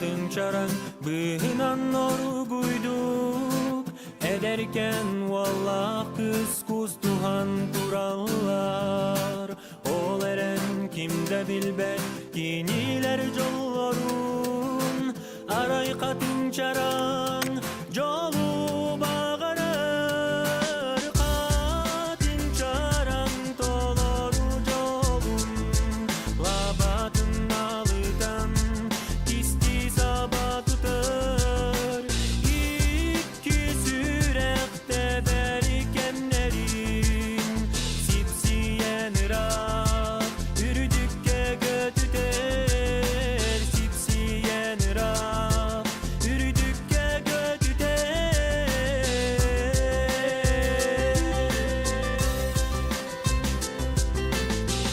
Хатын чараҥ быыһынан оругуйдук Эдэркэн уоллаах кыыс кустуһан тураллар Ол эрэн ким да билбэт кинилэр дьоллорун Арай хатын чараҥ дьолу баҕарар Хатын чараҥ толору дьолун Лабатын налытан кистии саба тутар Икки сүрэх тэбэр кэмнэрин Сипсийэн ыраах үрдүккэ көтүтэр Сипсийэн ыраах үрдүккэ көтүтэр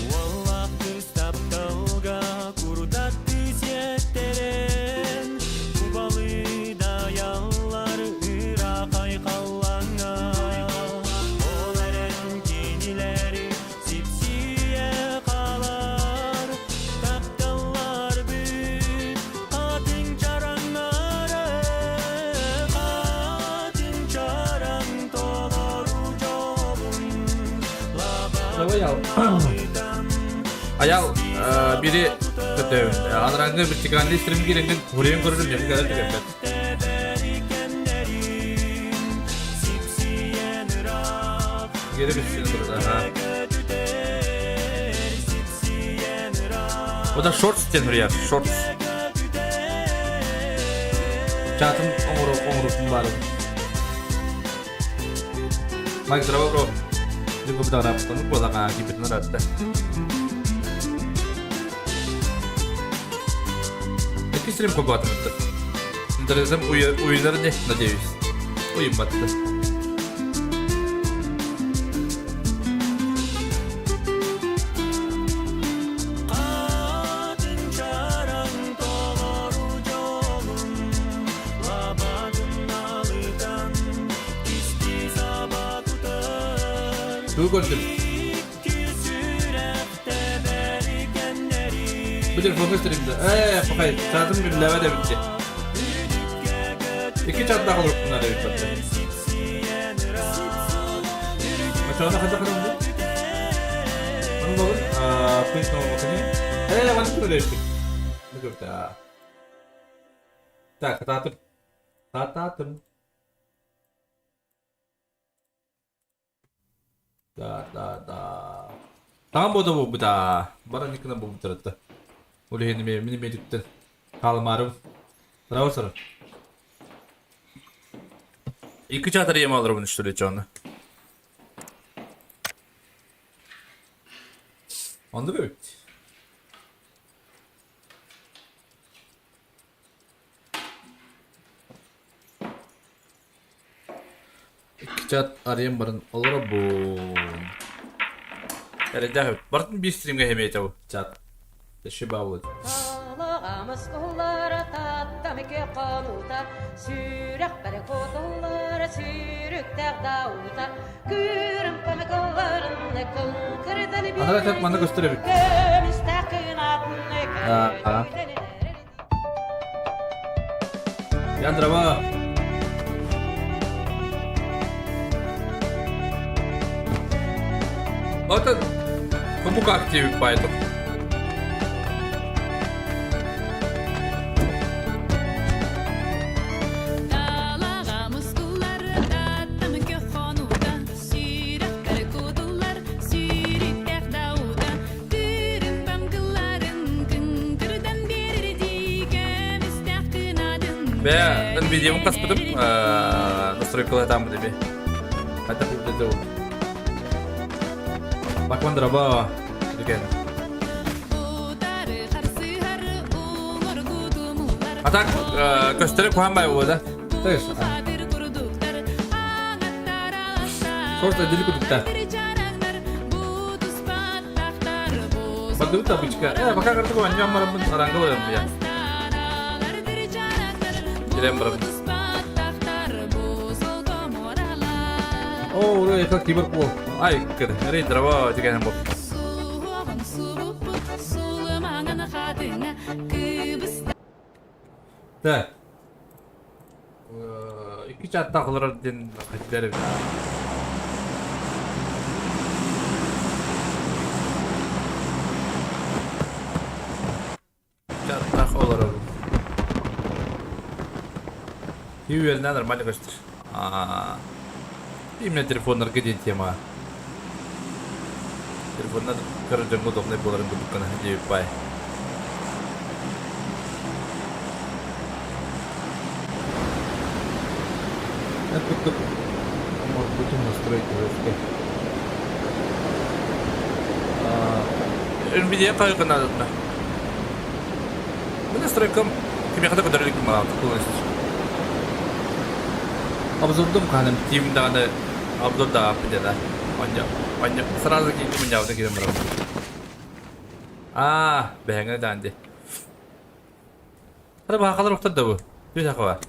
Уоллаах кыыс тапталга курдаттыы сиэттэрэн Кубалыы дайаллар ыраах айхаллаҥҥа Ол эрэн кинилэри сипсийэ хаалар Тапталлар бүт хатыҥ чараҥнары Хатыҥ чараҥ толору дьолун Давай Аял бири көтөбүн. Анараңы вертикальный стрим кииреңин хурен көрөрүм мен кэлэр түгэммэт. Гeri bir турар. O da shorts диэн суруйар, shorts. Чатын оҥоруппун баарым. Майк, здорово, бро. Дьэ, бу буолаҕа киирбитин ыраатта. Икки стрим холбоотум Интернетим уйунар не, надеюсь. Уйунбатты. Тугу көрдүм? Бу телефоҥҥа стримда. Ээ, пахай, чаатым биллэбэт эбит дии. Икки чааттаах олоруппунар эбит барда. Очоҕуна хайдах гынабын? Аны болун, пусть новому Ээ, маннык көрөйбүт. Бу көрдө. Так, хатаатым. Хатаатым. Да, да, да. Таҥан буода буолбута. Баран иккинэн буолбуттар Ол иһин мин эмиэ хаалымаарым. Браво, сара. Икки чаатар ийэм алырабын что ли, чону. Оннук эбит. Икки чат арыйан баран олоробун. Эрэйдээх эбит. Бартын биир стримҥэ иһэмиэтэ бу чат. Еще баабыт. Талаҕамыс куллара таттамыке хонуута, сүрэхпэр кутуллара сүүрүктээх даута, күүрүм памыкылларын кыҥкырдан Анара чат манна көстөр эбит. көмүстээх кынатын Аа. Ян дрова. Отон кому как тебе поэтому? Бээ, видеом хаспытым, настройкалатааммыт эми. Хайдах үрдэтэ ол. Бакман драба деген. А так, көстөрө куһаан бай буолла. Сорт отдели кудукта. Бардыбыт табличка. Э, пока картык оонньоон бараммын аранга барам я. Кирен барам. О, ура, это кибер пол. Ай, кыр. Рей, дрова, деген бол. Так. Икки чааттаах олорор диэн хотелер эбит. Чааттаах олоробун. И үөрэнэ нормально көстөр. Именно телефоннарга диэн тема. Телефоннар көрөр дьоҥҥо удобнай буоларын курдук гына диэбит баай. Курдук оҥорбутум настройка өскө. Nvidia хайгынаадытна. Бу настройкам кимиэхэ да көрдөрө иликпин манаата полностью. Обзордум хаһан тиим даҕаны обзор даҕааппын дьэ да. Онньо, онньо сразу киирдим мунньаабыта киирэн барабын. Аа, бэһэҥэ даан дии. Хара баһахалар охтор да бу. Түс ахаба.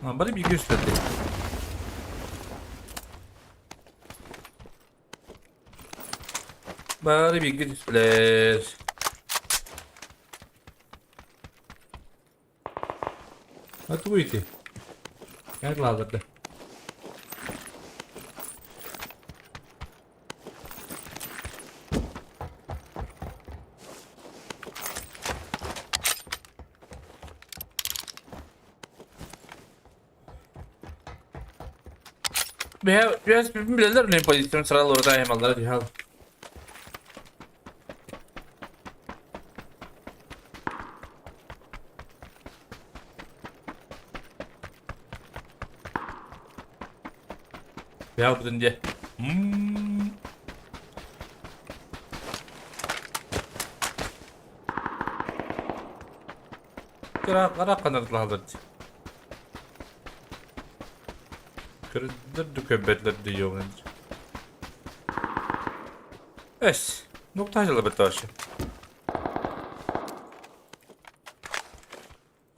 Бары бииргэ үстэрди. Бары бииргэ түстүлэр. А тугу ити? Эр лаалларда. Biraz bilirler ne pozisyon sıralı orada hemallara dihal. Ya budun diye. Hmm. Кыра канатлаалар Көрдөр көбөтлөр дүйөҕүн. Эс, нуктаажала быташы.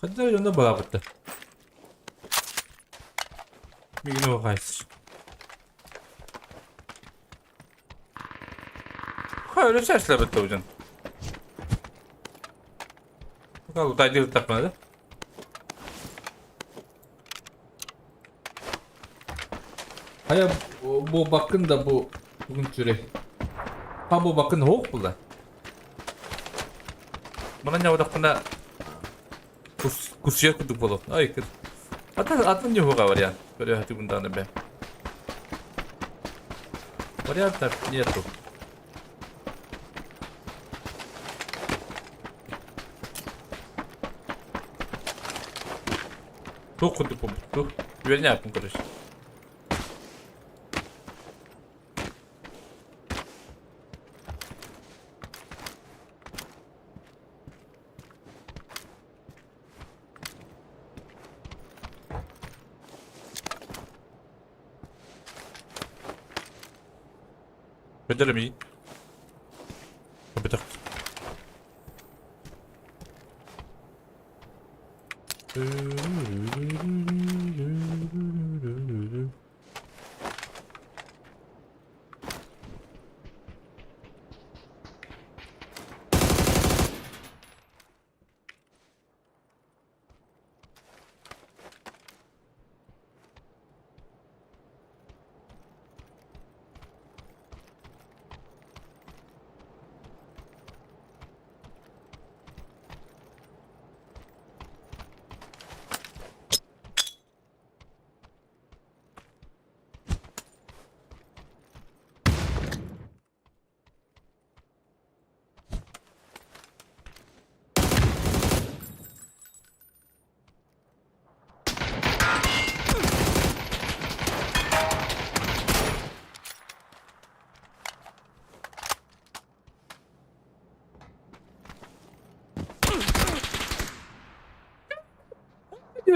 Хаддар дьонно балаабытта. Мигин оҕайсыр. Öyle sesle bitti hocam. Bakalım dayı takmadı. Хайа буолбаккын да бу бүгүн сүрэй. Ха буолбаккын суох буолла. Манан ньабадахпына кусуйар курдук буолуох. Ай кыр. Атын атын ньуһуга вариант. Көрө хатыгын даҕаны бэ. Вариантов нету. Туох курдук буолбут дуу? Үөрэнэ короче. Көрдөрөмүй? Бөтөх.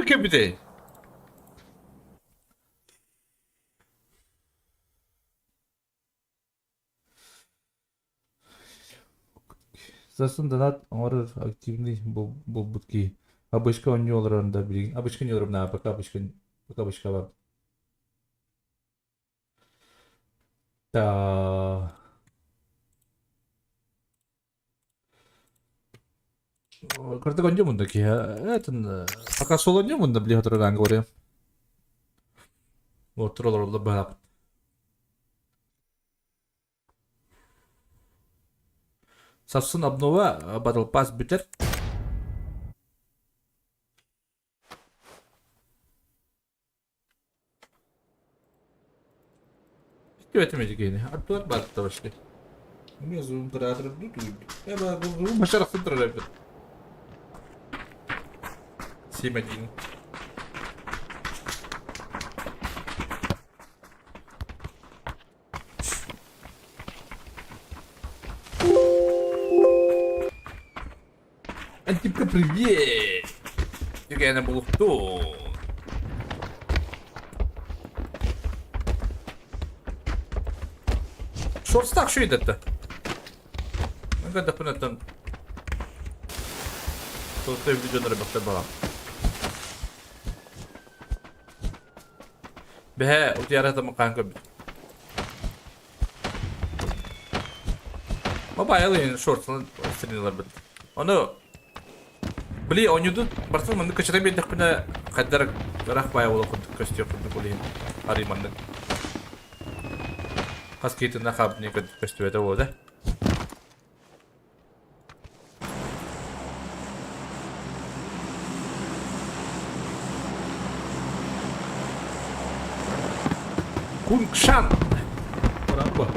Кэбитэй. Сарсын донат оҥорор активный буолбут киһи. Обычка оонньуу олорорун да билигин. Обычка не олоробун пока обычка пока обычка бар. Да. Кырдык онньу мунда киһи. Этин пока сол онньу мунда били хотурагаан говорим. Вот туралар баһап. Сарсын обнова Battle Pass бүтэр. Истибэтим ити киһини. Ардыгар баатта башка. Эмиэ зуум тыраатырдуу тууйду. Э зуум башарахсын турар эбит. Симадин. Антипка, привет! Түгэнэ булуктун. Шорстах шүйдетті. Көрдөхпүн Толстой видеолары бахтар бала. Бэһэ утуйара тамаккаан көрбүт. Мобайл шортсынан стриниларбыт. Ону били оонньуурдун барытын маннык кыччата биэрдэхпинэ хайдах ыраах баайа буола курдук көстүөх курдук ол иһин арый маннык хас киһитинэ хаабыны көстүбэтэ буолла. Кункшан! Браво!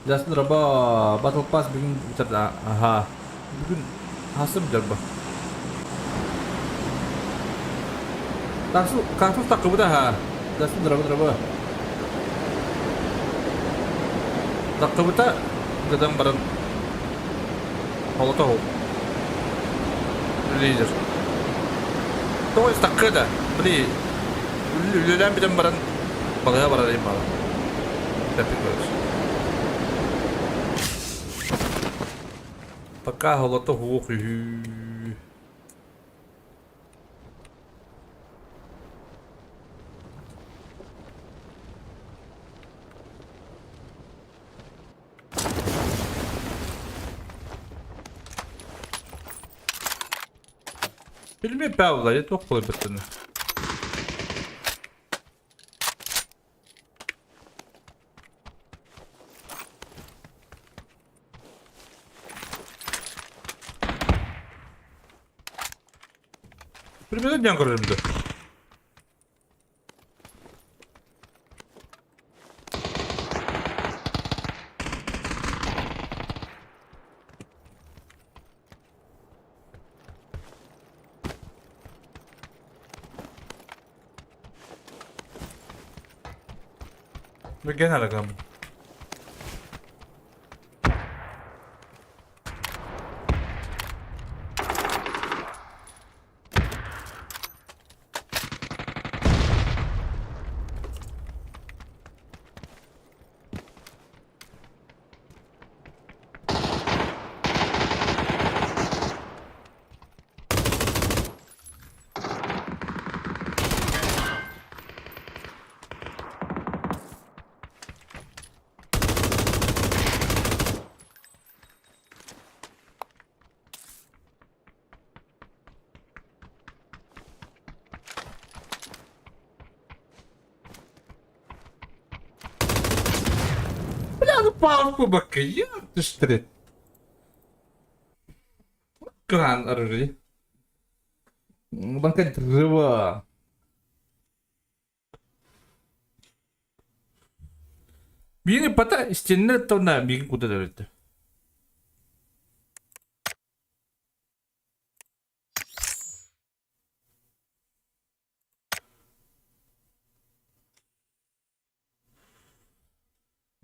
Дастын раба Battle Pass бүгүн бүтэр аха. Бүгүн хасым дьарба. Таксу кактус таккыбыта аха. Дастын раба раба. Таккыбыта гыдан баран холото Лидер. Тоҕо таккы да, били үлэлээн бүтэн баран балыга барар им бала. Тэппит көрөс. Пока холото хуох үһү. Билбэт Павла, я туох буолбуттан. Примерно диэн көрөрүм дуо? Gene alakam. Бля, ну палку бакка, түстэрит. Кыраан арыый. Банка дрова. Биини пата истиннэ тонна миигин кута төрөттө.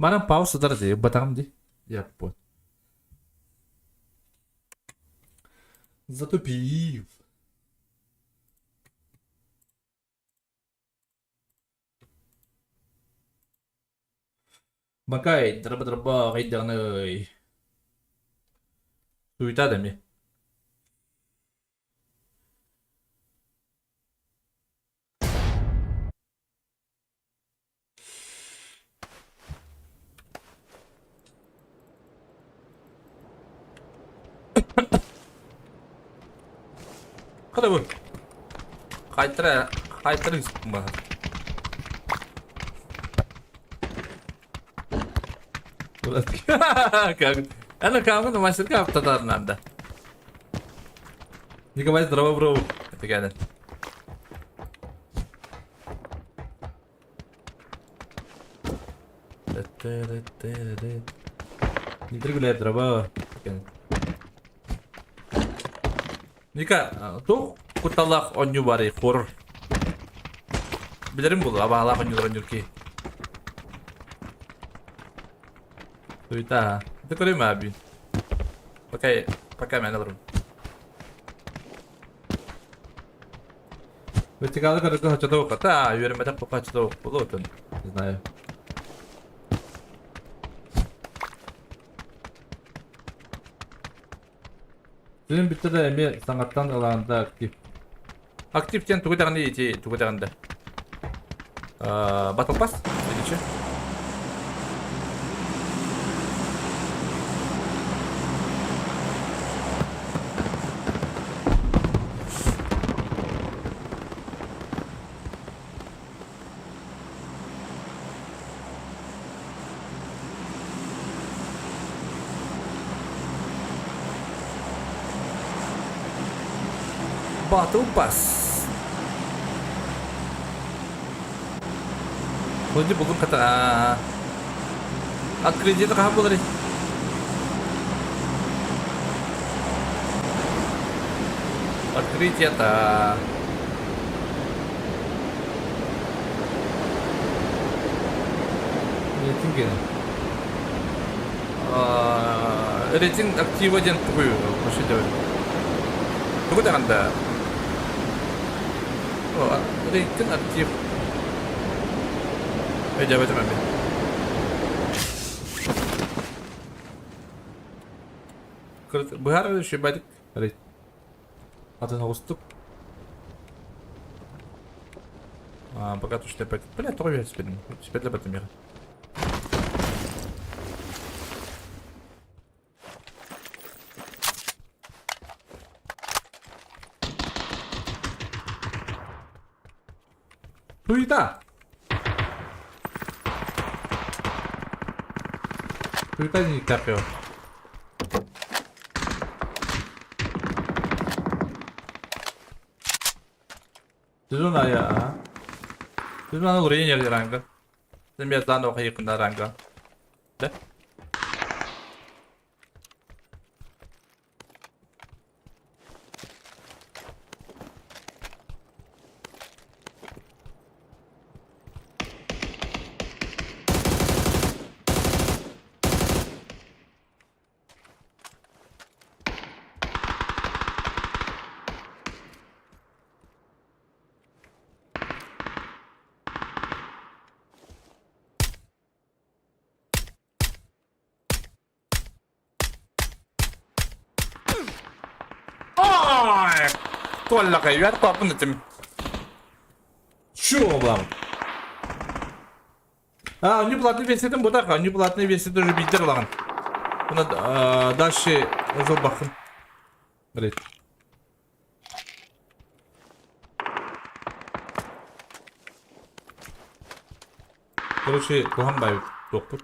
Манан пауза сытар дии, батаҕым дии. Яппот. Затупив. Бакай, драба-драба, хайдаҕыный. Суета да эмиэ. Туохха да бу. Хайтара, хайтара ыспын баһа. Ана камын мастерка автотарнанда. Николай, здорово, бро. Это гена. Дмитрий гуляет, здорово. Ника, туох кутталлаах оонньуу баарый хоррор? Билэрим буолуо, абаалаах оонньуулар оонньуур киһи. Суета. Это көрүм аби. Пока, пока мен алырым. Вертикалы көрөргө хочотоох хата, үөрэммэтэх пока хочотоох буолуо отон. Не знаю. Сүрүн бүттэ да эмиэ саҥаттан ылаанда актив. Актив диэн тугу даҕаны ити тугу даҕаны да. Battle Pass или че? Battle Pass. Вроде булдум хата. Открытие хаһан буоларый? Открытие-то. Рейтинг гена. Рейтинг актива диэн тугуй вообще делать? Тугу даҕаны да? Рейтинг актив. Өйдөөбөтүм эми. Быһаар үчүгэйдик. Атын оҕустук. А, пока тушли опять. Бля, тоҕо үһэспитим. Сипетлэбэтим я. Туйда! Туйда не тапио. Сезон ая. Сезон аны урайын ранга. Сен biraz daha da yakında ranga. De. Ой! Туоллака, үөр куоппун этим. Чё вам? А, они платный версиятын бу да, они платный версияты уже биирдэр ылаҕын. Уна дальше уже бахын. Блять. Короче, куһан баайбыт туохпут.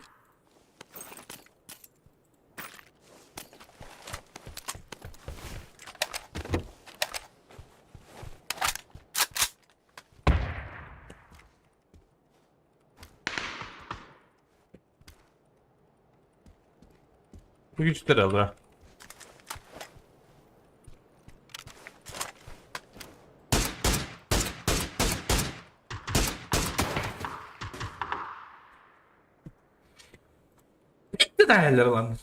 Бүгүчтэр алра. Даһэллэр ылан.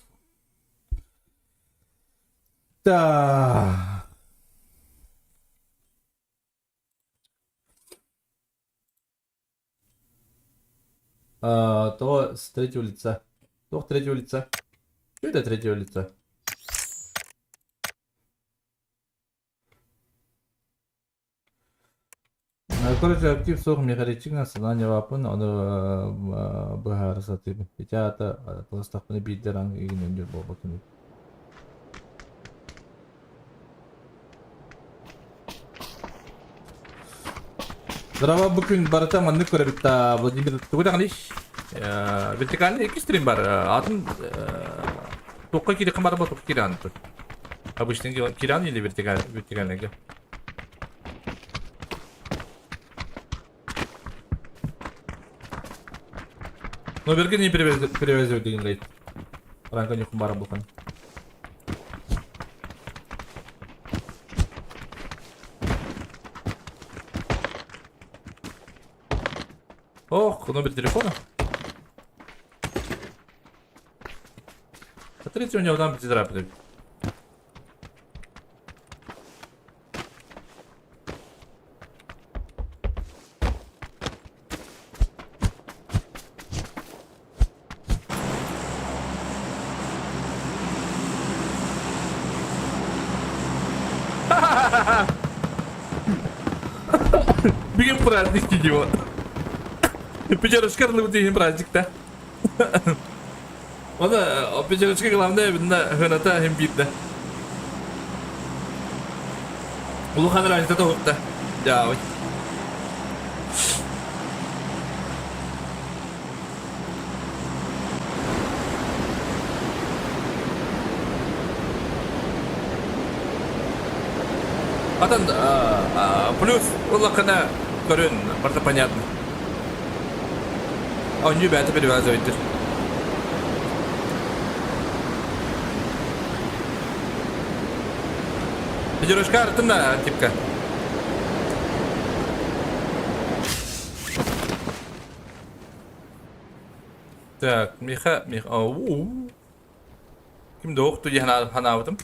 Да. А, то с третьего лица. Туох третьего лица? Что это третьего лица? Короче, актив суох миэхэ санаан ону быһаара сатыыбын. Ити аата тылыстахпына биирдэ ранг игин өндүр буолбаккын. Здорово, бу күн барыта маннык көрөбүт да, Владимир тугу даҕаный? Вертикальный икки стрим бар. Атын туохха киириэххин баар буолла, туохха киирэҕин тут? Обычный киирэҕин или вертикальныйга? Но берген не перевезет деген гайд. Ранка нюхун бара булхан. Ох, номер телефона. Смотрите, у него там пятитрапный. Бүгүн праздник дии Пятерочка ылыбыт иһин праздникта. Оны пятерочка главное видно хыната иһин биирдэ. Улахан разница тоһутта. Дьаабый. Атын плюс улахана көрүн барыта понятно. Оонньуу бэйэтэ перевязывайтыр. Пятерочка артын да типка. Так, Миха, Миха, ау. Ким да охту дии санаабытым.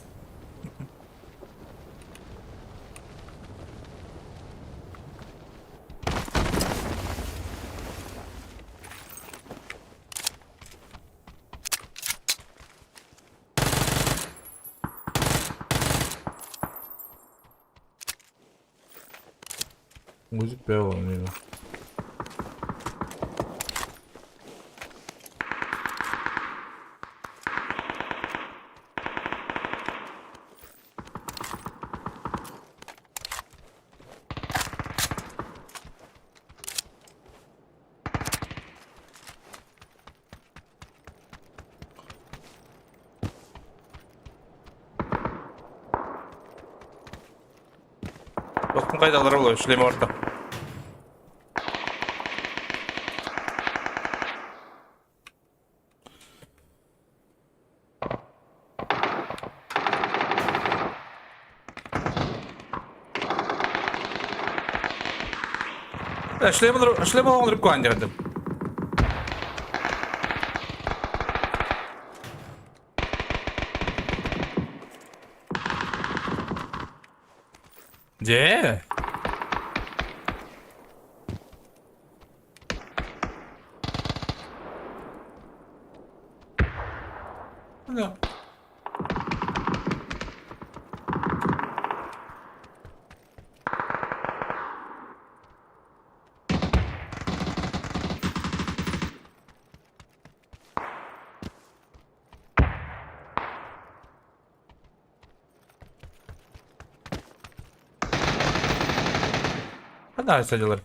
Музыка пела у него. Бактым кайдалар болой, шлем орто. Шлем шлем оҥорып куан дьэрдим. Дьэ. Да. Ханна садилар.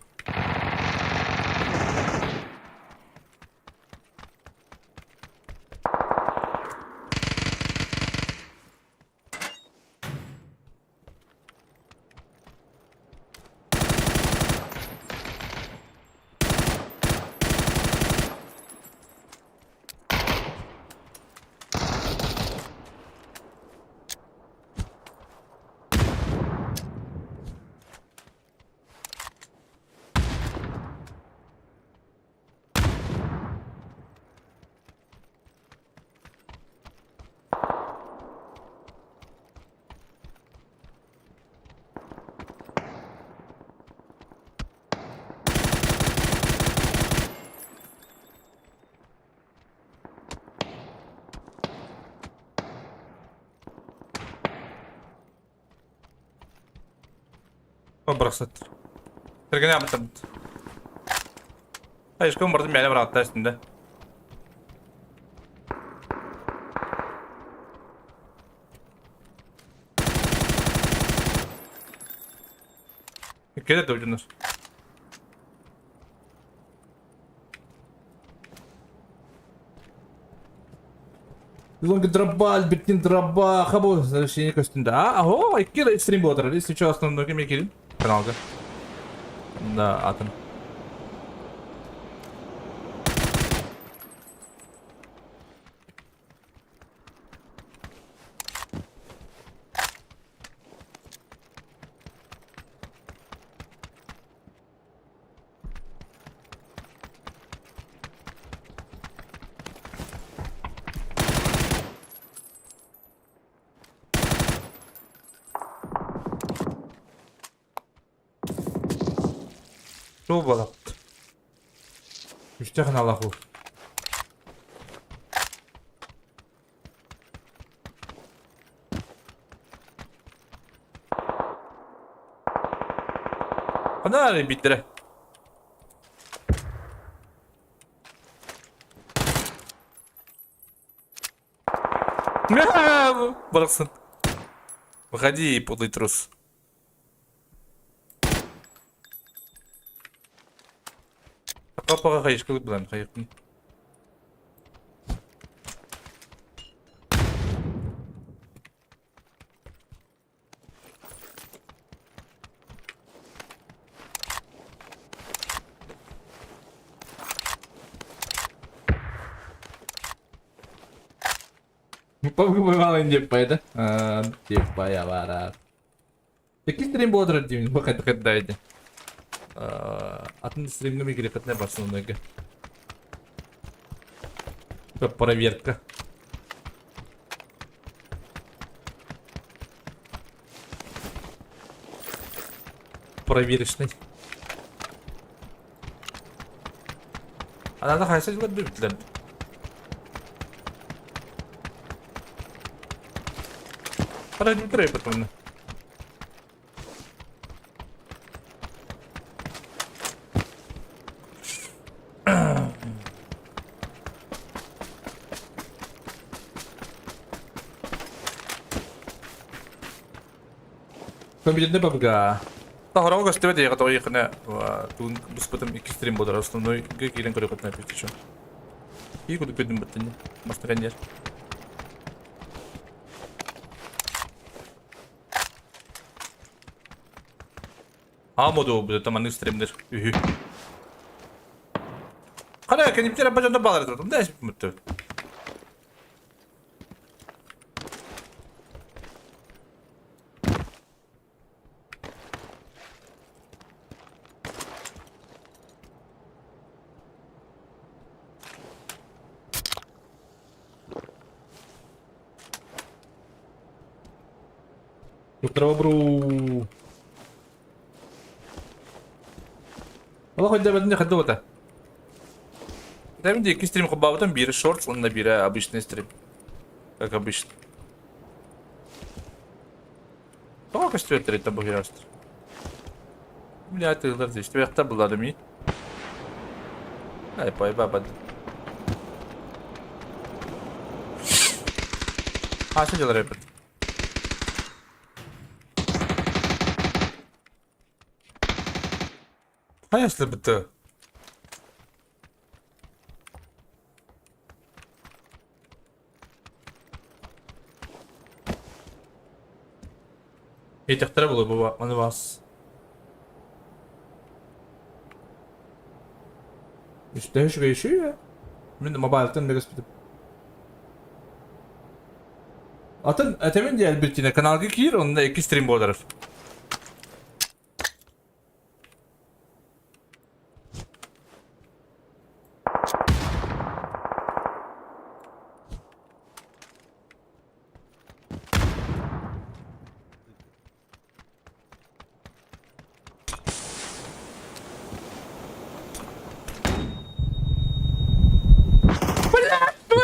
Бырахсат. Тэргэнэ абытабыт. Айышкын бардым мээлэ быраатта үстүндэ. Кэлэ да удьуннар. Лонг дроба, Альбертин дроба, хабу, сообщение көстүндэ. А, аһо, икки стрим буолар. Если что, основной кеме кирин каналга. Да, атын. Что было? Үстэх налаху. Хана биттэрэ. Барахсан. Выходи, подлый трус. Папаға хайышка булан хайыкпын. Папа деп пайды. Деп бая барар. Иккис стрим буолар диибин бу хайдах эрдээди. Атын стримҥэ микрикатына барсын оннуга. Проверка. Проверочный. Анада хайса жылар бүттүлэр. Пора не потом. Компьютерный PUBG. Тахарага көстүбэт эйиэхэ тоҕо иэхинэ тугун быспытым икки стрим буолар основной киирэн көрүөххүтүнэ эппит Ии кудук көрдүм быттын бастакан диэр. Аа моду буду маннык стримдер үһү. Хана кенимтер бажанда балар турдум да эспимүттү. Утро Олох өйдөөбөтүн хайда бута. Тэм икки стрим холбообутум биирэ шортс уонна биирэ обычный стрим. Как обычно. Тоҕо көстүбэттэр бу хирастар? Бля, тыылар здесь. Твяхта была ми. Ай, пой баба. А, что делать, ребят? Хайа бітті. Этихтэрэ буолуо бу маны бас. Үстэһэ үчүгэй үчүгэй Мин мобайлтан бэгэспитим. Атын этэбин диэ Альбертина каналга киир онно икки стрим буолар.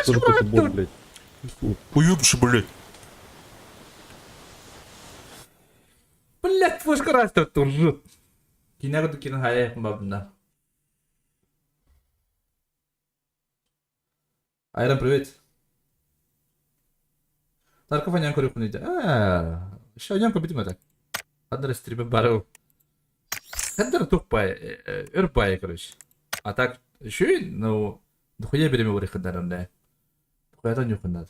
Тоже какой-то бот, блядь. Уебище, блядь. Блядь, флешка растет тоже. Кине кина хайа бабна. Айран, привет. Тарков аньян көрүөхпүн ыйда. Аа, еще аньян көрбүтүм это. Ханнара стриме барыл. Ханнара тух бай, өр бай, короче. А так, еще, ну, дохуя береме бар ханнарам да. Дохуядан юханнад.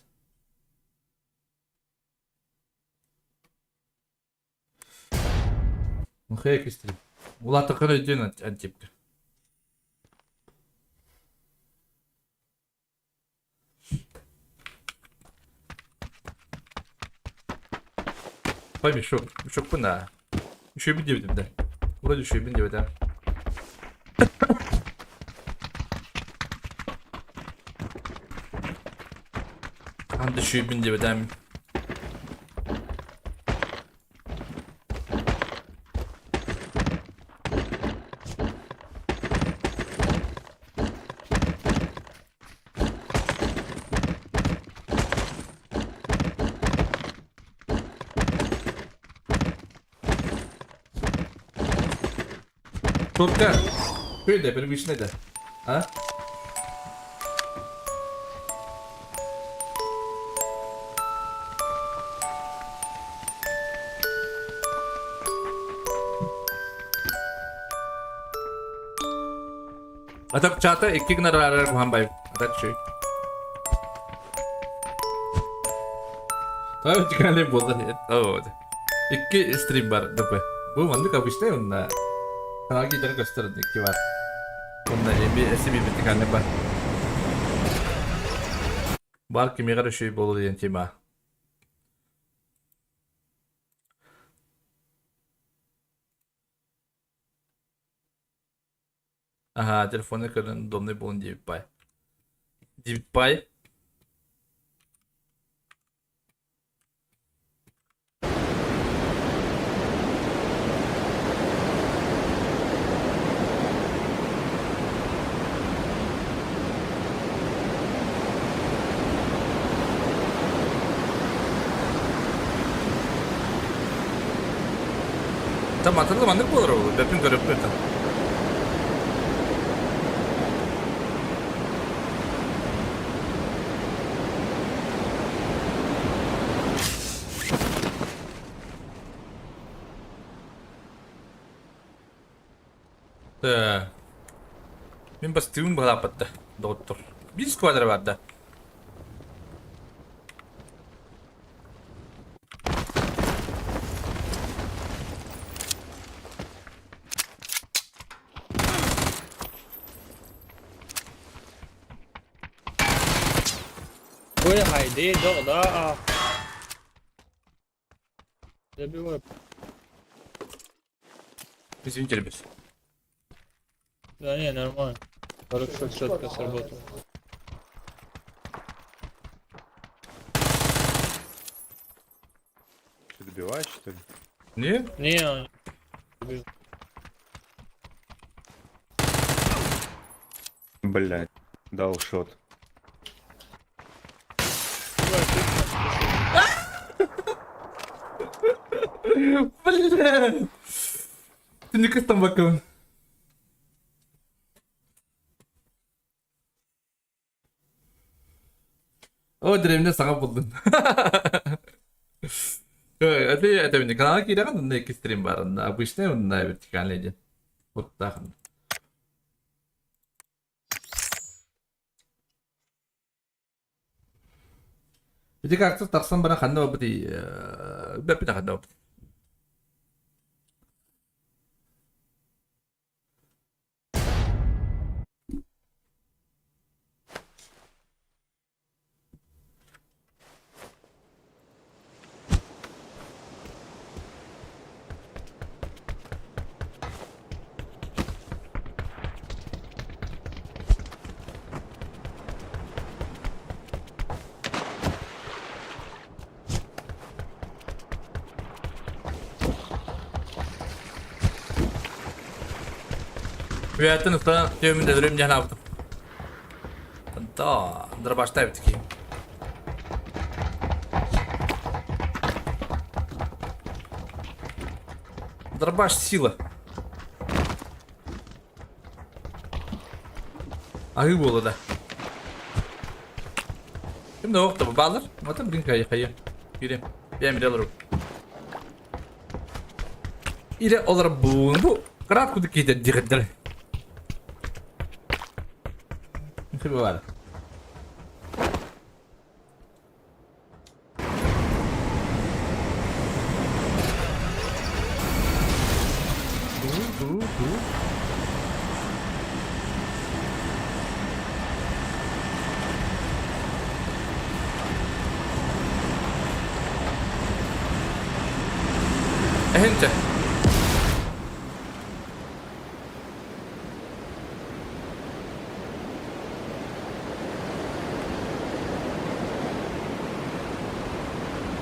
Михаил Кистрин. Улаатаххына өйдүөн Антипка. Ой, мешок. Мешокпун да. Үчүгэйбин диэбитим да. Вроде үчүгэйбин диэбитэ. Хаһан да үчүгэйбин диэбэтэм. Турка. Şöyle bir de. А? Атак чата икки гына араарар куһаан бай. Атак үчүгэй. Тоҕо буолла Икки стрим бар ДП. Бу маннык обычный уонна каналга киирдэрэ көстөр икки бар. Уонна эми эсими вертикальный бар. Бар кимиҕэр үчүгэй буолуо диэн тема. Аһаа, телефону көрөн удобный буолун диэбит бай. Диэбит бай. Там атылы маннык буолар ол, бэппин көрөппүн там. Да. Мин бастыыбын быһалааппатта, доҕоттор. Биир сквадра бар да. Ой, хайди, да, да. Забивай. Извините, ребят. Да не, нормально. Хорошо, четко сработало. Ты добиваешь, что ли? Не? Не, он бежит. Блять, дал шот. Бля! Ты не там бакын. О, деревня саҥа буллун. Ой, это это канал киирэҕин онно икки стрим бар онно обычный онно вертикальный диэн. Уттаах. Ити карта тахсан баран ханна барбытый бэппитэ ханна барбыт. Үөһэттэн устан түөмүн өлөрүм диэн аабытым. Да, дробаштай эбит киһи. Дробаш сила. Аһыы буола да. Ким да охто баалар. Мата блин хайа хайа. Киирем. Бэйэм илэ олору. Илэ олорбун. Бу кыраат кудук киһитэ диэхэрдэр. Баар. Эһинчэ.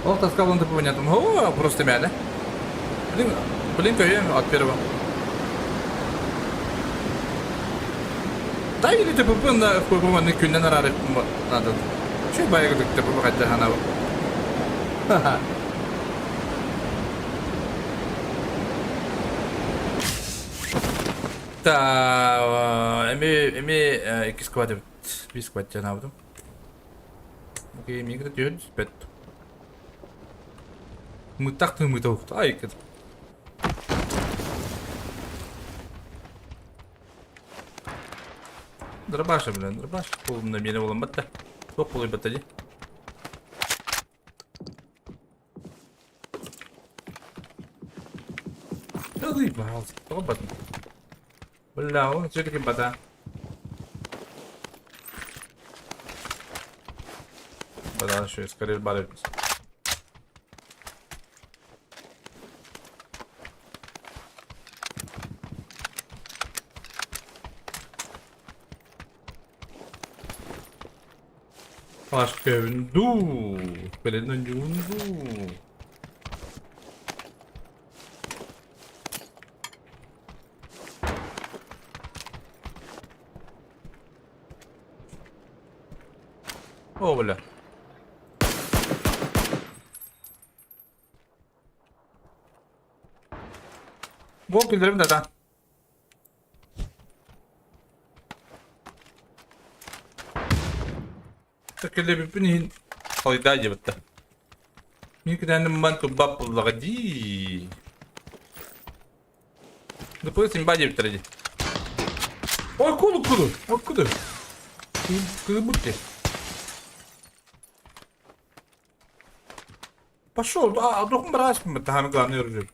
Ол таска булан понятно. О, просто мяне. Блин, блин, көйөн от первого. Да или ТПП на ФПП на күннен арары надо. Че баягы ТПП хотя она. Та эми эми икки сквад эбит. Биир сквад жанаабытым. Окей, мигра түһэн түспэт. Мыттах тымыта ухта. Ай, Дробаша, блин, дробаш. Полный мені болан батта. Тоқ болой батта ди. Заебался. Тоҕо батын? Бля, он все-таки бата. Бата еще скорее бары. Пашка дуу, перед дуу. О, бля. Бу киллэрим да Кэлэбиппин иһин халыйдаа диэбиттэр. Мин күнээним ман турбап буллаҕа дии. Дупы симба диэбиттэрэ дии. Ой, куду куду, ой куду. Кыыбыт дии. Пошел, а, духом бараспын таһаны главный оружие.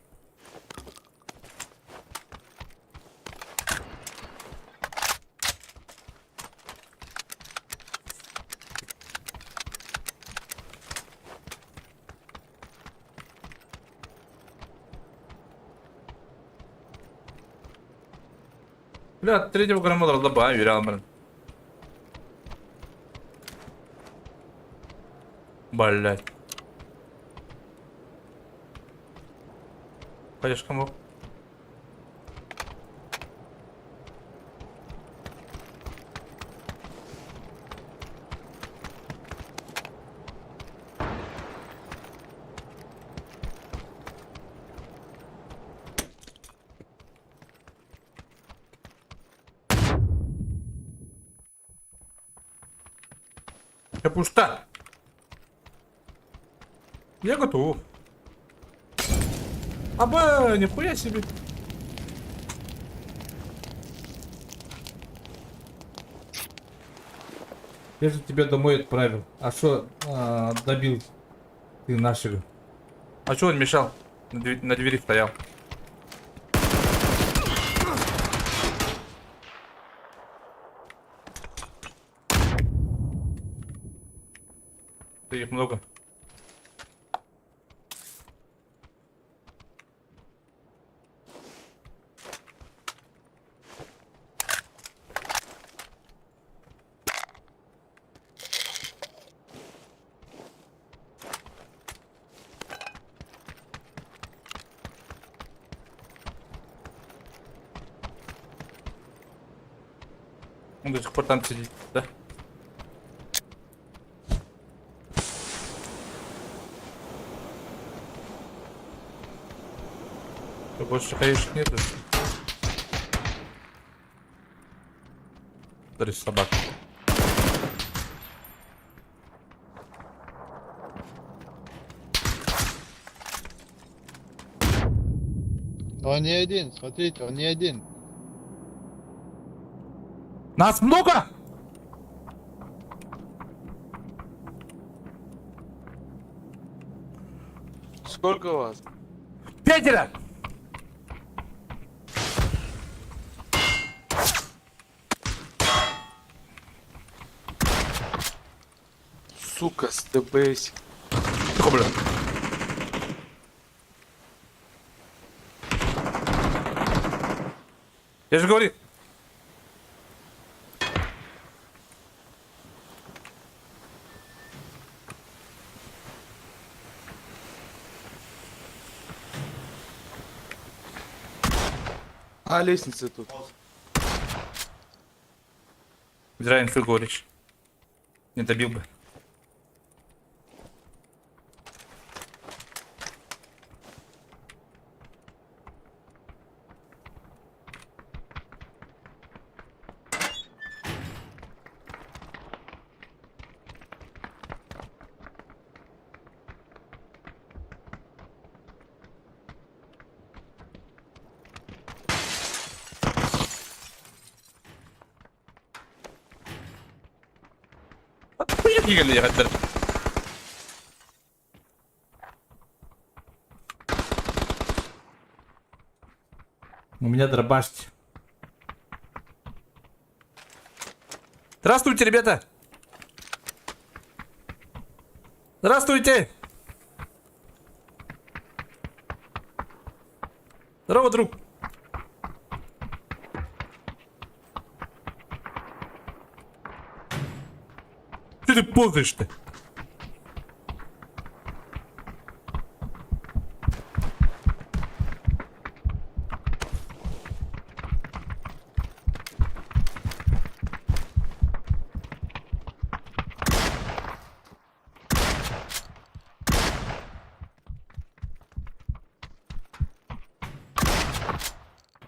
Бля, третьего грамма баа үөрэ алмарын. Блядь. Пойдешь кому? Я пуста. Я готов. Аба, нихуя себе. Я же тебя домой отправил. А что добил ты нашего? А что он мешал? На двери стоял. Их много. Он до сих пор там сидит, да? Что, больше хаешек нету? Смотри, собак. Он не один, смотрите, он не один. Нас много! Сколько вас? Пятеро! Сука, стебись. Тихо, бля. Я же говорю. А, лестница тут. Зря инфу говоришь. Не добил бы. Кигэлиэхэтэр. У меня дробашки. Здравствуйте, ребята! Здравствуйте! Здорово, друг! Че ты ползаешь-то?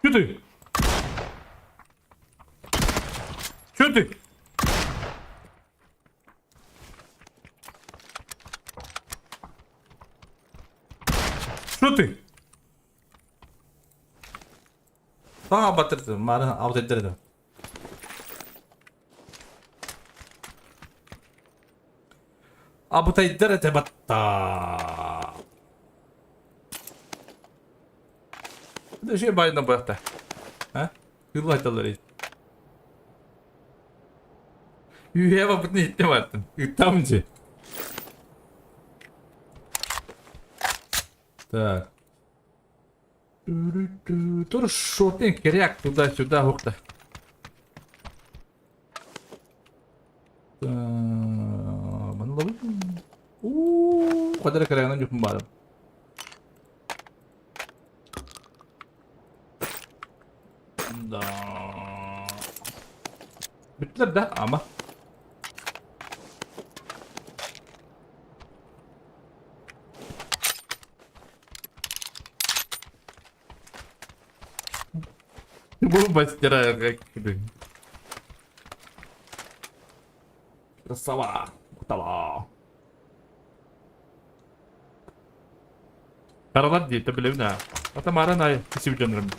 Че ты? Че ты? Что ты? Саҥа батырды, мары абытайдыр Абытайдар этэ батта. Даже байна быахта. А? Кыылайталар Үһэ баппытын иһиттим аттым. Ыттам дьи. Так. Тур шопинг керяк туда-сюда хукта. Уу, кадара керягынан жукун баарым. Да. Бүттүлэр да, ама. Бу мастера как Красава! Кутала! Каралар диэтэ билэбин аа. Ата маара наайы кисибит дьоннорум.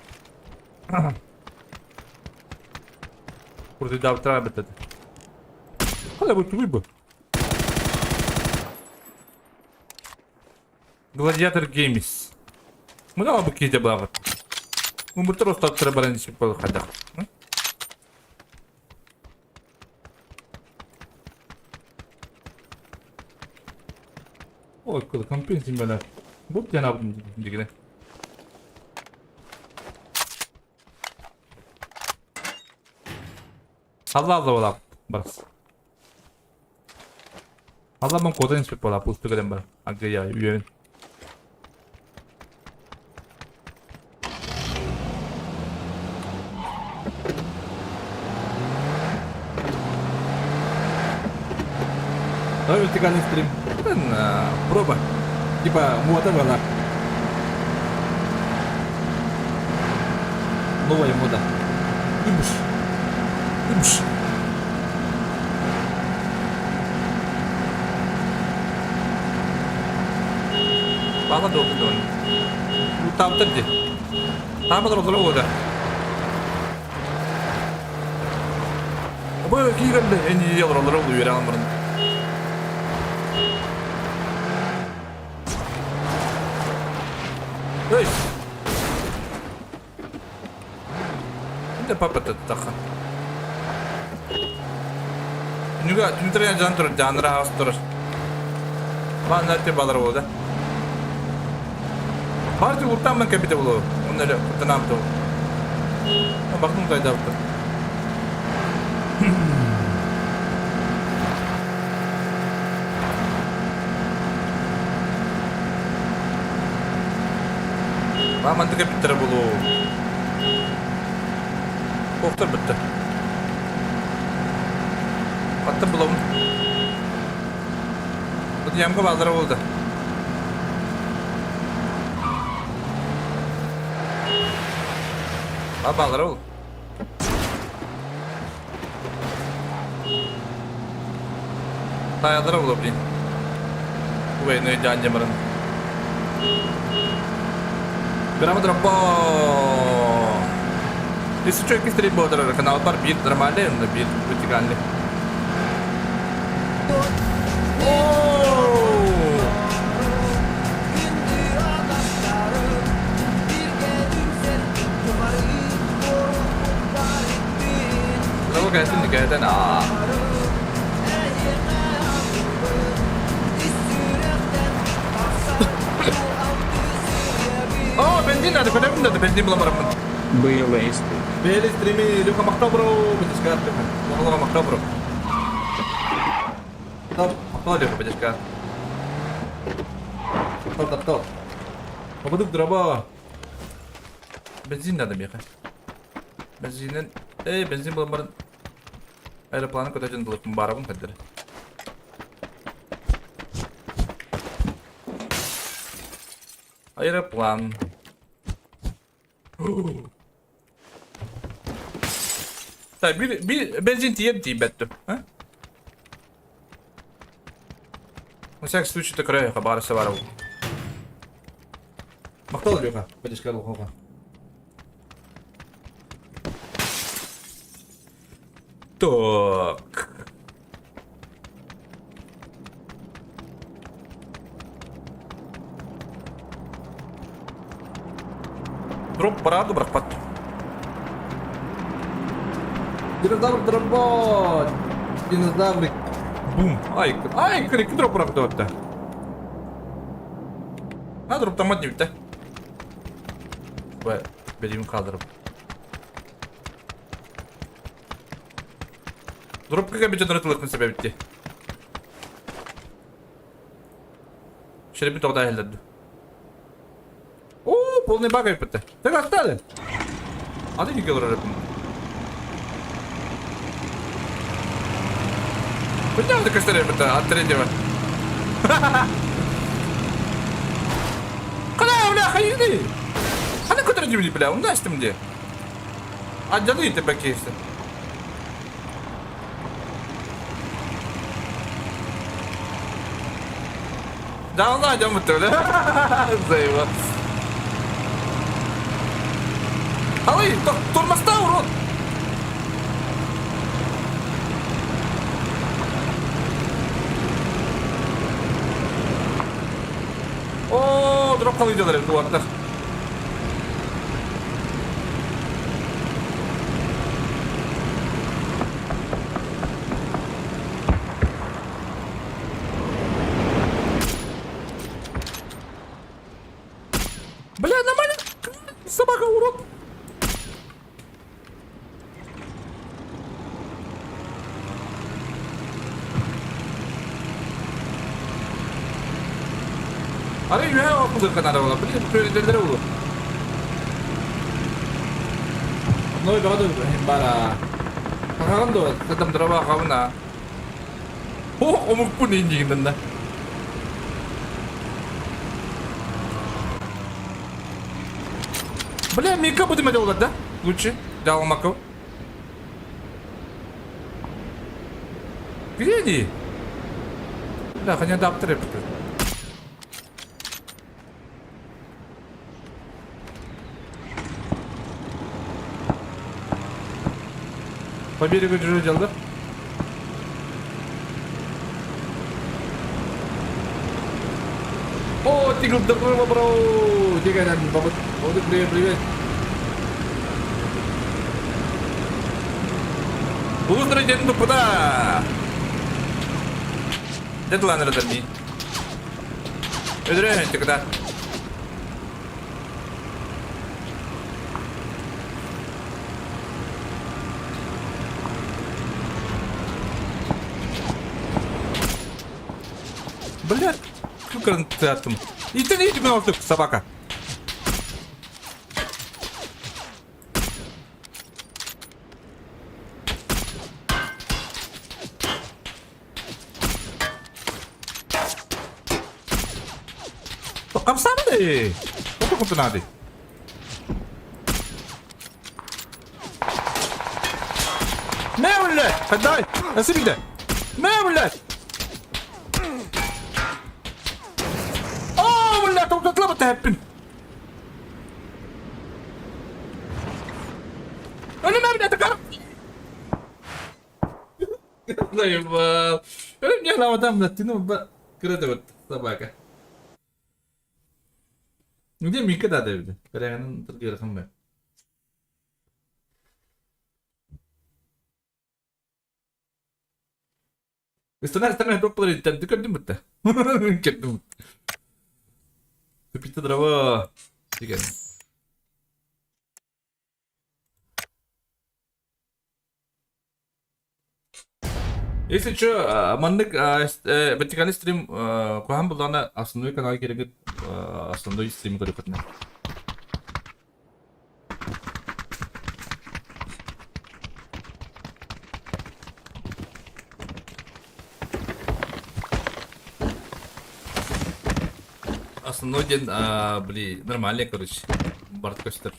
Курдуйдаабыттара бэттэтэ. Хайа бу тугуй бу? Гладиатор Геймс. Мына бу киһи дьабылаабыт. Мумуртар остаттара баран исип хайдах. Ой, компенсин бэлэ. Бу диэн дигинэ. Алла алла буолаап барас. Алла куотан испит буолаап усту кэлэн бар. Агыйа үөбүн. Давай вертикальный стрим. Проба. Типа мода была. Новая мода. Имш. Имш. Баҕа дуо Таптыр дии. Тааматар олоро уода. Бу киирэллэ энии олороллоро үөрэҕин баран. Эй! Инде папа таха. Нүгэ түнтэрэн жан турар, жанра хаас турар. Баан нәрте балар болду. Партия уртан мен кэбите болу. Онно эле куттанаабыт. Бахтым кайдабыттар. Мамантыка биттэрэ булуу. Охтор битте. Аттым булабын. Бу ямга баалара болды. А баалара ол. Таялара ол блин. Уэйны дьаанньамарын. Бирама дроппо. Если что, стрим болдырар канал бар бир нормальный, онда бир вертикальный. Того кэлтин кэлтэн аа. О, бензин надо, куда надо, бензин было барамын. Было Бели стрими, Люка мактау бро, бетишка, Люка. Мактау бро. Топ, мактау Люка, бетишка. Топ, топ, топ. Попадук дроба. Бензин надо меха. Бензинен, эй, бензин было баран. Аэропланы көтөтүн булып барабын көддөр. Аэроплан. Так, bir, bir бензин тиеп тиибэттим. А? На всякий случай такая хабар саваров. Мактал Леха, подишка лохоха. Так. Дроп параду брахпат. Динозавр дробот! Динозаврик. Бум. Ай, ай, крик дроп брахтуатта. А дроп там отнюдь, Б, берем кадров. Дропка бит жадыртылык себепти. Шерепи тогда элдерди. О, полный бак өпөттө. Так аттады. Ады не келер өпүм. Куда ты кастер өпөттө? От третьего. Куда, бля, хайды? Хана көтөрү бля, унда истим де. Адьяды тебе кейсти. Да, ладно, идем бля. Заеба. Алый, тормозда, урод! О, дроп қалай делали, дуаттар. Бля, нормально. Собака, урод. Арай үһэ окулук надо было. Блин, прилетелер улу. Ной баду бара. Хаган сатам дрова хавна. О, омукпун индигинда. Бля, мика будем делать, да? Лучше. Дал маков. Где они? Да, хотя адаптеры. По берегу делал, да? О, тигл здорово, бро! Тигр, привет, привет. Улустар дедин тупуда. Дедлайнер дерни. Өдөрө тигда. Блядь, күкрін Итен итмен ортық, собака. Хамсамды! Оту кутунады. Мэ, блядь! Отдай! Насыпь Мэ, блядь! Оо, блядь, тоқтатыла тэппин. Өлүмэ, блядь, кар. Заебал. Өлүм не там, блядь, ты ну, кырады вот собака. Где Мика да dedi. Берегенин тыргырхын бе. Üstüne üstüne doktor internet gördün mü? Gördüm. Bitti дрова. Деген. Если что, маннык вертикальный стрим куһаҕан буоллаҕына основной канал киирэн основной стрим көрүөххүтүнэ. Основной день, бли, нормальный, короче. Барт көстөр.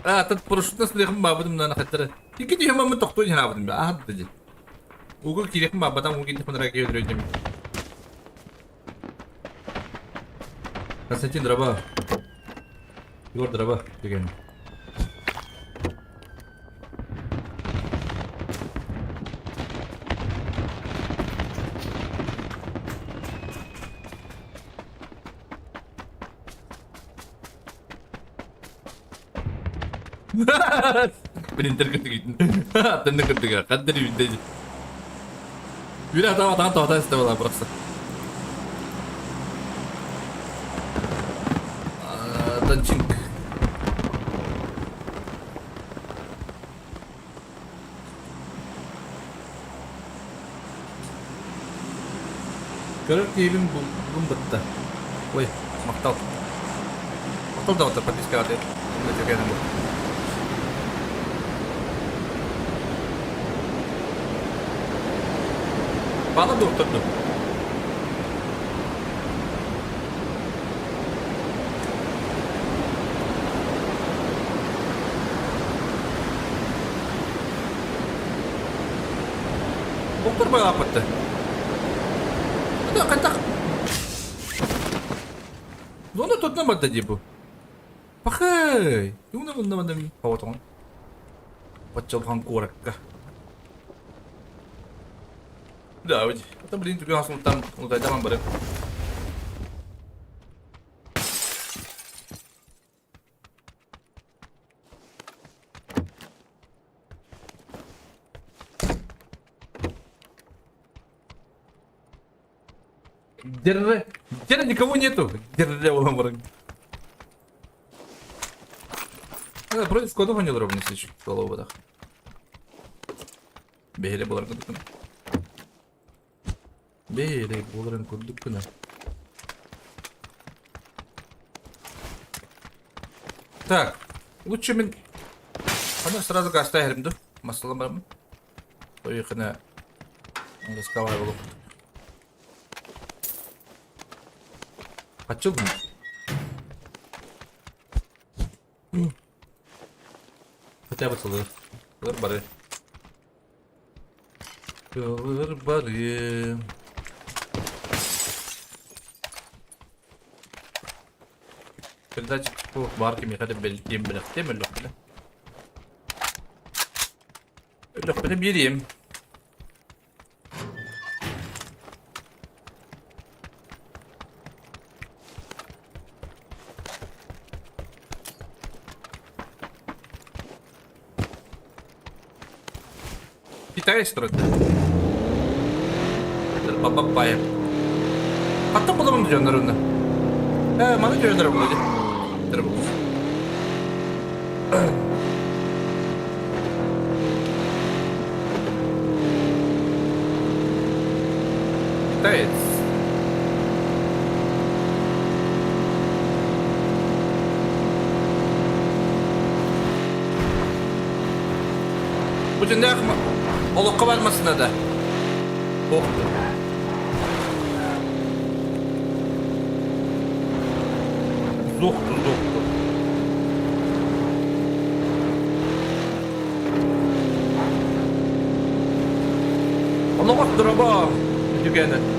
А, тут парашютна слыхым бабыдым на хаттары. Ики дүйем мамы тохтой ханабыдым. А, диди. Угул кирехим бабадан угул кирехим раки өдрөйдüm. Константин Дроба. Егор Дроба деген. Принтер кырдык. Тенне кырдык. Каддыр үйдө. Бир адам атан тоғта істеп ала просто. Танчинг. Көрөр киһибин булгум бытта. Ой, махтал. Махтал да вот подписка аты. Бана доктор. Доктор байлапытты. Да, кантак. Зона тут нам отдади бу. Пахай! Юна мында мында хаватон. Баччалхан куоракка. Да, ведь. Это, блин, түгэн асылтан утайдаман бары. Держи. Где никого нету. Держи, улам Вроде складов не ровно сейчас голову Бейле булар курдуккуна. Бейле буларын курдуккуна. Так, лучше мен Аны сразу гаста херимду. Масалам бармы? Тойхына рисковай болуп. Качылдым. Хотя бы сылыр. Сылыр бары. Сылыр бары. Передатчик бар ким яхады белдим билехтем өлөхпүнэ. Өлөхпүнэ бирием. Китай строит. Бабабая. Хаттан буламын дьоннор онно. Э, маны дьоннор була дии. Китаец. Бу дьиннээх олоххо бармасына да. Охту. Зохту, зохту. Олоҕор дороба үтүгэнэ.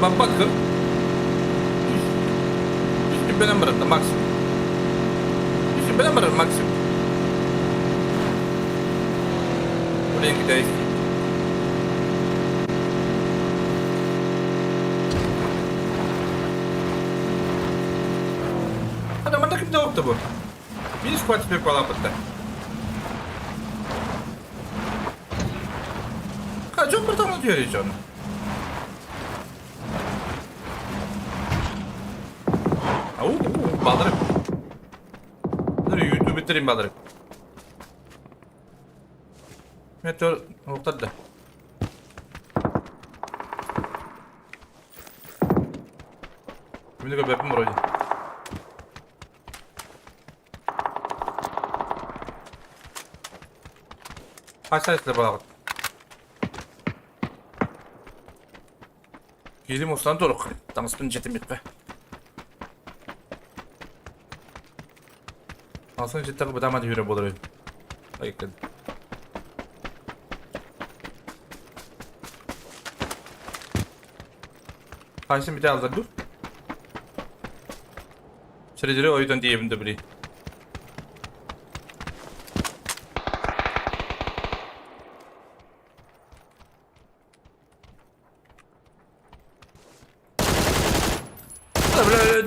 Баппаккын. Үстүбэнэн барарда максимум. Үстүбэнэн барар максимум. Блин, китайский. Ана манна ким да бу? Видишь, хватит тебе полапать-то. А дьон братан үтүөрүй дьон. Ау, балдырып. YouTube биттерин балдырып. Метеор оқтарды. Мин көрбөппүн вроде. Хайса силер балаҕыт? Киирим устан турук. Таҥаспын дьэтиммиппэ. Алсын дьиттэх бытаама түһүрэ буолар Айыккын. Хайсын бите алдар dur. Сирэдири ойутан тиийэбин да били.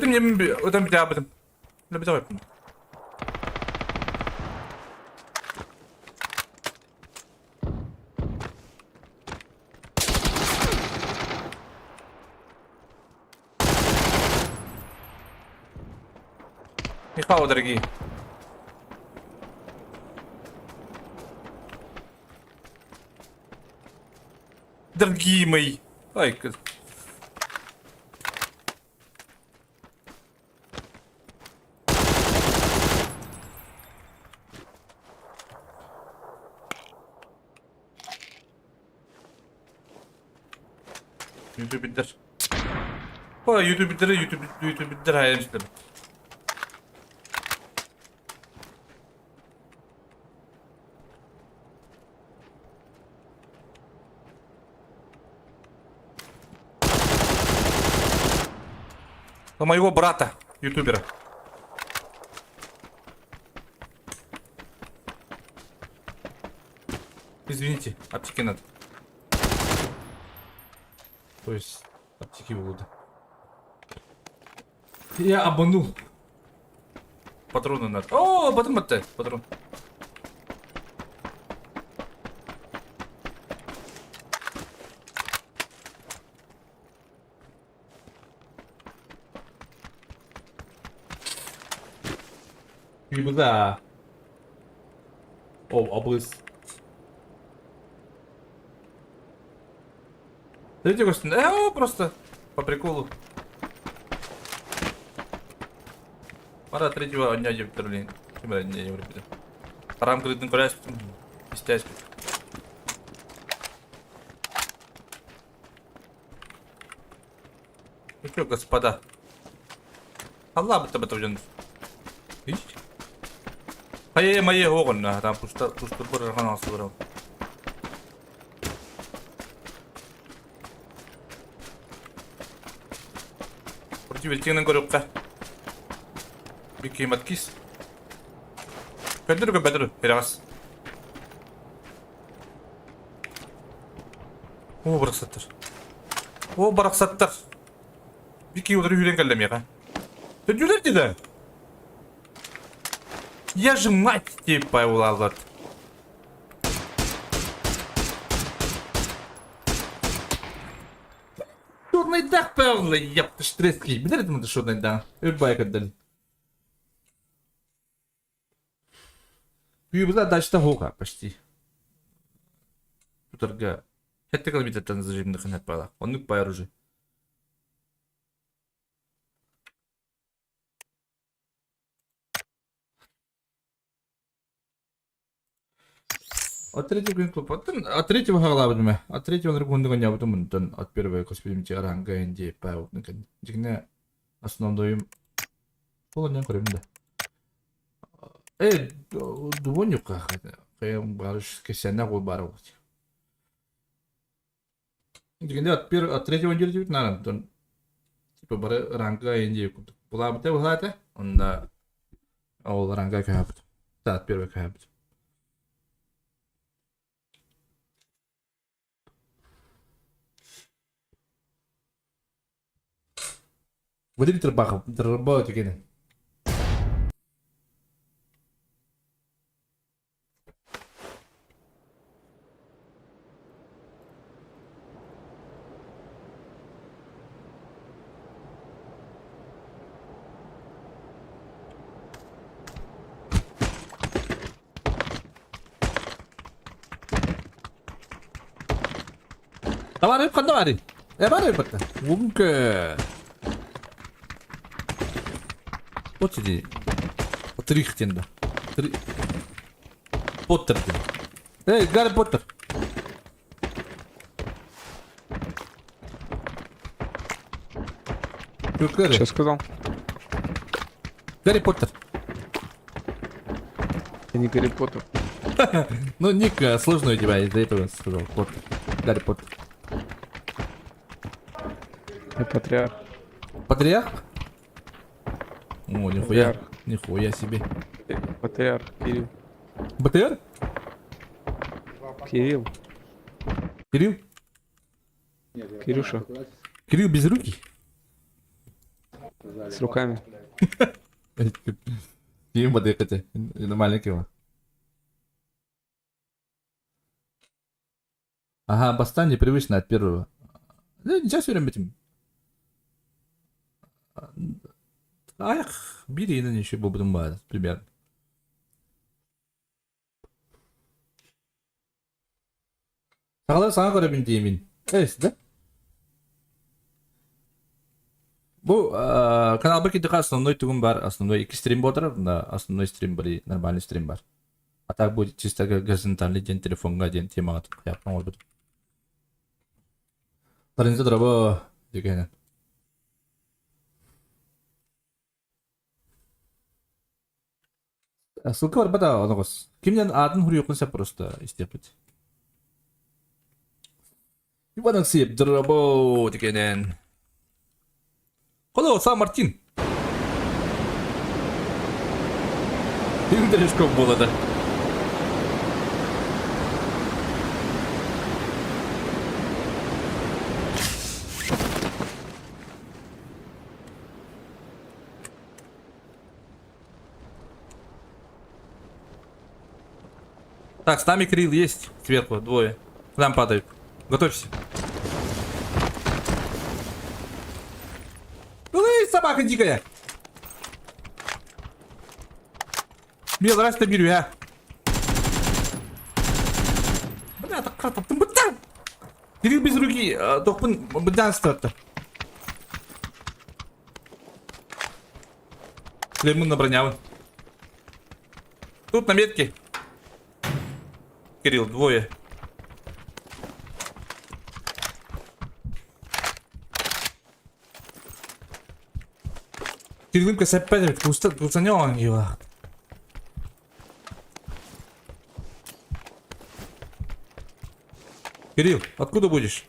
Бля, бля, өтөн бите абытым. Бля, бите қойыппын. Михаил, дорогие. Дорогие мои. Ай, Ютубер. О, ютубердары, ютуб, ютубердар хайамсыздар. На моего брата, ютубера. Извините, аптеки надо. То есть, аптеки будут. Я обманул. Патроны надо. О, потом отдай, патрон. Да. О, абыс. Дайте гостин. Просто по приколу. Пора третьего дня блин. Харам кырытын көрәспін. Истәспін. Ну что, господа? Алла бітті бітті жөн. Хайе майе оғын, там пусто пусто бір ғана бір. Против теңнен көрөккә. Бикемат кис. Бәдір бәдір, берагас. О, барақсаттар. О, барақсаттар. Бики удары үйрен кәлләмеға. Төдүлер деді. Я же мать типа улалат. Турнайдах пәрлі, япты штресский. Білер едім шурнайда. Үрбай кәділ. Күйбіла дачта хоға почти. тутарга сэттэ километртан зажимныхын эппалаах. Оннук баар уже. От третьего күн клуб. Оттон от третьего хаҕалаабытым ээ. От третьего оннук уһуннук оонньообутум онтон от первого коспүтүм чыгараанга индии паабытын дьиҥнэ основнойум ол онньон көрөбүн да. Э, дубонюка хайам барыш кесенне кол баар болот. Дьиҥнэ от пер от третьего дьүрдүбүт наан онтон типа бары ранга индии курдук. Булаабыта быһаата онно ол ранга көһөбүт. От первого көһөбүт. Вадим Трбахов, Трбахов тигени. Табаарый ханна баарый? Э баарый батта. Умка. Вот сиди. Трихтен да. Три... Поттер диэн. Эй, Гарри Поттер. Гарри. Что сказал? Гарри Поттер. Я не Гарри Поттер. Ну, ник сложный у тебя, из-за этого сказал. Поттер. Гарри Поттер. Я патриарх. Патриарх? О, нихуя. Патриарх. Нихуя себе. Патриарх Кирилл. БТР? Кирилл. Кирилл? Кирюша. Кирилл без руки? С руками. Ким бадыйкате? Маленький его. Ага, бастан непривычно от первого. Ну, ничего себе этим. Ах, бери на еще буду примерно. Саҕалар саҥа көрөбүн диэмин. Эс, да? Бу каналбар киирдэххэ основной тугум бар, основной икки стрим буолар, основной стрим бар, нормальный стрим бар. А так будет чисто горизонтальный диэн телефоҥҥа диэн темаҕа оҥорбутум. Таринза дорабо дигэнэн. Ссылка барбата оноҕос. Кимнен аатын хуруйуоххун сөп просто истиэхпит. Иван Алексеев дорабо дигэнэн. Hello, Сан Мартин. Интерешков буолата. Так, с нами Кирилл есть сверху, двое. К нам падают. Готовься. Эй, собака дикая! Бел, раз ты бери, а! Бля, так как там, Кирилл без руки, тохпун быдан старта. Лемон бронявы. Тут на метке. Кирилл, двое. Кириллымка сэппэт куста кусанён ангела. Кирилл, откуда будешь?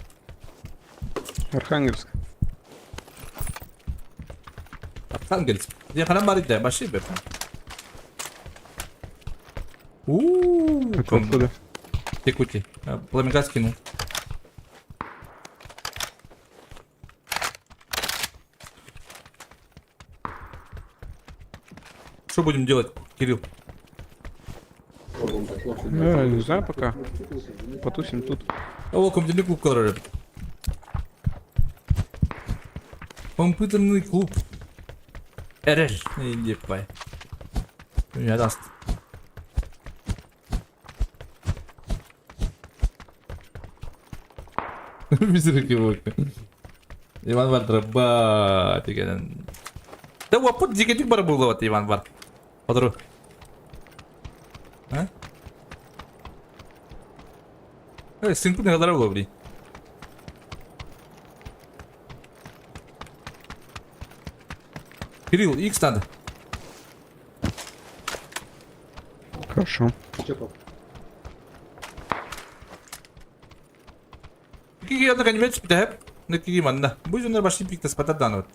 Архангельск. Архангельск. Я ханан бар иде, баши бе. У-у-у. Это откуда? Якутии. Пламенка скинул. Что будем делать, Кирилл? Ну, не знаю пока. Потусим тут. О, компьютерный клуб, который. Компьютерный клуб. РР. Иди пай. Меня даст. Бизирки Иван бар драба деген. Да уоппут дикетик бар буолуот Иван бар. Отору. А? Э, сыҥпын ыгалара буолуо блин. Кирилл, X надо. Хорошо. Киги янна канимет спитәһеп, киги манна. Бу жоннор башын пикте спатар данот.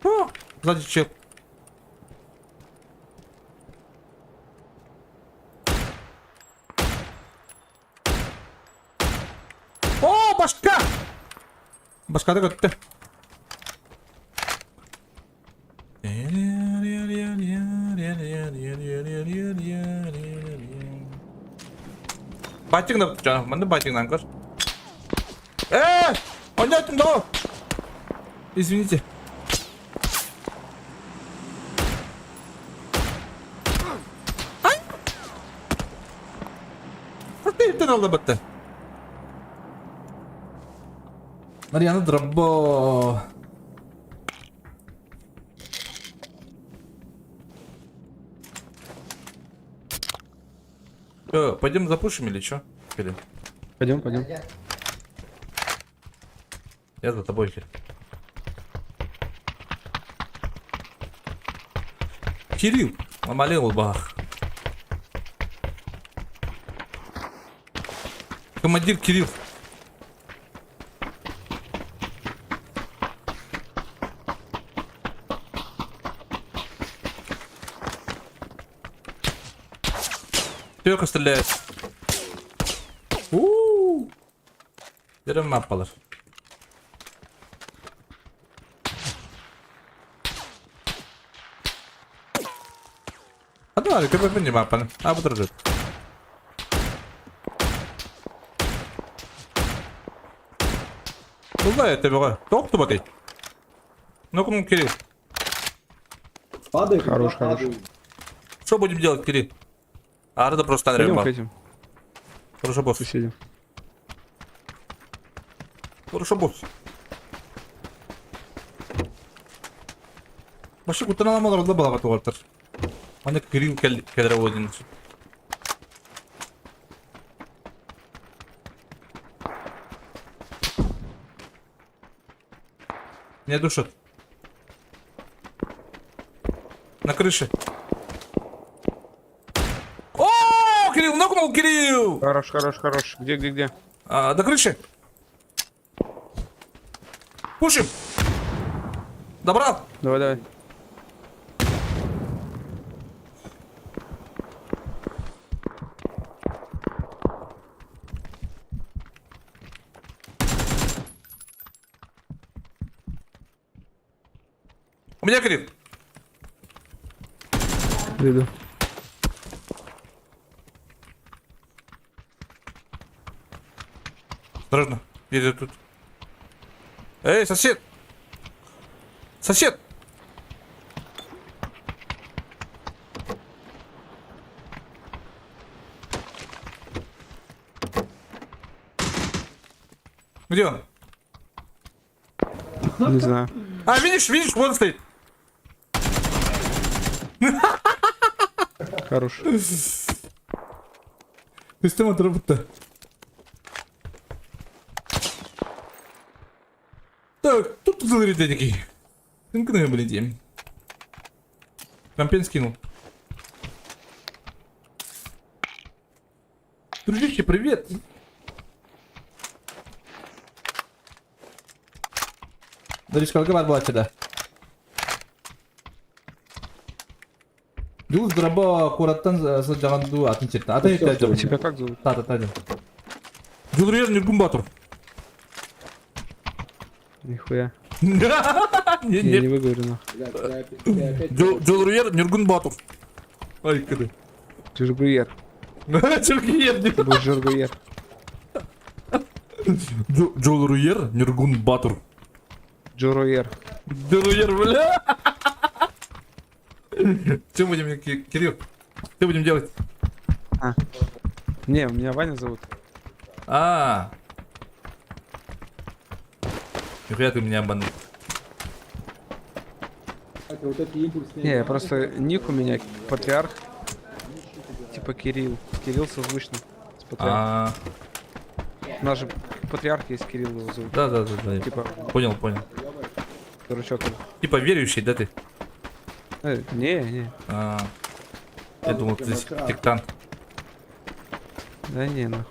О, сзади чел. О, башка! Башкада көттө. Байтигна манна байтигнан көр. Э, онньоотум доо. Извините. Ай! Ты алда бытты. Марьяна Дробо. Пойдем запушим или что? Или? Пойдем, пойдем. Я за тобой, Кирилл. Кирилл, Амалел бах. Командир Кирилл. Только стреляет. У-у-у. Берем маппалар. А давай, көпөпүн не маппаны. А, бу турар. Тулда это бөҕө. Тоқ тубатый. Ну-ка, Кирилл. Падает, Хорош, хорош. Что будем делать, Кирилл? Арда просто Пойдем к Андрей этим Хорошо, босс. соседям. Хорошо, босс. Башы куттан аламалар олла балаба туғартар. Аны Кирилл кәлдері один. Меня душат. На крыше. О, Кирилл, нокнул Кирилл! Хорош, хорош, хорош. Где, где, где? А, до крыши. Пушим. Добрал. Давай, давай. У меня Кирилл. Иду. Осторожно. Где тут? Эй, сосед! Сосед! Где он? Не знаю. А, видишь, видишь, вон стоит. Хорош. Система отработала. Так, тут такие. Тынканы, блядь. Компен скинул. Дружище, привет! Даришка, бар была да. Дьулус драба куораттан сылдьаҕын дуу атын сиртэн. Атын сиртэн Тебя как зовут? Тата, тата. Дьулуруйар Ньургун Боотур. Нихуя. Не, Я не. не выговорю нахуй. Дьулуруйар Ньургун Боотур. Ай, кыды. Жиргуер. Жургуер. Ты будешь Жиргуер. Дьулуруйар Ньургун Боотур. Джуруер. Дьулуруйар, бля. Что будем, Кирилл? Что будем делать? Не, меня Ваня зовут. А. Нихуя ты меня обманул. Не, я просто ник у меня патриарх. Типа Кирилл. Кирилл созвучно с патриархом. А, У нас же патриарх есть Кирилл его зовут. да, да, да, да. Типа, Понял, понял. дурачок. Типа верующий, да ты? Не, не. А, я думал, ты сектант. Да не, нахуй.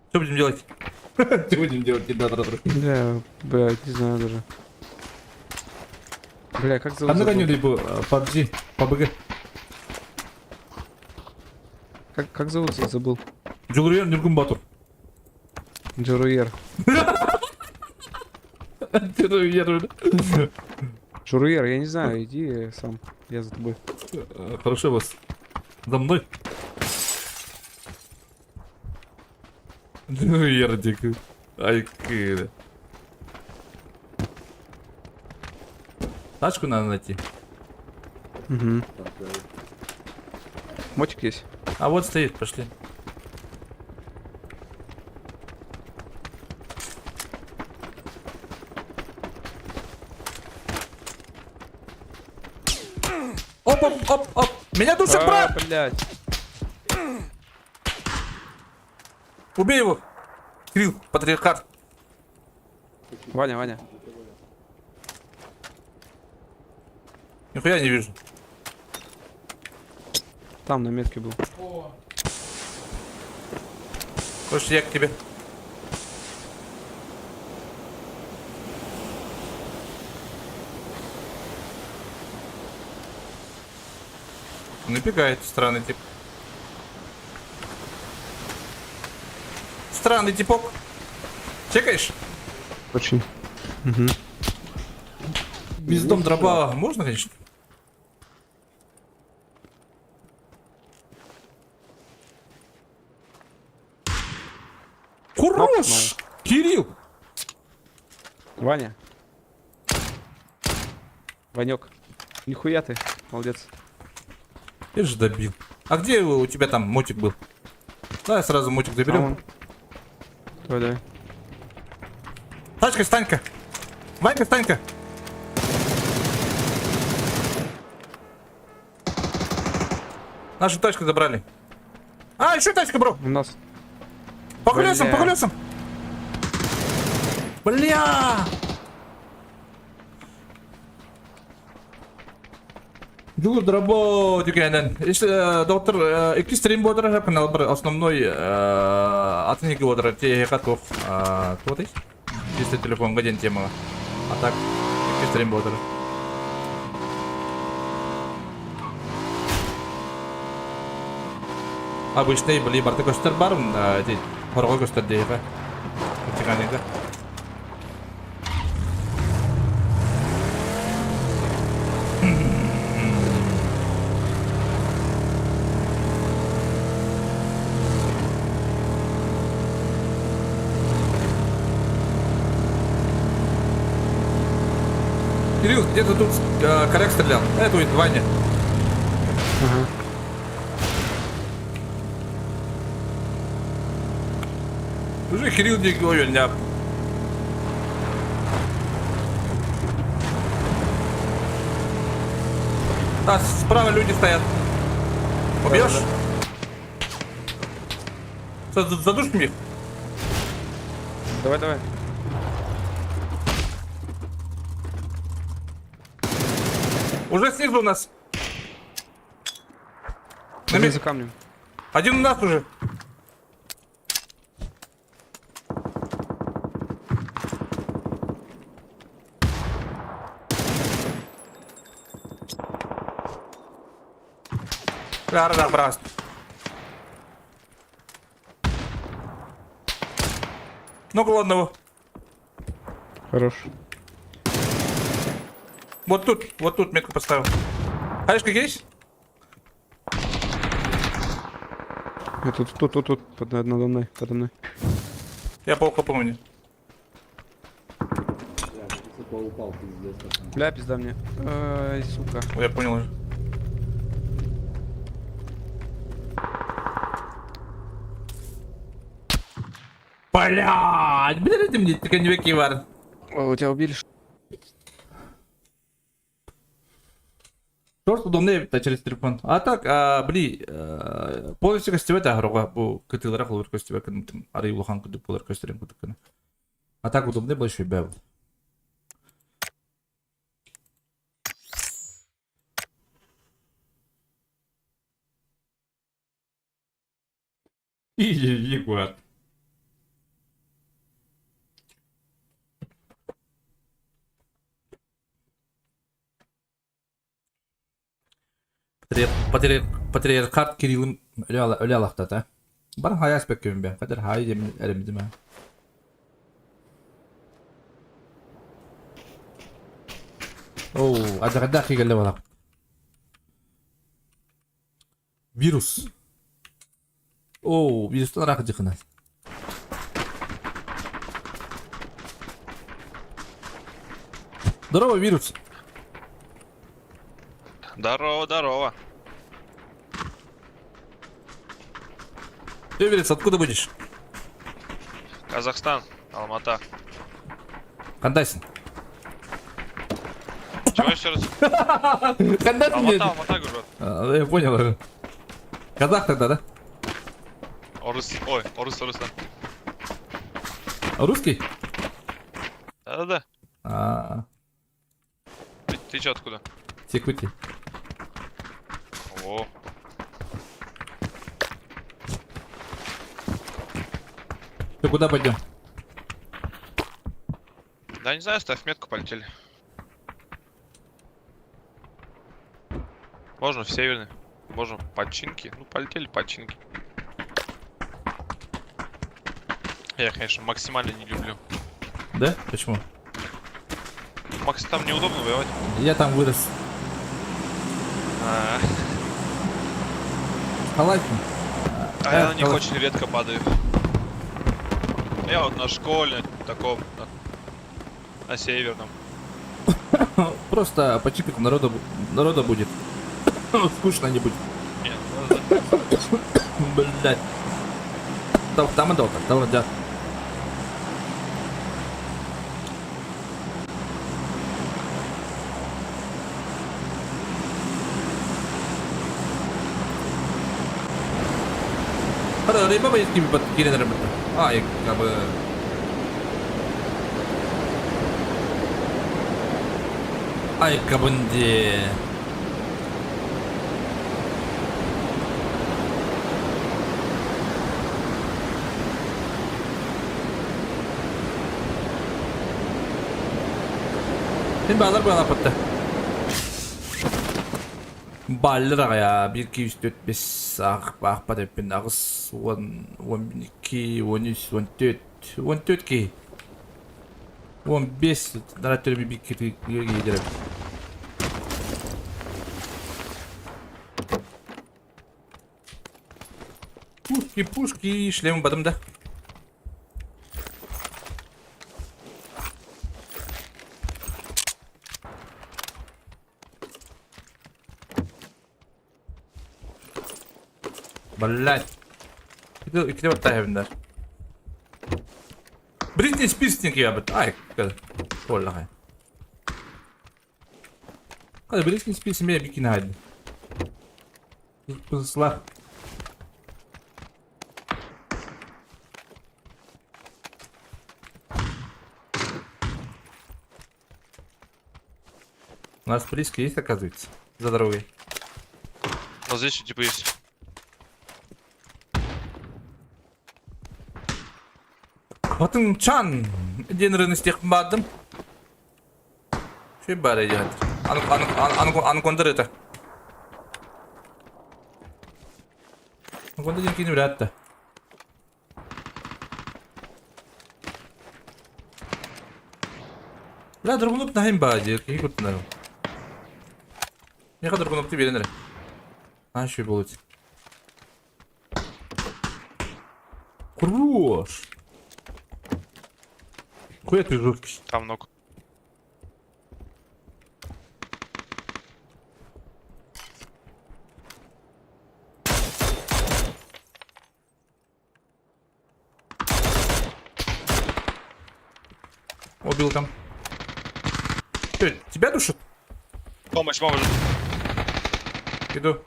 Что будем делать? Что будем делать, ребята? Бля, блядь, не знаю даже. Бля, как зовут? А ну забыл. либо PUBG, PUBG. Как зовут? Забыл. Дьулуруйар Ньургун Боотур. Джуруер. Дьулуруйар. Джуруер, я не знаю, иди сам. Я за тобой. Хорошо, вас. За мной. Дьулуруйар, дико. Ай, кыра. Тачку надо найти. Угу. Мотик есть? А вот стоит, пошли. Оп, оп, оп, оп. Меня душит, А, брат! блядь. Убей его! Кирилл, патриархат. Ваня, Ваня. Нихуя не вижу. Там на метке был. Хочешь, я к тебе? Набегает странный тип. Странный типок. Чекаешь? Очень. Угу. Без дом дроба можно, конечно. Хорош! Кирилл! Ваня. Ванек. Нихуя ты. Молодец. Я же добил. А где у тебя там мотик был? Давай сразу мотик А заберем. он. Давай, давай. Тачка, Станька! Ванька, Станька! Нашу тачку забрали. А, еще тачка, бро! У нас. По колесам, по Бля. колесам! Бля! Дьулуур дорообо түгэнэн. Доктор, икки стрим буолар канал бар основной атын икки буолар те туох туох Чисто телефонга диэн темаҕа. А так икки стрим буолар. Обычный били барыта көстөр баар, хорого көстөр диэхэ. Вертикальныйга. Кирилл, где-то тут коряк стрелял. Это будет Ваня. Ага. Уже Кирилл не говорил, не. А, справа люди стоят. Убьешь? Задушим их? Давай, давай. Уже снизу у нас. На Один месте. за камнем. Один у нас уже. Да, да, брат. Ногу одного. Хорош. Вот тут метку поставил. Хаешка есть? Я тут, тут, тут, тут, под, надо мной, подо мной. Я плохо помню. Бля, пизда мне. Ай, сука. Ой, я понял уже. Блядь, билэр этим дии, коньяки бар. О, у тебя убили? Торт удобный эбит через телефон. А так, а, били, полностью көстүбэт аһарга бу кытыылара холобур көстүбэт кынтым арый улахан кудук болар көстөрүн кудук гына. А так удобный большой бэбл. Егор. Патриархат Кириллин өлө алахтата. Баран хайа аспеккөбүн бен. Кадыр хай демин эремдим ha. Оу, адагада кигелле балак. Вирус. Оу, вирустан ыраах дьыхына. Здорово, вирус. Здорово, здорово. Ты, вирус, откуда будешь? Казахстан, Алмата. Хантайсың. Чего еще раз? Хантайсың Алмата, Алмата, говорю. А, я понял. Казах тогда, да? Орыс, ой, орыс, орыс, да. Русский? Да-да-да. А, Ты чё, откуда? Якутия. О. Ты куда пойдем? Да не знаю, ставь метку, полетели. Можно в северный, можно в починки. Ну, полетели починки. Я, конечно, максимально не люблю. Да? Почему? Макс, там неудобно воевать. Я там вырос. А, Халатин. а я на них очень редко падаю. Я вот на школе, таком, на северном. Просто по чипикам народа будет. Скучно не будет. Нет, ну, да. Блять. Там, там и там, да. Рыба будет кирен рыба. А, я как бы... Ай, кабынде. Şimdi bağlar bu alapatта. Баллар я 1, 2, 3, 4, 5, ах, бах, падеппин, агыс, 10, 12, 13, 14, 14 ки. 15, нараттыры bir kiri giderim. Пушки, пушки, шлем бадым да. Блять. Икки баттаа Бритни Спирс киябыт. Ай, туоллаҕай. Хада Бритни Спирс эмиэ бикини хайды. Пысла. У нас близко есть, оказывается, за дорогой. Но здесь типа есть. Хатынчан диэн ырыны баардым. Шүй баар идиот. Анакондар это. Анаконда диэн кини билээтта. Бля, доргунуп нахим баа диир, киһи куттанарым. Миэхэ доргунупту биэрэн эрэ. Аа, шүй буолуо. Хорош! Хуя ты жесткий. Там много. Убил там. Чё, тебя душит? Помощь, помощь. Иду.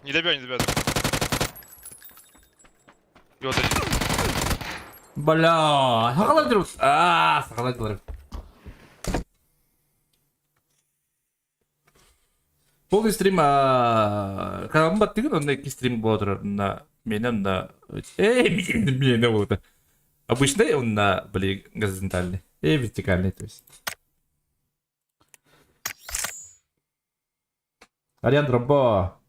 Не добей, не добей. И вот один. Бля, сахалар дерут. А, сахалар дерут. Полный стрим каналым баттыгын, онно икки стрим буола турар. На мене на э мене буолта. Обычный он на были горизонтальный и вертикальный, то есть. Ариан Дробо.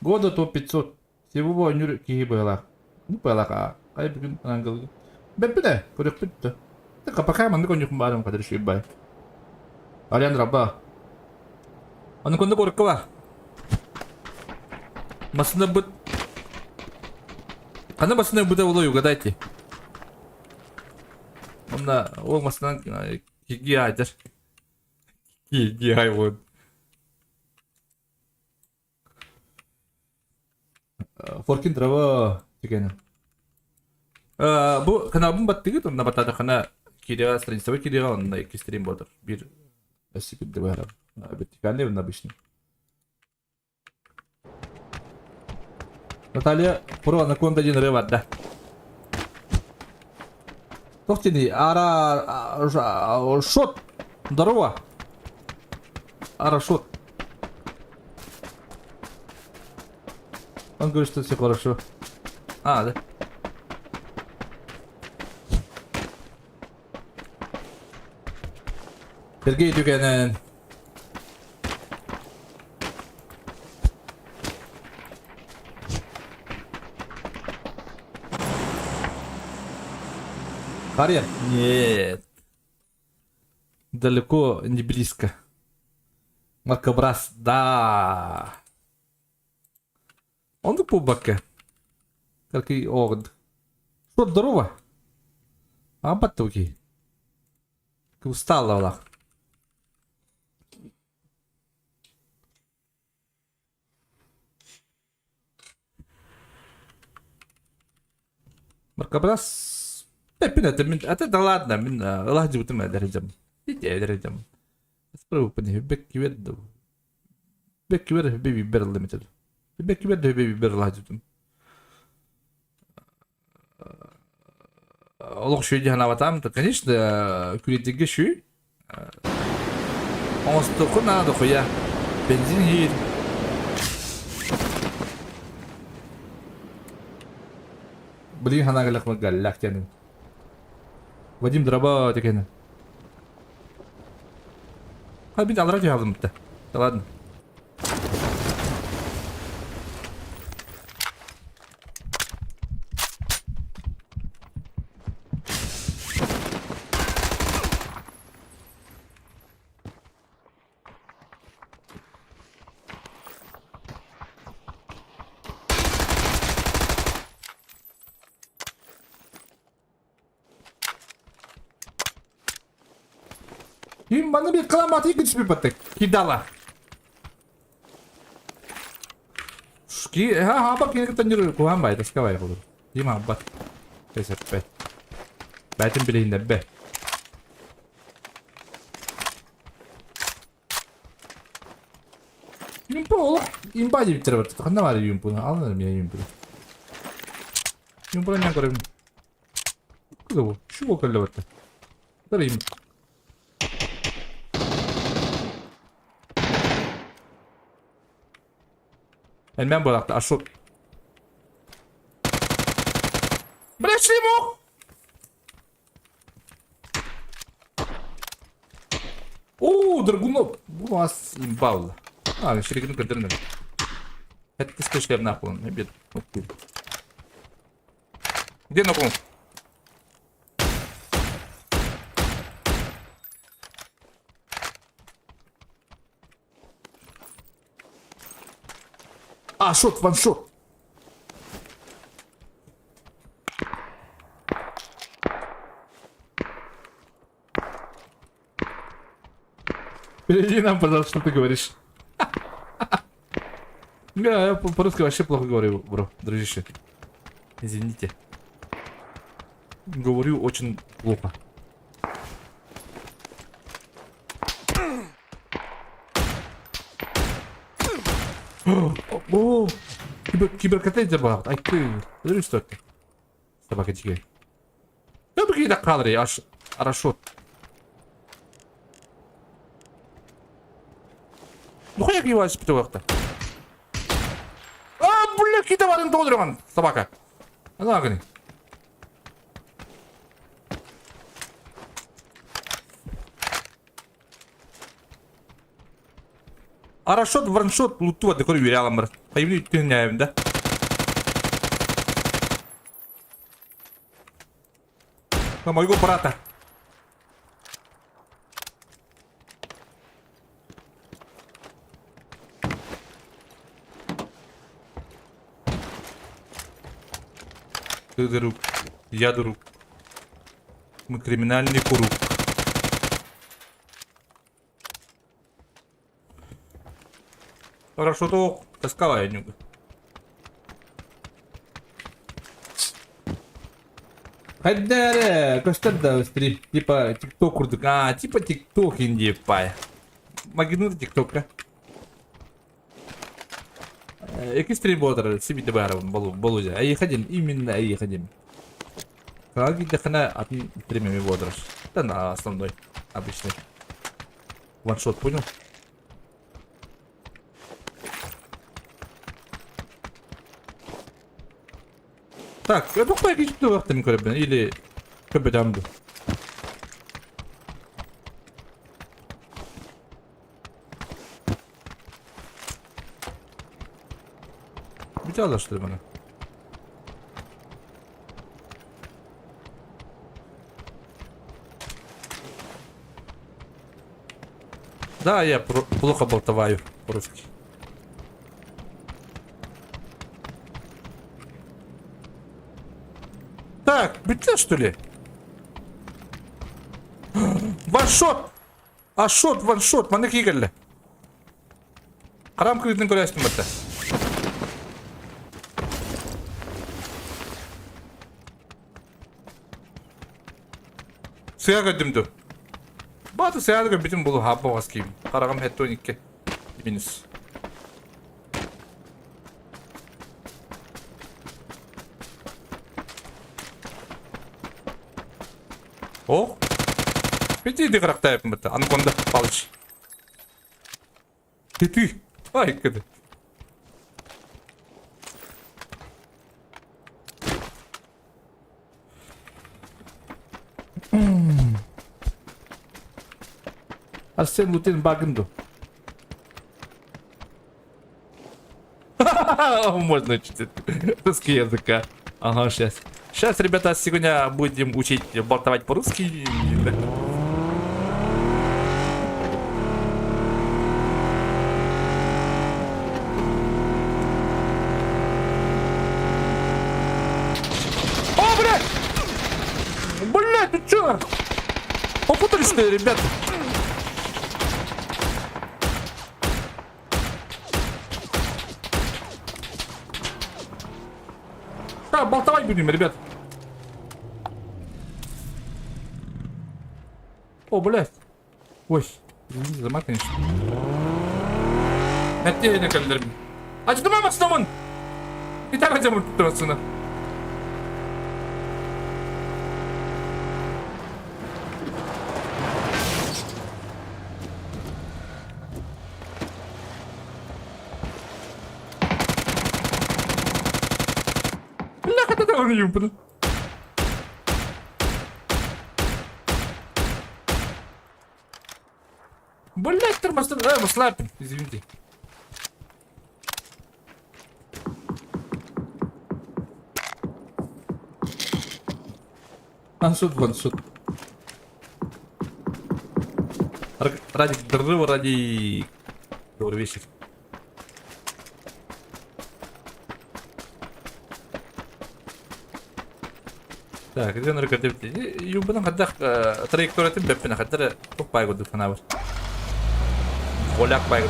Года топ 500. Всего оонньуур киһи быһалаах. Ну быһалаах аа. Хайа бүгүн ангелга. Бэппит ээ, көрүөхпүт да. Пока маннык оонньуохпун баарым хатыр үчүгэй бай. Ариан Дробо. Ону конно куоракка бар. Массыына быт. Ханна массыына быта буолуой угадайте. Онно ол массыынан киги аайдар. Киги аай вот. Форкин трава дигэн. Бу каналбын баттыгыт, онно баттаатаххына киириэҕэ страницабар киириэҕэ, онно икки стрим буолар. Биир өссө кирдэ быһаарар. Вертикальный уонна обычный. Наталья про анаконда диэн ырыа бар да. Туох диэний? Ара шот. Здорово. Ара шот. Он говорит, что все хорошо. А, да. Сергей Дюкенен. Харьер? Нет. Далеко не близко. Маркобрас, да. Оннук буолбакка. Какой оҕод. Что, здорово? Аампат туги. Устал олох. Маркобрас Пеппин это мин это да ладно мин ылах дьыбытым эдэр дьам. Ити эдэр дьам. Спробуппун бэккибэр да бэккибэр бэби бэр лимитед. Бэккибэр да бэби бэр ылах дьыбытым. Олох үчүгэй дии санаабатаҕым. Конечно, күлэтиргэ үчүгэй. Оҥостуоххун наада дохуя. Бензин иһиир. Блин, санаа кэлэх галлях диэн. Вадим дроба декени. А бит алра түһэҕин да. Да ладно. Им маны бир кыламаты күтүспүт баттык. Кидала. Ки ха хаба кини кытта ньыр куһаан бай таска бай холур. Дим аббат. Кэсэппэт. Бәтин билиһиннэрбэ. Юмпу олох имба диэбиттэрэ барта. Ханна баар юмпуну? Алын эрэ миэнэ юмпуну. Юмпуну ньан көрөбүн. Кыгы бу. Шу кэллэ барта. Бары им. Элмэн буолаахта ашу. Бля, шлемок! Оо, Драгунов! Бу мас имба А, ширигин көрдөрүн. Хэттис көшлерин ахпылын. Бир. Где нокун? А, шот, ваншот. Переведи нам, пожалуйста, что ты говоришь. Да, я по-русски вообще плохо говорю, бро, дружище. Извините. Говорю очень плохо. О, кибер, киберкотель бар. Айты, көрүс что Собака дьигэ. Төбү хаалар аш арашот. Нухуя киеваешь питуакта. А, бля, кита барын толдырган собака. Ана гыны. Арашот, ваншот, луту ады көрү үөрэ аламмар. Хайбын үттүн да. На моего брата. Ты друг, я друг. Мы криминальный круг. Хорошо, то таскала я нюга. Хайдары, көстөр да стрим, типа тикток курдук. А, типа тикток инди пай. Магинур тиктокка. Эки стрим болар, сибиде бары болу болу Ай ходим, именно ай ходим. Каги дахана атын стримами болар. Да на основной, обычный. Ваншот, понял? Так, я буквально какие-то вахтами көрөбүн или көбөтөм Бүтэ что ли, маны? Да, я плохо болтоваю по-русски. Так, бүтэ что ли? Ваншот! Ашот, ваншот, маны кигелле. Харам кырытын көрөстүм бата. Сыя көдүмдү. Баты сыя бүтүн булу хаппа бас кийим. Карагам хетто 12 минус. Ох. Бити дыгырактайып бата. Анконда палыч. Ты ты. Ай, кыды. Арсен Лутин Багынду. Можно учить русский языка. Ага, сейчас. Сейчас, ребята, сегодня будем учить болтовать по-русски. О, блядь! Блядь, ты чё? Попутались что ли, ребята? Так, болтовать будем, ребят. О, блядь. Ой, извините за мат, конечно. Это не календер. А что мама снова? И так хотя бы сына. Бляха, это он юмпан. Блять, тормоз, слаб, извините. Ансут, вансут. Радик, здорово, Радик. Добрый вечер. Так, где на Юбынан хаддах траектория бэппин хаддар тук байгуду фанабыр. Голяк байгуд.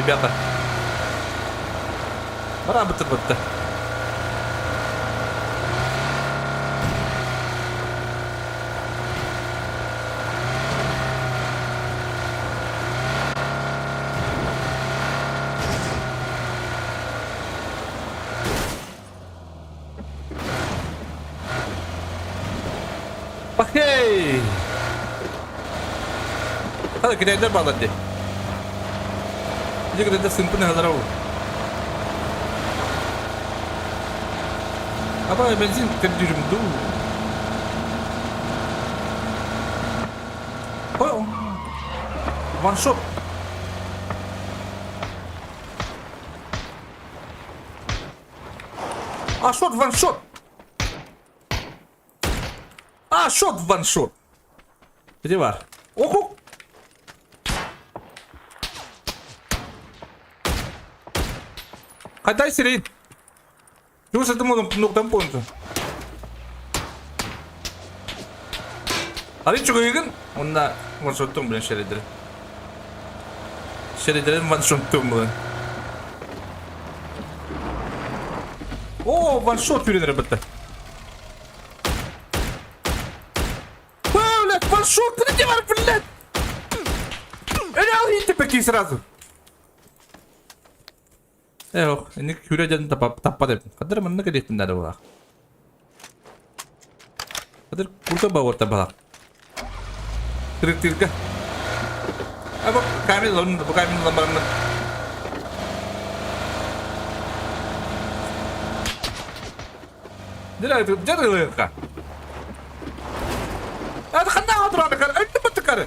ребята. Бараабыттар бытта. Окей! Hadi gidenler bağlandı. Bir gidenler sınıfı ne kadar oldu? Ama benzin kırıcım dur. Oh. One shot. А шот ван шот. А шот ван шот. Где бар? Оху. Қайдай сирейін. Юрсатым оның нұқтан пойынты. Ары чугайгын, онда ваншоттум билен шередер. Шередерин ваншоттум билен. О, ваншот үйренер бітті. Блядь, ваншот, ты не блядь! Эля, тепер сразу. Эх, инник күрэ дьэн таппат эбит. Хадыр манна кэлиэхпин наада буолаах. Хадыр курта бауырта балах. Тырык-тырка. А бу камень лон, бу камень лон бараммын. Дьэ, Ханна тураны кар, айтты баттыкары.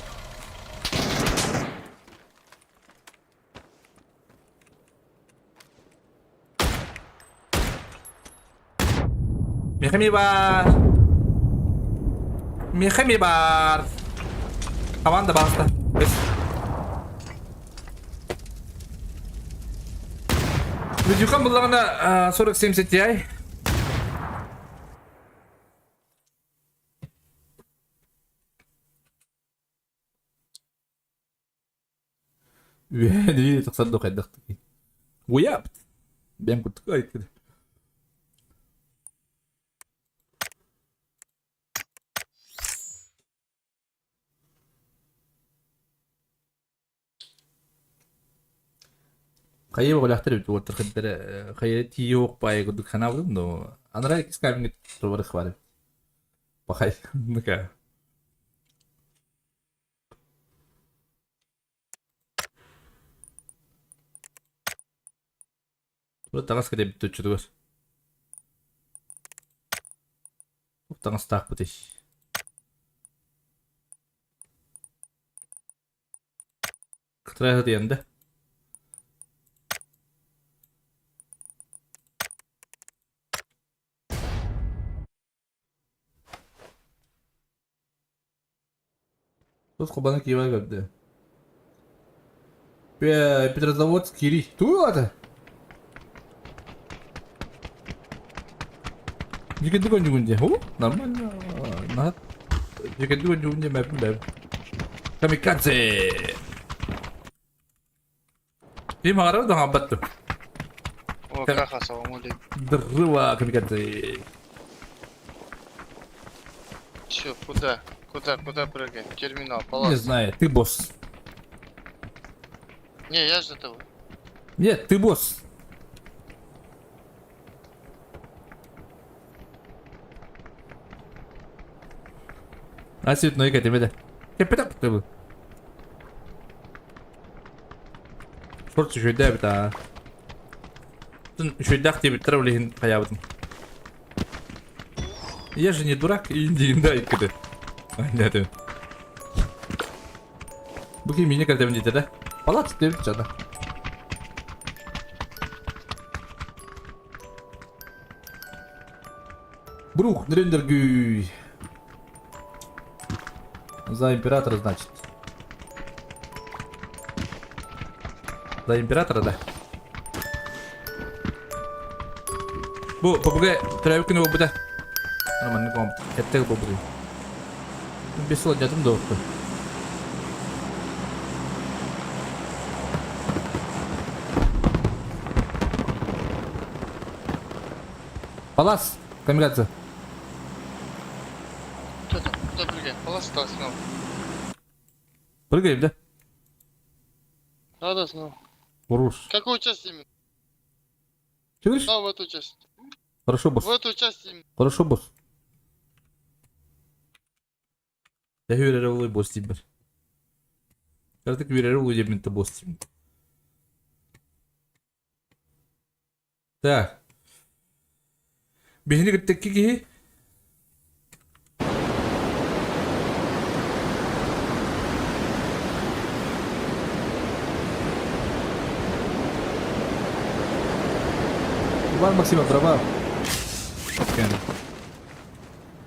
Миэхэ баар. Миэхэ баар. Команда баста. Видюкам буллаҕына 40-70 Ti. Үөһэ тахсар да хайдах Уйаабыт. Бэйэм курдук айттыр. Хайа бөҕөлөөхтөр эбит уолаттар хайдара хайа тиийиэх баайы курдук санаабытым но анараа иккис камеҥҥа товарых баар эбит. Пахай ну-ка. Бу таҥас кэтэбит оччотугар. Таҥастаахпытый. Кытара сытыйан да. Тут кубаны киевай көрдө. Петрозаводск кири. Туй ата? Дьүкэнди көнньүгүн дии. О, нормально. Наһат. Дьүкэнди көнньүгүн дии мэпин бэм. Камикадзе! Ким аҕарар да хаалбат дуо? О, каха, салам алейкум. Дрыва камикадзе. Че, куда? Куда, куда прыгаем? Терминал, Не палас. знаю, ты босс. Не, я же того. Нет, ты босс. А цветной кэтимэ Кэппэтэх бу. Шорт үчүгэйдээбит аа. Үчүгэйдээх диэбиттэрэ ол иһин хайаабытым. Я же не дурак, иин да иккити. Айнятым. Бу ким миинэ кэлтэбин диэтэ да? Палац диэбит чата. Брух, Нрендергүй. За императора, значит. За императора, да. Бу ППГ төрөөбүт күнэ буолбута. Маннык оҥорбут. Кэттэк буолбут. Бес сыл дьатым да Палас, камикадзе. Кто там? Кто прыгает? Палас стал снова. Прыгаем, да? Да, да, снова. Урус. Какую часть именно? Ты говоришь? Да, в эту часть. Хорошо, босс. В эту часть именно. Хорошо, босс. Я үөрэрэ улуй босс диибэр. Кыратык үөрэрэ улуй диэбин да босс диибин. Так. Биһини кытта икки киһи. Иван Максимов, дрова.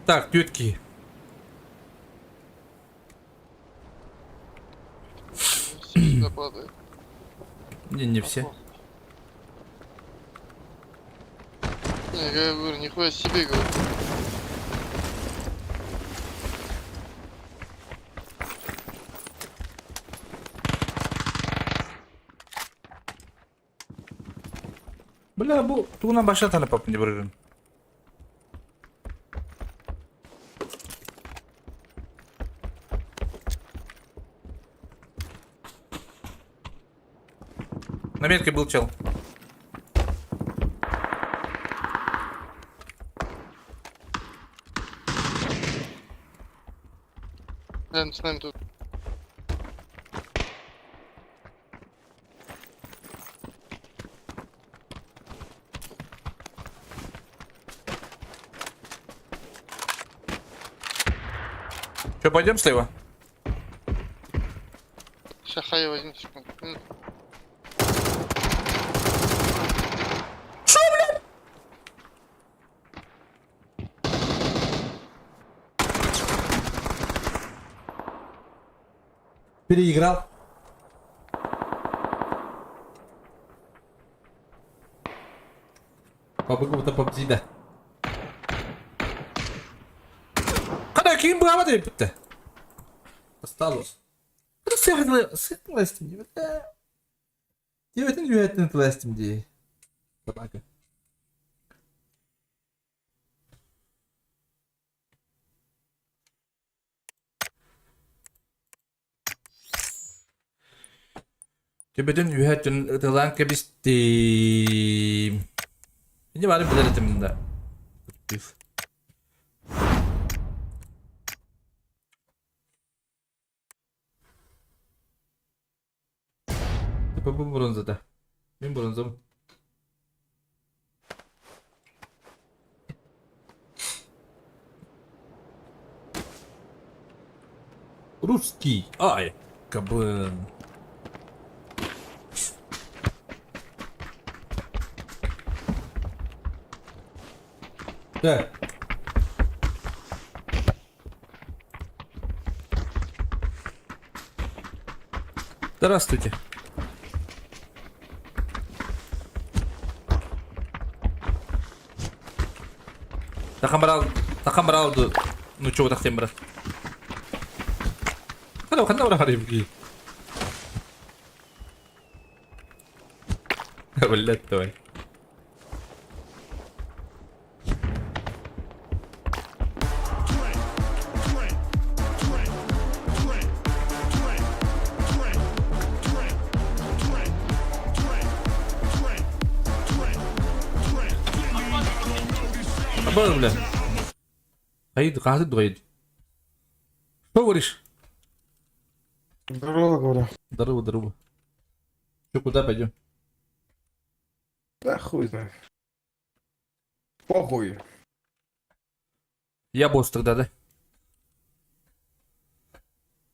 Так, түөрт киһи. Все сюда падают. Не, не все. Не, я говорю, нихуя себе, говорю. Бля, бу тугунан башта танып деп барырын. На метке был чел. Рядом с нами тут. Че, пойдем слева? Сейчас хай возьму секунду. Переиграл. Папа будто PUBG да. Қана кейін бұғама деп бітті. Осталось. Сыхластым деп. Деветін үйәтін тыластым дей. Собака. Төбөтүн үһэ өттүн ытыалаан кэбистим. Инде бары билэр этим да. Типа бу бронзада. Мин бронзам. Русский. Ай, кабын. Так. Здравствуйте. Тахан барал, тахан барал, ну чего тахтем брат. Хана хана барал харибки. Блядь, давай. Абы, бля. Айд, қағды дұғайд. Что говоришь? Здорово, говорю. Здорово, здорово. Че, куда пойдем? Да хуй знает. Похуй. Я босс тогда, да?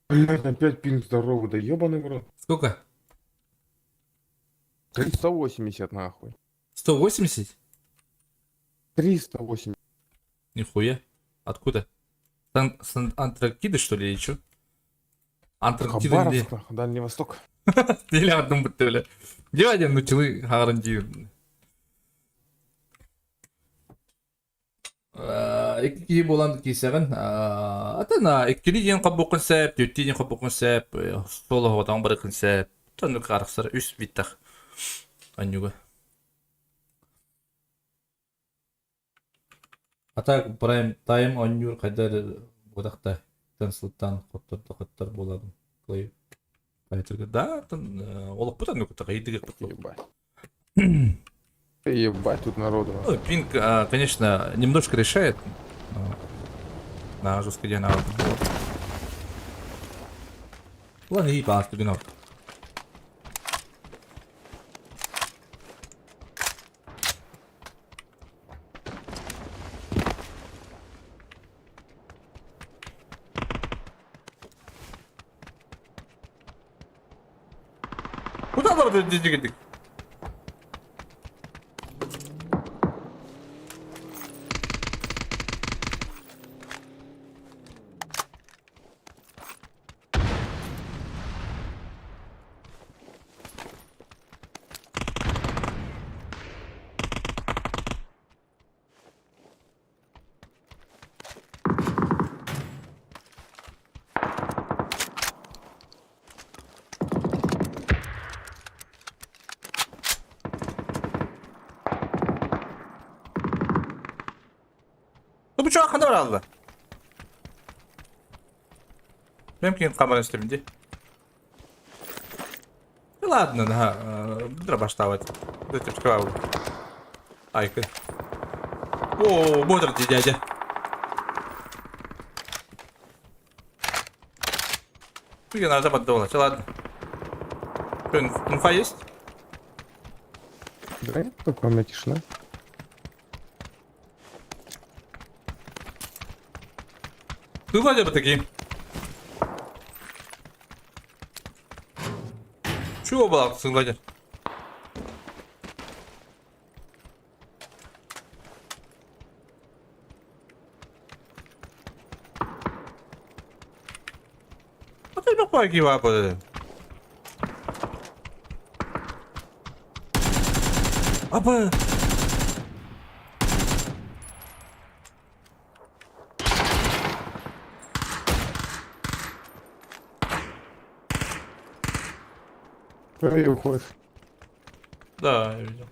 Блять, опять пинг здоровый, да ебаный в рот. Сколько? 380 нахуй. 180? 380. Нихуя. Откуда? Сан, Сан Антарктиды, что ли, или что? Антарктида где? Хабаровск, нахуй, Дальний Восток. Или одном бля. Где один нучилы харанди? Икки киһи буолан киисэҕин атын иккили диэн хоббуккун сөп, түөттүү диэн хоббуккун сөп, солоһуотаҕын барыккын сөп. Тоннук арахсар үс биттах анньуга. А так прайм тайм оонньуур хайда эрэ буотахта тан сылтаан хоттор да хоттор буолабын. Клей. Да, тан олохпут анны кутта хайдыгыппыт. Ебать. Ебать, тут народу. Ну, пинг, конечно, немножко решает. На жестко день Ладно, и пас, Куда олордо дьигидик? Ну, бу ханна баралла? Мөмкин камера истебин дии. Ладно, да, дробаштавать. Айка. О, бодр дядя. Я надо поддавать, ладно. Что, инфа есть? Да нет, только у меня тишина. Ну, вроде бы такие. Чего была, сын Give Апа! Эй, уходит. Да, я видел.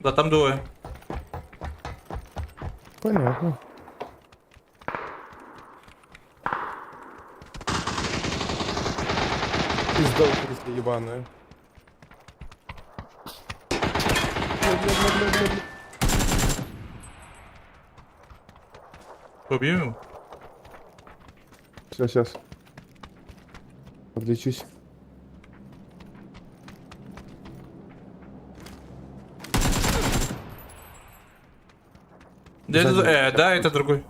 Да, там двое. Понятно. Пизда крыса ебаная. Убьем его? Сейчас, сейчас. Подлечусь. Да, это, да, это другой.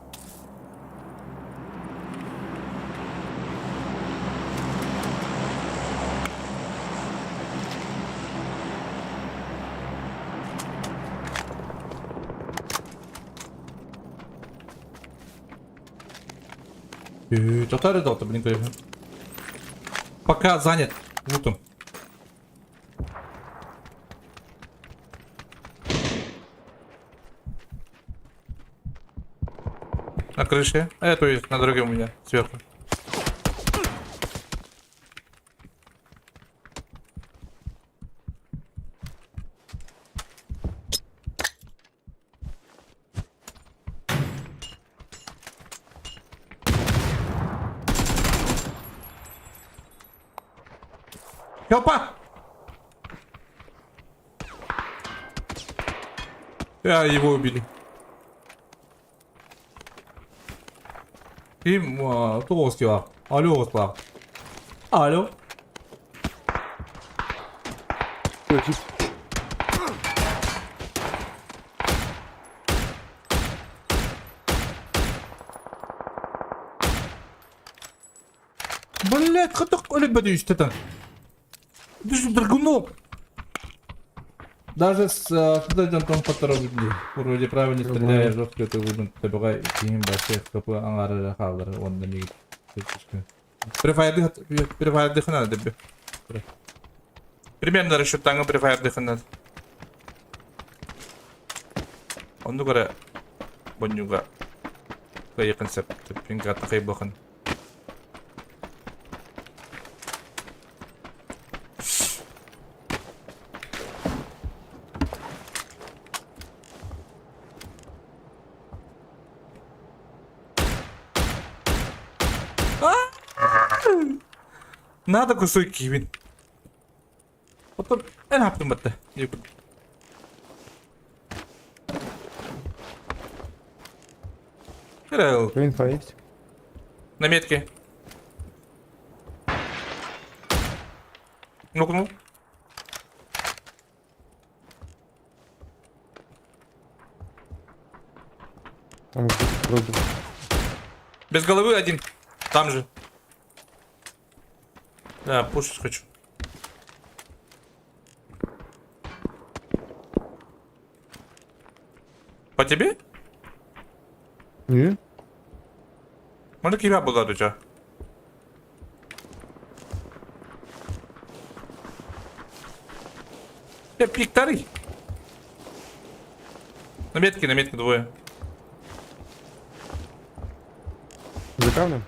Татары дал-то, блин, конечно. Пока занят лутом. На крыше. То есть на дороге у меня, сверху. Опа! А, его убили. Ким туох Алло, Слав. Алло. Блять, хатак өлөбөдү там. Ты что, драгунок? Даже с Антон Вроде правильно стреляя, жестко ты выбран табыга кийин басы капы аңары хаалар онда миг. Префайр дыхана деп. Примерно расчеттаңы префайр дыхана. Онду гара бонюга кайыкын сеп пинга тахай бахан. Надо кусок киһибин. Оттон эн хаптын батта. Кирилл. Инфа есть? На метке. Ну-ка, ну. Там где-то вроде. Без головы один. Там же. Да, пушить хочу. По тебе? Не? Может, тебя была у тебя? Я пиктарый. На метке двое. За камнем?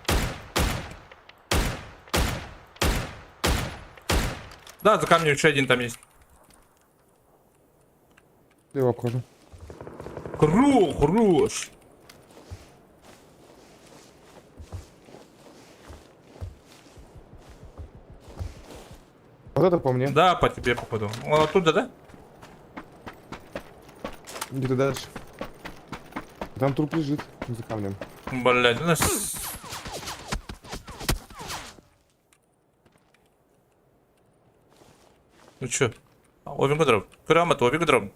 Да, за камнем еще один там есть. Я его обхожу. Хру, хорош. Вот это по мне. Да, по тебе походу. Он оттуда, да? Где-то дальше. Там труп лежит за камнем. Блять, у нас... Ну чё? Овен Грамота, овен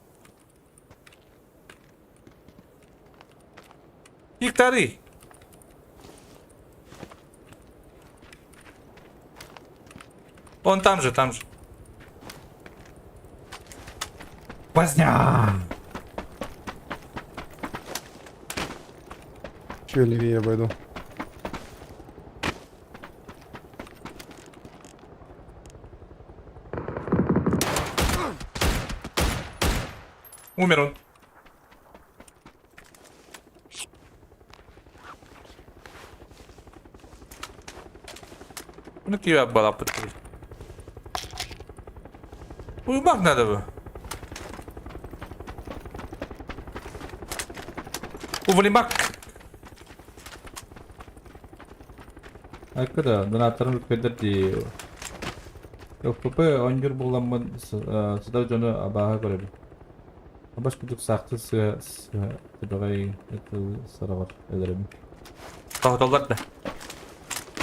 Викторы! Он там же, там же. Поздня! Че, левее обойду. Умер он. Ну, тебя была подкрыть. Уймак надо бы. Увалимак. Айкада, донаторым көдөр ди. ФПП оонньуур буоламмын сытар дьону абааһы көрөбүн. Абас курдук саахтыы сыа сыа түбэҕэй ытыы сороҕор өлөрөбүн. Тоһуталлар да.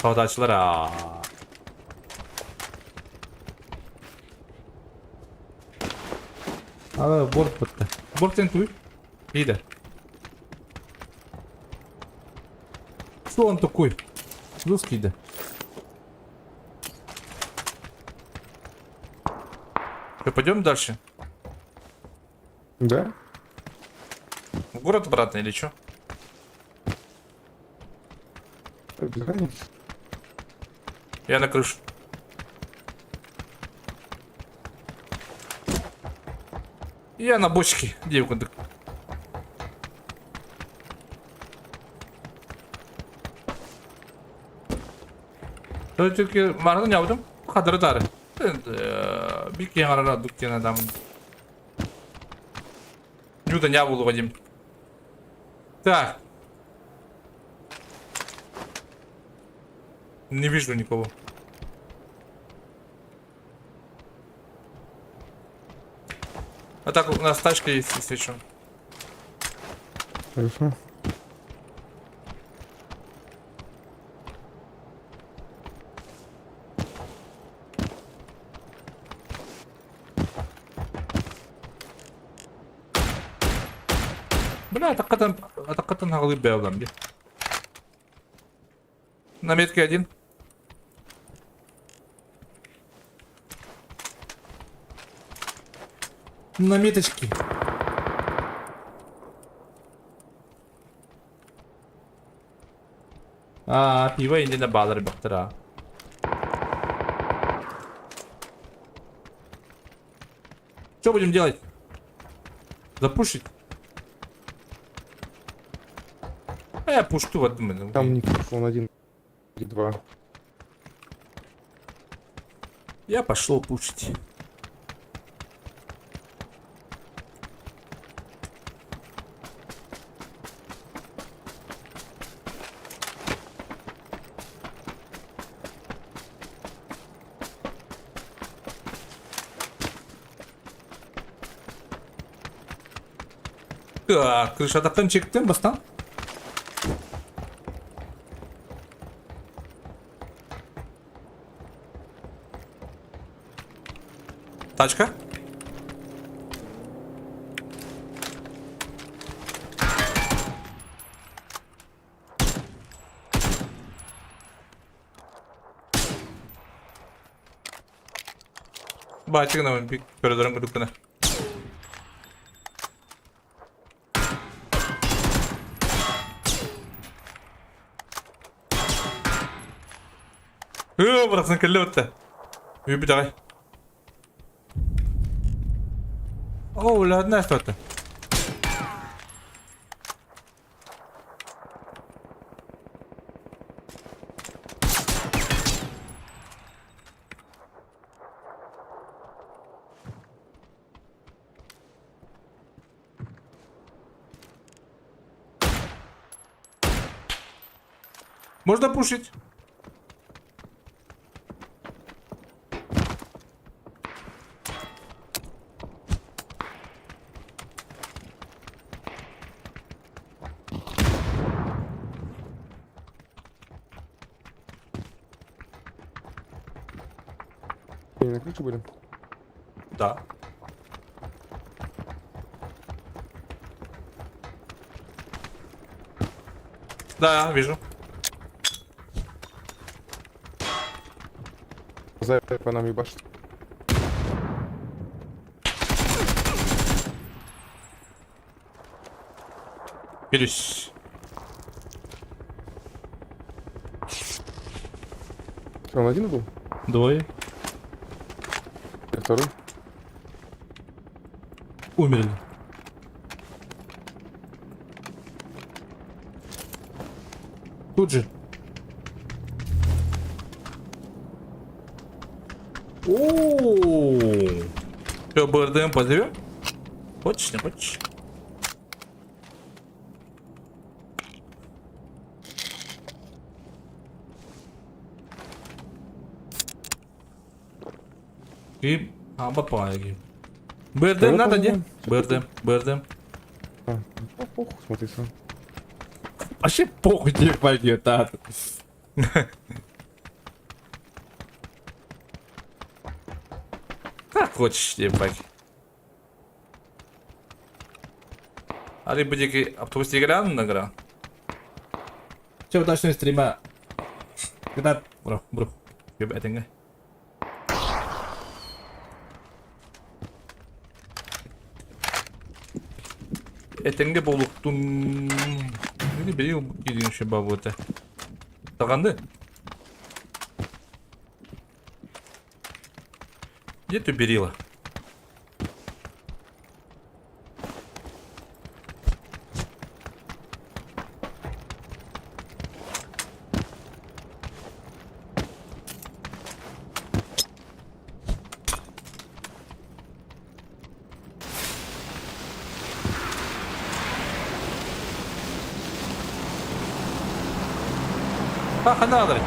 Тоһутааччылар аа. Ала борт бытта. Борт сен туй. Лида. Что он такой? Русский да. Что, пойдем дальше? Да? В город обратно или что? Без разницы. Я на крышу. Я на бочке. Девку. Только марын явдым. Кадыры дары. Бик яңарара дуктен адамын. Юда не булу Вадим. Так. Не вижу никого. А так у нас тачка есть, если что. Хорошо. Бля, атаккатан, атаккатан хаҕылыыр бэйэлэм дии. На метке один. На меточке. Аа, пиво иннинэ баалар бөхтөр Что будем делать? Запушить? Пушту в одну. Там не он один, и два. Я пошел пушить. Так, крышататтан чектим бастан. Тачка. Баачы гынабын би көрөлөрүн курдук гына. Ыы, бырахсан кэллэ бытта. Үбүт аҕай. Оо, ладно, что-то. Можно пушить? Не, на крыше были? Да. Да, вижу. За по нам ебашит. Берусь. Что, он один был? Двое. Я второй. Умерли. Тут же. О, Что, БРДМ позовем? Хочешь, не хочешь? И аба паги. БРДМ Давай надо, не? позовем. БРДМ, БРДМ. А, ну, похуй, смотри сам. Вообще похуй тебе пойдет, а. Как хочешь, ебать. Али будеки автобус играл на гра. Все, удачного стрима. Когда... Бро, бро. Ебать, Этэҥҥэ буолуохтун. Били били киирин шебабыта. Таганды. Где ты берила? А, ханна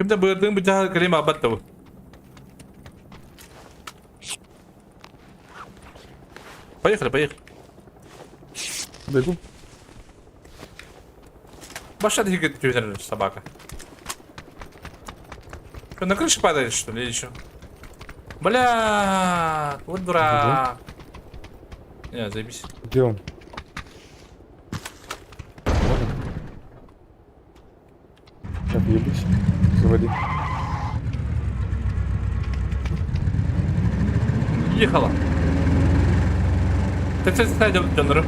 Ким да быардыын быдьаһа кэлим абат да Поехали, поехали. Бегу. Баша двигает собака. Что, на крыше падает, что ли, или что? Бля, вот дурак. Не, заебись. Где он? Вот он. Так, ебись. Заводи. Ехала. Ты, ты, ты, дьоннору.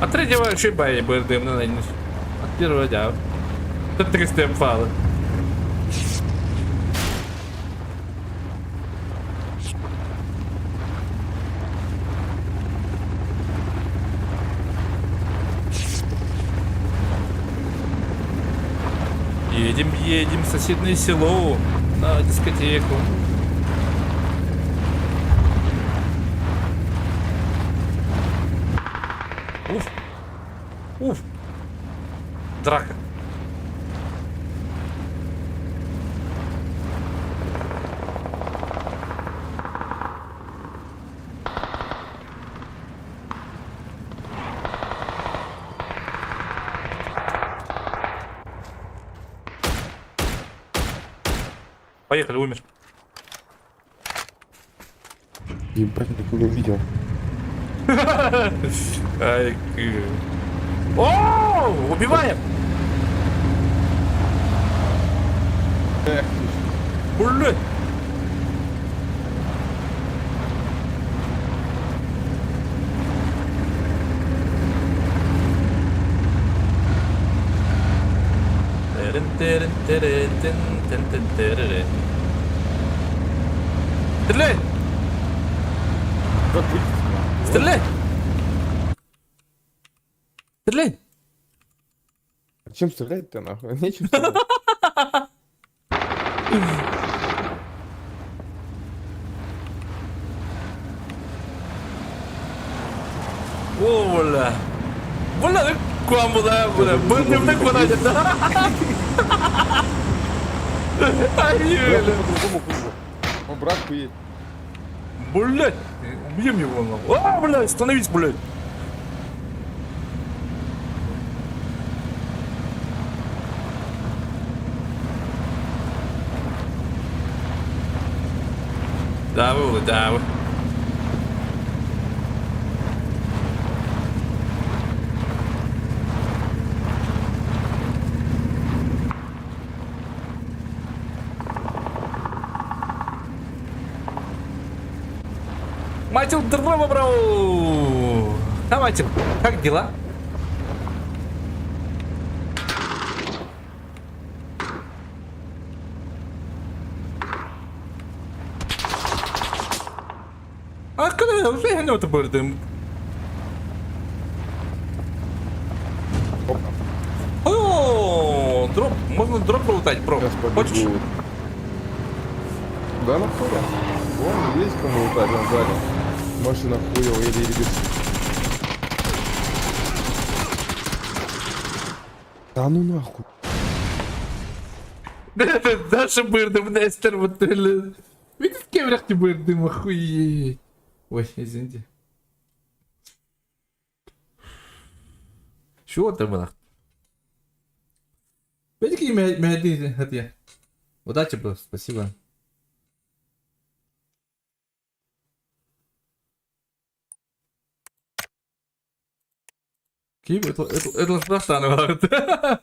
От третьего вообще бай БРДМ на От первого дня. Тут 300 файлы. Едем, едем в соседнее село на дискотеку. Уф! Уф! Драка. Поехали, умер. Ебать, я такого не видел. Ай, О, убиваем! Блять! Стреляй! Стреляй! Стреляй! Чем стрелять-то нахуй? Нечем стрелять. О, бля. Бля, куамбуда, бля. Бля, куда это? Ай, Бля, бля. по другому кругу. Он брат поедет. Блять! Убьем его нахуй. А, блядь, остановись, блядь! Да, вы, да, вы. Матил, здорово, бро! А, Матил, как дела? А когда уже я не бырдым? О, дроп, можно дроп лутать, бро. Сейчас Хочешь? побегу. Да нахуй? Вон, есть кому лутать, вон сзади. Машина хуево еле-еле бежит. Да ну нахуй. Даша бырдым, Нестер, вот Видите, с кем ряхти бырдым, охуеть. Ой, извините. Чего там было? Видите, какие Удачи, бро, спасибо. Кип, это это это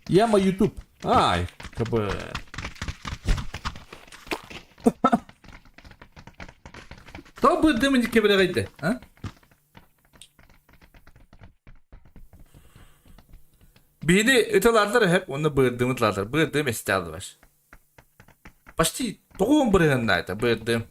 Яма YouTube. Ай, КБ. Кто будет дымники блядь, а? Биһиги ыталаатылар эһэп уонна быырдыым ыталаатылар. Быырдыым эстэ Почти тоҕуон бырыһынна это быырдыым.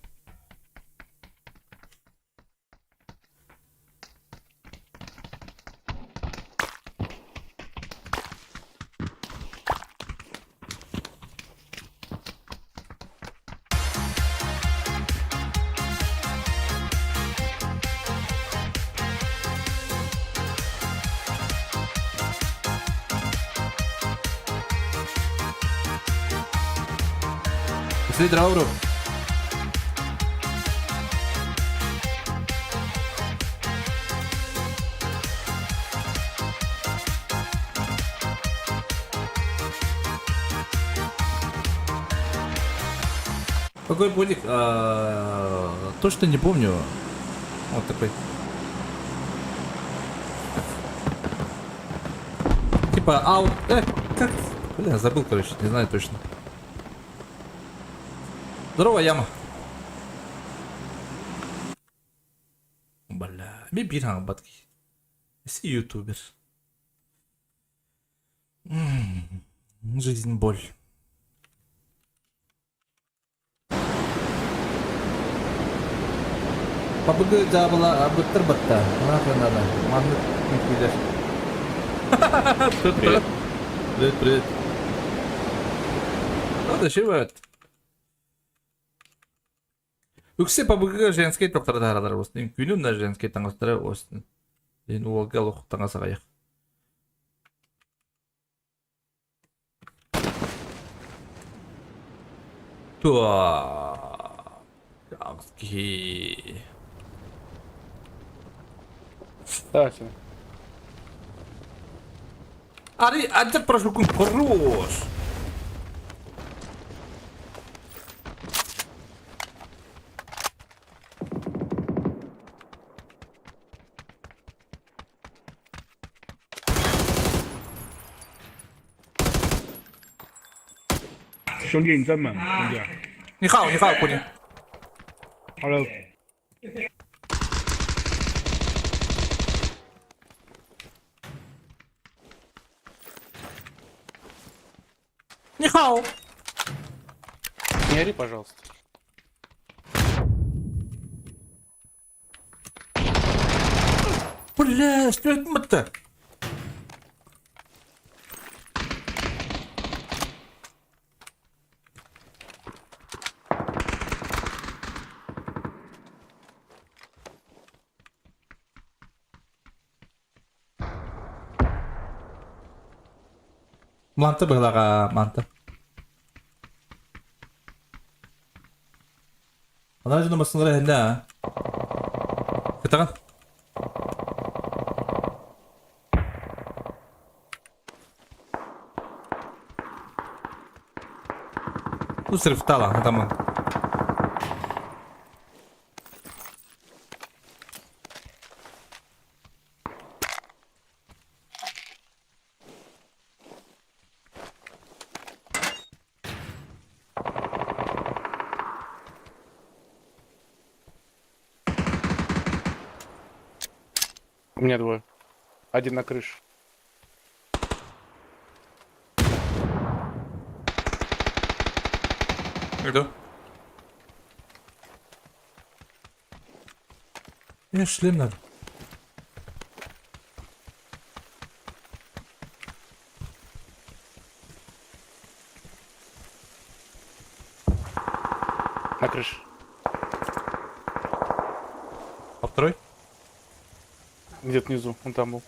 Здорово. Какой бодик? А, точно не помню. Вот такой. Типа аут. Как? Бля, забыл, короче, не знаю точно. Здорово, яма. Бля, ми биран батки. Си ютубер. Жизнь боль. Пабыгы дьаабыла быттар батта. Нахрен надо. Маннык үҥкүүлэр. Привет. Привет, привет. Надо шивает. Үксэ пабыгыга женскэй тохтара таһааралар буолсун. Үҥкүүнү уонна женскэй таҥастара буолсун. Диэн уолга олох таҥас аҕыйах. Туа. Киһи. Давай сюда. Ари, а прошу, хорош. 兄弟，你在吗？兄弟。你好，你好，姑娘。 Hello。 你好。 Не ори, пожалуйста. Бля, что это? Манта быһылаҕа, манта. Анаа дьоно массыыналара эһиннэ аа. Кытаҕын. Ну, срифтала, атаман. У меня двое. Один на крыше. Иду. Мне шлем надо. На крыше. А второй? Где-то внизу. Он там был.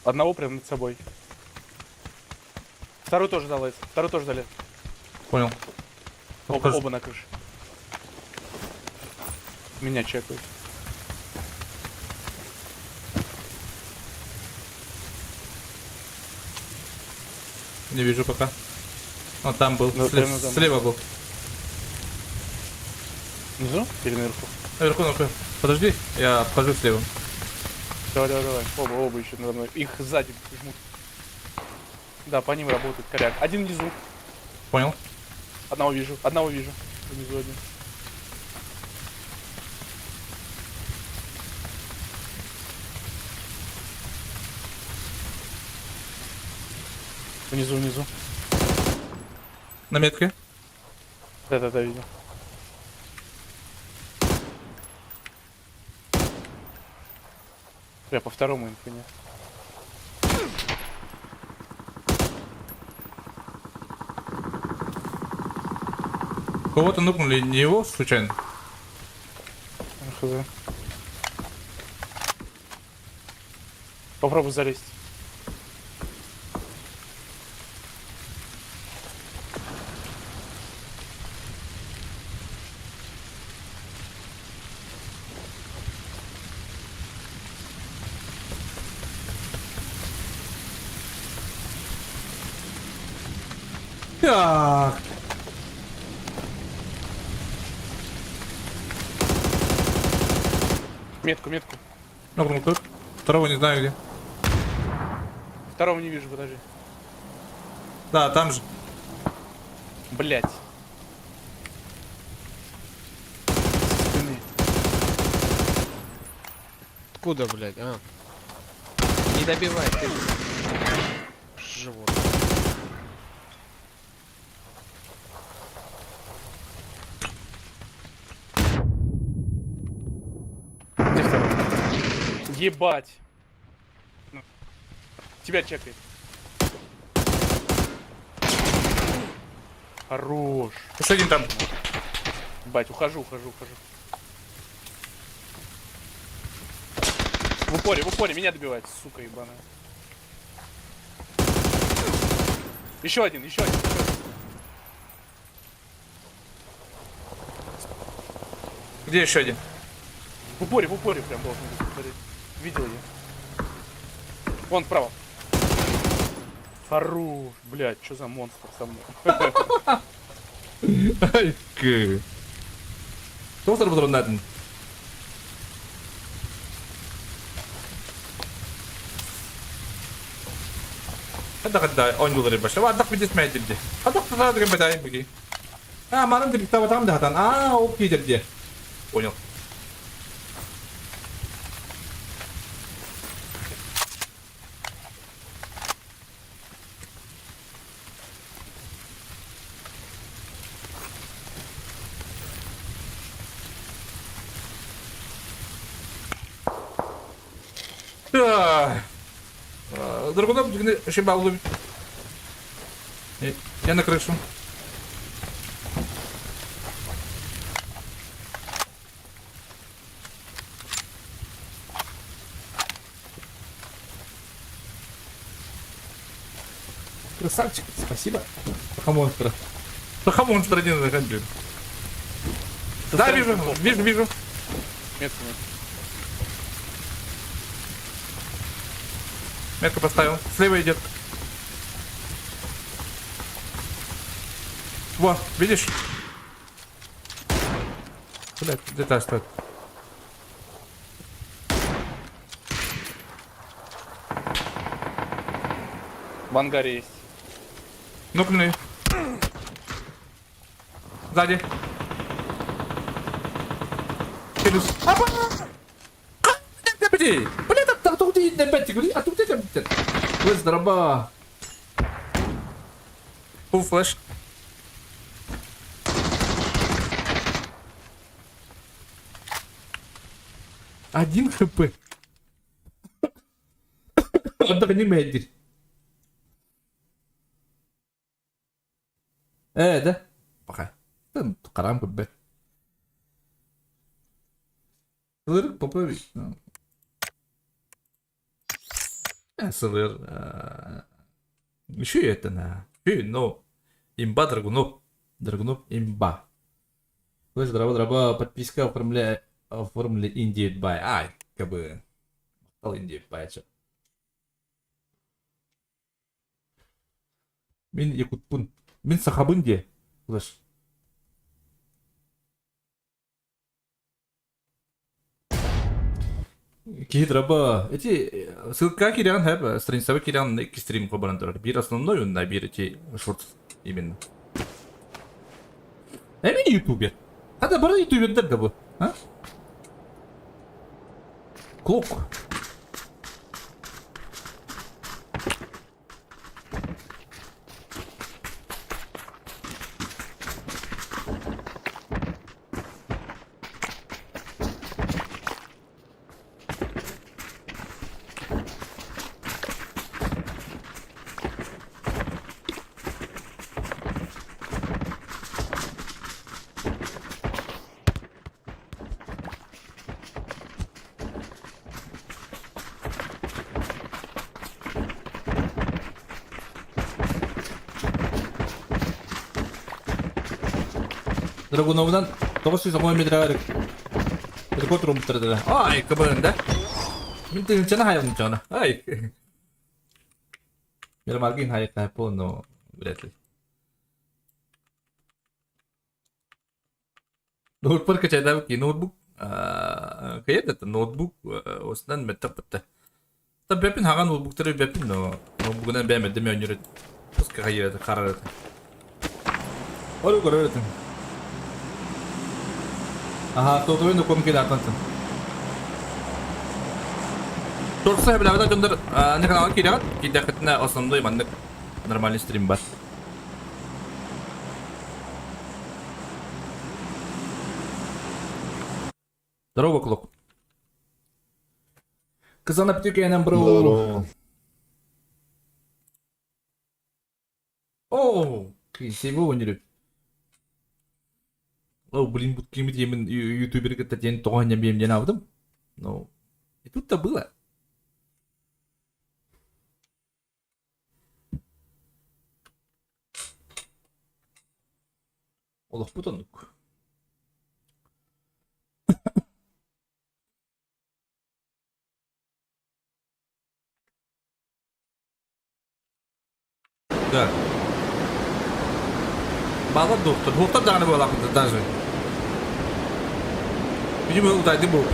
Одного прям над собой. Второй тоже залез. Второй тоже залез. Понял. Оба на крыше. Меня чекают. Не вижу пока. Он там был. Ну, прямо там. Слева был. Внизу или наверху? Наверху, наверху. Подожди, я обхожу слева. Давай, давай, давай. Оба, оба еще надо мной. Их сзади жмут. Да, по ним работает коряк. Один внизу. Понял. Одного вижу. Одного вижу. Внизу один. Внизу, внизу. На метке. Да-да-да, видел. Я по второму инфы нет. Кого-то нукнули, не его случайно? Хз. Попробуй залезть. Так. Метку, метку. Нокнул тут. Второго не знаю где. Второго не вижу, подожди. Да, там же. Блять. Со спины. Откуда, блядь, а? Не добивай, ты. Живот. Ебать. Ну, Тебя чекает. Хорош. Еще один там. Ебать, ухожу, ухожу, ухожу. В упоре, меня добивает, сука ебаная. Еще один, еще один, еще один. Где еще один? В упоре прям должен быть. в упоре. Видел я. Вон, справа. Хорош, блядь, что за монстр со мной? Айкы. Доктор бұдырын Хадда хадда оонньуулары баша. Ардах бидис мэйдирди. Хадах тутаа деген бадай биги. А, манын дирикта батам да хатан. А, ол кидерди. Понял. Да. Драгунов шибал Я на крышу. Красавчик, спасибо. Монстра. Монстр один заходил. Да, вижу, вижу, вижу. Метку, метку. Метку поставил. Слева идет. Во, видишь? Блядь, где-то стоит. В ангаре есть. Нокнули. Сзади. Через. Апа! Блин, здорово. Фул флеш. Один хп. Он не медлит. Э, да? Пока. Карам б. Сылыр Попович. Сылыр. Еще это на. Но. Имба Драгунов. Драгунов имба. Слышь, драба, драба, подписка оформля... Оформли Индия бай. Ай, как бы... Индия бай, чё. Мин якутпун. Мин сахабын де. Слышь. Киһи драба. Эти ссылка кириан хэп, страницаба кириан икки стрим хобаран турар. Биир основной, онна биир эти шорт именно. Эми ютубер. Хата бары ютубердер да бу. А? Клок. Драгуновынан 990 метр рекорд румтырды. Ай, кыбында. Мин тыгынчаны хайын чана. Ай. Мир маргин хайы по, но вряд ли. Ноутбук качайда ки ноутбук. Каят это ноутбук осынан меттап битте. Та бепин хаган ноутбуктары бепин, но ноутбугунан бәмә деме өнүрөт. Пуска хайы карар. Ору көрөрөт. Ага, то то ком кида атантын. Торса биләбә дьоннор не каналга киирәҕит, киирдэххитинэ основной маннык нормальный стрим бар. Здорово, Клок. Кызана птикенен бро. Здорово. О, красиво өнүрү. О, блин, бу кимит емен ютубер кытта диэн тоҕо биэм диэн аабытым. Ну, и тут-то было. Олохпут оннук. Да. Балар доктор. Доктор даҕаны буолаахпыт даже. Видимо, утайды буолбут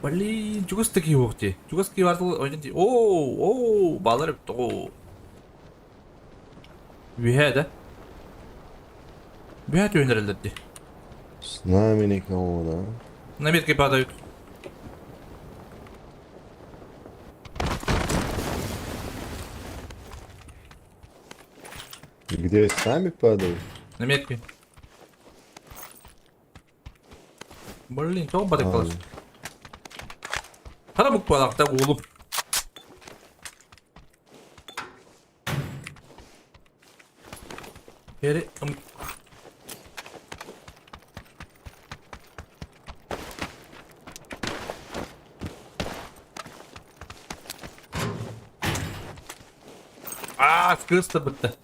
Блин, чугас такие уох дии. Чугас кии бартыл ойдон дии. Оо, оо, балар эбит оо. Үһээ да? Үһээ түһүнэрэллэр дии. С нами никого, да? На метке падают. Где сами падают? На метке. Блин, тоҕо батыккалар. Хара буквалаахта уулум. Бери Аа, скыста бытта.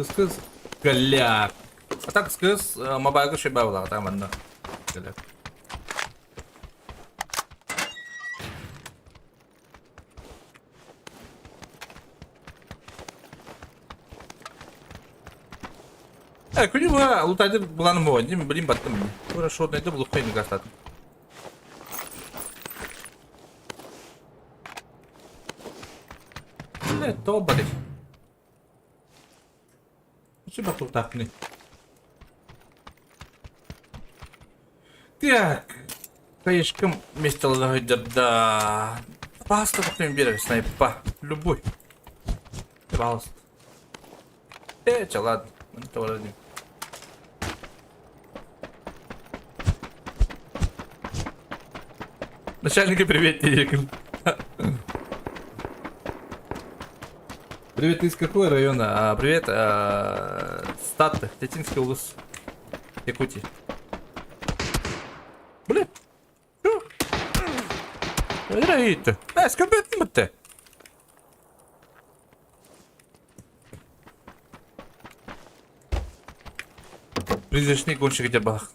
Скыс Голяк. А так скыс мобайлга шөбә була, там манна. Голяк. Э, күнү буга лутайды буланым бу, дим, блин, баттым. Тура шотнайды булып койны гастат. Бля, то бадый. Үчү батуктаахпыный. Так. Каешкам вместе да. Паста тохтойм биэрэр снайпа. Любой. Пожалуйста. Э, че, ладно. Мы Начальника привет, Терекин. Привет, ты из какого района? А, привет, а, Статта, Тетинский улус, Якутии. Блин. Чё? Это? А, скобет ты. Призрачный гонщик где бах.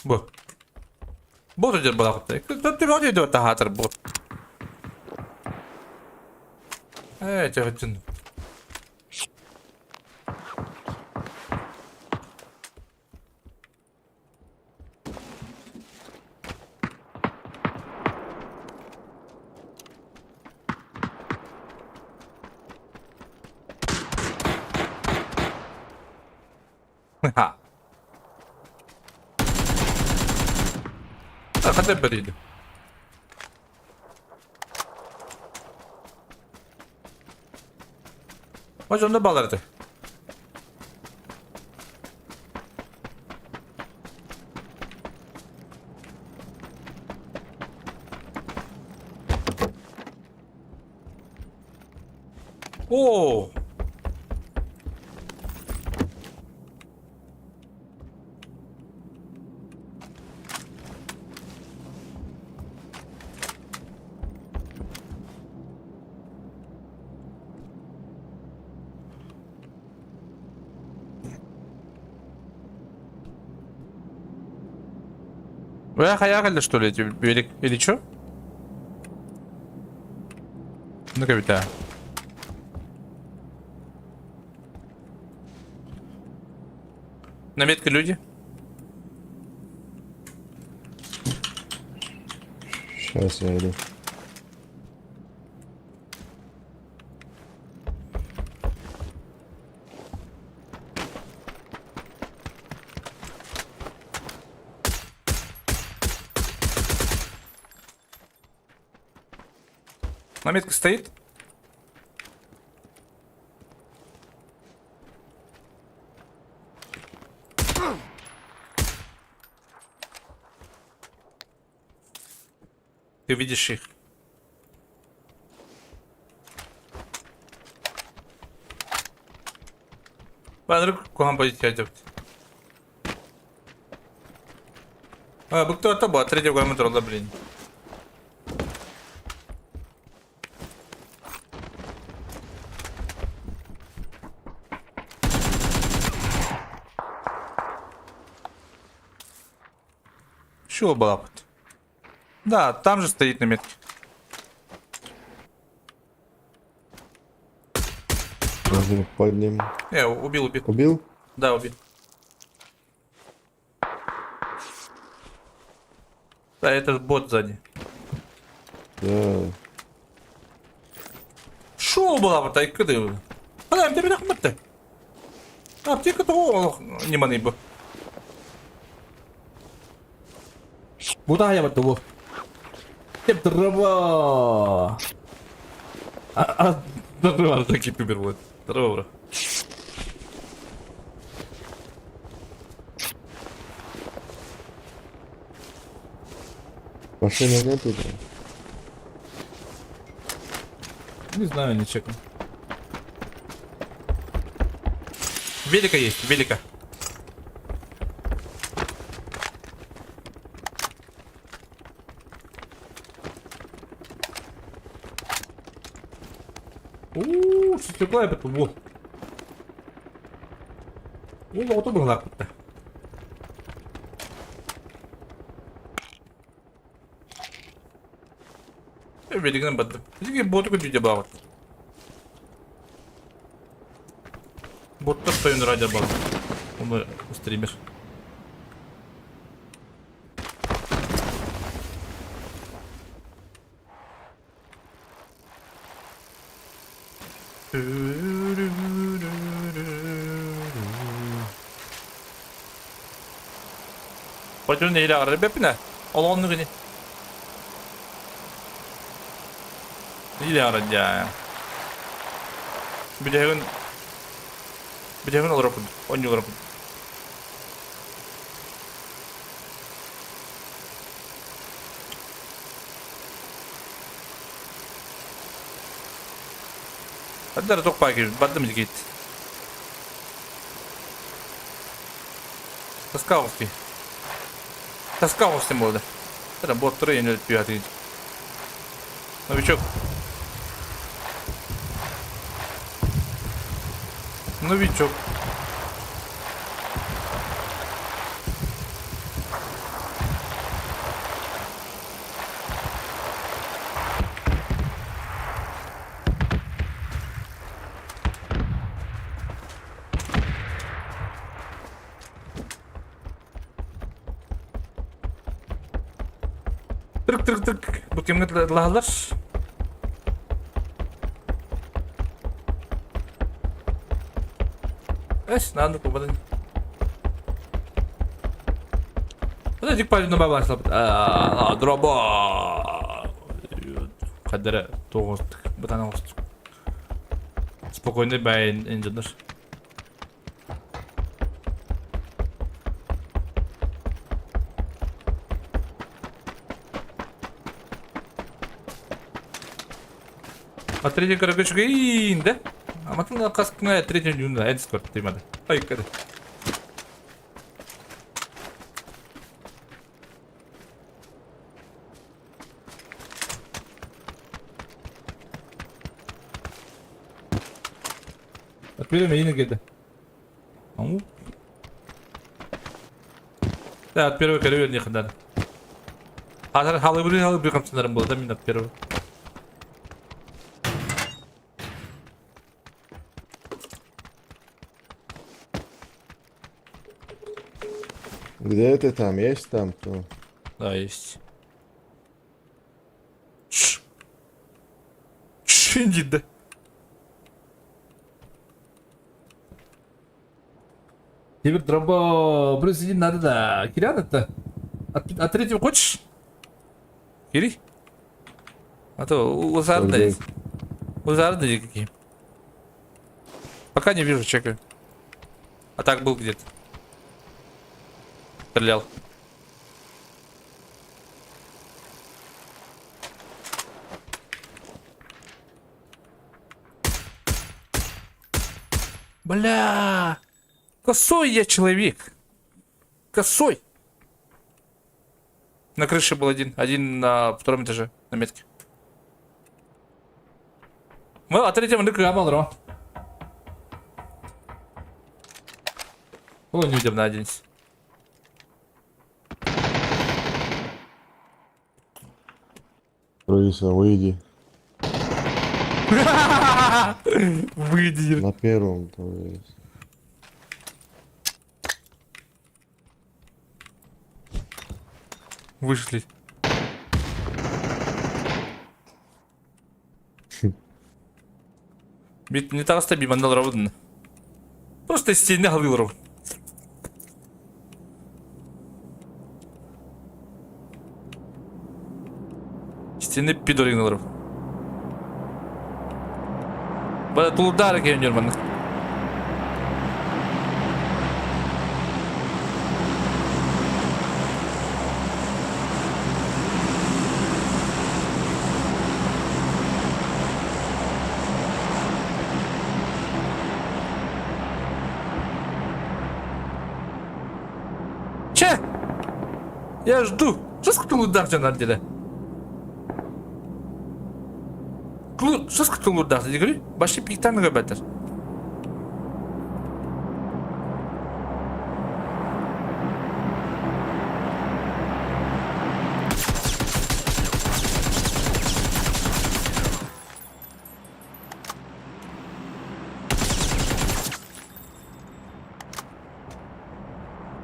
Бу. Бу дер балах. Ты вроде идет тахатыр бу. Э, тяготин. Ха. Хотя бы Может, он балларды. О! Вы охаяли, что ли, эти велик? Или чё? Ну-ка, Вита. На метке люди. Сейчас я иду. На метке стоит. Ты видишь их. Бадрык куһаҕан позиция дьэбит. А, бу кто-то был, третьего года блин. Чего была Да, там же стоит на метке. Даже под ним. Убил, убил. Убил? Да, убил. Да, этот бот сзади. Да. Шо была вот так кыды? Ана, тебе нахматты. Аптека то не маны бы. Буда я вот того. Теп дрова. А, дрова таки пибер вот. Дрова. Машины нету там? Не знаю, не чекал. Велика есть, велика. Ууу, что такое это? Во. О, вот он был Велигинэн бардым. Билигин боту күндү баҕар. Боттар тойон радио бар. Оны стример. Патюн нэһилэ аҕарар бэппинэ. Ол оннук ини. Нэһилэ аҕарар дьаа. Бүтэһигин бүтэһигин олороппун, оонньуу олороппун. Хаддара туох баа киирбит, бардым дикит. Тоска оҕус Тоска оҕус диэн буолла. Это боттары иэн өлтүө Новичок. Новичок. Тырк тырк тырк. Бу кимҥэ тылаһаллар? Эс, надо кубадан. Подожди, палина баба Дроба. Хадара тоҕус бытан оҕустук. Спокойно бай инженер. А третий короче да? А матын каскына третий дюнда эдис көрдү тыймады. Ай кады. Отвели меня где-то. Да, от первого королева не надо. Хазар халыбыры халыбыры хамсынарым было, да, мин от первого. Где ты там? Есть там кто? Да, есть. Ш. Ш, иди, да. Теперь дроба плюс один надо, да. Кирян это? От третьего хочешь? Кири? А то узарды. Узарды какие. Пока не вижу, чекаю. А так был где-то. Стрелял. Бля! Косой я человек. Косой. На крыше был один. Один на втором этаже, на метке. Мы а третьем рыкамал, О, не идем на один. Крыса, выйди. Выйди. На первом, то есть. Вышли. Бит не таҕыста биманнал робудун. Просто стене халыылар. Стене пидоригналар. Бада тулдары келен манна. Че? Я жду. Что с тулудар жанар деле? Что с тулудар? Я говорю, баши пиктан ребята.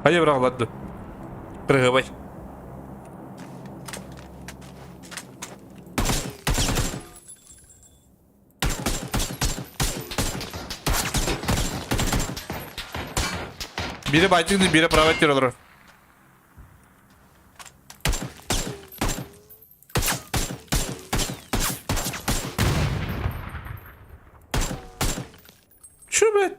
Хайа быраҕыллар дуо? Кырыһыабай. Биирэ баайтыгын биирэ правай тир олорор. Чё, блядь?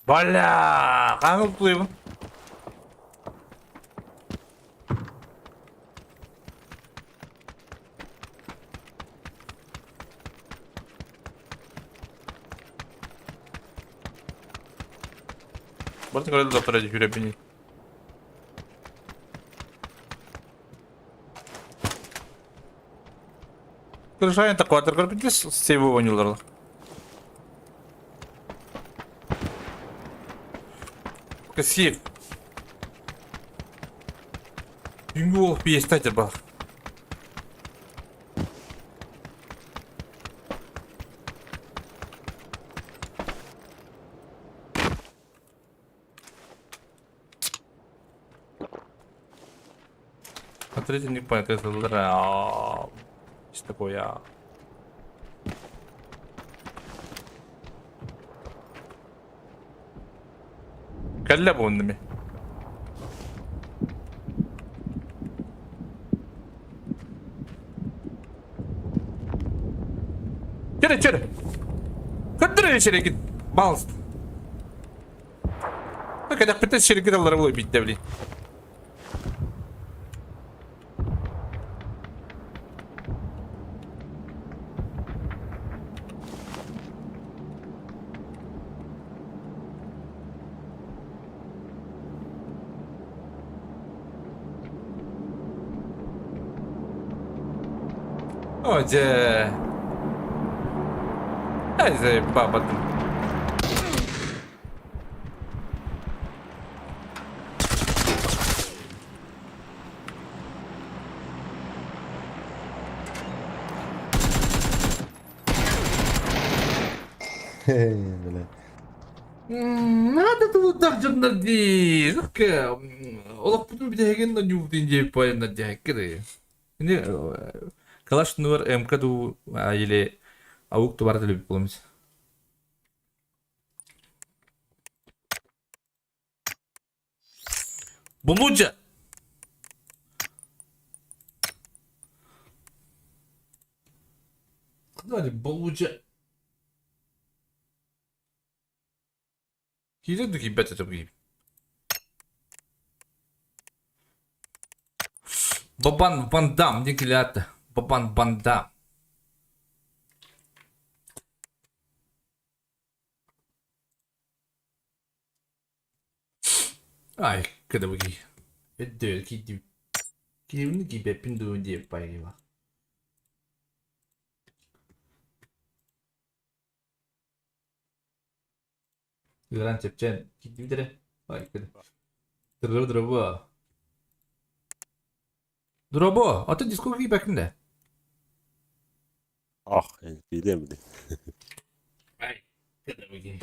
Бля, хаҥыл тулуйбун. Барытын көрө доктор дьүрэбини. Крышайын такватыр көрбүтүс сейвы ойнулар. Кассив. Күнгү олох биэстэ бар. Смотрите, не понял, это что такое? Кэллэ буоннами. Чөрө, чөрө. Көрдөрө шерегин. Балст. Кэдэхпитэ шерегин аллара буолуо биирдэ били. Оо дьэ. Ай, бабатын. Бля. Надо тулутах дьоннор дии. Олохпутун бүтэһигин да ньуутун диэбит поэннар диэхкэ Ини Калаш нуар МК ду или аук тубар төлөбүт буламыз. Булуджа! Куда Булуджа? Киирэр да киирбэт этим киһи. Бабан Ван Дам диэн килээт. Бабан Ван Дам. Ай, кыдабыги. Өддөө киирдим. Киирбин киирбэппин дуу диэбит байыла. Ыаран чэпчээн киирдибит эрэ. Ай, кыды. Дыры дырыбы. Дробо, а ты диско киирбэккин да? Ах, киириэм дии. Ай, кыдабыги.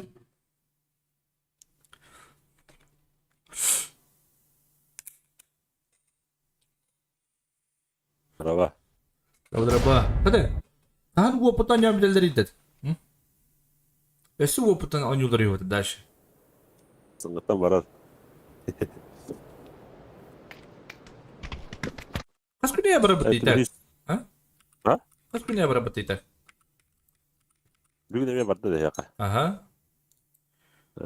Драба. Драба. Хады. Хаһан уопутан оонньоон билэллэр идэт. Өссө уопутан оонньуулар үһү дальше. Сыҥыттан барар. Хас күнэ барабыт ыйта? А? А? Хас күнэ барабыт ыйта? Бүгүн эмиэ барда дэһиэхэ. Аха.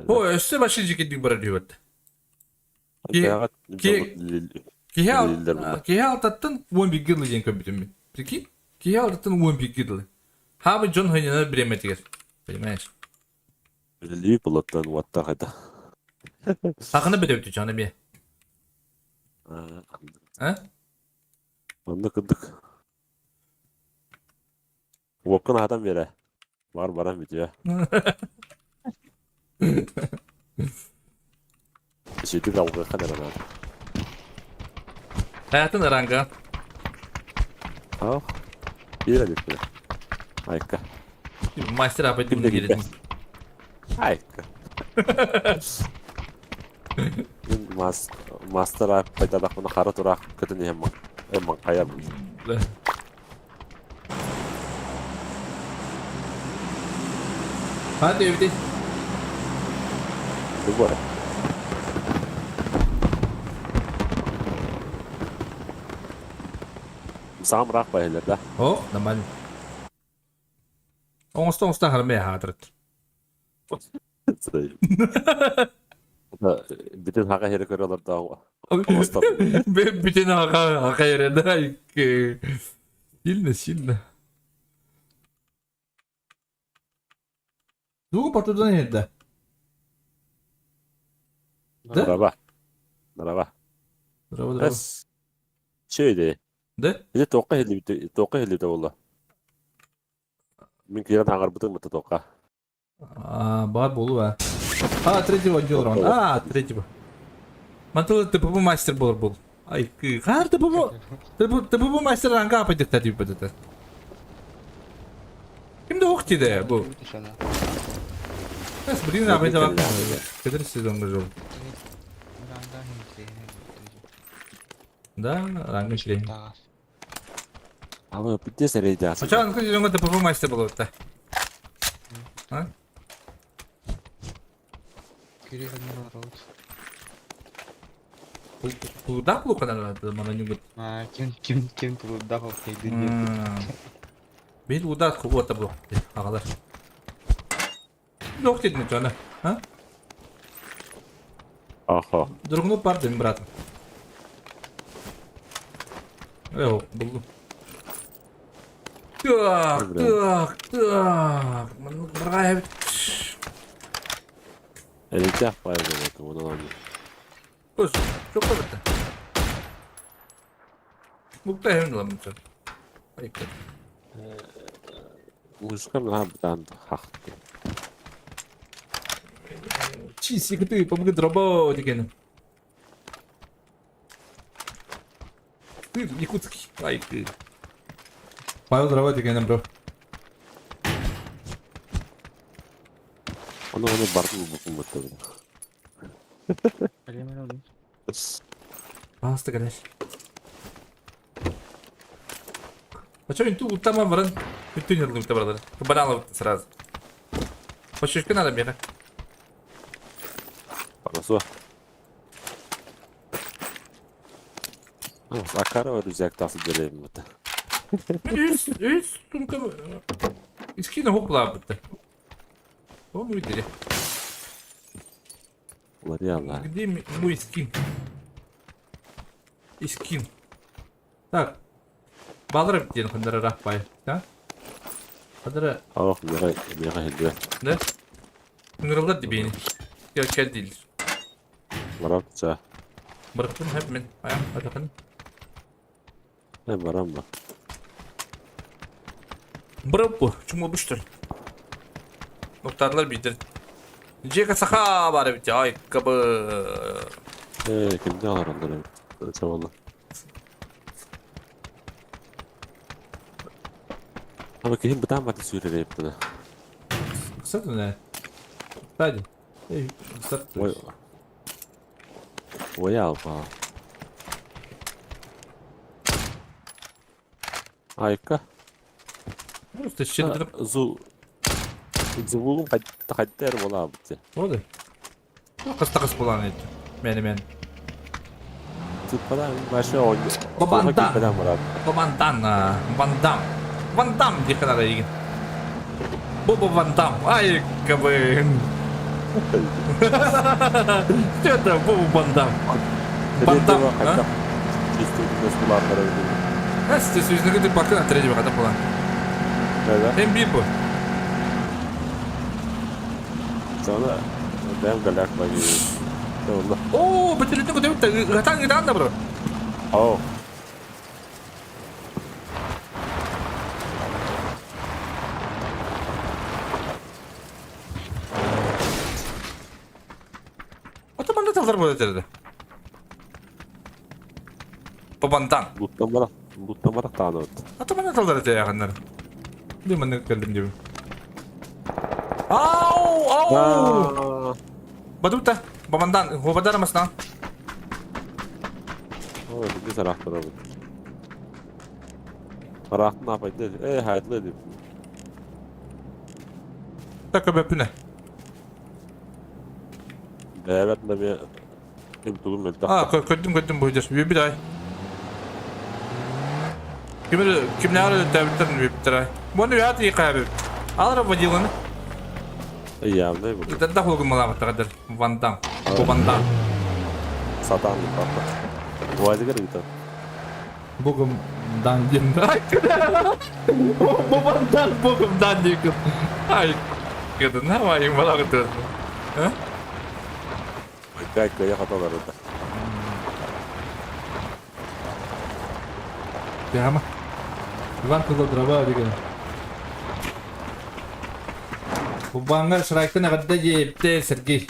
О, өссө башы жикидик барар үһү Киһи алтаттан 11 дылы диэн көрбүтүм мин. Прикинь? Киһи алтаттан 11 дылы. Хаабы дьон хойнанар бириэмэтигэр. Понимаешь? Үлэлии булаттан уоттаах это. Саханы бөдөбүтү дьон эмиэ. А? Онно кырдык. Уоккун аһатан биэрэ. Бар баран бүтүө. Сүтүк алгыахха да наада. Хайатын ыранга. Ах. Биир эбиппин. Айка. Мастер апай дим Айка. Мин мас мастер аппайтадахпына хара тураах көтөн иһэн маҥхайабын. Hadi evde. Тугу Саам ыраах байылар да. О, нормально. Оҥосто оҥосто хармай хаатырыт. Бүтүн хака хери көрө олордоох. Бүтүн хака хака хери да. Сильно, сильно. Тугу портудан иһэрдэ? Да? Драба. Драба. Драба, драба. Чөйдэ. Да? Ити тоққа хилибит тоққа хилибит буолла. Мин киирэн хаҥарбытым быта тоққа. А, бар буолуо а. А, третьего отдела раунд. А, третьего. Мантыл ТПП мастер болар был. Ай, хаар ТПП ТПП мастер ранга апайдыктар дип бөтөтө. Ким да ох тиде бу. Эс блин апайда бак. Кетер сезонга жол. Да, ранга член. Ама пиздец эрейде Сначала сезонга ТПП мастер болот да. А? Куда плохо мананюгут? А, ким ким ким тулуурдаах ол Бил удар куота бу. Агалар. Лох дедин жана. А? Аха. Другну бардым, брат. Э, булду. Так, так, так. Маннык барга Элитях пайда онон. Көз, çok бітті. Букта хем ламын. Айка. Мужикам наһаа бытаан хахты. Чиси ты помоги дробо деген. Ты якутский. Ай ты. Павел дроба деген бро. Ону ону бардым букум бутта. Пожалуйста, кэлэр. А что, инту уттама баран, бүтүн ыллыбыта баралар. Банал сразу. Почечка надо меха. Хорошо. Акарова рюкзак тасы деревьям это. Үс, үс, сумка. Искина хопла бутта. Он увидели. Лариала. Где мой скин? Искин. Так. Балыр диэн ханнара рахпай. Да? Ханнара. Ох, мега, мега хилбе. Да? Ыҥырыллар дибиини. Кэл кэл дииллэр. Барам ча. Бырахтым хэп мин. Айам, атахан. Э, барам ба. Бырап бу, чума буштыр. Нуктарлар биир. Дьиэкэ саха бар эбит ай кабы. Э, кимде алар Чабалы. Ама киһим бытаан баты сүүрэр эбит Кстати, не. Кстати. Эй, Ой. Ой, алпа. Айка. Просто щедро. Зу. Зулун хаттер була бит. Оды. Кыстакыс булан ет. Мени мен. Туппадан башы он. Бабандан. Бабандан. Вандам. Вандам диэххэ наада эйигин. Бобо Вандам. Ай, кабы. Что это Бобо Вандам? Вандам, а? Эсте сүүснүгү бакын отряде баката була. Да-да. Эмбипу. Sonra бэм голяк баги. Оо, бөтөлүтүн көтөбүт ытаан ытаан да бро. Оо. Ото манна талдар буолар этэ. Бабантан. Луттамара, луттамара таанабыт. Ото манна талдар этэ яханнар. Ди манна кэллим диэбин. Ау, ау! Бадута, бабандан, хобадар масна. Ой, биз араахтарабыт. Араахтын апайды. Э, хайдлы деп. Так көбөпүнэ. Бэбэт да ме ким тугун мөлтөх. А, көрдүм, көрдүм бу дьэ. Үөбүт ай. Кимер кимнээр өлтөөбүттэр үөбүттэр ай. Буну үөт иикаабыт. Алара водиланы. Явный бу. Ытарда хугун малаабаттаҕар Ван Дам. Бу Ван Дам. Сатаан папа. Уазигар ыытан. Богом дан диэн. Бу Ван Дам богом дан диэкин. Ай, кыды нормально малаҕыт. А? Кай кая хаталар это. Прямо. Иван кызыл дрова деген. Бубаңа шырайктын эҕэрдэ диэбитэ Сергей.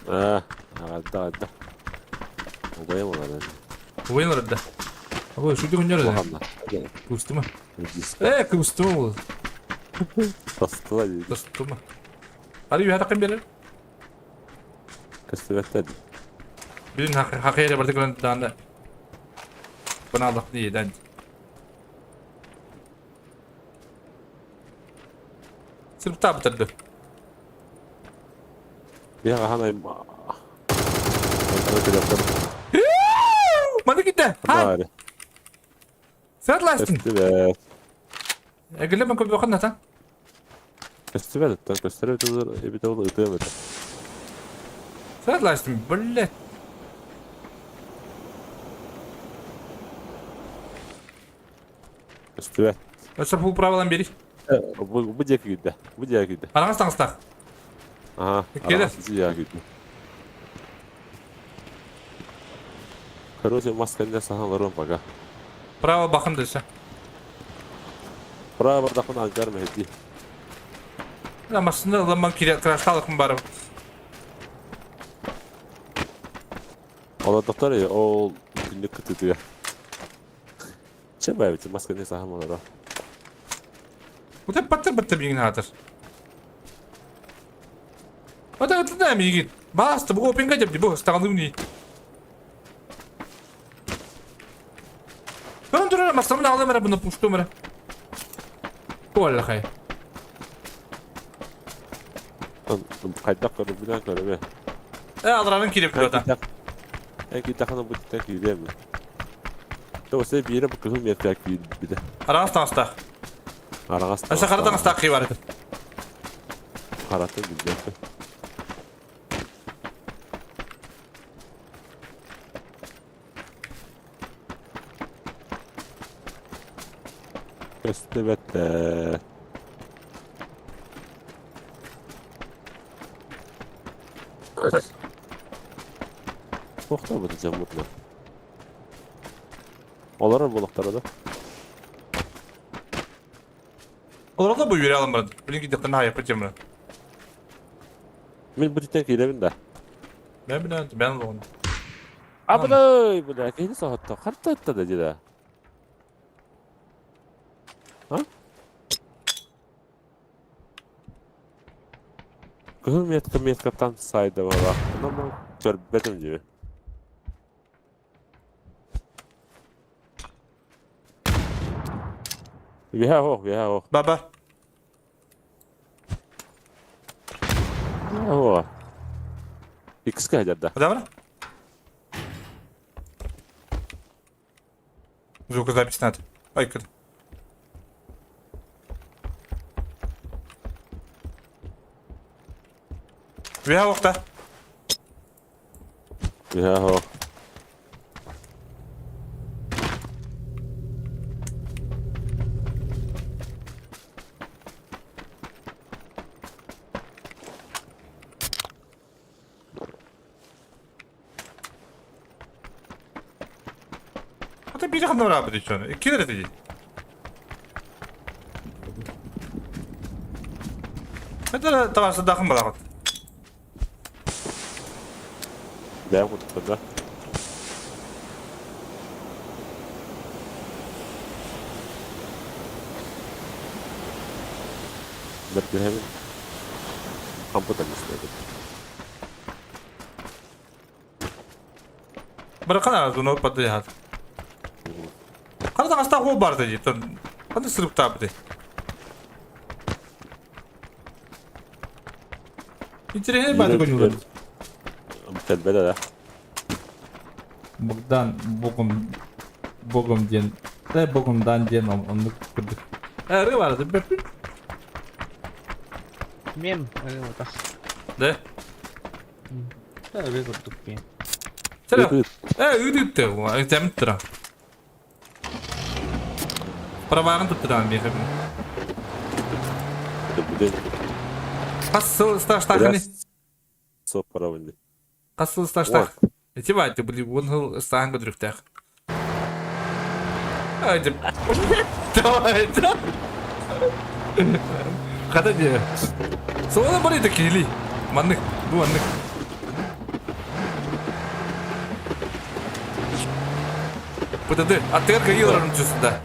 Аа, эҕэрдэ эҕэрдэ. Убайым олорор. Убайым олорор да. Ой, шүтү күннөр да. Кустума. Э, кустума ол. Тостула дейді. Тостума. Ары үйә тақын берер. Көстүбэттэр. Бүгүн хакыйра барда көрөн даанда. Бынаалах диеден. Сырыптаа бүтэрдэ. Биһиэхэ хаһан Маны китте. Хай. Сатластын. Көстүбэт. Эгиле мен көбө ханната. Көстүбэт оттон көстөр эбит ол ытыам этэ. Сатластын, блядь. Көстүбэт. Өссө бу правилам бери. Бу бу диэки күүтэ. Бу диэки күүтэ. Араҥас таҥастаах. Аха. Кэлэ. Араҥас диэки күүтэ. Короче, мас кэннэ саһан олоруом пока. Право бахын десе. Право бардахпын ангар мэһэдии. Массыына ыламман кире крашталыкпын барып. Олордохтор ол күннүк кытыытыгар. Чэ бэйэбит мас кэннэ саһан олоро. Утап баттар баттар биҥин аатар. Это это да, мигит. Баста, бу опинга деп бу стаҕаным ни. Көрөн турар мастамын аҕалым эрэ буну пуштум эрэ. Туоллахай. Хайдах көрүбүнэн көрөбө. Э алранын кирип тута. Эн китэхана бу титтэн киириэм. Тоҕус биирэ бу кыһыл миэткэ киирбитэ. Араас таҥастаах. Араҕас Аса хара таҥастаах кии бар этэ. Харатын билбэппин. Көстүбэт ээ. Туохтаабыт дьоммутунан. Олорор буолуохтара да. Олороллор бу үөрэ алан баран. Билин киирдэхтэринэ хаайыахпыт диэн баран. Мин бу титтэн киирэбин да. Бэн билэн, бэн олоҕун. Абыдай, бля, киһини соһутта. Харта ытта да дьида. А? Кыһыл метка меткаттан сайда бала. Онон көрбөтүм дии. Үөһэ оһох, үөһэ оһох. Баба. Оһо. Иккискэ сылдьар да. Добро? Звукозапись надо. Ай, кыр. Үөһэ оһохта. Үөһэ оһох. Ата биир ханна бараабыт иччону. Иккилэр этэ дии. Это табаарыстардаахын балаҕыт. Бэйэм кутуктар да. Бэргэһэбин хампытан истэбин. Барахан аразуну падыһат. Хара таҥастаах уол баарда дии. Ханна сырыптаабыты. Интересный бааты көñүлэр. Кэлбэт да. Богдан богом богом диэн э богомдан диэн оннук курдук. Э ры баар бэппин. Мем ырыа Да. Ырыа курдук мем. Сэрэ. Э ыытытты. Этэмит тура. Праваҕын туттураан миэхэ. Хас сыл стажтаахыный? Суоппарабын. Хас сыл стажтаах? Эти баайты, били, уон сыл стааһын көтүрүктээх. Давай, да. Хата дии. Суола барыта киһилии. Маннык, бу маннык. Пытады, аттыгар кайыы олорон да.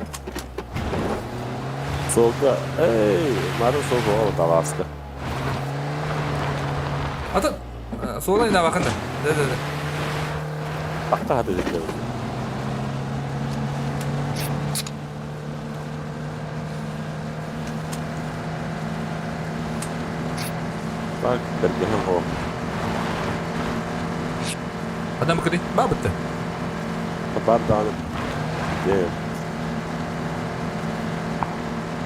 Суолга, эй, мары суол буолар талааска. Ата, суола инабакын да. Да, да, да. Акта хата дедилер. Так, бэргэһэм о. Адам кыды, бабытты. Бар даҕаны. Дьэ.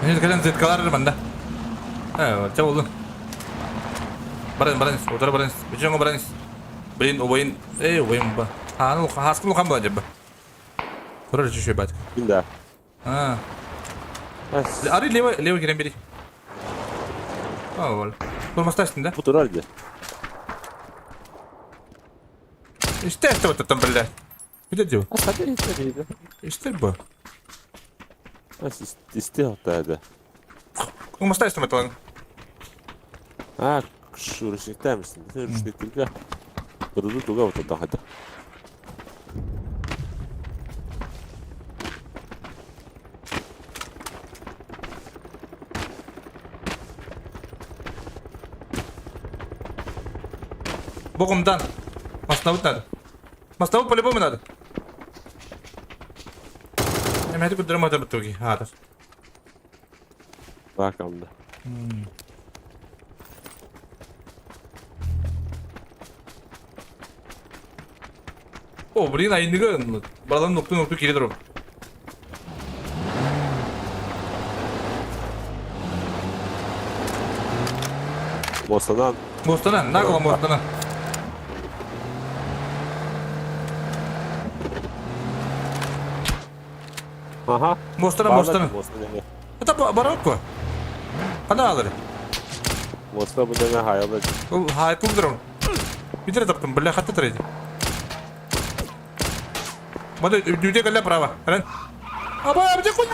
Мен кэлэн зеткалар манда. Э, ча болдун. Баран, баран, утары баран, бүтүн баран. Блин, убайын, эй, убайым ба. Хааны хаскын улахан була дьабба. Турар үчүгэй бат. Да. А. Ары лево, лево кирен бери. А, ол. Турмастайсың да? Бу турар дии. Истэ это вот там, бля. Где дел? А хата истэ Истэ бу. Истэ хата Турмастайсың это. А, ручниктаамысың? Ручниктиргэ. Кырдуу туга отурда хата. Богомдан. Мостовую надо. Мостовую по-любому надо. Эмэти куддурам ата бутуги. Хаатар. Бакамда. О, блин, айныгы балан нукту-нукту кире туру. Муостанан. Муостанан, нагло муостанан. Ага. Муостанан, муостанан. Это барокко. Хана алыр. Муоста бу дена хаялы. Хай кулдырым. Битер таптым, бля, хатта трейди. Маны үрдүүтэ кэллэ право. Эрэн. Аба, абдэ куй.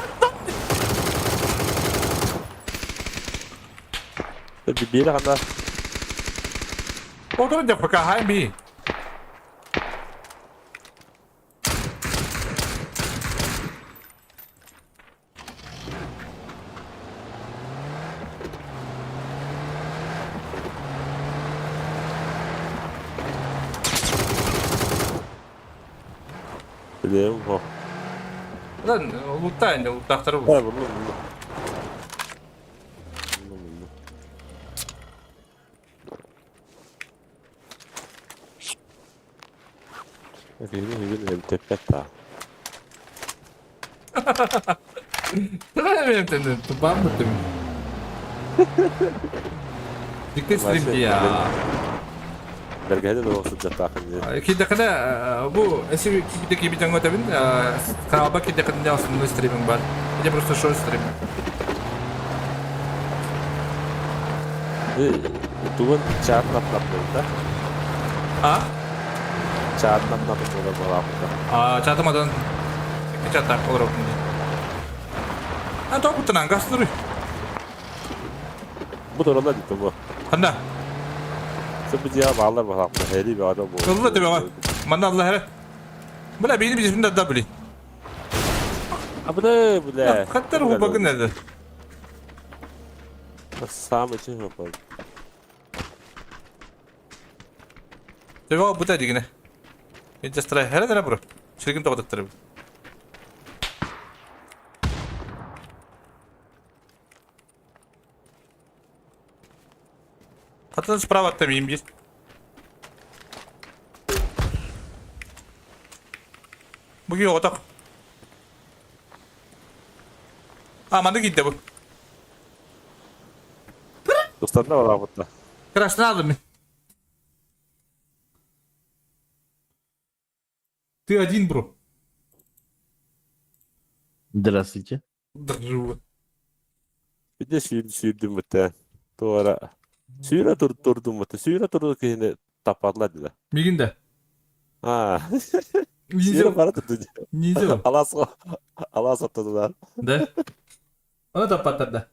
Биир хана. Отор дьэ пока хай би. Билем хо. Lan лутта инде луттахтары бу. Э, буллум, буллум. Буллум, буллум. Киһини үһүгүн эмтэппэт да. Тупам бутым. Дикте стрим я. Бэргэһэ да сылдьаттаахын дии. Кидэхинэ бу эси кибите кибитен көтөбүн каналба кидэхинэ основной стриминг бар. Я просто шоу стрим. Тугун чаат нап-нап да? А? Чаат нап-нап буолар буолаахпыта. А, чатымадан чаттаах олоробун дии. А, тоқуттанан гастыры. Бу туралла дии бу. Ханна? Сып дьиэ бааллар буолаахпыта. Эри бөҕөтө бу. Ылла төбөҕө. Манна алла эрэ. Бля, били бисимин да били. Абыны, бля. Хаттар хубагын эдэ. Самый чин хупаг. Төбөҕө бута дигинэ. Инчастара хәрэ дара бро. Сиргин тоҕотаттар. Хатын справа там им есть. Бүгүн оҕотох. А, манна киирдэ бу. Тустарна бараабытта. Красный мин. Ты один, бро. Здравствуйте. Здорово. Видишь, сүүрдүм бутта. Туора. Сүүрэ тур турдум бутта. Сүүрэ турду киһини таппатылар дилер. Мигин да. А. Сүүрэ бара турду. Нельзя. Алас алас оттудулар. Да? Аны таппаттар да.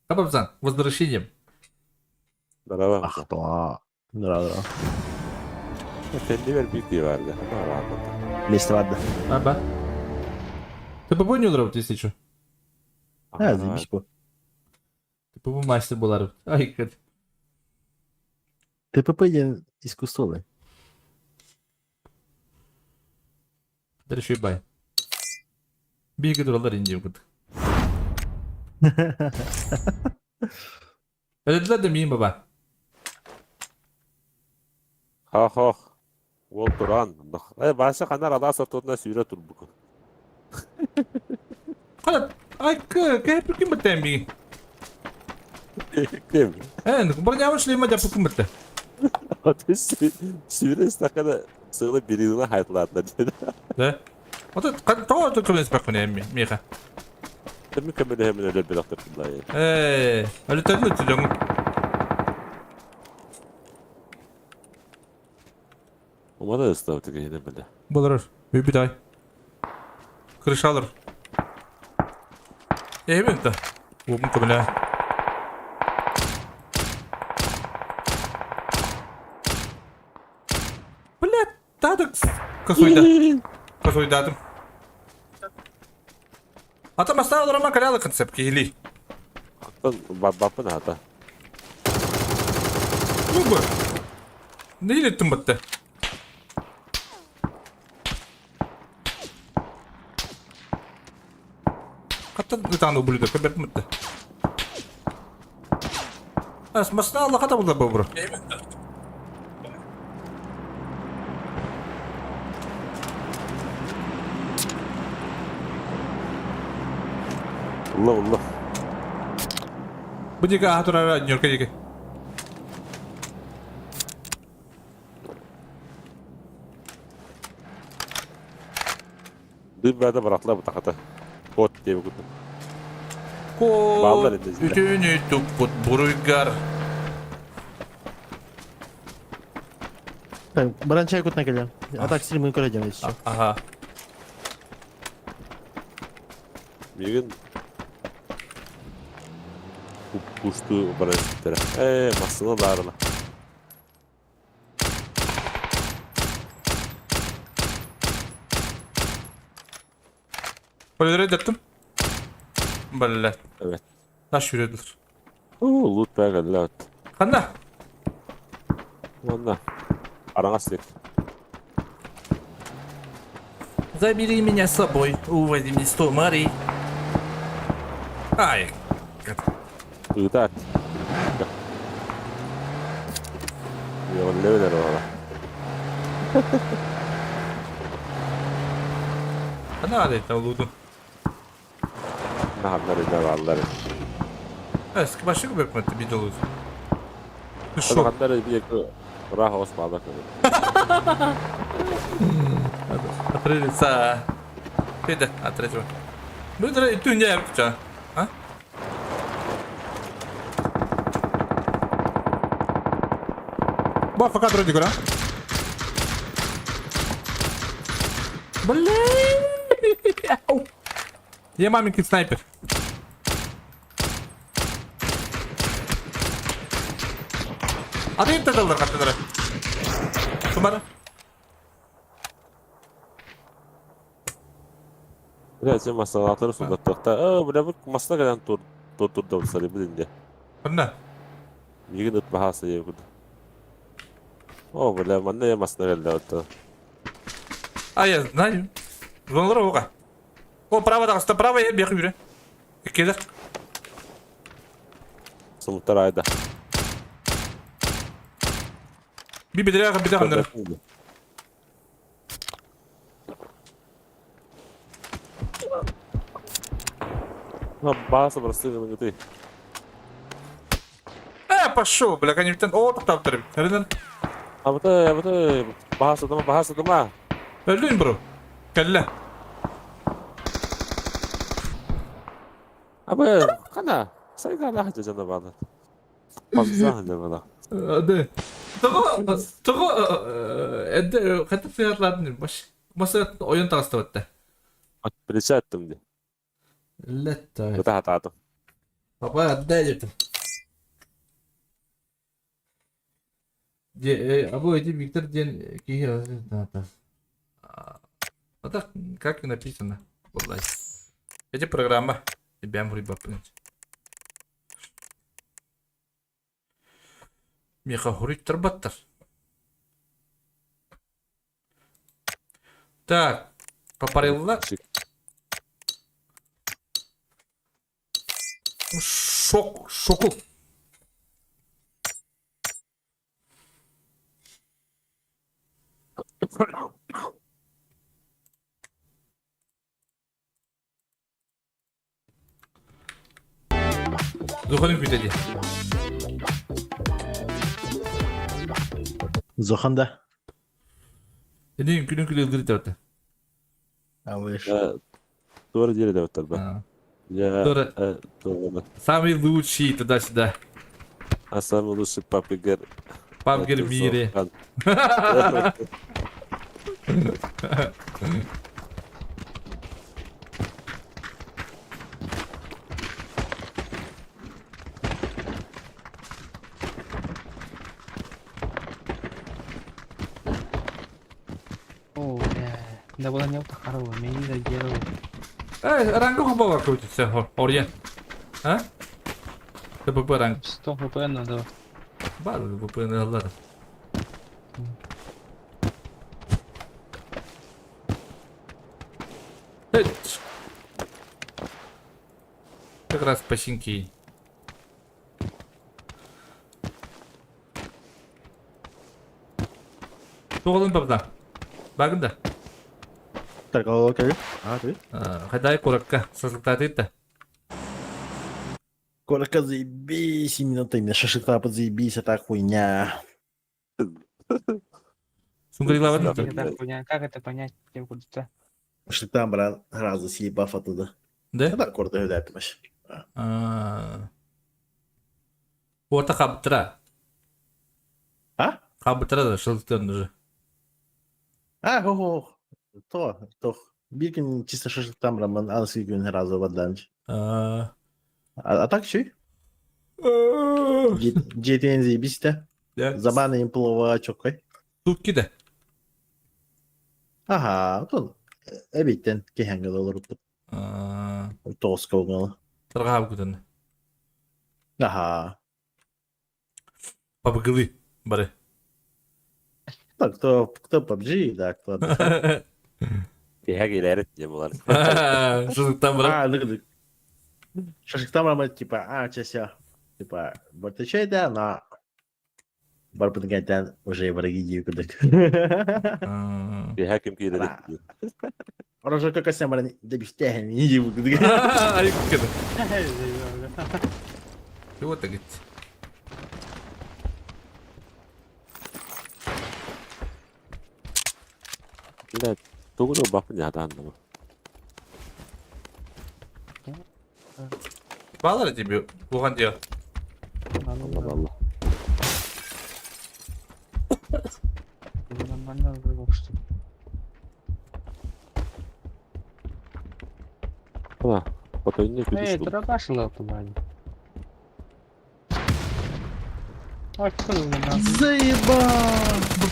Капапсан, возвращением. Здорово. Ахтаа. Здорово, здорово. Кэннибэр биир киһи баар да. Месте барда. Аба. Ты по не удрал, если что? А, заебись по. Ты по мастер была. Ай, как. ТПП диэн искусство Дальше бай. Биги туралар инди кут. Ödediler de miyim baba? Хах-хах. Уол туран. Э, баша ханар алаас ортотунан сүүрэ турбукун. Хана, ай, кэ, ким баттайм биги? Ким? Э, броня шлема дяпы ким батта? Сүүрэ истэххинэ сыалы бириына хайтлаатла диэн. Да? Вот тоҕо көмөлөспөккүн эми миэхэ? Тэми көмөлөһөмүн өлөрбөтөхтөр Ээ, өлүтөрүн өттүлөҥүн. Умана ыстабыты киһини биле. Болорор, үбүт ай. Крышалар. Эбин да. Уобун көмөлө. Блядь, тады косойда. Косойдадым. Ата маста олорама калялы концепт киһили. Аттан баппын ата. Ну бы. Neyle ettin battı? Хаттан ытаан ублюдок бэрт мытты. Ас масна Аллаха табылдар бобура. Улла улла. Бу диэки аха турара Ньурка диэки. Дым бәдә баратлар бутаката. Кот диye куту. Кот Баллар indi izle. үтүнү туппут буруйгар. Так, баран чай кутна келем. А так стрим көрөдем еще. Ага. Мигин кушту бараситтер. Э, масына барына. Полилere дэттим. Бля. Evet. Таш yürüdüler. Оо, лут бәгәлләт. Ханна. Онна. Араңас сек. Забери меня с собой, увози мне сто морей. Ай. Ытат. Йоғын ора. Ханна адайта луду. Наханнар ине баллар. Эски башы көбөк мэтти биде луду. Шок. Ханнар бие раха ос баллар. От лица. Пиде, от третьего. Быдра түнде yapacağım. А? Ба, пока вроде гора. Блин! Я маменькин снайпер. А ты это каттыдыр. Сумара. Бля, сен масалатыр сунда тоқта. Э, бля, бу масла кадан тур тур тур да сары билинде. Ханна. Мигин ыт бахасы еб куду. О, бля, манна я масла келди отто. А я знаю. Звонлар оға. О, право да, право я бег юре. Келер. Сумуттар айда. Би бедре биде ханнар. Басы бір сыгын гыты. Э, пошел, бля, конечно, о, тоқтап тұр. Әрінен. Абыты, абыты, басы дыма, басы дыма. Өлдүн, бро. Кәллә. Абы, қана, сайга лахжа жана балы. База бала. Ады. Тоҕо, тоҕо, эдде хатып сыятлатын баш. Баса ойын тағысты бітті. Плече аттым ди. Летта. Кыта хатадым. Папа, отдай это. Абу эти Виктор день А так, как и написано. Эти программа. Тебя мурыба Меха хуриттер баттар. Так, попарилла. Шок, шоку. Зуханын күтеди. Зохан да. Эдин күнүн күлө ылдыры табыта. А вы Doğru деле деп ба. Я Doğru. Doğru. Самый лучший туда-сюда. А самый лучший папигер. Папигер в мире. О, бля. Да была не Харова, меня не доделал. Э, ранга хобала крутится, Орья. А? ТПП ранг. 100 хп надо. Бар, ПП на ладно. Как раз починки. Туолун бабда. Багында. Так, окей. А, ты? Хадай куракка сасылтаатыйта. Коротко заебись, именно ты меня шашлыка подзаебись, это хуйня. Это хуйня. Как это понять? Тем куда-то. Шашлыктан, брат, сразу съебав оттуда. Да? Это коротко да, вообще. Орта хабтыра. А? Хабтыра да шылтын уже. А, хо-хо. То, то. Биркин чисто шашлыктан, брат, мен анысы күн сразу бадланч. А, А, а так чүй? Жетен заебись да. Забаны им плова чокой. Тутки да. Ага, то эбиттен кехенге доллар Тоска угнала. Тарга күтен. Ага. Пабгылы бары. Так, кто, кто PUBG, да, кто отдыхает. Тиһэ киирэрит диye булар. Шашлыктан брат. А, ну, Шашлыктан брат, типа, а, чася. Типа, бартачай, да, но Барпытын уже враги дию кудык. Тиһэ ким киирэрит диye. Орожо какася баран дебиштәһен дию кудык. Ай, кеде. Вот так. Бля, тугу да бапын ядааннама. Балар тебе буган дия. Алла алла. Нормально было, что. Ла, потойне Эй, күдүс. дробаш лапы, Откуда у нас? Заебал!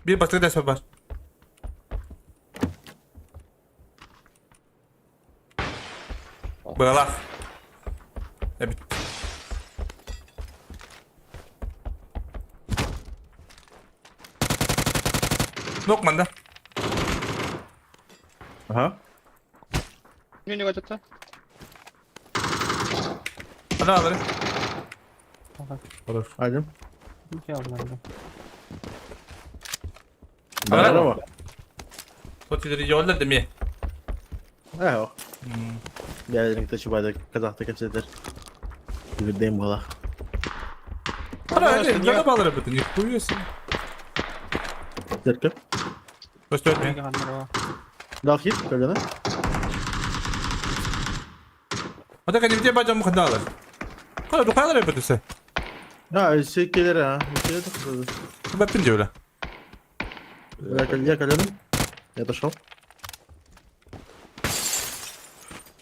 Bir başka ders var. Bırak. Evet. Lokman да. Ага. Не, не это. Hadi alırım. Ага. Хорош. Один. Я ладно. Здорово. Хоть yollar da mi? Э, Я не кто чубайда казахта кепседер. Видим была. Hadi hadi. Ne bağlar bütün? Нихуя себе. Зеркало. Көстөрмө. Дал хит, колено. Hadi kan ibde bacam kadalar. Kala dukalar hep ötesi. А, все келер, а. Келер да. Баттын диyor Я, я колено. Я отошел.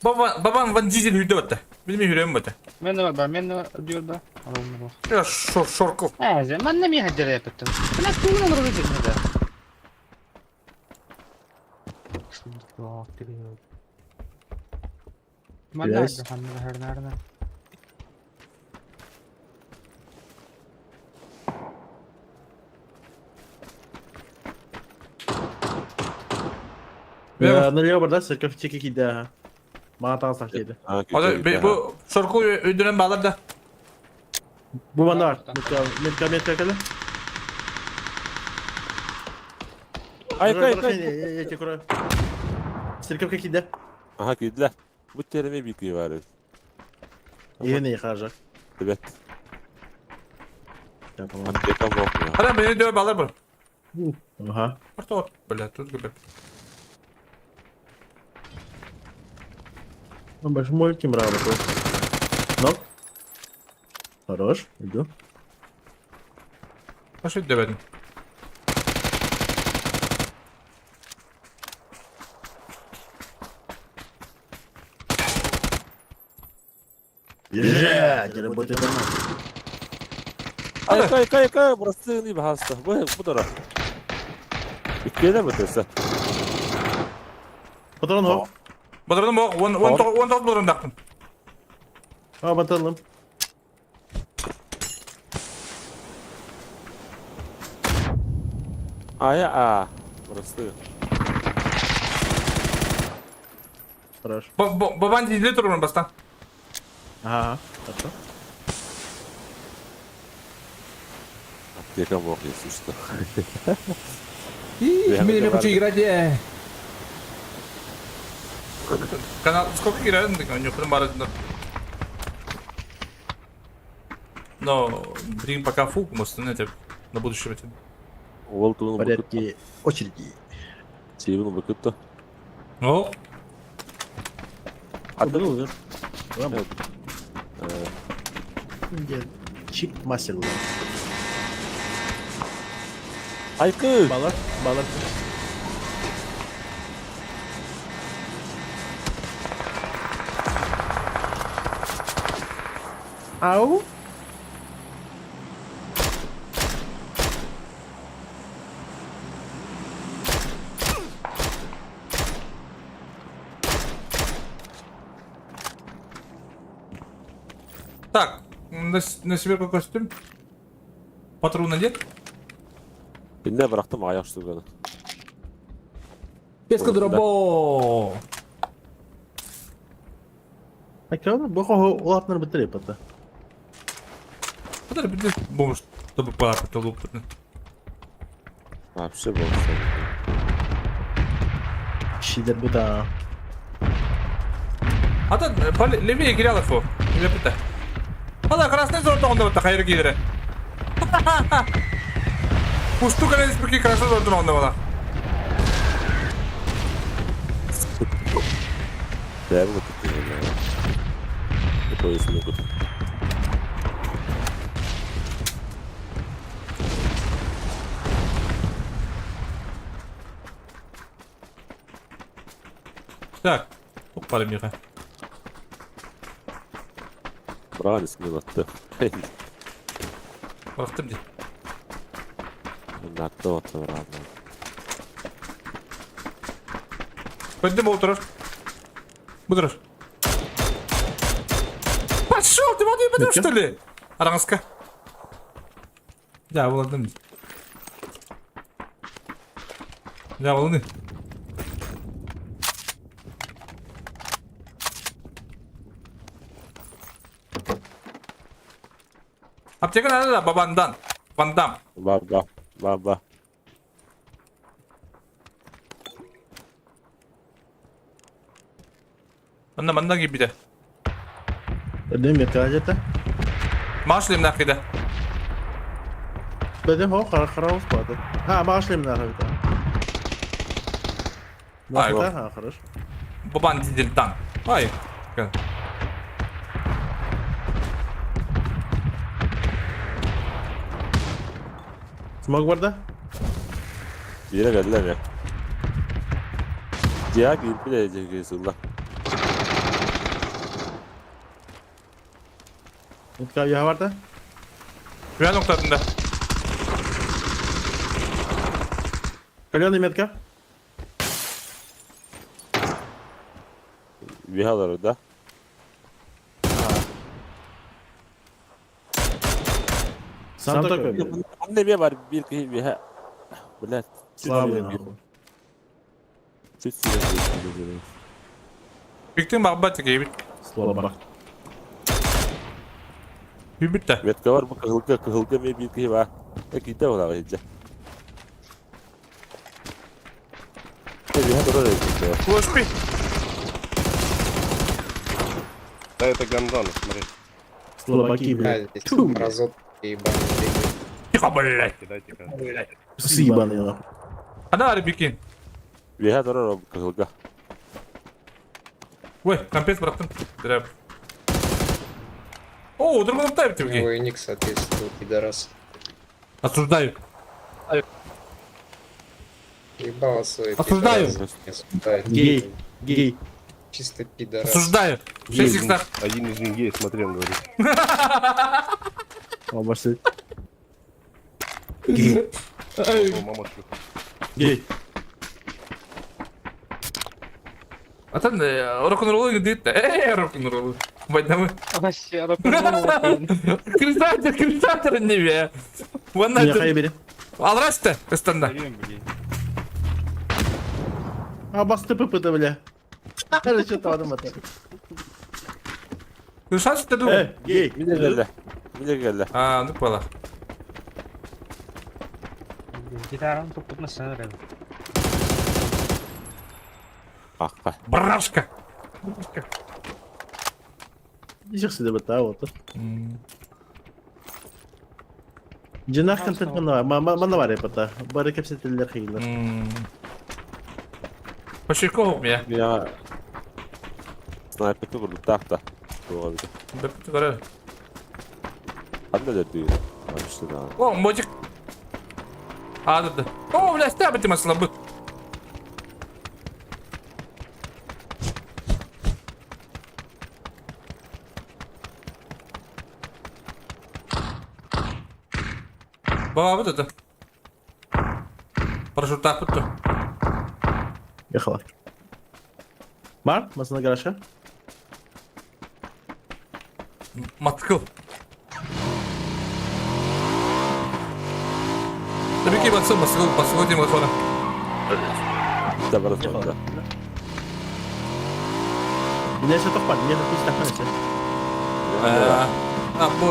Баба бабам ван дизель үйдө батта. Билмей хүрөм батта. Мен бар, бар, мен бар, diyor да. Алым бар. Я шор шорков. Э, мен не миха дереп еттим. Мен тугун олар өтөт да. Yes. Налево бар да, церковь тики киде. Мага тагы киде. Hadi bu шорку үйдүнөн балар да. Бу манда бар. Метка, метка, метка келе. Ай, кай, кай. Я тебе кураю. Церковь киде. Аха киирдилэр. Бу тереме бики бар. Иене хажа. Evet. Я по-моему. Аптека бок. Hadi beni dövüp alır bu. Ага. Orta бля, тут гүлеп. Ну, больше мультим работает. Нок. Хорош, иду. Пошли dövedim. Ежа, не работает нормально. Ай, кай, кай, кай, бырастыгы бахаста. Бу бу дара. Иккеле бөтөсө. Патрон хоп. Бодордум бок, 19 бодордум дактым. А, баталым. Ая а. Просты. Хорошо. Бабан дизеле турун бастан. Ага, хорошо. Аптека мог, если что. Их, мне хочу играть. Канал сколько играют, у него барадно. Но, блин, пока фу, может, знаете, на будущее. Ол тугун В порядке очереди. Сибин быкытта. О, Атын Ладно. Где? Чип мастер. Айкы! Балар, балар. Ау. так, на себе какой костюм? Патрон надет? Инне бырахтым аяк штуганы. Песка дробо. Айка, бу улатнар битире пата. Подожди, подожди, бомж, чтобы папа лук. Вообще был. Шидер бу да. А то левее кирялов фу. Или пита. Ала красный зон тоғында бітті, қайыр кейдері. Пусту кәлен спеки красный зон тоғында бала. Да, вот это. Такой смогут. Так, оппа миха. Брали смело-то. Бақтым де. На то-то рано. Пойдем отырыр. Бұдырыр. Пошел, ты молодой, пойдем, что ли? Аранска. Да, буладым. Да, волны. Аптека надо, да, бабандан. Вандам. Баба, баба. Онна манна киирбитэ. Ödüm yeter Маш лимнах кида. Бөдüm ho kara kara uspады. Ha maaşlayım da abi. Ай, Ha хорошо. Бабан дизельтан. Ай. Смог бар да? Бире geldiler ya. Cihan girip bile edecek Utka ya var da? Güven noktasında. Каленый метка. Vihalar orada. Сам такой. блядь. Anne bir var bir kıyı bir ha. Блядь. Слабый нахуй. Чуть сильно. Бүктің бағбат кейбит. Слабак. Бибит та. Метка var bu kıhılga kıhılga mı bir kıyı var. Peki de ola gidecek. Bir ha doğru Лошпи. Да это гондон, смотри. Слабаки, блядь. Тьфу, блядь. Тихо, блядь. Кидай, тихо. Псы ебаные, нахуй. Ана арбикин. Bir ha doğru kıhılga. Ой, компец бырақтым. Дрэп. О, другом тайп ты Его и ник соответствует, пидорас. Осуждаю. Ебало свой Осуждаю. пидорас. Осуждаю. Гей. Гей. Чисто пидорас. Осуждаю. 6 иксах. Один из них гей, смотри, он говорит. О, башты. Гей. О, мама шлюха. Гей. Атын рок-н-ролл ыҥырдыыт ээ рок-н-ролл. Байдамы. Вообще рок-н-ролл. Крисатер, крисатер не Уонна Миэхэ бери. Алрасты ыстанда. А басты ПП-то, бля. Короче, там это. Крисатер ты Э, гей. Міне келді. Міне келді. А, ну поняла. Гитараны туппутна сцена Аққа. Брашка. Ничего себе, это вот. Дьиҥнээх контент манна манна бар эпата. Бары кэпсэтэллэр хейлер. Почерков я. Я снайперді курдуктаах да. Туға бит. Бөптү көрөр. Ханна дөрдүү. Ашты да. О, мотик. А, да, да. О, бля, стябы ты слабы. Баба, вот это. Парашютах вот Ехала. Бар, масына гаражка. Маткыл. Tabii ki baksana basılı basılı diyeyim sonra. Да бар сонда. Несе тохпар, не пусть так несе. А, бу.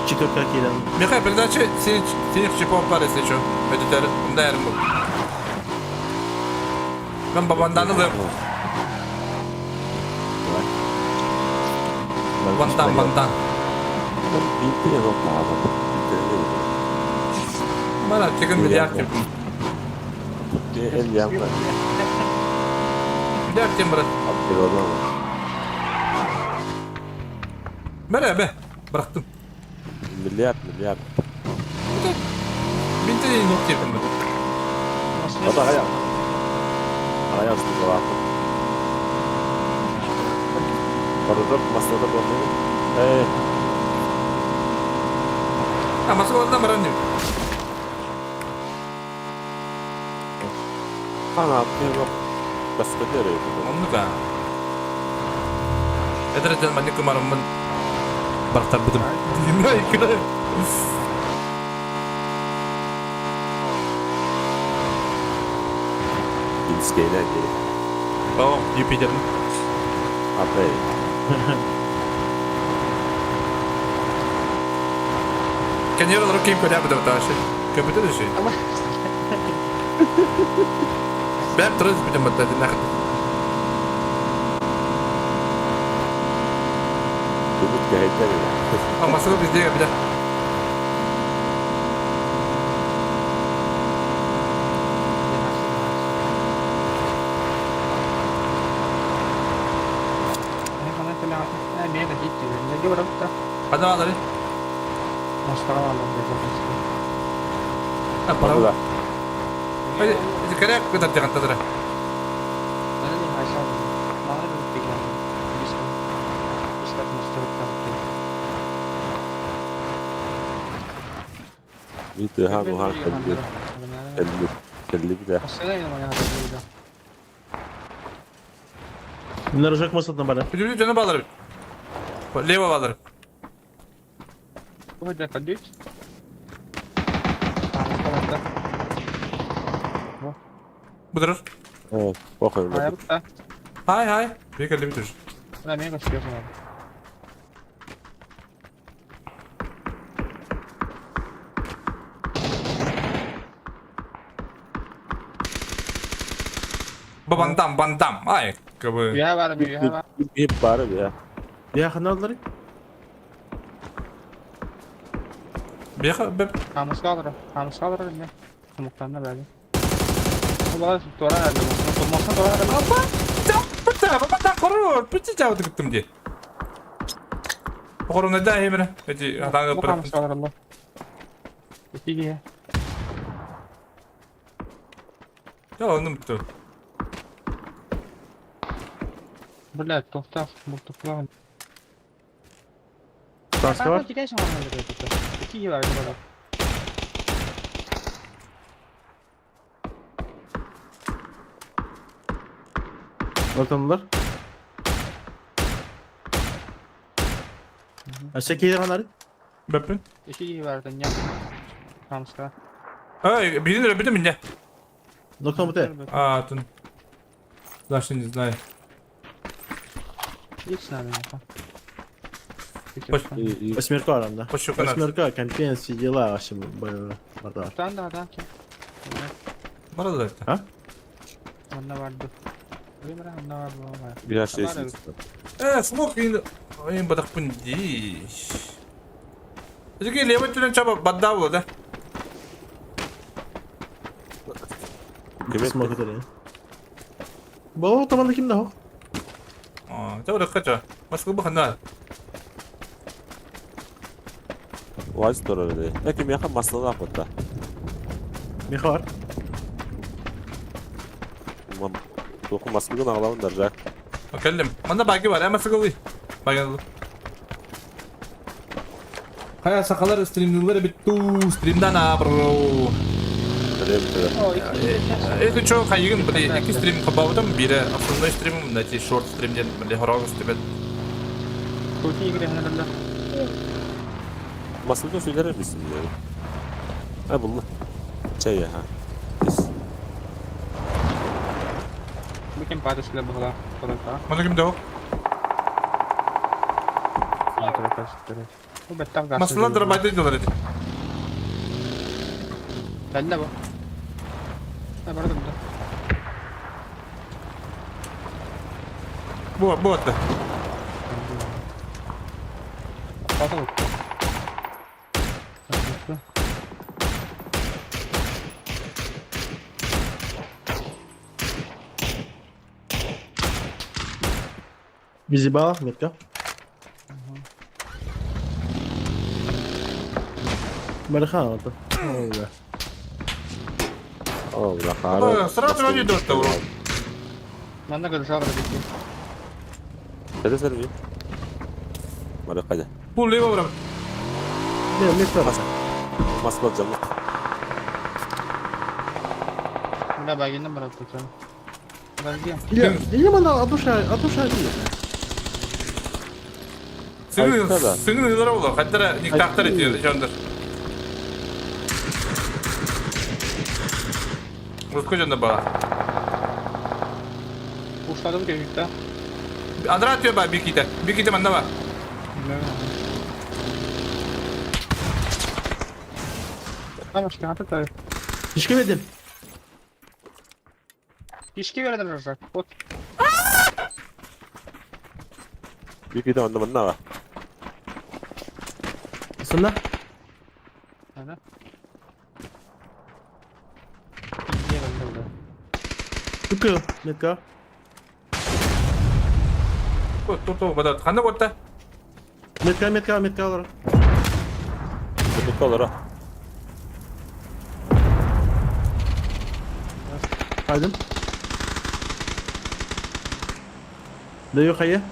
Четверка кирен. Михаил, передача синих чипов пар, если что. Это да, bu. Ben babandan alıyorum. Бандан, бандан. Бинтіне тоқтаған. Бинтіне. Bana çıkın milyar tip. El yanma. Milyar tip bırak. Апкер одан. Бere be. Bıraktım. Миллиард, миллиард. Бинтіне нок tepim ben. Ата аяқ. Аяқ үстінде Парадок маслада болды. Э, А, Москвадан баран деймін. қана апкер басқа дер. Онны да. Это жан манник кумарыммын. Барақтар бұдым. Инскейлер керек. О, Юпитердің. Апей. Каньер руки им коля бұдым ташы. Көбіті деші. Бәп тұрыз бұдым бұдым нақыт. Үміт кәйттер. А, Москва бізде біде. Hadi alır. А, пора. Hadi, hadi kare kadar тағантадыра. Миты хан ухан кәлі. Кәлі. Кәлі біде. Наружок масылдан бар. Бүлі жаны балыр. Лево балыр. Бұдырыр. Похуй. Хай, хай. Бекер леви түр. Бабандам, бандам. Ай, как бы. Hep бары бе. Я ханалары. Беха, беп. Бата, корор, пити жауды күттім де. Корона да хемре. Эти атаңы бір. Я онным бітті. Блять, тохтав, мультиплан. Таска бар. Отоннор. Өссө киһи ханары? Бөппүн. Ики киһи бар дня. Хамска. Ай, билин өлбүтүм инде. Нокнобуте. А, тун. Даже не знаю. Икс надо нахуй. Восьмерка аранда. Пощука надо. Восьмерка, компенс, все дела, вообще, бардar. Там да, да. Бар да это. А? Онна барды. Онна бар. Я шесть. Смок ин бадахпын ди. Эжеки левый түрен чаба бадда була да. Смок это Бала таманда ким да? А, это кача. Москва бахана. Уаз турар ди. Эки меха маслана кутта. Меха бар. Току маслыгын аглабын даржак. Келдим. Манда баги бар, әмә сыгылый. Баги. Хая сакалар стримнилер битту, стримдан абро. Это чё, хайыгын, били, эки стрим кабабытым, бири основной стримим, мына шорт стримден, били, хорог стримет. Крути игры надо. Маслыгын сөйләр мисин? А булды. Чай ха. Букем падашлы была. Мана ким дөө? Маслан дробайды делар эди. Бәллә бу. Да бардым да. Бу, бу атты. Потом. Визибала, метка. Бархан это. О, бля, Сразу вроде идет, бро. Манна гыржа бити. Это серви. Мара кайда. Бу лево бро. Не, метка. Маслак жамы. Бля, багинен барат тут. Подожди. Или, или мана атуша, атуша ти. Сыңы, сыңы нылар була. Хаттара никтактар этилер, жондар. Руско жонда бала. Ушлады бу да. Андра атıyor ба биките. Биките манда ба. Tamam işte hatır tabii. Ишке ведем. Ишке бередер рожак. Вот. Биките анда манна ба. Сонда? Ана. Не бende Туку, метка. Ту ту бада. Канда котта? Метка, метка, метка алар. Метка алар. Хайдым. Даю хая.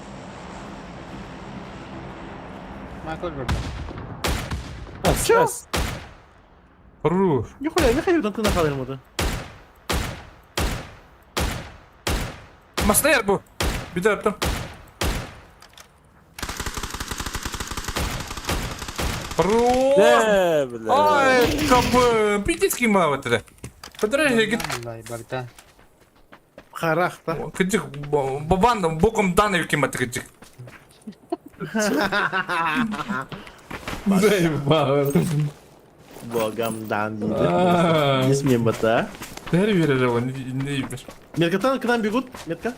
Майкл Джордан. Чё? Хорош. Нихуя, нихуя, там ты нахалил ему Маслер бу. Bir de yaptım. Хорош. Не, бля. Ай, кабы. Пиздецкий мало это. Подожди, гит. Барда. Харахта. Кыдык бабан боком даны кем это кыдык. Заебал. Богам дан дейді. Не смеем это. Дәр берер ол, не бер. Метка там к нам бегут. Метка.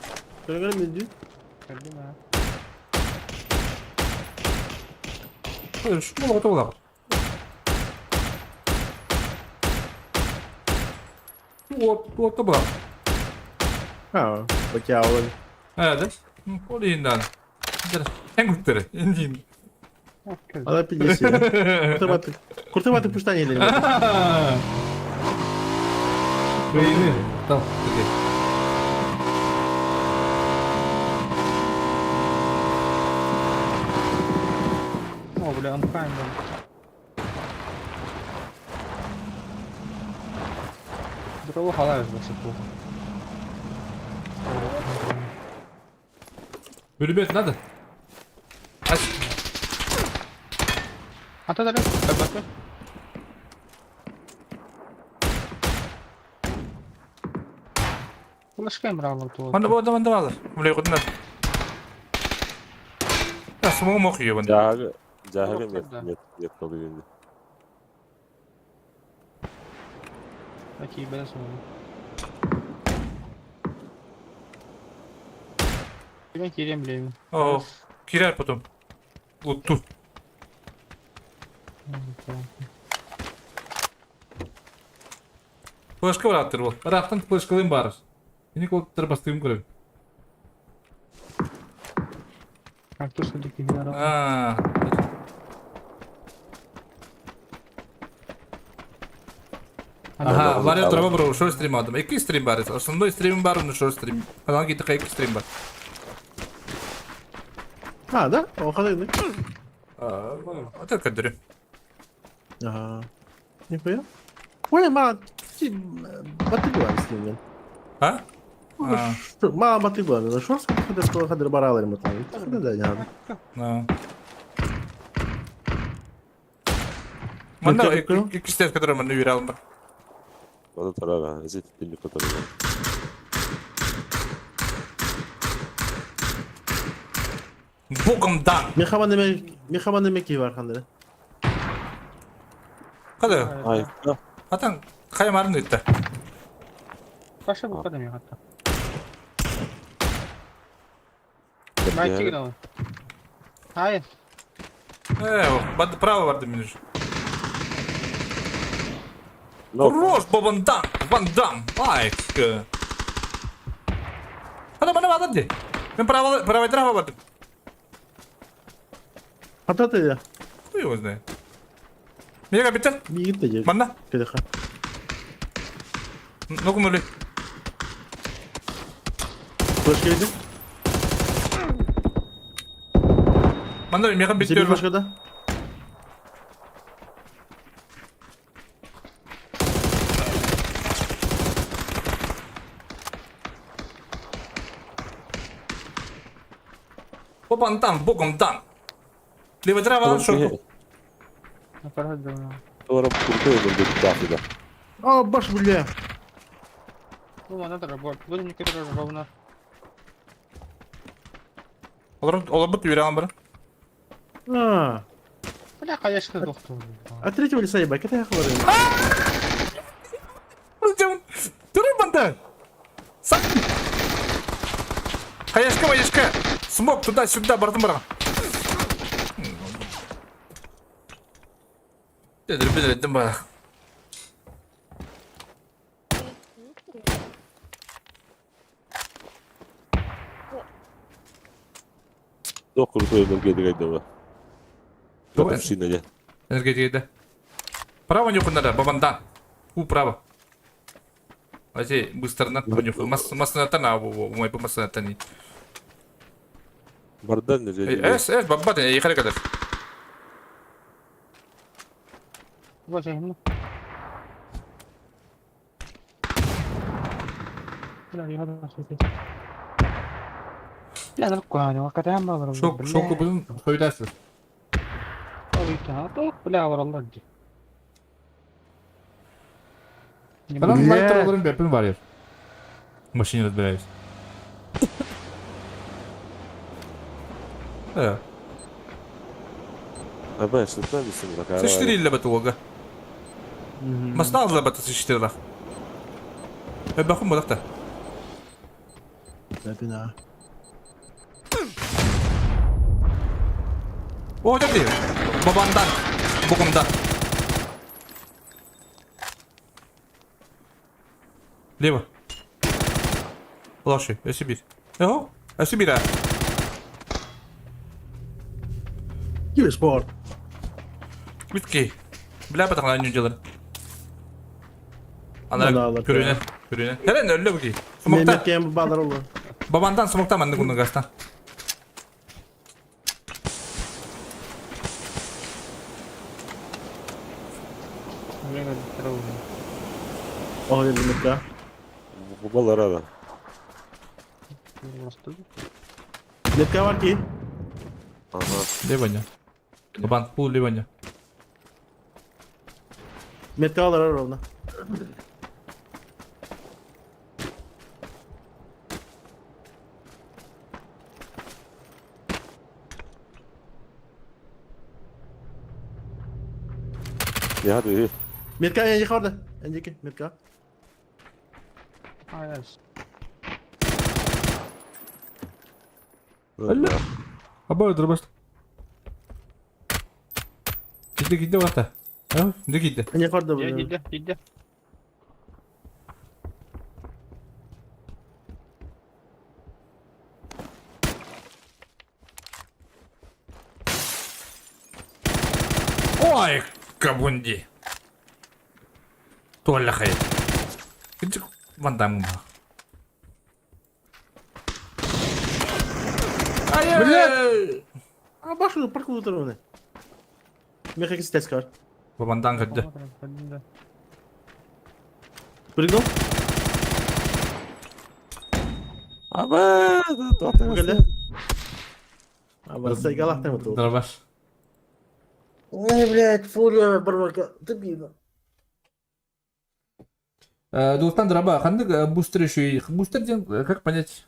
Көргөрөм мен Şu була була. Вот, вот була. А, бачаулын. Evet. Полиндан. Эн күттері. Эндин. Ала пидеси. Куртабаты. Куртабаты пуштани или. Бейни. Там. О, бля, он правильно. Другого халаю же плохо. Пулемет надо? Ас. А то дали, табаку. Флешка брал вот. Манна бу манна баалар. Мулей кутунар. Я смогу мох ее вон. Дьааһыгы, дьааһыгы нет, нет, нет, толуйунду. Такие бля смогу. Тебя кирем блин. О, киряй потом. Вот тут. Флешка бараттыр ол. Ырахтан флешкалыын баар. Ини кол бастыгым көрөбүн. А кто что такие А. Ага, Варя турба бро, шор стрим алдым. Икки стрим бар. Основной стрим бар, оны шор стрим. Канал китте икки стрим бар. А, да? О, хады. Ата көдөрү. Ага. Нихуя. Ой, ма, ти батыгла снимем. А? Ма батыгла, ну что хады хады баралар мы там. Хады да, не надо. Да. Манна икки стрим, который манна үйрә алдым. Ону турара, эзит түннүк которуга. Богом дан. Мехаман неме ки бар ханды. Када? Ай, Атан каймарын өтті. Паша bu kadar hatta. Belki gidelim. Hayır. Э, бад право барды мен уже. Хорош, Бобан Дам, Ван Дам, лайк. Ана бана бады ди. Мен право право право барды. Хата ты. Хуй его знает. Мега битер. Бигит Манна. Кедеха. Нокнули. Флешка видел? Манна мега битер. Флешка да? Бобан Дам, богом дан. Лево драва шорку. Тура куртуй бу дафида. О, баш, бля. Ну, надо работать. Будем некоторые ровно. Олар бут үйрә бар. А. Бля, конечно, доктор. А третьего лица ебать, это я говорю. Туры банда. Сак. Хаяшка, маешка. Смок туда-сюда, бардым бара. Дедір бедір бара. Туох куртуй энергетик айдама. Машина де. Энергетик Право нюху надо, бабандан. У право. Ази быстро на нюху. Масс масна у мой масна тани. Бардан энергетик. Эс, эс, бабат, я ехали когда. Вот я ему. Бля, я Бля, ну кадам Шок, шок будун söylersin. Бля, варалlar. Ben lighter olurum bir var ya. Машине разбираюсь. Э. Аба, что там мисим С 4 лебет уога. Масна лебет с 4 лах. Бахум бодакта. Запина. О, дяди. Бабандан. Богомдан. Лево. Лоши, Сибирь. О, Сибирь. Киберспорт. Битки. Бля, потом на делали. Ана көрүнө, көрүнө. Хелен өллө буки. Смокта. Мен балар олу. Бабандан смокта манны кунну гаста. О, я Балар ада. Метка бар ки. Ага. Леваня. Кабан, пул Леваня. Метка алар ровно. Я дыы. Метка энди хорда. Эндики, метка. А, я Алло. Абай дробаш. Киди киди вата. А, не киди. Энди хорда. Иди, иди. Ой, кабунди. Туалля хай. Киди вандам. Ай, А башу парку утырны. Меха кистес кар. Вандан кадды. Прыгнул. Аба, Бүгелде. А сайгалахтан вот. Дробаш. Ой, блядь, фурия барбака. Ты пидор. Дултан дроба, ханнык бустер еще и бустер ден, как понять?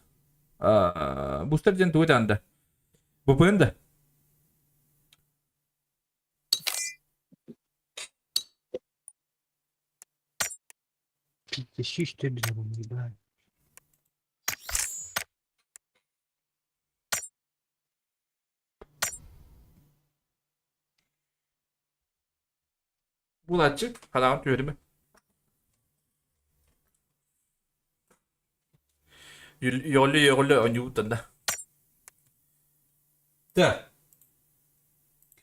Бустер ден туйт анда. ВПН да? Пиздец, что ебать. Булатчык, хадаҕын түһэримэ. Йоҕуллу-йоҕуллу оонньуубут да. Так.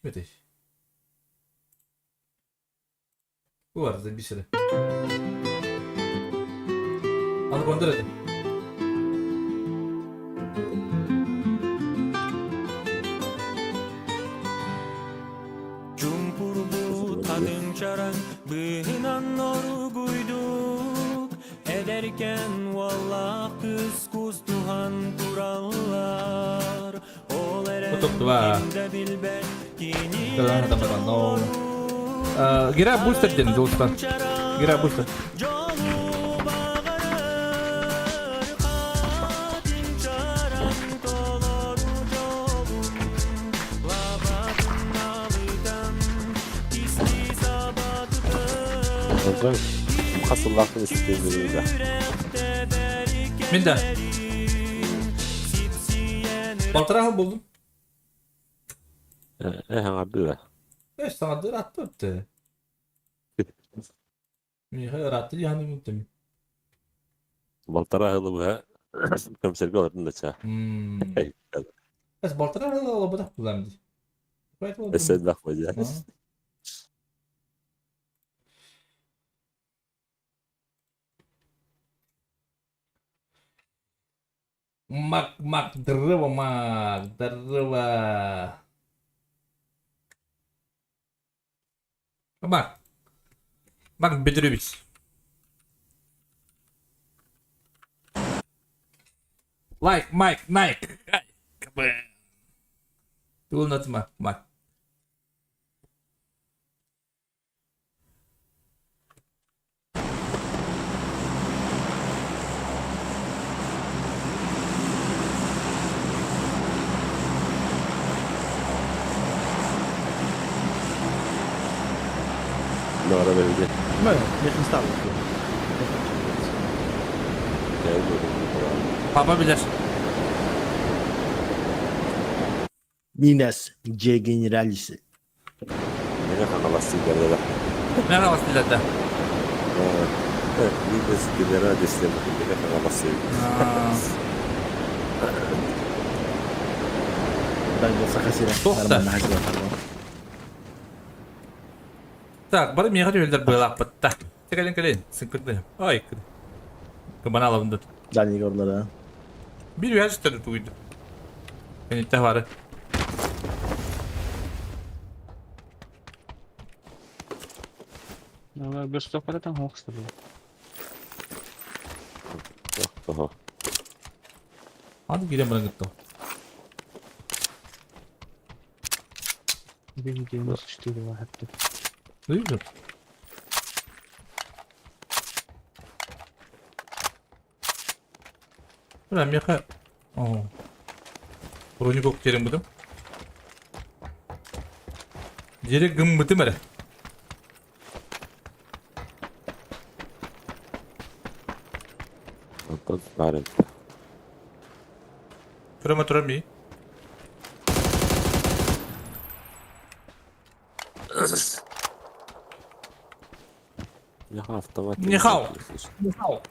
Ким этэй? Бу бар бисере. Аны кондор этим. Чумпурбут хатын чаран быһынан оругуйдук Эдеркен уоллаах кыс кустуһан тураллар Ол эрэн Утуктуба. ким да билбэт кинилэр Кылаан тамаран, но. Гера бустер ден Дултан. Гера бустер. Дьолу баҕарар хатын чаран толору дьолун Лабатын алытан кисти сабатытын Хасыллаахтын истейбирде. Мин да. Балтыраһыл булдум. Э, хаңардыра. Э, саҥардыр атты өттө. Миха ыраатты дьаһаны мүттүм. Балтара хылы бу. Көмсерге алатын да ча. Эс балтыра хылы олобутах булам ди. Эсен лахма жа. Мак, мак, здорово, мак, здорово. Мак. Мак Бедрович. Лайк, Майк, Найк. Ай, КБ. Тул натма, Мак. Нара берди. Меха стал. Папа билер. Минас J генералисы. Мені ханаласы келді. Мен алас билер да. Минес генералис деп мені ханаласы. Дай болса хасира. Тоқта. Нормально хасира. Так, бары мега төлдер былаппытта. Текелен келен, сынкырды. Ай, кыды. Кыбана алабынды. Дальний горлар, Bir üye çıktı туйду. Кенетте бары. Ну, без что там хокста был. Ага. Аны кирен барын гытты. 94 лаһатты. Видишь? Бля, меха... О. Броник ок терем будым. Дьире гыммытым эрэ. Онтон баар эбит. Турама турам Меха автомат. Нихау. Нихау.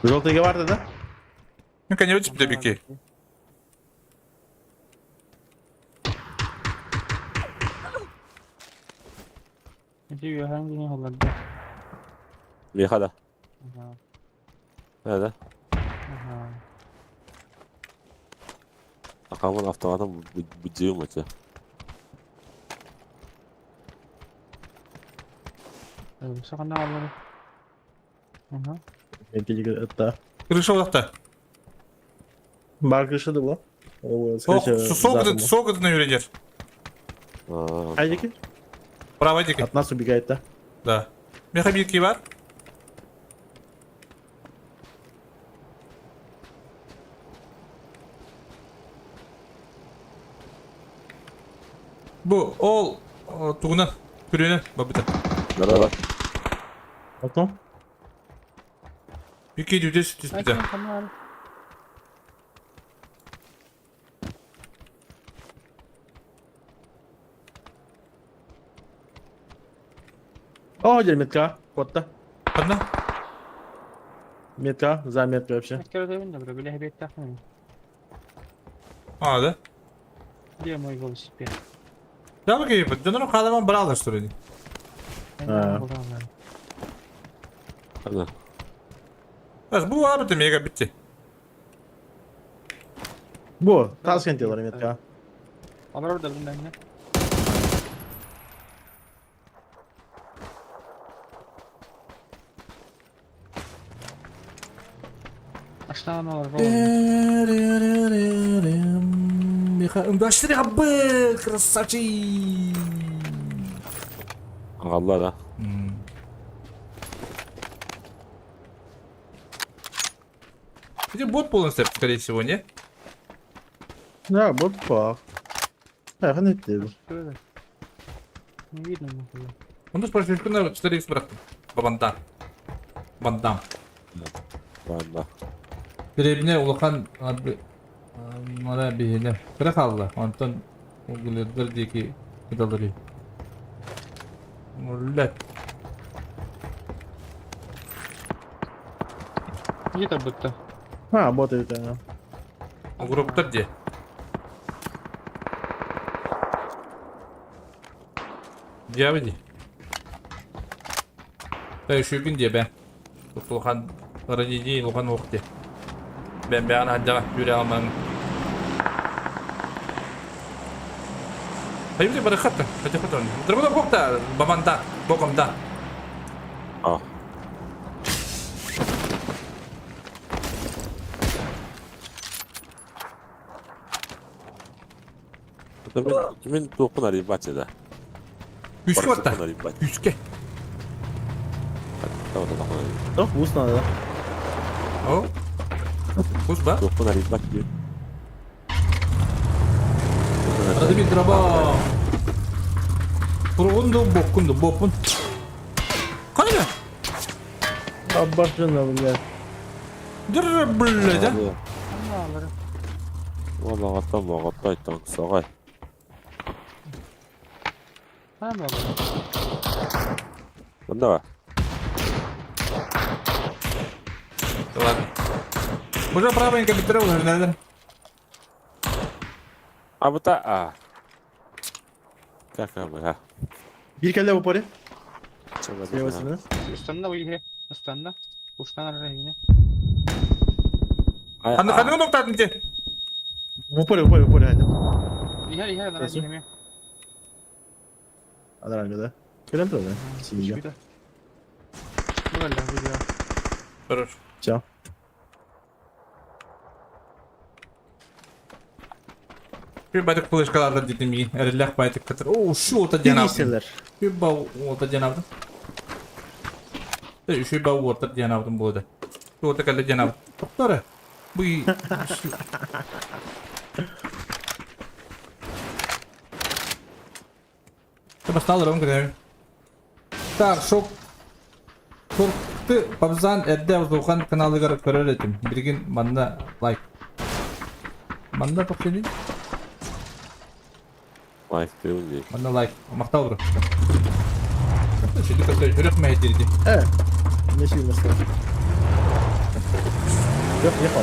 Желтый геварда, да? Ну, конечно, бики. Ити үөһэн кини холлорда. Меха да. Ага. Да. Ага. Акамын автоматом будем это. Сахана аллары. Ага. Это. Крыша улахта. Бар крыша да было. Сок, сок на юридер. Айдики? Право дики. От нас убегает, да? Да. Меха бирки бар. Бу ол тугуна күрүнө бабыта. Да-да. Окно? Бики дүдес түспүтэ. О, где метка? Кот-то. Одна? Метка, за меткой вообще. А, да? Где мой велосипед? Да, окей, да ну халаман брала что ли? А. Да. Ас бу абыты мега битти. Бу, тас кентелер метка. Алар да bilmem Аштан алар Меха, габы, красавчик. Алла да. Где бот полностью, скорее всего, не? Да, бот пах. А, не ты. Что это? Не видно нихуя. Он тоже прошли на 4 брат. Бабанда. Бандам. Банда. Деревне улахан мара бихине. Кыра қалды. Онтон угулердер деки кыдалары. Муллет. Где-то будто. А, бот это. Угруптар де. Дьяводи. Да еще күн де бә. Тут улахан радиди улахан оқ де. Бән бән хаджаға жүре алман. Hayır bir хатта. Хотя хатта. Дробда бокта, бабанда, бокомда. А. Мен тоқын арибачы да. Күшке батта. Күшке. О, бус надо, да? О. Бус ба? Тоқын арибачы. Арада bir дроба. Тургунду, боккунду, боппун. Кайда? Абашина, блядь. Дыр, блядь, а? Валағаттан мағаттай таңсағай. Мында ба? Ладно. Уже правенько битре уже, наверное. А вот а. Как а? Bir kelle bu pari. Слева Устанна выиграй. Устанна. Устанна районе. Ханны ханны тоқтадың те. В упоре, в упоре, в упоре, один. Играй, играй, на районе. А, нормально, да? Келем тоже, да? Сидя. Хорош. Все. Күн байтык флешкаларда дитим миин. Эрэллээх байтык кытыр. Оо, шу ота диэн аабытым. Тириселер. Күн ба ота диэн аабытым. Үшүй ба уота диэн аабытым буолда. Уота кэллэ диэн аабытым. Тоқтары. Бу Бастаалар он көрөбүн. Так, шок Туркты Пабзан эрдэ Узухан каналыгар көрөр этим. Билигин манна лайк. Манна тохсини? Лайк тыын дии. Манна лайк. Махтал бро. Шүтү көтө үрөх мэһдирди. Э, не сильно слышно. Все, ехал.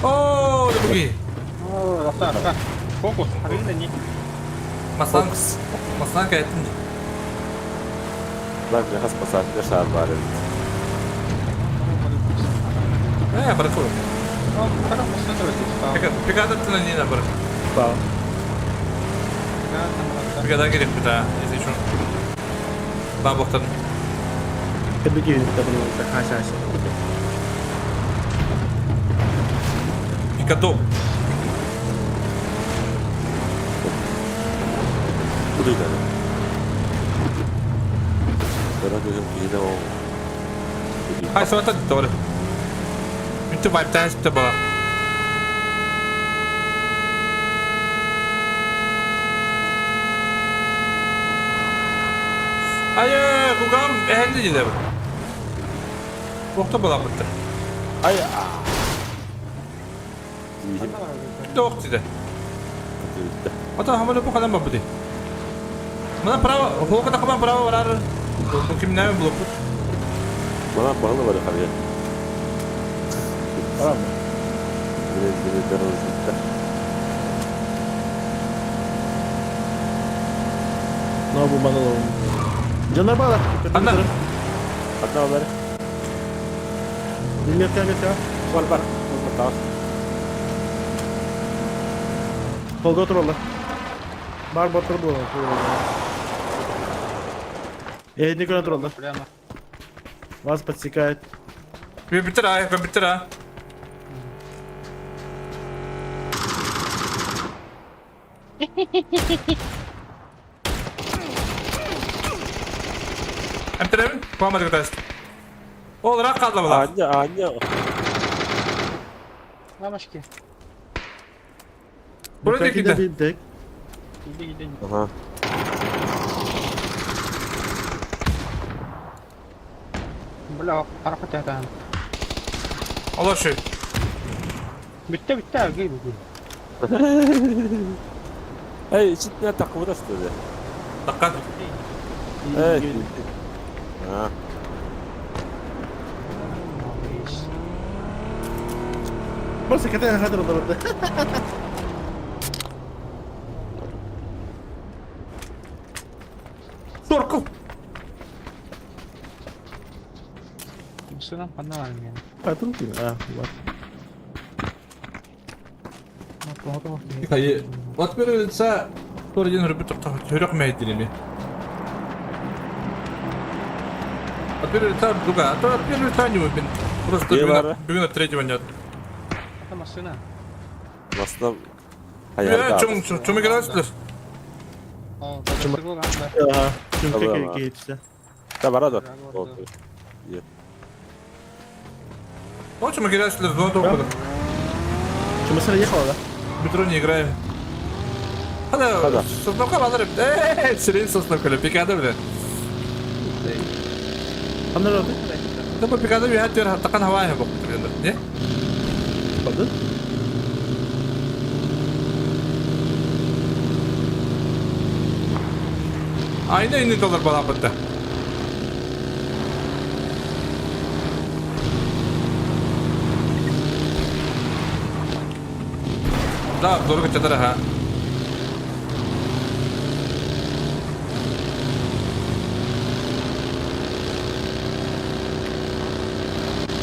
Оо, дебуги. Фокус, арыйда не. Маслан, маслан кайттым. Лайк хас пасатка шаар бар эбит. Э, баракула. Пиката на не набор. Да. Пиката керек да, если что. Бабохтан. Кабики так, ася, ася. Пикадо. Куда ол. Хай, смотри, тоже. Үнті вайптан сүтті бала. Айы, кугам әхәнді дейді бір. Оқты бала бітті. Ай. Бітті оқ дейді. Ата хамалы bu kadar mı bu Мына право, холка такама право барар. Бу кимнәме блок. Мана бағылы бар хария. Правда. Биле биле дорожникта. Но бу маныл. Жанар бала. Анда. Одна бар. Метка, метка. Бар бар. Бар. Холга туралар. Бар бар тур була. Э, не көрө туралар. Прямо. Вас подсекает. Битер ай, битер а. Эмтерем, помады тест. Ол рақ қалды бұла. Аня, аня. Мамочки. Burada киді. Иди, иди. Ага. Бля, харакат это. Ола шы. Битте, битте, гей, гей. Эй, чит не такуда что ли? Таққан. Эй. А, Просто катая хатыр туралар. Сорку. Сюда поднавали. А, трупы. А, вот. Хайы. Вот берілсе, Торден үрбі тоқта төрек мәйдірелі. От первого лица другая. А то от первого лица не убен. Просто Где Лара? бүгін от третьего нет. Это машина. баста. Э, чум, чум, чум играть? О, Чум- подожди, Ага. Чум Давай, кейтсе. Да, барада. О, чум играть, зона тоқта. Чум машина ехала, да? Метро не играем. Хада, Хада. сосновка алыр. Э, сирен сосновка, пикада бля. Анда роды. Да бу пикада бия тер таққан хава бу. Не? Правда? Айна инни доллар бала бітті. Да, дорого чадара ха.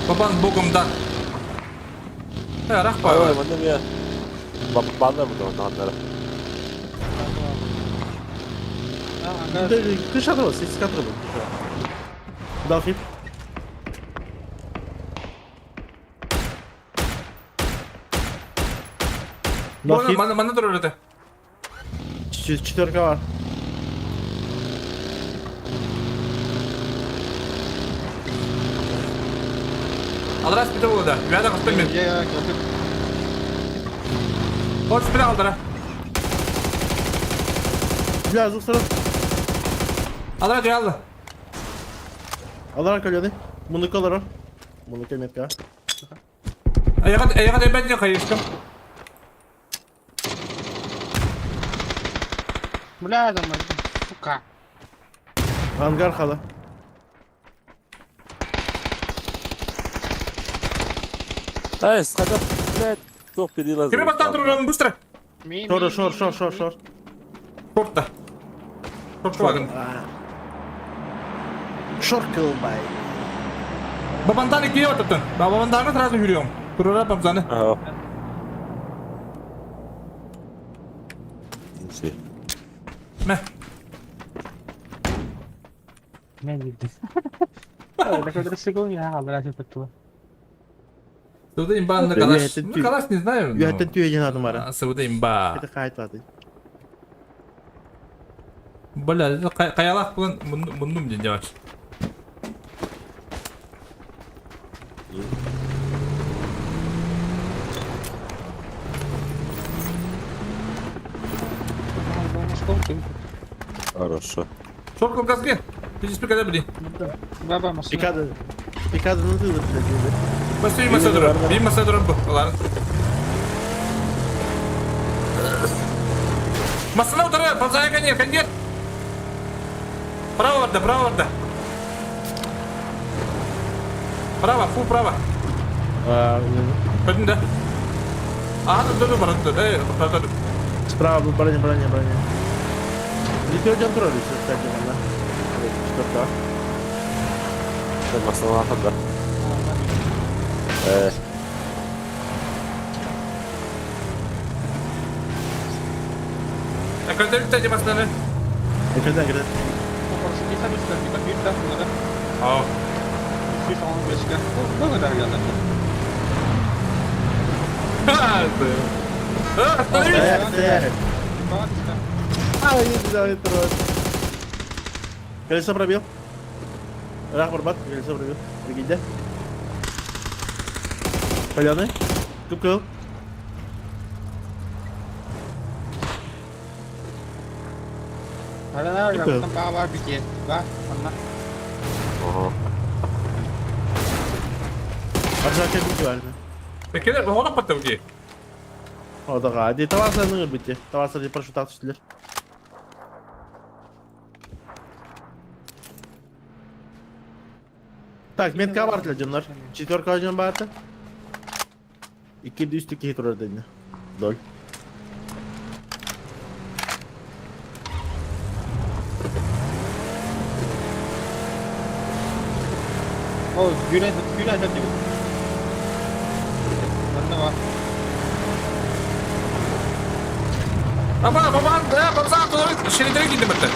Бабан богом дан. Ырах Ой, баар. манна эмиэ бааллар бу оннооҕор. Крыша отрыла, сетка отрыла. Дал хит. Дал хит. Манна манна турар этэ. Четверка бар. Алрас бите буолла да. Үөдэ кыстым мин. От спина алдара. Бля, звук сторон. Алра дьаалла. Алара көлөдө. Мунука алара. Мунука метка. Айаҕын айаҕын эбэн хайышкам. Бля, там, сука. Ангар хала. Ай, схадап, блядь, туох перелазил. Кими баттаан туруран быстро. Шор, шор, шор, шор, шор. Шортта. Шорт вагын. Шор кылбай. Бабантан иккиге баттаттын. Бабантанга сразу yürüyorum. Турара бабзаны. Ага. Мэ. Мен билдим. Суда имба на калаш. Ну калаш не знаю. Үөһэттэн түөйден адым ара. Суда имба. Это хайт аты. Бля, каялах булан мундум ден жабач. Хорошо. Шорт газге. Ты здесь когда были? Баба машина. Пикада. Пикада ну ты блядь. Басты bir masa durun. Bir masa durun bu. Ulan. Masana oturuyor. Pazaya kanyer, kanyer. Право орда, право орда. Право, фу, право. Пойдем, да? Ага, тут тут баран, тут, эй, тут. Справа броня, броня, броня. Летел контроль, кстати, да? Четверка. Масалахан да. Когда ты masana? Когда, когда? Aa. Стоять, А, не давай трос. Колесо пробил. Рах барбат, колесо пробил. Прикиньте. Паленый. Купил. Ага. Аржака буквально. Peki, ona patladı ki. О, да, ди таваса ныр бите. Таваса ди прошу так түстүлөр. Так, метка бар дьоннор. Четверка дьон бааты. Икки үстү киһи турар дедини. Доль. О, güne güne деп. Манна бар. Baba, baba, baba, doğru şeridere gittim hatta.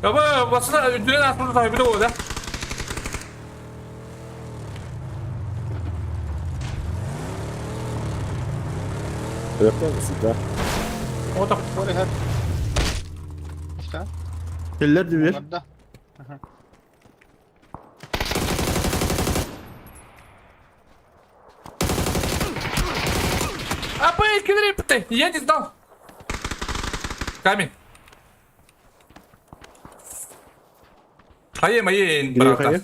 Baba, basına ödülen atmadı tabi de o da. Öpüyor да? O da. Oraya hep. İşte. Teller dübür. Да. А, Я не знал. Камень. Хайе моей брата.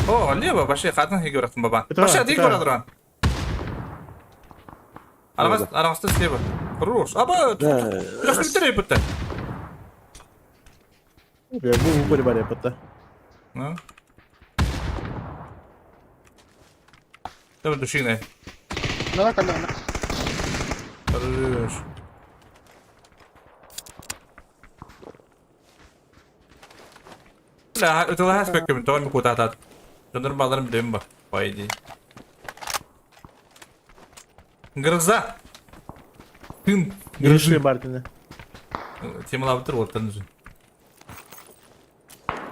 О, лево, вообще хатын хигуратын баба. Вообще, ты город Арамас, арамасты слева. Хорош. Аба, да. бітті. Я бу бу бар япытта. Ну. Давай душине. Давай, когда Хорош. Бля, ытылаһа спеккөмүн тоҕо мукутаатаат. Дьоннорум бааларын билэбин ба, по идее. Гроза! Тын, грозы. Бартины. Темалабытыр уоттан үзүн.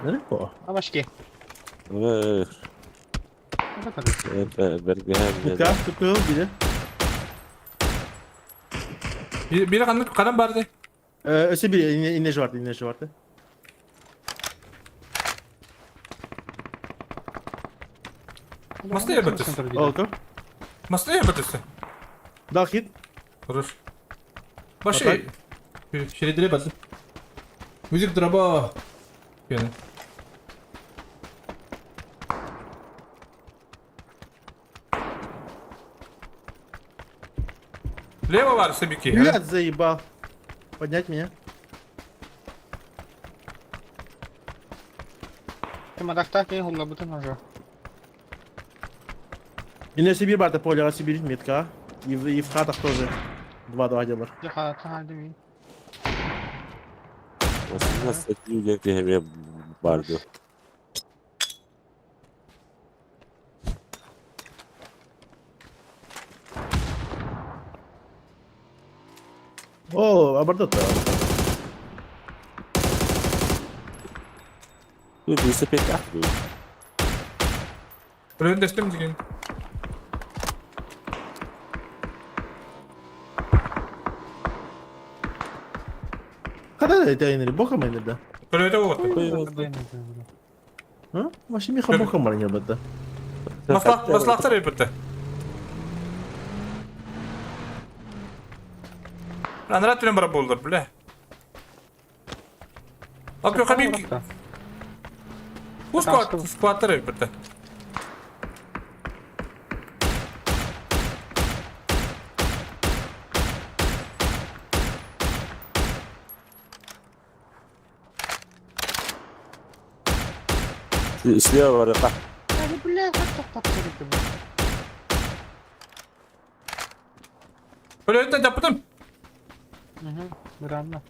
Далеко. А башки. Бэргэһэн. Тукыл бире. Бире ханнык канан барды? Өсө бире ине жуарты, ине жуарты. Масты ебетес. Олко. Масты ебетес. Дал хит. Хорош. Баши. Шередире барды. Музик дроба. Лево бар, Сабики. Блядь, заебал. Поднять меня. Ты мадахта кей хуллабытын уже. И на Сибирь барта поле, а Сибирь метка. И в хатах тоже. 2-2 делар. Барды. О, обордот. Ну, велосипед Өлөндөстүм деген. Когда это инери? Бохом инери, да? Көлөтө болот. А? Вообще миха бохом не да. Маслах, маслахтар өпөттө. Анра түнен бара болдур, бля. Апё хабик. Бу склад, складтар өпөттө. Слева бар. Бля, как так Көлөтө жаптым. Угу, брамна.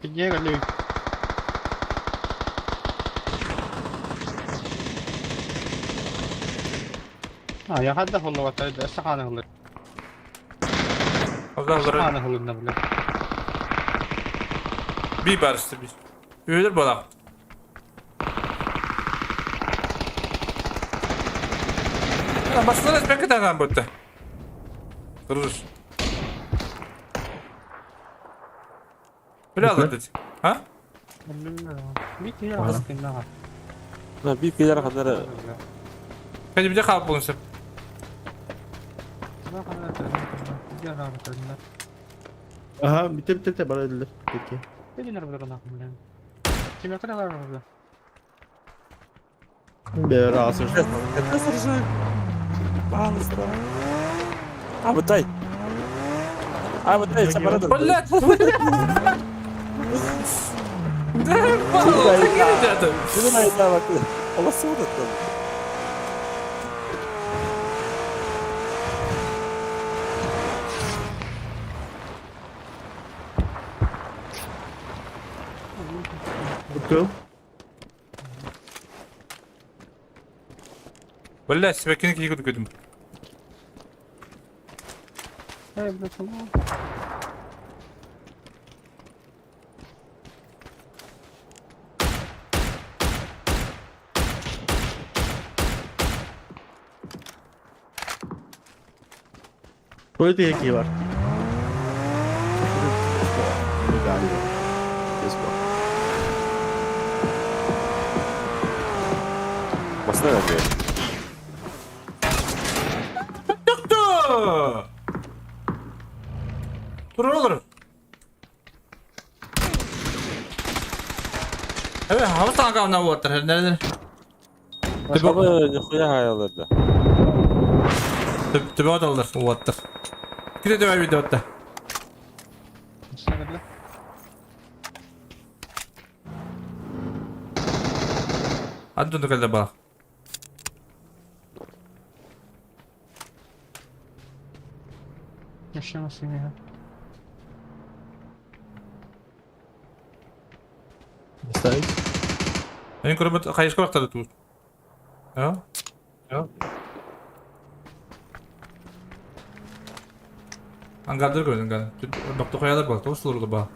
Где люди? А, я хадда холловата, да, саханы холлы. Саханы холлы, бля. Би барысты би. Өлөр балак. Басылар эспекке таган бутта. Кырыш. Бля алды. А? Би килер ханнары. Кәҗе бите калып булынсы. Ага, бите бите бите бара эдилер. Пeki. Бер алсын. Абытай. Абытай, сапарады. Блядь. Да, балалар, Оласы болот. Бутыл. Бля, себекини кийгү көдүм. Эй, блядь, ну. Поле какие бар? Басына берди. Тукtu! Dur olur. Evet, hava tankamına vuottar. Nerede? Башканы нихуя хаяларды. Төбө аталдар, уоттар. Кире төбө видео отта. Антон келді бала. Еще машина. Ставить? Мен көрөмөт хайышка бактады туут. А? Ангардыр көрдүн ган. Нокто коялар бар, тоғыз сылырды ба.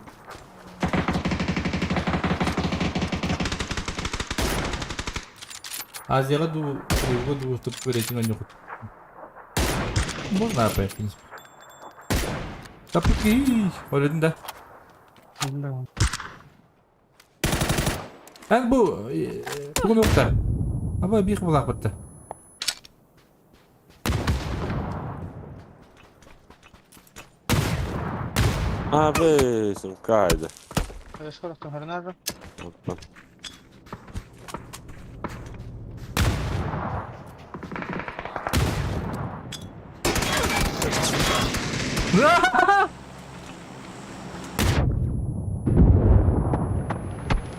Азияға ду, Кыргызга ду туп рейтинг ойнохут. Можно АП, в принципе. Тапыки, Өлөдүн да. Да. Эн бу тугун укта. Аба бих булак битте. Abi, kaydı. Скоро кто гранату. Опа.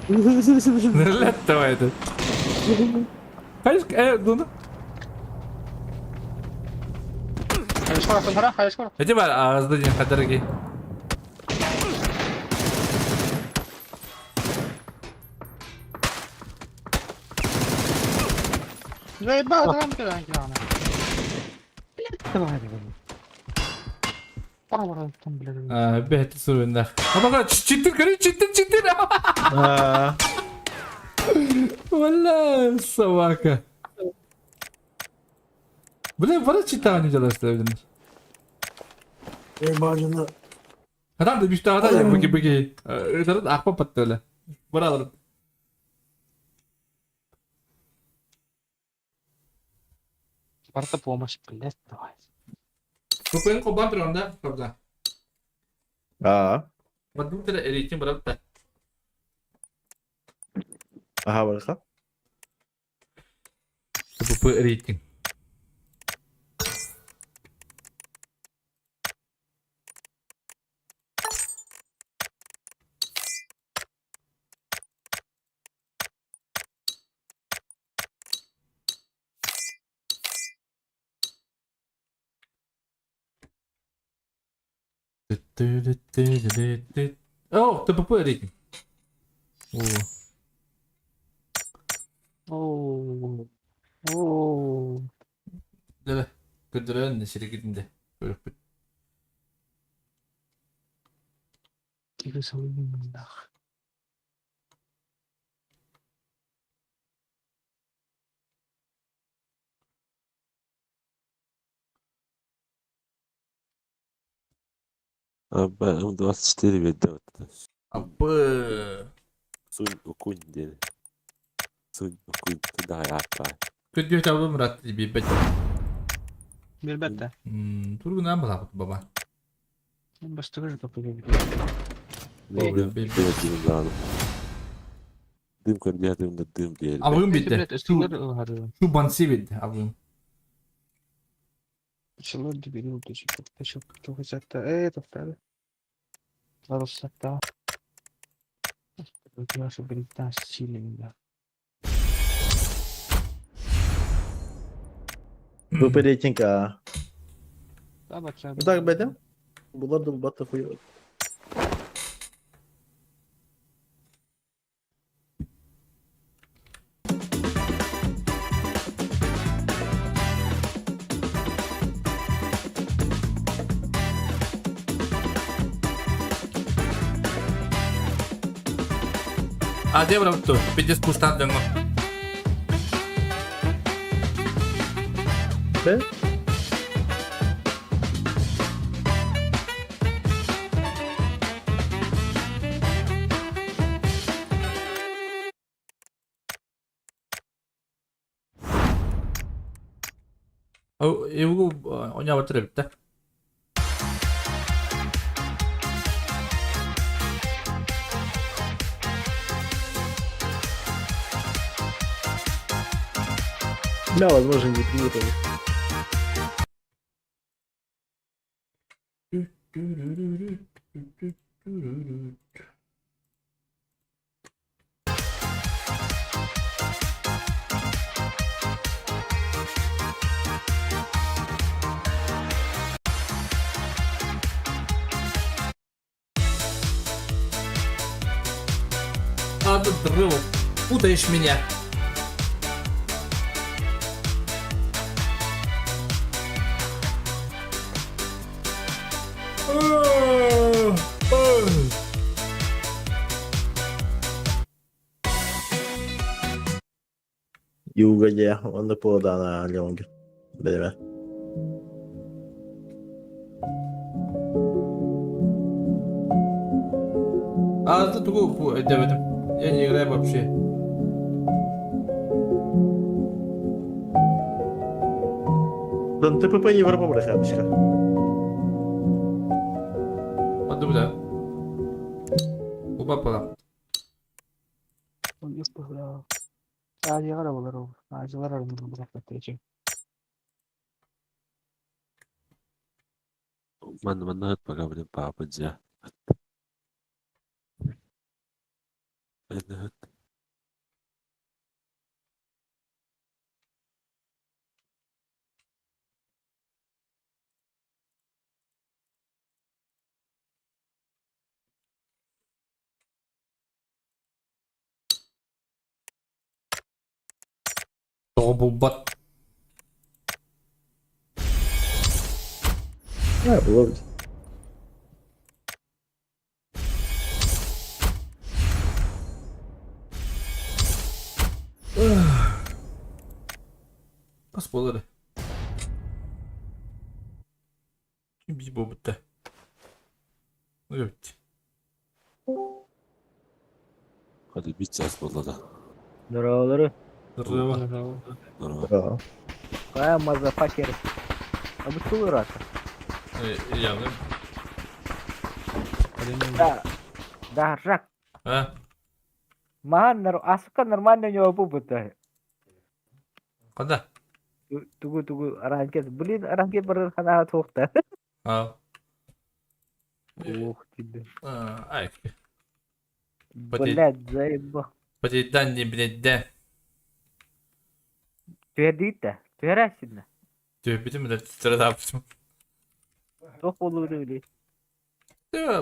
Нерлет давай это. Хайш, дуну. Скоро кто гра, скоро. Эти бар азды ден кадарги. Заебал, там кидан кидан. Блядь, давай, давай. Пора, там, блядь. Бэт сурунда. Абага читтер көрү читтер читтер. Валла собака. Бля, бара читтаган жалашты билинер. Ебанина. Адам да биште ада быки быки. Өтөрөт акпа патты эле. Бара алып. Барта помощь, блядь, давай. Көпөн кобан турганда, кобда. А, Бадын рейтинг барап та. ага, барха. ПП рейтинг. О, ТПП рейтинг. О. Оу. Оу. Да, көдөрөн сирегидинде. Көрөкпүт. Тихо, нах. Abi М24 берди. Апы. Сунь укунь dedi. Сунь укунь туда апа. Көдүө табы мурат бибет. Бербетте. Тургунан балакыт баба. Бастыгы же попали. Дым көрдü дым да дым diyelim. Абым битте. Блядь, өстүлөр Шу банси битте абым. Село дебилил, ты чё, ты чё, кто хотят-то, это второй. Парусата. Наша брита сильная. ПП рейтинг, а. Да, бача. Ну так, бәдем. Булар да булбатта хуй. А де брапту? Пиздец пустан дыңго. Бе? О, эвгу оня батыр битте. Да, возможно, не принято. Ладно, дрыл. Путаешь меня. Юга дьэ, онно Пуодаана Леонги. Бэлэмэ. А, это тугу өйдөөбөтүм. Я не играю вообще. Дан ТПП Европа бырахабышка. Онду да. Убапала. Манна манна пока блин папа дьэ. Тоҕо булбат. А, булабыт. Бас буолар. Ким буолбутта. Evet. Hadi bir час буолла да. Здорово. Здорово. Здорово. Да. Какая мазафакер. А вы что раса? Явно. Да. Да, рак. А? Махан, а сука, нормально у него пупы-то. Када? Тугу тугу ранкет. Блин, ранкет бар хана туохта. А. Ох тебе. Ай. Блядь, заебал. Потейдан не, блядь, да. Түһэрдиит Түһэрээсиннэ. Түһүбүтүм да страдапсым. Туох буолууру били.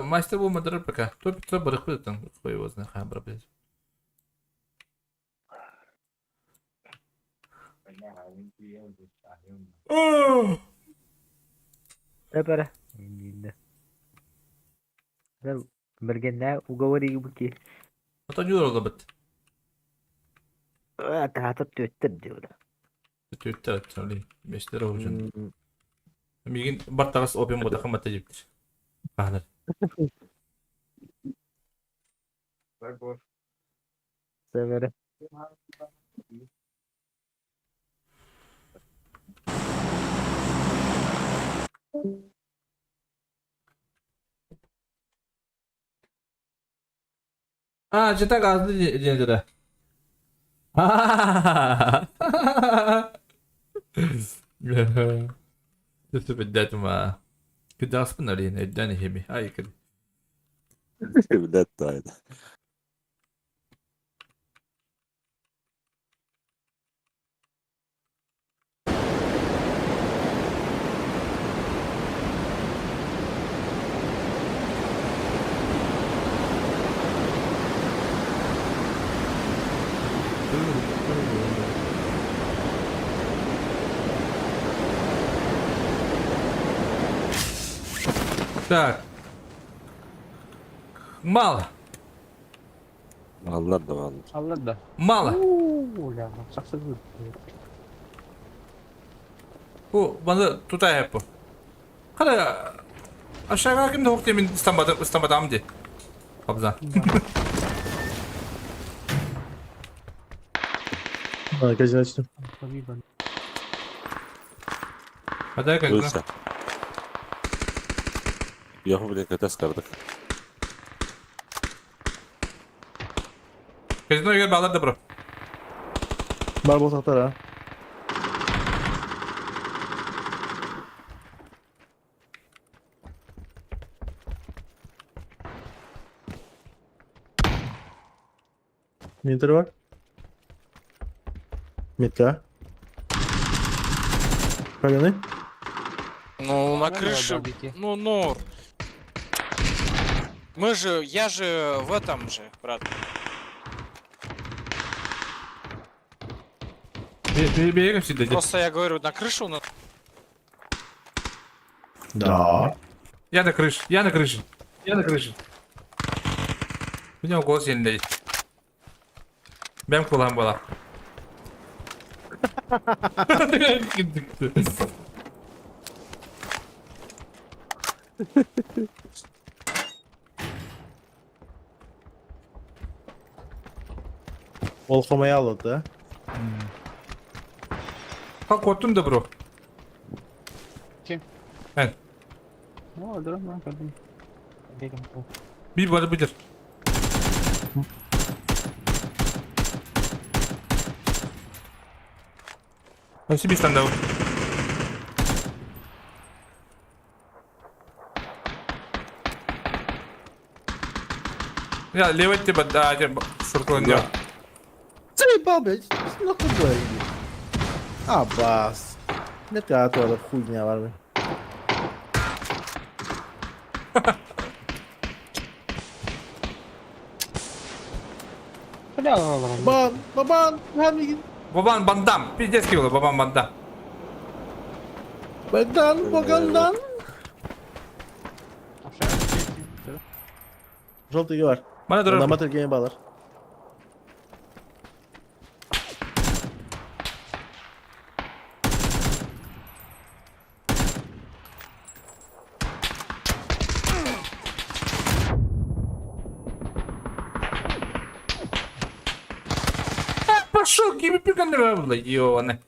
Мастер был модерер пока. То 500 барахует там, хуй его знает, хабра, блядь. Тэпэрэ. Бергеннэ уговори буки. Это не уроло бит. Таатып түөттер диура. Түөттер атчали. Бештер оғжын. Мигин бар тағас опиум бота қымбатта жептір. Ағыныр. Севере. А, жета газды денедері. Түтүп ма. Кыдаспын алин, эдден хеми. Ай, кыд. Блядь, тайна. Так. Мало. Аллар да валлар. Аллар да. Мало. Бу баны тута хеппу. Хара aşağı kim de hok demin İstanbul'da İstanbul'da di. Абза. А, казино. Hadi kanka. Ölse. Yok блин, катас кардык. Казино егер балар да бро. Бар болсақтар, а? Метр бар? Метка. Правильный? Ну, на крыше, ну, нор. Мы же, я же в этом же, брат. Бэйэм сидэ. Просто я говорю, на крышу на... Да. Я на крыше, я на крыше, я на крыше. У него голос еле. Бэм кулам была. Ол хомая алды, да? Как оттун да бро? Ким? Эн. О, да, да, да. Bir bana bilir. Спасибо, стандау. Я левый типа, да, типа, шуркон я. Заебал, блядь, нахуй блядь. Абас. Ne kadar хуйня var be. Бля, Бан, бабан, бан, Бабан бандам, пиздец кивла, бабан бандам. Богдан, Богандан. Желтый var. Bana dur. Ondan Türkiye'ye bağlar. Пошел, гиби пиканера, ёны.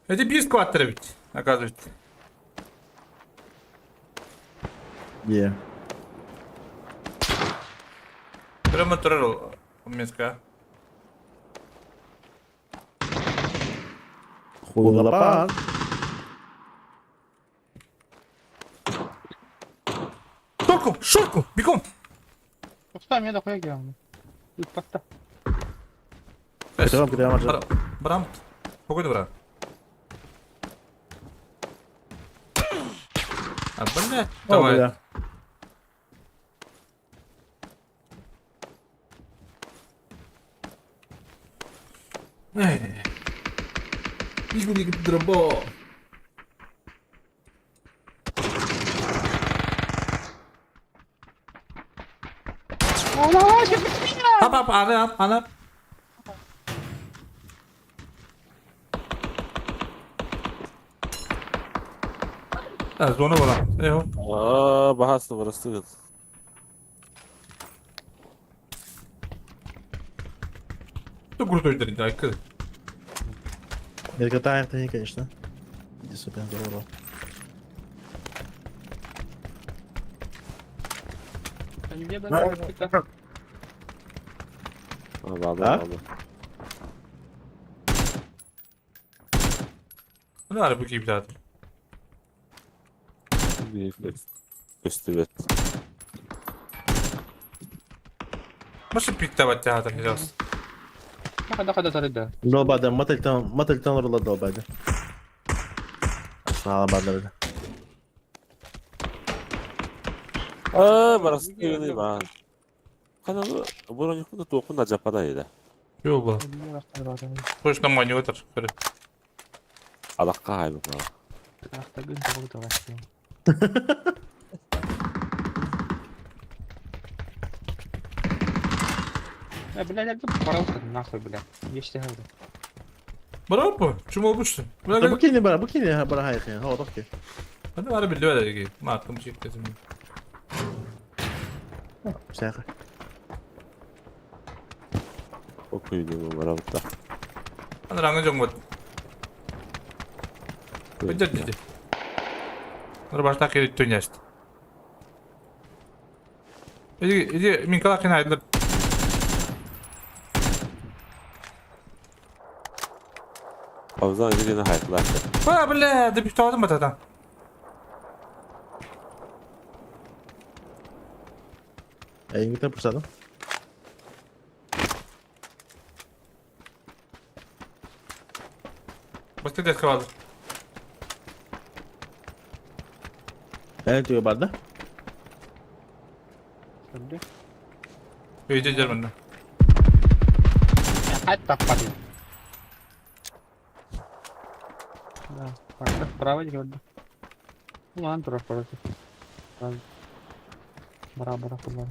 Это без кваттера ведь, оказывается. Yeah. Прямо тролл Минска. Хуйлапан. Шорку, шорку, бегом. Usta мне дохуя геом. Паста. Кытырам, кытырам, аджа. Брам. Погода, брат. А, блядь, О, давай. бля. Ih, дробо. Ап, ап, ана, ап, ана. А, зона была. Эхо. Аа, бахасты барастыгын. Ты крутой дрин, да, кы. Это не, конечно. Иди, сука, здорово. А, А? ладно. Ну, ары бу кип даты. Көстүбөт. Машы пиктабат театр не жас. Долбады, мотельтан, мотельтан рула долбады. Сала бады. Аа, барастыгын ба. Кана бу куда токун да жапада эди. Жок бу. Кош на маневр. Алакка хайбы. Бля, я порался нахуй, бля. Ешьте говорю. Браво, чему обычно? Да букини бара, букини бара хайхи. Хо, тохки. Hadi var bir löle ki. Ma attım çektim. Всяко. Окуйду барабыта. Hadi rangı jong bot. Бөдө диди. Нур башта келет төняст. Иди, иди, мин кала кина айдыр. Абзан жигене хайтлар. Ба, бля, да бит алдым батадан. Эйнгитен пурсадым. Басты деске алды. Эң түгө бар да? Өйдө жермин. Аттаппатын. Да, барда, право диэки барда. Улахан турар короче. Бара бара кулар.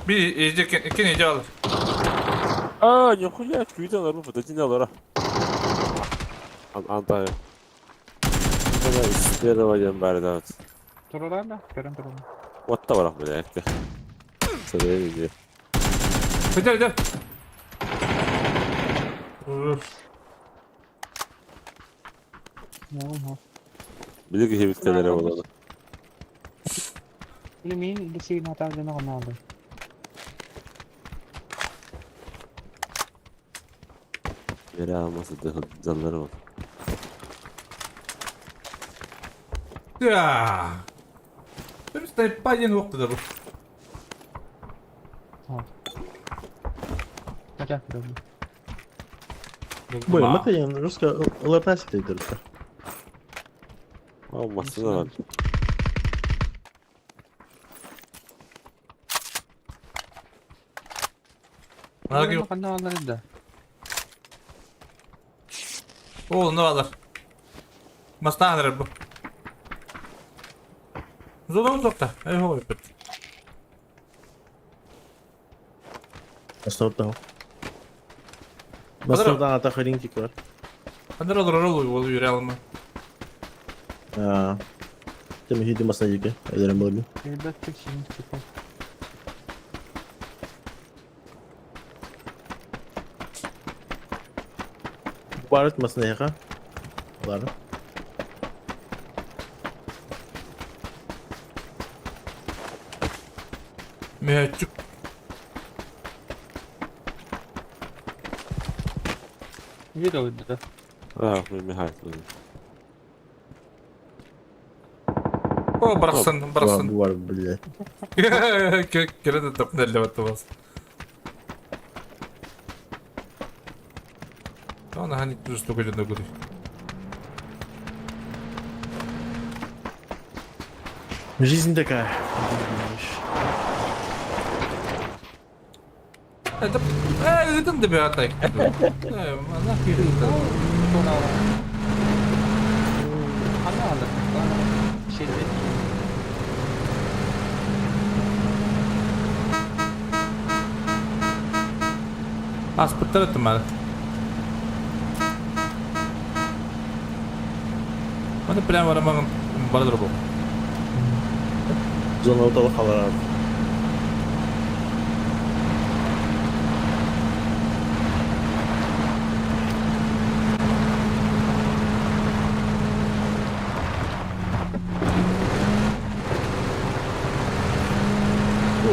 Bir ejde ken ejde alır. А, нихуя, күйден арбы подойди алара. Ан антайы. Бына исследование бары да. Туралар да, көрөн туралар. Отта барак бile әкте. Сәлем иде. Gider gider. Uf. Билеги хебиткелere болады. Мин бисигин атаардына гана Бере алмасы заллары бар. Ya. Benim sniper yeni yoktu da bu. Бой, мы русская ЛРТ сидит. Алмасы да бар. Ханна да. Oğlum ne alır? Mastağınır bu. Зона uzakta. Eyvah öpüt. Бастауттан. Бастауттан ата хринтик бар. Хандар алыр ол ол yüre alma. Аа. Тем хиди масна жеке. Эдерен болду. Elbette şimdi çıkar. Барыт масна яха. Ладно. Mehmetçik. Видел да. А, мен Михаил. O bıraksın bıraksın. Бар, блядь. Kere de topun elle battı bas. Ona hani düz tokacında guri. Жизнь такая. Это, это да атай. Она Ханна алыр. Şeyde. Аспыттар өттім маны. Маны прямо барамағын барадыр бұл. Зона орталық қалар.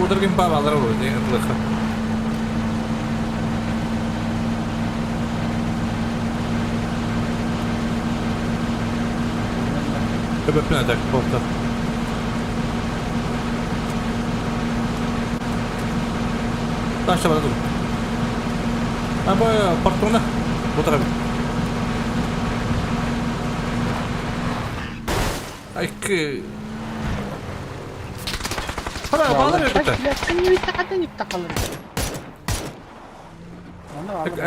Удырген баба алар бұл, деген ұлыққа. Köpöpün atak, kolta. Taşla bana dur. Ha bu partona. Bu tarafa. Ay ki. Hadi bağlar ya bitti.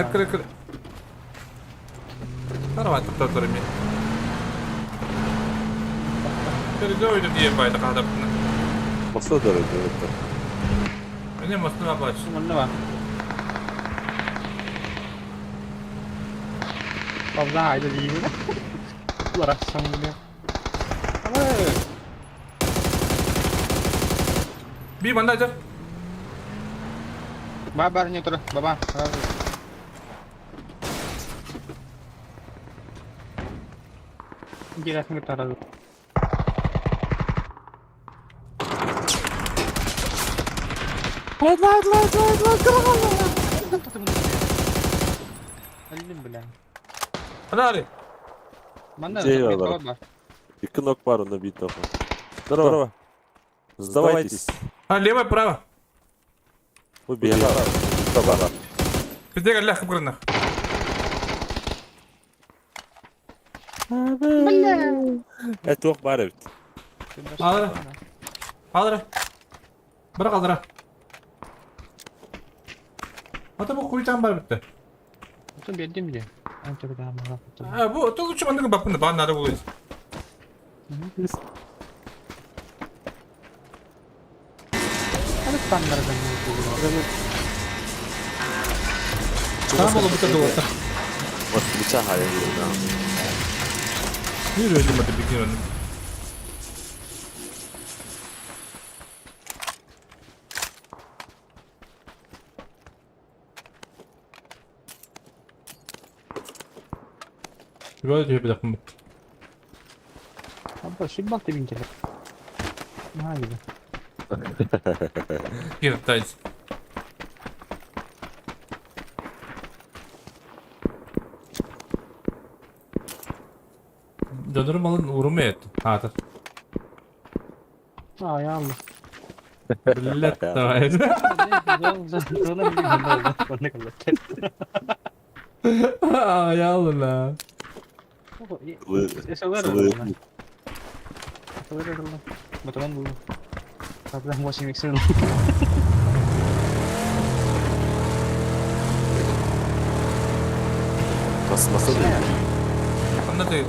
Ekre ekre. Tarva tutar mi. Передойду diye bayda kadapna. Маса да это. Мене мостна бач. Манна ба. Бабда айда деймін. Бұлар ақшам біле. Би манда жар. Ба бар не тұр, баба. Интересно, таразы. Алим, бля. Hadi. Манна Где бар? Екі нок бар, оны бит тоқы. Здорово. Сдавайтесь. Ha левая право. Убей. Здорово. Bizde gel lahkım kırına. Ә, тоқ бар бит. Alır. Alır. Bırak alır. Ата бу хуйтан бар битте. Ото биэрдим дии. А бу ото лучше манныгы баппын баан надо будет. Там было бы это. Вот плеча хайа. Yürü öldüm hadi bir gün Böyle diyor bir dakika. Абба, шибал ты винтель. На, видно. Киртайц. Dönürüm alın uğrumu et. Ha А, я алла. Блядь, давай. Я алла. Nasıl nasıl değil? Anlatayım.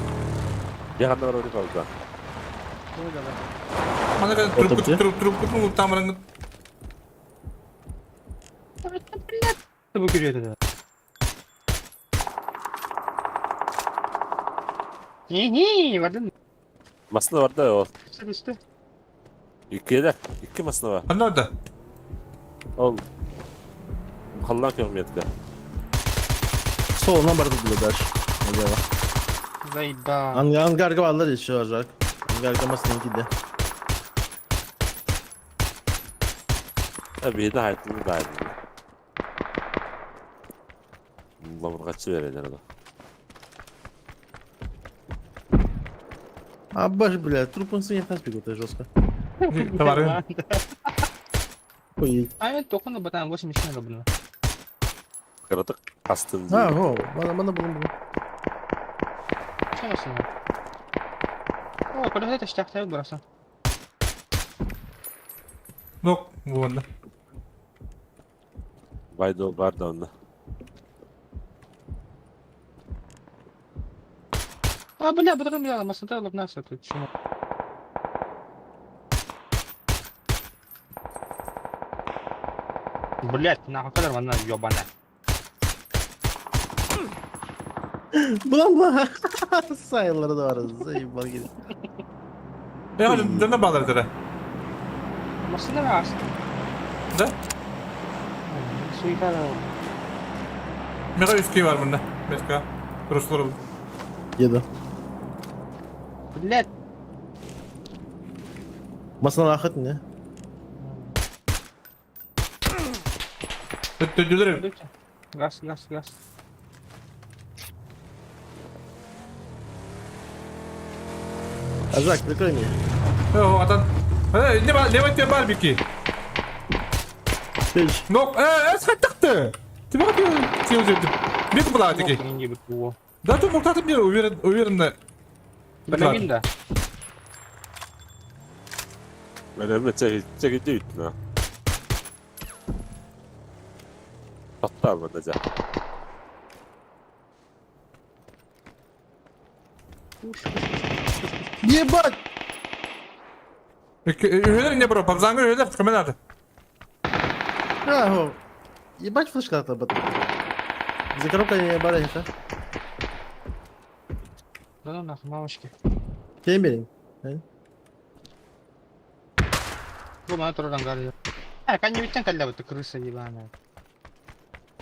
Я ханна вроде как Mana трубку трубку трубку трубку там рang. Бу күрүөтэ. Не-не, бардын. Масына бар да ол. Түсті. Икки Икки масына бар. Ханна да. Ол. Халлан километр. Солынан барды было дальше. Налево. Заебал. Ангарга алар еще, Жак. Ангарга масына киде. Бейді айтты да айтты. Ламырғачы береді ана. Абаш, бля, трупын сыне бегут, это жестко. Товары. Ой. А я только на батан 8 еще надо было. Кыратык астын. А, о, мана мана булым булым. Что машина? О, куда это штах бросил? Yok, bu bende. Baydo var da onda. А, бля, потом я масата лобнаса тут чмо. Блять, нахуй кадр она ёбаная. Bulan lan. Sayıları da var. Заебал gidin. Ya dönme bağlar tere. Masına var. Да? Суета. Mega üstü var bunda. Meska. Ruslar oldu. Еду. Блять. Masına ахыт не? Төдүлөр. Газ, газ, газ. Ажак, прикрой меня. О, атан. Э, не бар, не бар бики. Нок, э, э, саттыкты. Тебе как я Бек была таки. Да, тут муктатым не уверен, уверенно. Блин, да. Önemli çek çekici ütme. Hatta almadı. Ебать! Üyeler не бро, пабзаңы üyeler çıkımın adı. А, Ебать флешка об этом. За коробкой не ебали, да? Да ну нахуй, мамочки. Кемберинг. Бу мана туран гары. А, кан не калля вот крыса ебаная.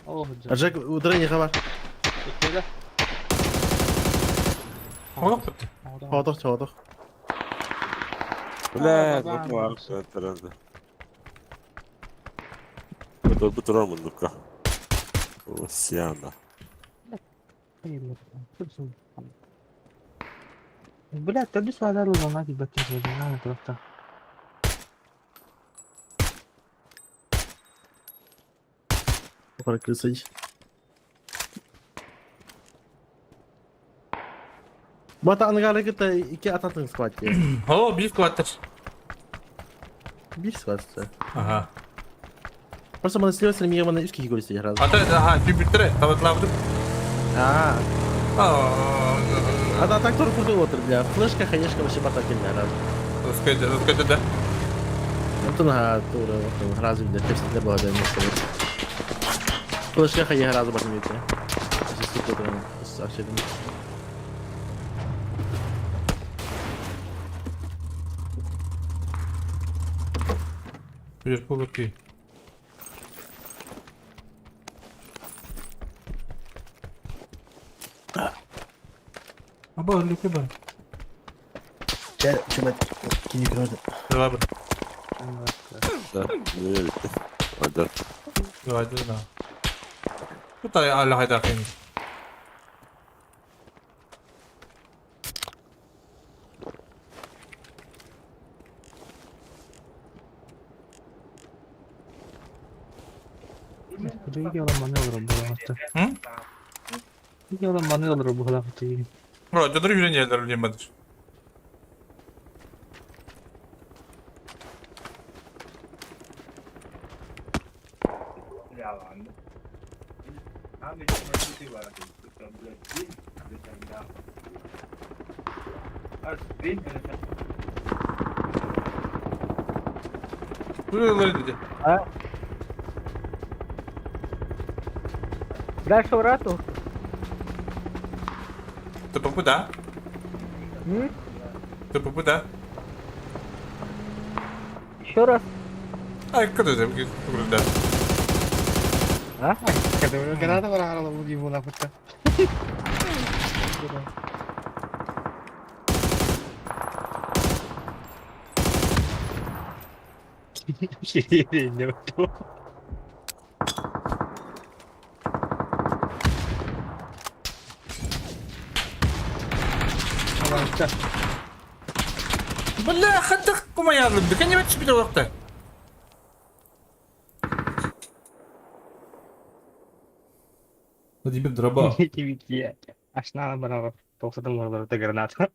Ох, А Жек, утренний хабар. Да? Олох битти. Хоодох, хоодох. Бля, вот var. Bu bu turar mundukka. O siyanda. Бля, ты без вода луна тебе на просто. Пора крысить. Бата ангары кытта iki ататын скватте. О, bir скваттер. Bir скватте. Ага. Просто маны слева мига маны үс киһи көрүстэ сразу. Ата, аха, түбүттэрэ, табатлаабытым. Аа. А так тоже крутой отыр, бля. Флешка, конечно, вообще батак кэллэ сразу. Русская, да. Антон ага, тура, вот сразу бля, текст для было, да, не Флешка, я сразу батак кэллэ. Вообще, Bir kuluki. Аба, люки бар. Чэ, чумат, кини көрдө. Давай. Да, bitti. Hadi. Давай, да. Куда я хайда хин. М? Бро, это другие не не Dedi. Дальше врату. Ты попуда? Ты попуда? Еще раз. Ай, куда ты? Куда? А? Граната барахала ему нахуй. Бля, хаттах кумаялым. Дыка не бачы бит вакыты. Владимир Дроба. Ашна барахала. Тоқсатым граната.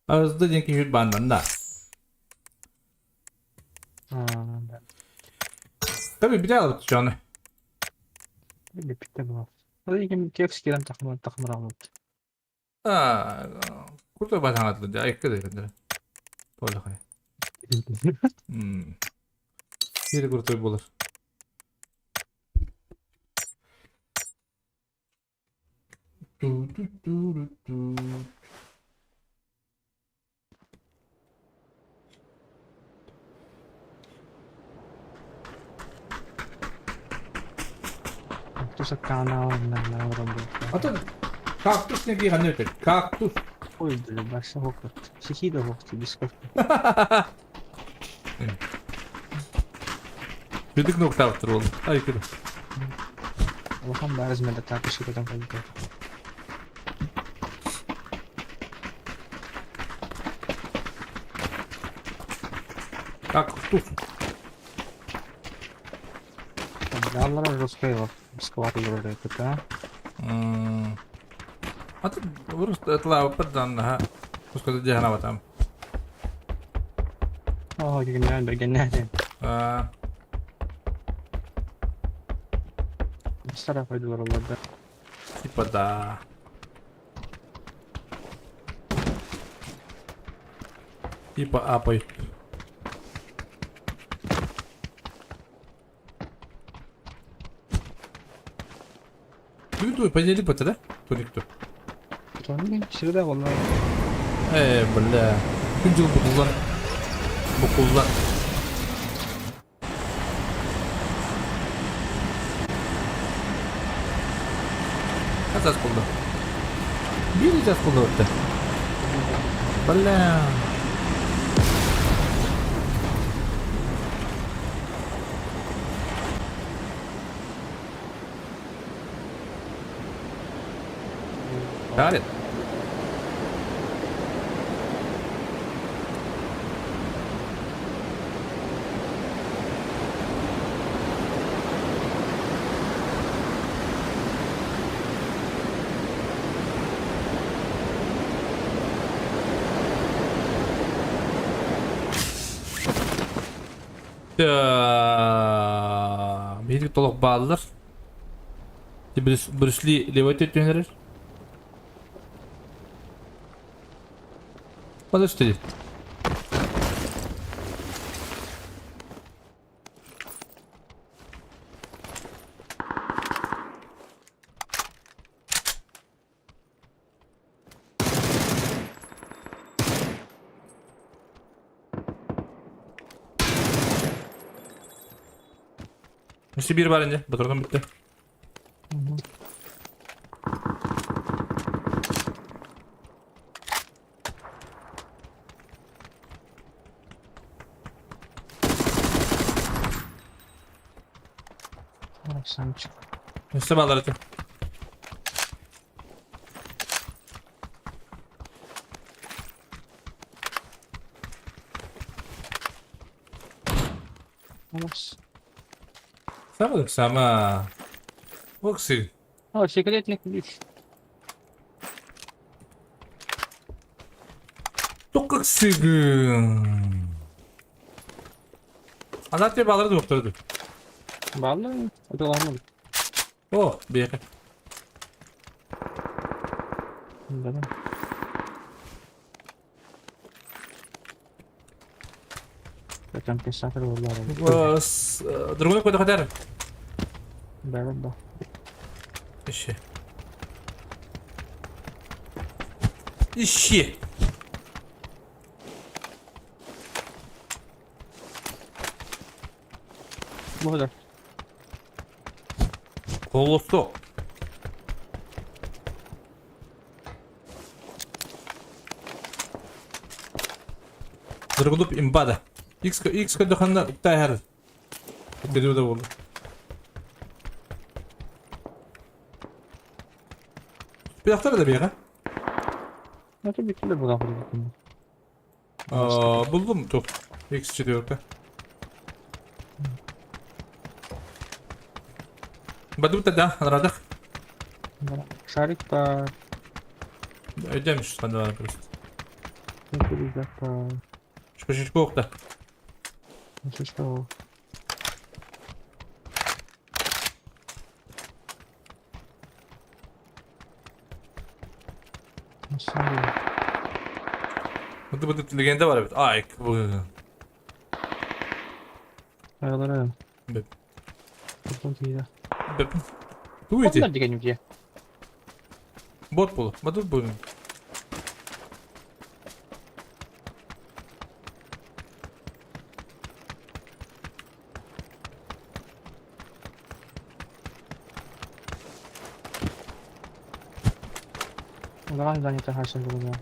Азды денки жүр бандан да. Да. Tabii bir daha alıp canı. Bitti bu. Текст takım. А, крутой батан атлы, айкы да. Тола хай. Бiri крутой болар. Ту-ту-ту-ру-ту. Туса канал на А то кактус неге қандай өтеді? Кактус. Ой, бля, башы хокот. Сихида хокот, бискот. Бедік ноктавтыр ол. Ай, күді. Улахан бәрі змеде тапы шикотан қойды. Кактус. Даллара жесткая бискват да? А ты просто тла паддан ха. Пускай дихана там. О, гениально, гениально. А. Стара пойду да. Типа да. Типа апай. Дуй, подели по да? Туник то. Всегда волна. Бля. Күн жыл букуллар. Букуллар. Қаз болды? Бір жас болды өтті. Бля. Got it. Биһиги толох бааллар. Брюс Ли левой түһэрэр. Подожди. Үстü bir var indi. Батырган bitti. Красавчик. Üstü bağlar atı. Молодцы. Сама сама. Окси. О, секретный ключ. Токсигин. Анат тебе балары доктор. Баллы? Это ладно. О, бега. Да, да. Там писатель была. Другой куда хотят? Да, да, да. Ищи. Ищи. Благодар. Колосок. Дыргылып имбада. X X көдөхөннө тайхар. Теледе болду. Бияктар да бияга. Это битиле була. Булдум тук. X 4. Бадута да, радах. Шарик по... Өйдөмүш хандан просто. По... Шпешечко да. Что? Бу бу легенда бар бит. Ай, бу. Аялары. Беп. Беп. Ту ити. деген где? Бот бул. Бот бул. Давай занято хашин было.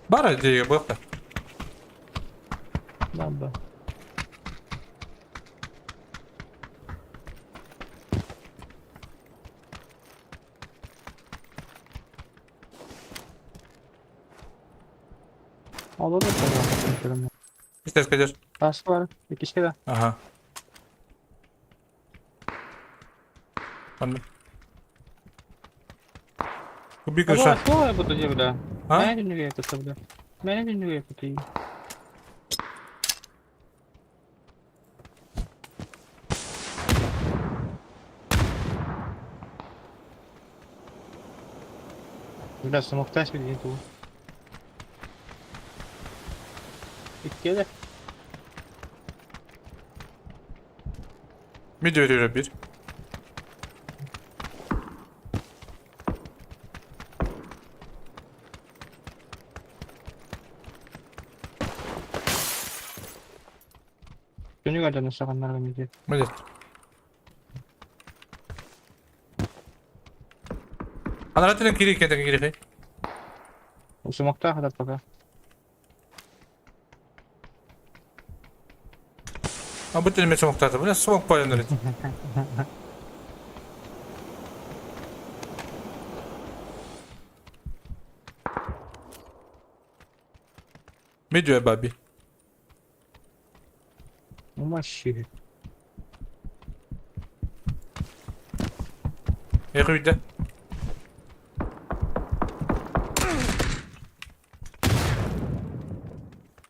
Бар идея бакта. Да, да. Olur mu? İster kaçar. Taş var. Bir kişi de. Ага. Ладно. Куби крыша. Что я буду делать, да? А? Менеджер не Бля, смокташ билген ту. Иккеле. Mid veriyor bir. Күнү гаданы саганнарга миде. Молодец. Анара кири кеден кири. Смокта хадат пока. А бу телеме смоктады. Бля, смок пояныр. Медиа баби. Умаши. Эхүйдэ.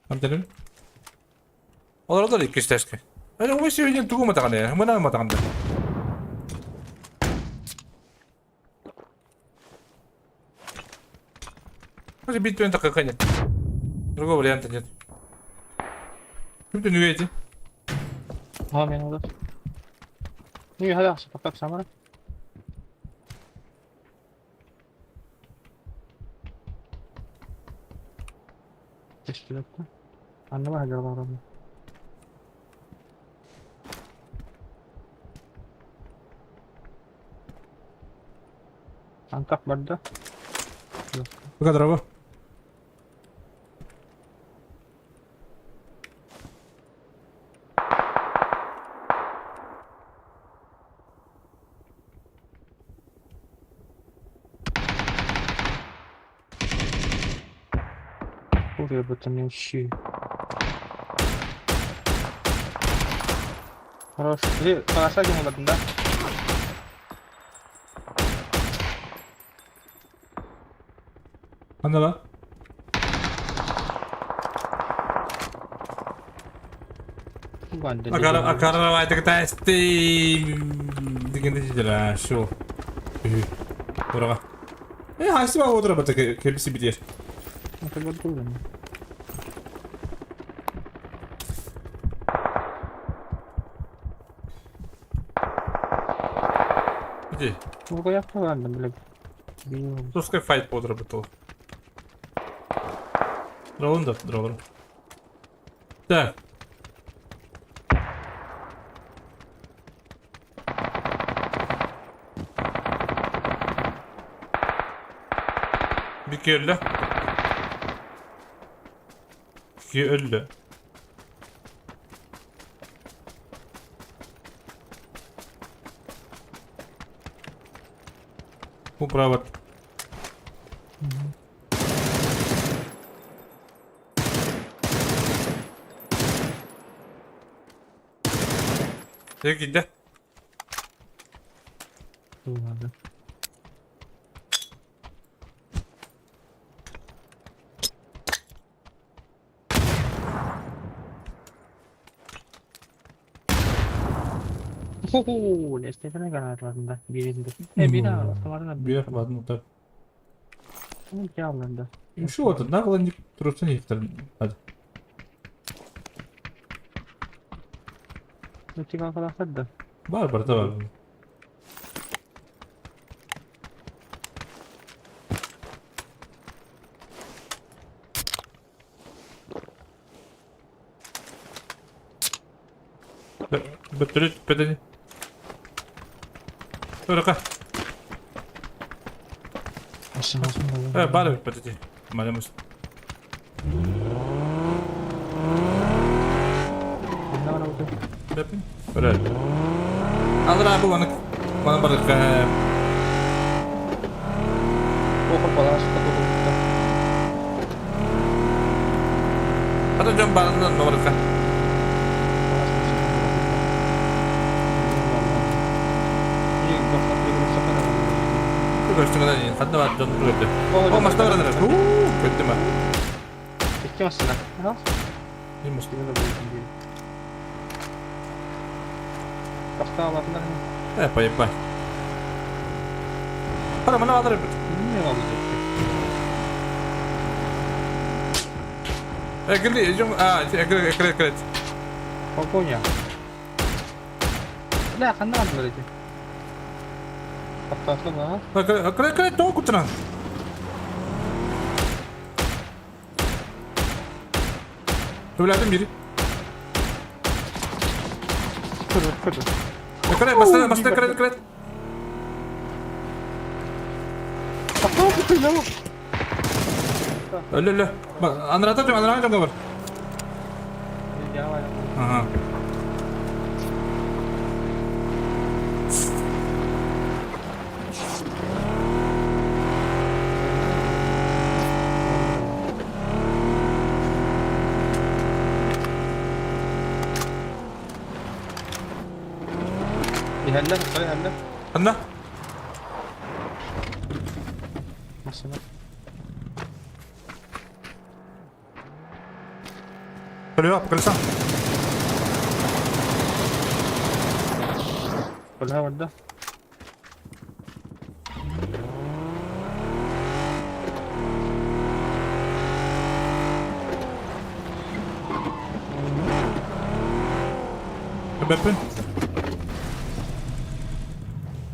Амтанын. Олороллор иккис тэске. Аны уй сүйүнен тугу матаҕаны, мына матаҕанда. Может, бит түөн такка нет. Другого варианта нет. Ким түнүгэ эти? Ha men olur. Niye hadi akşam bak akşam Teşkilatta. Anne var acaba arada. Антах барда. Пока дорого. Куря бы там щи. Хорош. Или хороша дем да? Ханна ба? Акара тести деген дедилер шу. Ура. Э, хайсы ба отыра бата кебиси битер. Иди. Тускай файт подра бутыл. Дролон да, дролон. Так. Bir öldü. İki öldü. Bu право. Gitti. Ладно. Хо-хо, лестница гранаталарында birinde. E bir daha var. Bir var так. Ну, явно, Şu вот, нагло не трусны некоторые. Hadi. Ну, тига kadar Бар бар да бар. Бөтүрүт бөтөни. Турака. Э, бар бөтөти. Малымыз. Бөпүн. Öyle. Alır abi bana bana bırak. Hadi can bana ne bırak. Ханна бар дьон көрдө. О, машина баран эрэр. Уу, көрдүм а. Икки машина. Не машина. Э, поебать. Хара, мана алыр бит. Не алды Э, кирди, жон, а, кир, кир, кир. Погоня. Бля, ханна алдылар эти. Тоқтатты ба? Кир, кир, кир, тоқ кутуран. Төбеләдем бири. Кір, кір. Кир, машина, машина, кир, кир. Өлө, өлө. Анрата жон, анрата жон бар. Ага. Иһэллэ, иһэллэ. Ханна? Машина. Колеса, по колесам. Куда вот, да? Бэппин.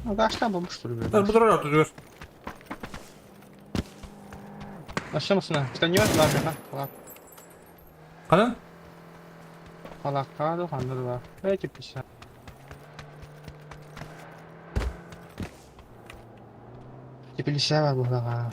Ну да, что бомбу, что ли, блядь? Бу турар отугар. А что машина? Что не ладно, да? Ладно. Ханан? Халакка, ханна два. Эти 50. Теперь буоллаҕа.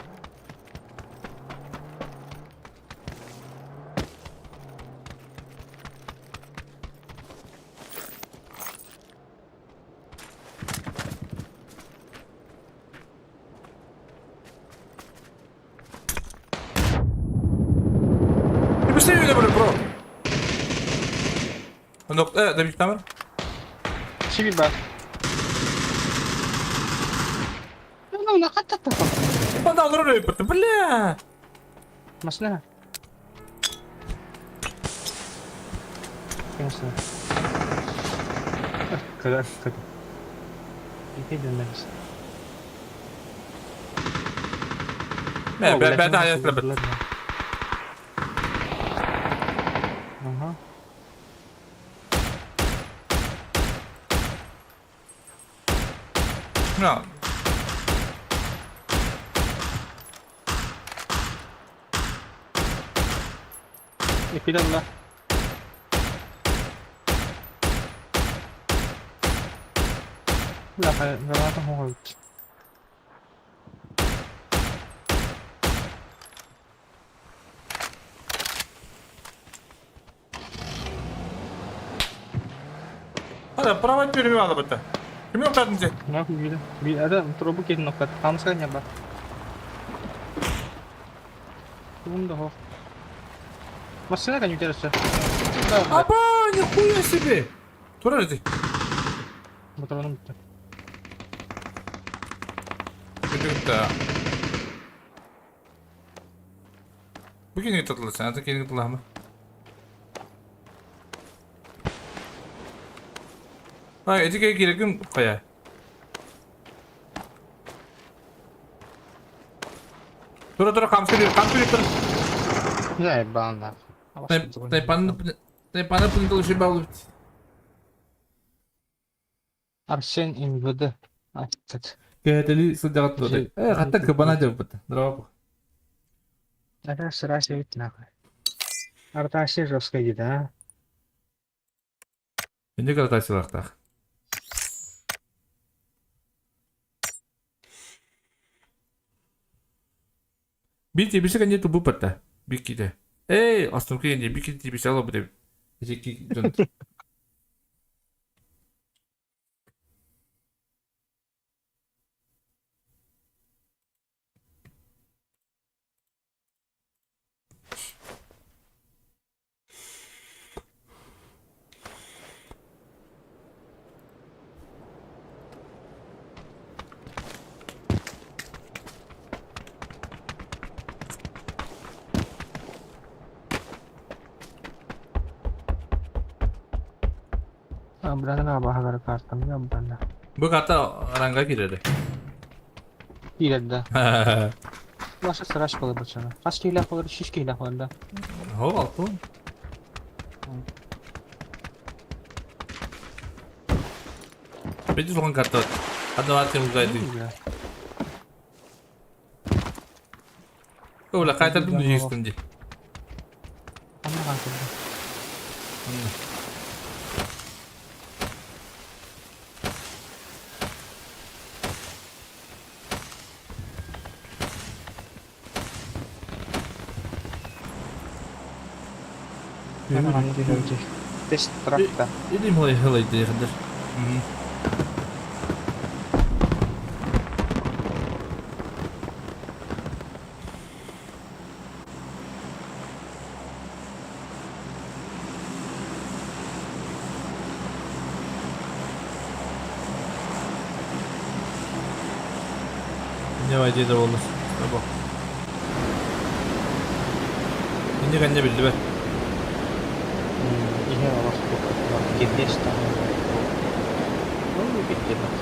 Быстрее öyle böyle bro. Nokta demiş tamam. Чиби бар. Ну, на хата Банда олорор өйпөттү. Бля. Машина. Конечно. Когда, как? Иди Бә бә бә да яслабыт. Ага. На. И кидалла. Бля, граната могут. Hadi права перевел бытта. Ким yoktadın sen? Ну, видно. Это трубу кидin nokta. Хамса не бар. Кум да. Машина не держится. Апа, нихуя себе. Турар иди. Патроном битте. Күтүктә. Бу кини татылы sen, аты кини татылы Ай, эти кирегим кая. Тура тура камсы бир, камсы бир тур. Заебал нахуй. Тайпан тайпана пынтыл ши балып. Арсен МВД. Аттат. Кәтели сылдагат тур. Э, хатта кабана деп бит. Здорово. Это сразу ведь нахуй. Артаси жестко идет, а? Инде каратасылактах. Бити бишек не тубу патта. Биките. Эй, остановки не биките бишало буде. Жеки дон. Обратно багар картам, ебана. Бу карта ранга кирери. Кирер да. Баша сыраш болар бачана. Каш кейлях болар, шиш кейлях болар да. Хо, алтын. Беди суган карта. Адна тем узайды. Ола кайтардым дүйестим ди. Анда кайтарды. Тест тракта. Иди мой хылай дегендер. Не вайди да болду. Бу. Инник анньа биллибэт. Иһэ олох кирдиэс даҕаны Ой, кирдиэбэт.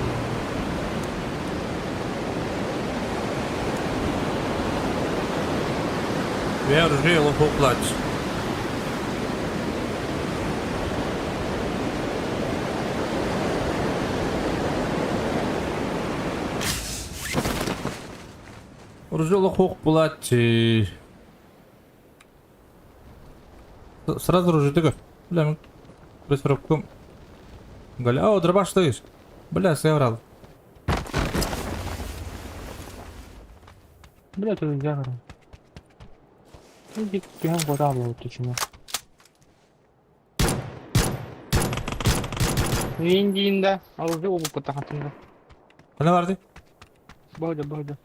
Я оружие лоху плач. Оружие лоху плач. Сразу оружие тыгар. Бля, мен быстроком. Галя, о, дробаш стоишь. Бля, соврал. Бля, ты загорел. Иди, бегом куда был, ты чему? Индиинда, оружие обуп кутахатында. Ана барды? Бауды, бауды.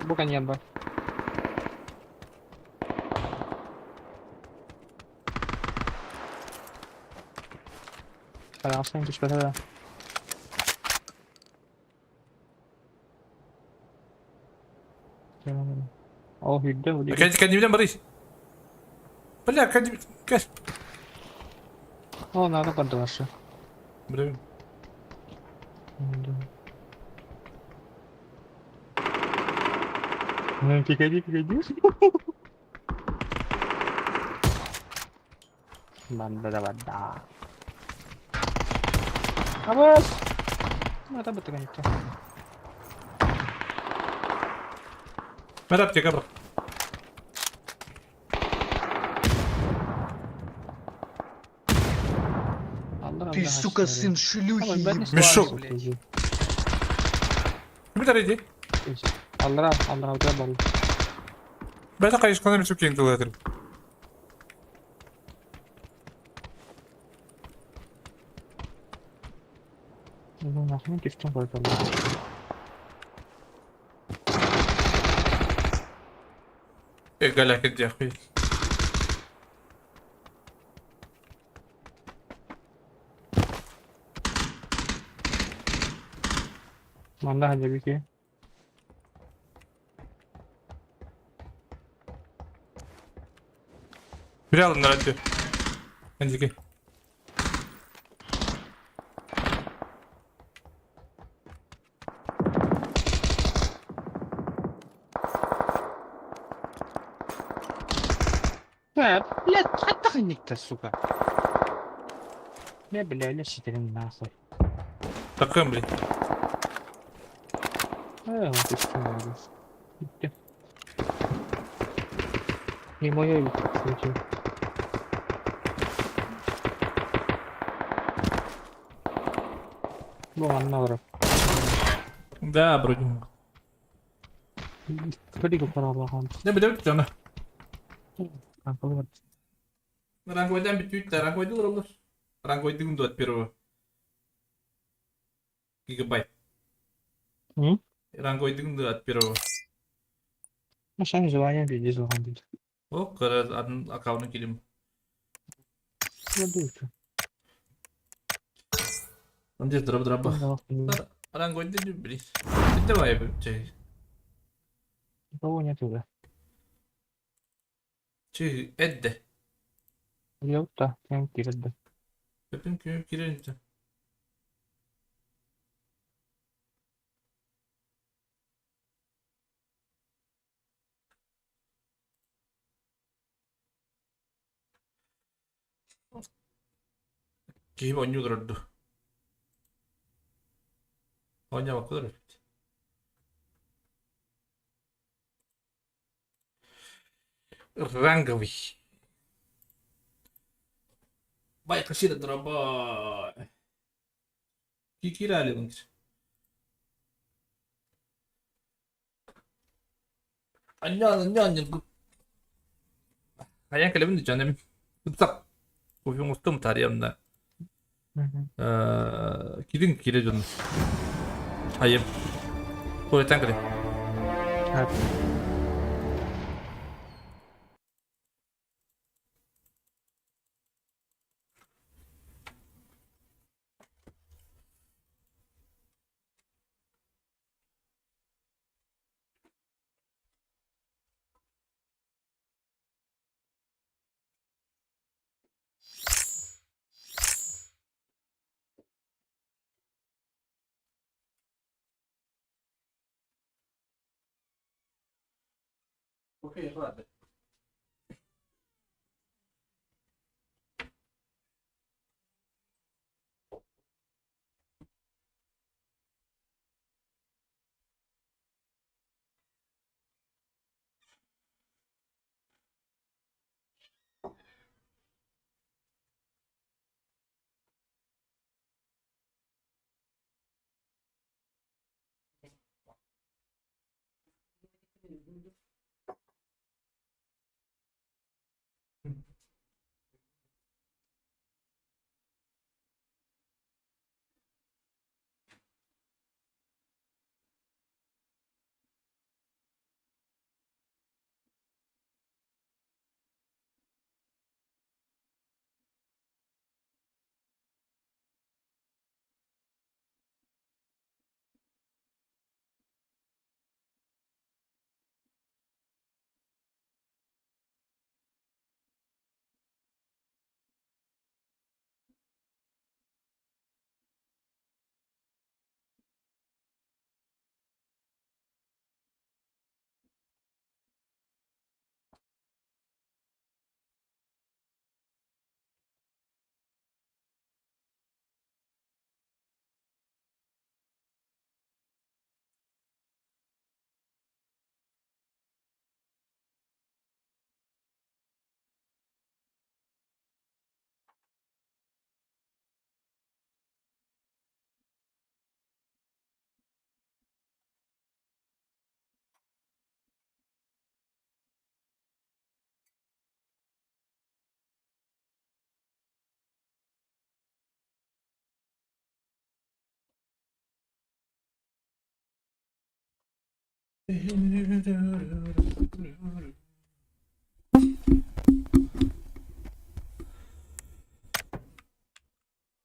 Бу каньян бар. Карасың түшпәтә да. О, үйдө, үйдө. Кәдімден барыш. Бля, кәдім... Кәс. О, надо поддаваться. Бля. Ну, погоди, погоди. Банда да банда. Абас! Ну, это бы ты не Бер аптека бар. Ты, сука, сын шлюхи, Мешок. Ким иди? Аллара, аллара, у тебя был. Бәті қайышқана мешок кең тылатыр. Ну, нахуй ты в чем был? Галя, где хуй. Манда хадебики. Бір алыңдар әтті. Әндеке. Блядь, хаттахник-то, сука. Бля, бля, бля, щитерин нахуй. Такым, блядь. Вот и что надо. Не мое, кстати. Ну, ладно, Да, вроде. Не, блядь, ана. Ранговойдан бүтүүт, ранговойдылар олар. Ранговойдыгын от первого. Гигабайт. М? Ранговойдыгын от первого. Ну, сами желание пиздец будет. О, кара атын аккаунтын келем. Ну, да, Анда драп драба. Ранговойды блин. Давай, чай. Никого нету, да. Чай, эдде. Ёпта, прям кирде. Пепин күйіп киренді. Киһи онньуу олорду. Оонньообокко олорор эбит. Ранговый. Байкашира дроба. Кикирали Анньаан, анньаан, Хайан кэлэбин дьаным. Ыпсак. Кофе тарьямна. Кирин кире дьон. Хайым. Койтан кэлэ. Окей, ладно.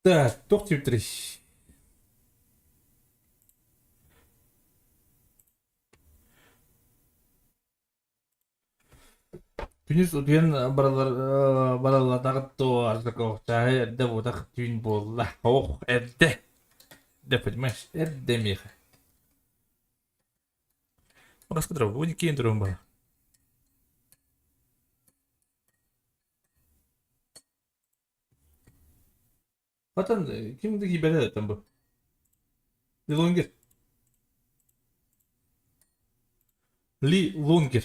Так, туох диэбиттэрий? Күнүс утуйан баралар бараллатаҕыт дуо Аржаковчааһы эрдэ буотах түүн буолла. Ох, эрдэ. Да понимаешь, эрдэ миэхэ. Магаска дорога, киин турун баар. Хатан ким да киирбэтэ там бу. Ли Лонгер. Ли Лонгер.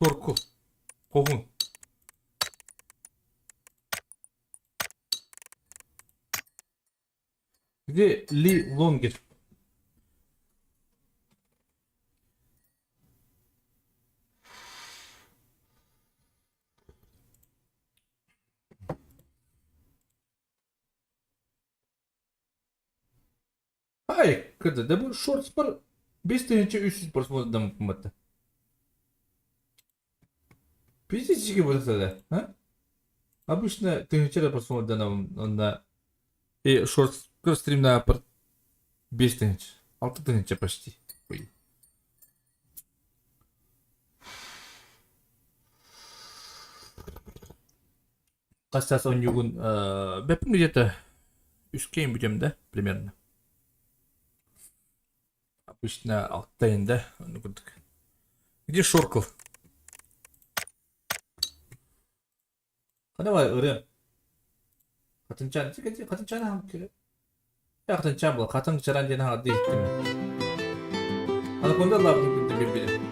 Шорку. Хоһун. Где Ли Лонгер? Ай, кырда, да бу шортс бар 5300 просмотрдан мыкмыт. Пиздец буолла да, а? Обычно тыһыынча эрэ просмотрдан онно и шортс стримнааппар 5000, 6000 почти. Ой. Хас саас оонньуугун бэппин где-то үскэйин бүтүөм да примерно. Обычно алтайын да, оннук курдук. Где Шорков? Давай ырыа. Хатынчаан, Хатынчаан аһам Хатынчаан була, Хатын чаран диэн аһарды иһиттим. Анаконда лаабытын кытта билбитим.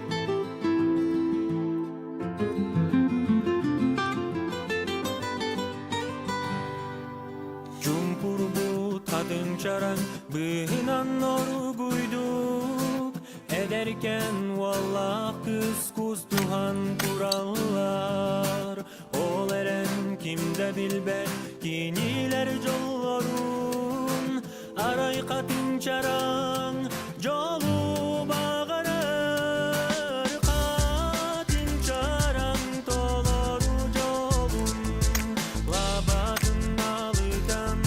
Чумпурбут хатыҥ чараҥ быыһынан оругуйдук Эдэркэн уоллаах кыыс кустуһан тураллар Ол эрэн ким да билбэт кинилэр дьоллорун Арай хатыҥ чараҥ дьолу баҕарар Хатыҥ чараҥ толору дьолун Лабатын налытан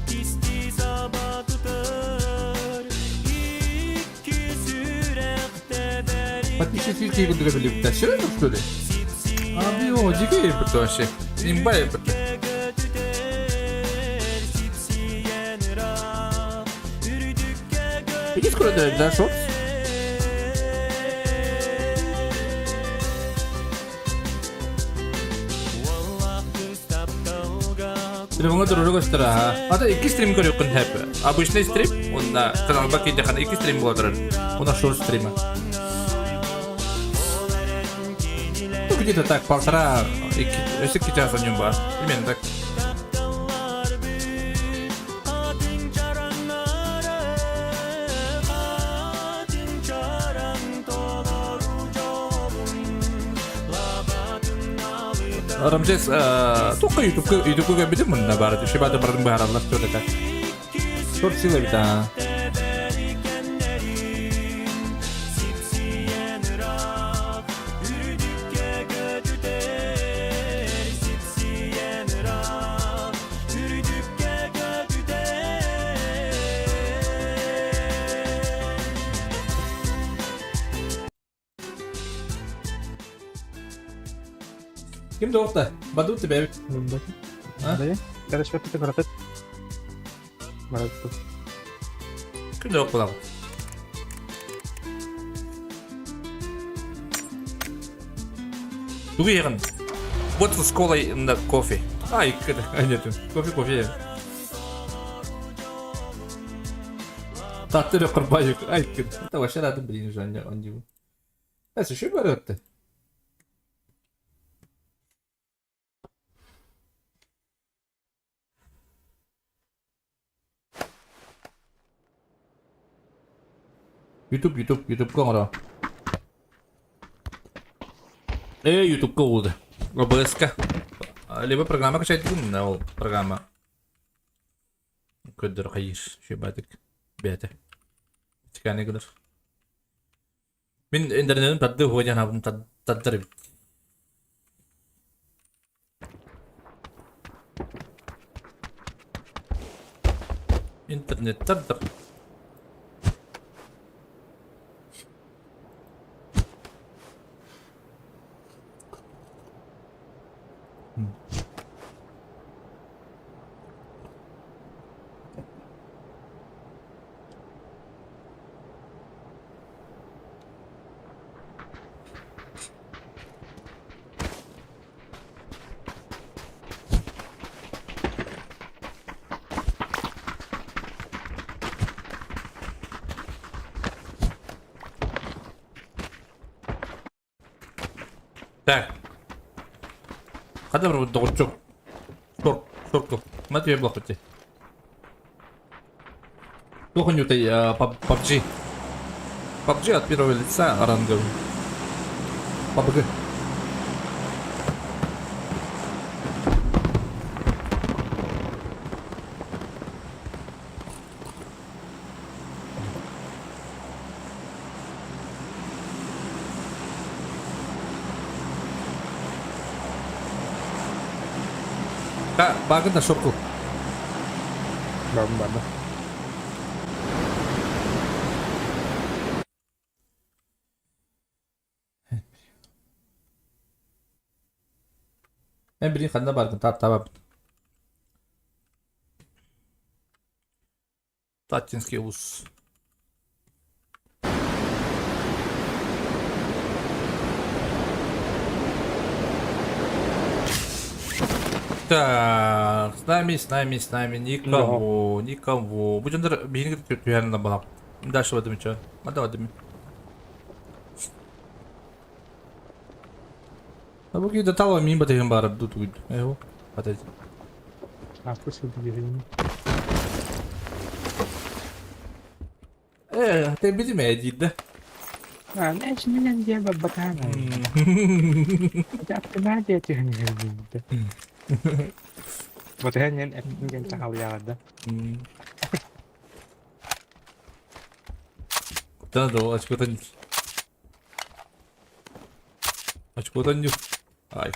кистии саба тутар Икки сүрэх Подпишитесь курдук билибиттэр. Серьезно, что ли? А, о, дикий это вообще. Имба это. Иккис көрөдөрөр да шортс. Телефоҥҥа туруору көстөр аха. Ата икки стрим көрүөххүн сөп. Обычный стрим, уонна каналба киирдэххинэ икки стрим буола турар. Уонна шорт стрима. Ну, где-то так, полтора, икки, өссө икки чаас онньуум баар. Примерно так. Рамзес, только ютубка ютубка көрбүтүм мунна баар шибаты барын быһаараллар туодата. Тур сила бит аа. Ким да Баду тебя ведь. А? Ким да буолабыт? Тугу иһэҕин? Вот с колой на кофе. Ай, нет, кофе, кофе. Тааттыр кырбайык. Ай, это вообще рады, блин, уже он не. Это еще говорят-то? Ютуб, Ютуб, Ютубка оҥоро. Э, Ютубка уулда. ОБС-ка. Либо программа качать да, ол программа. Көрдөр хайыр, шебатык. Бәте. Тикане гыныр. Мин интернетим тадды хуа абын таддар эбит. Интернет тардар. Так. Хата барбыт доҕорчук. Сор, сорку. Ма тебе блохоти. Туох оонньуутай PUBG. PUBG от первого лица ранговый. PUBG. Баагын да шорку. Бардым барды. Эн билин ханна бардын тааттаабаппыт. Таттинский улус. Так, с нами, с нами, с нами никого, никого. Бу дьоннор биһиги түһэн балап. Дальше вадим чё? Мада вадим. А бу киһи тала мин батыһын баар дутугуйд. Эहो, батыт. А, пусть убили. Э, ты видимо, диир да? А, знаешь, меня не батана. Батахан эппин сахалыяҕар да. Да, да, очкотан. Очкотан Ай,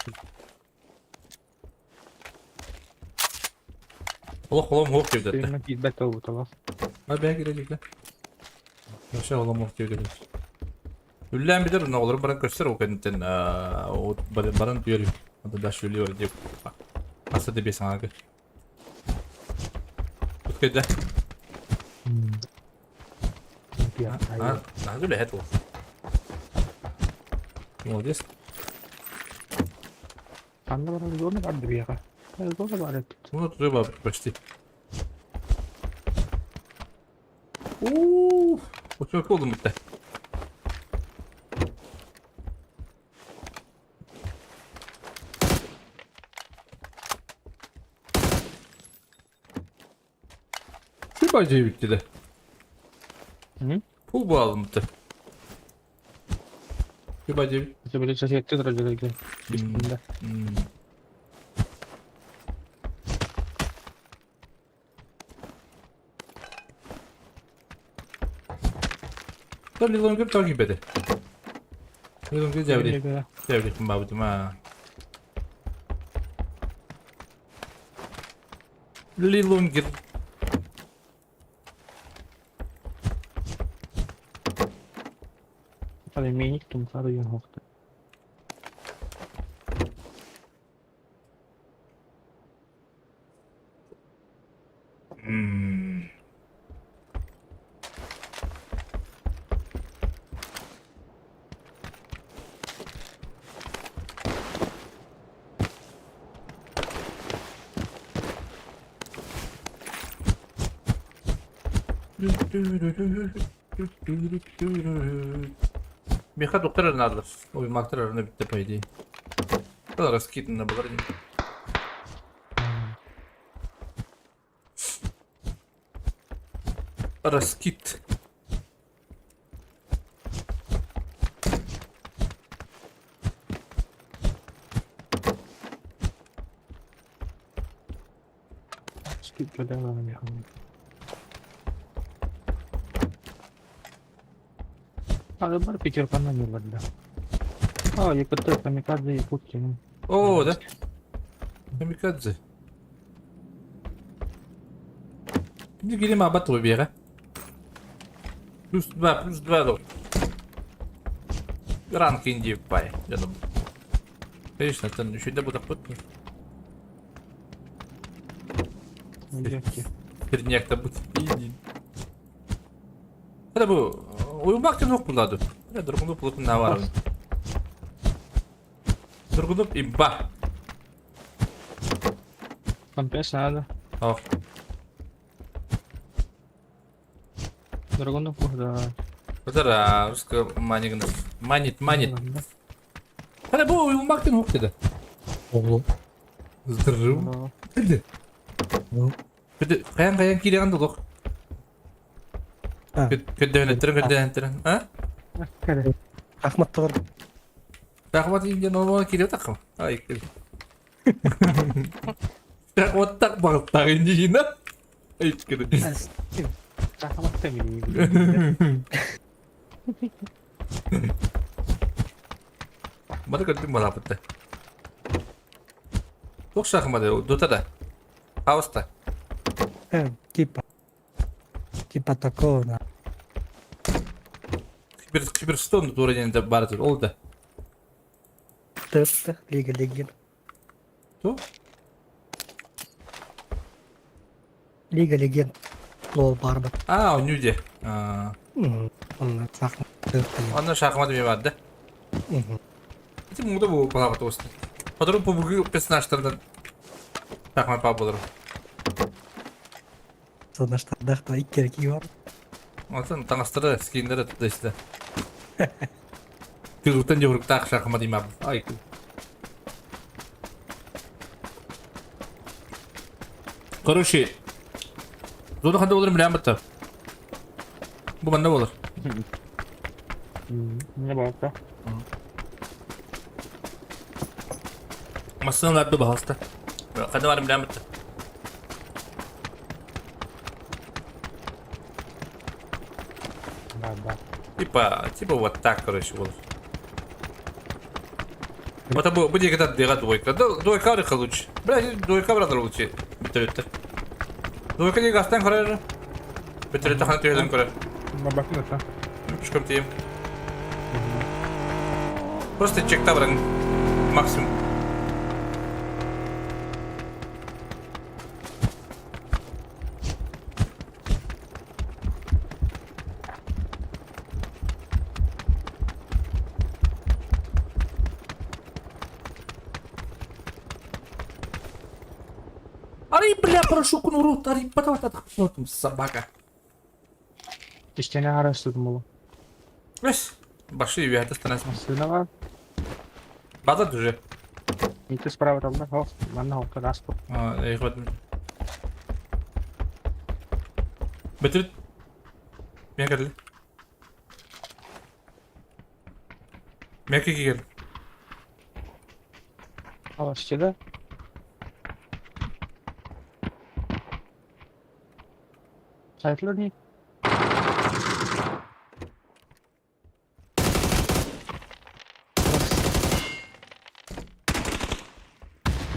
Олох холом хуох диэбит Киирбэт буолбут олох. А бэйэ киирэ Вообще холом хуох диэбит. Үллээн бүтэр, оҕолорум баран көрсөр, ол кэнниттэн баран түөр. Онтон дальше үллүөр диэп. Аса да биэс аҥаарга. Тут кэллэ. Наһаа үлэһит уол. Молодец. Ханна барар зона бар биһиэхэ. Зона бар эбит. Ну, туда почти. Уу, очуок болдум битте. Пул битти Пул буоллум битте. Пул битти. Это были соседки троллили. Лилонгер тоги беде. Лилонгер жабри. Жабри кымбабытыма. Лилонгер. Алюминий тумсары юнхохта. Миха доктор надо. Ой, мактар на битте по идее. Да, раскидано было. Раскид. Скидка да миха. А бар пятерка на не да. А, ЕКТ, камикадзе, Якутки. О, да? Камикадзе. Şimdi geleyim abat bir yere. Плюс 2 дол. Ранг инди пай. Я думаю. Конечно, это еще не буду пут. Пердняк-то будет. Это был. Уймак ты ног буладу. Я другу плотно навару. Другу имба. Компресс надо. О. Драгону да. Это русская манит, манит, манит. Это был уймак ты ног тогда. Оглу. Здорово. Каян каян киреган дулок. Көддөнөттөрүн көддөнөттөрүн. А? Ахмат бар. Ахмат инде нормал кире такым. Ай. Вот так багыттаг инде жина. Ай кире. Ахмат та Мары көттүм бала бытты. Ток шахмады дотада. Хауста. Типа. Типа такого, да. Кибер киберстон туренде бар ол да. Тып, Лига Легенд. Кто? Лига Легенд. Лол барбы. А, он нүде. Онна шахмат. Онна шахмат мен бар да. Эти муда бу палабат осты. Потом по бугу персонаждардан шахмат па болор. Сонда штандартта икки керек бар. Онтон таңастыры скиндері тудайсыда. Тыгылтан жабырыктаах шахмат имап. Ай. Короче, зона ханда болар билем бітті. Бу манда болар. Не балта. Масыналарды бағалста. Қанда барым билем бітті. Да, да. Типа, типа вот так, короче, вот. Вот бу бу диэки тардыга двойка. Да, двойка арыха лучше. Бля, двойка братар лучше. Бүтүрүттер. Двойка диэки астан көрөр. Бүтүрүттер хана түйеден көрөр. Бабакын это. Пешком тием. Просто чекта баран максимум. Арый, бля, прошу кунуру, арый, потом, собака. Тиштене арастыдым ол. Весь. Баши, я это становится. Сына Базар уже. Ити справа там, да? О, манна холка наспы. А, я их вот. Бетер. Мен кәділі. Мен кел. Алашчы да? Сайтлар не?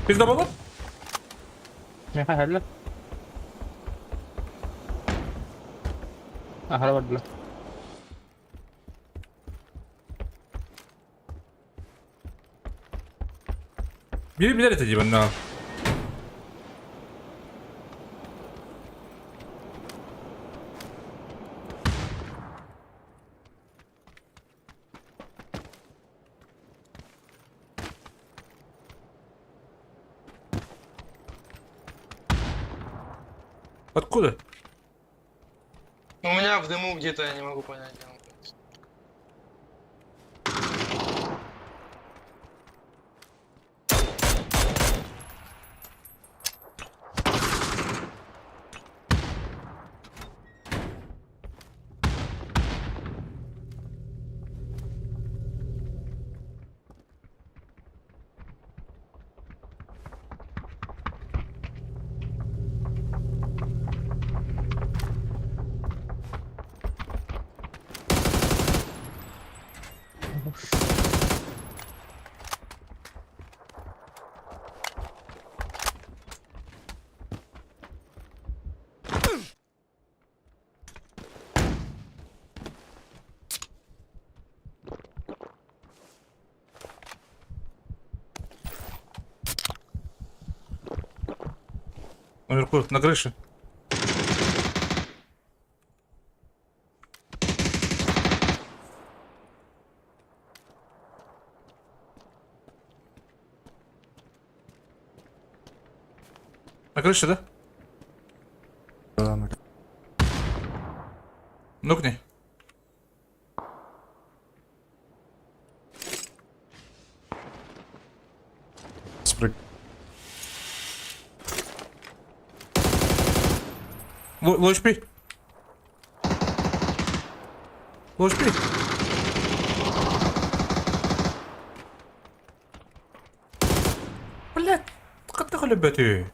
Пизда болот? Мен хәлле. Ахара бардылар. Biri biler eti ben ne? Откуда? У меня в дыму где-то, я не могу понять. где он. Наверху, на крыше. На крыше, да? Да, на Нукни. Спрыг. Ложпи. Ложпи. Блядь, как ты любите?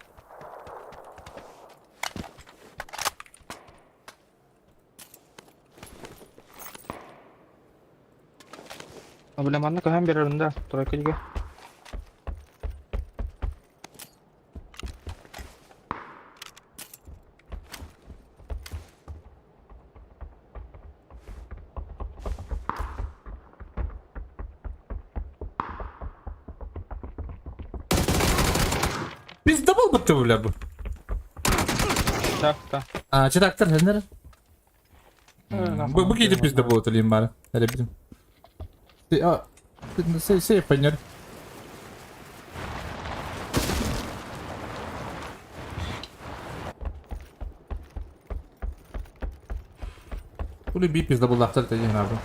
Бля, манна көһөн берерин да, тройка диге. Пиздобол бы ты, бля, бы. Так, так. А, читактар, хәннәр? Бу бу киде пиздобол это бар. Әле битим. Ты, а, ты сейф пойнер. Хули би пиздобол лахтар ты не надо.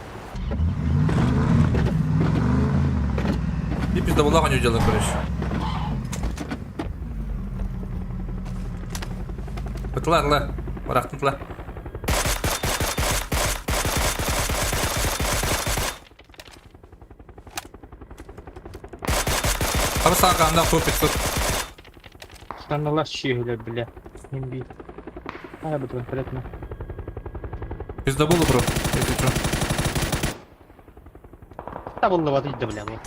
Би пиздобол лахтар не делаем, короче. Тла, тла. Барахтын тла. Абы саҕа ху 500. Станалар чиһилер, бля. Имби. Ая бутын конкретно. Пиздоболу, бро, если чё. Та булды бат иде, бля, бу.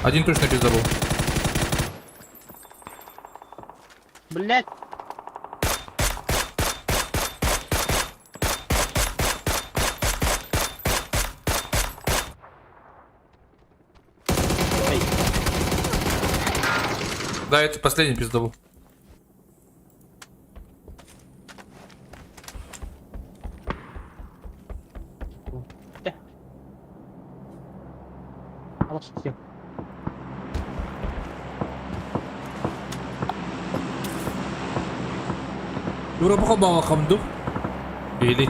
Один точно пиздобол. Блять. Да, это последний пиздобол. Алып. Европа холбообокком дуу? Или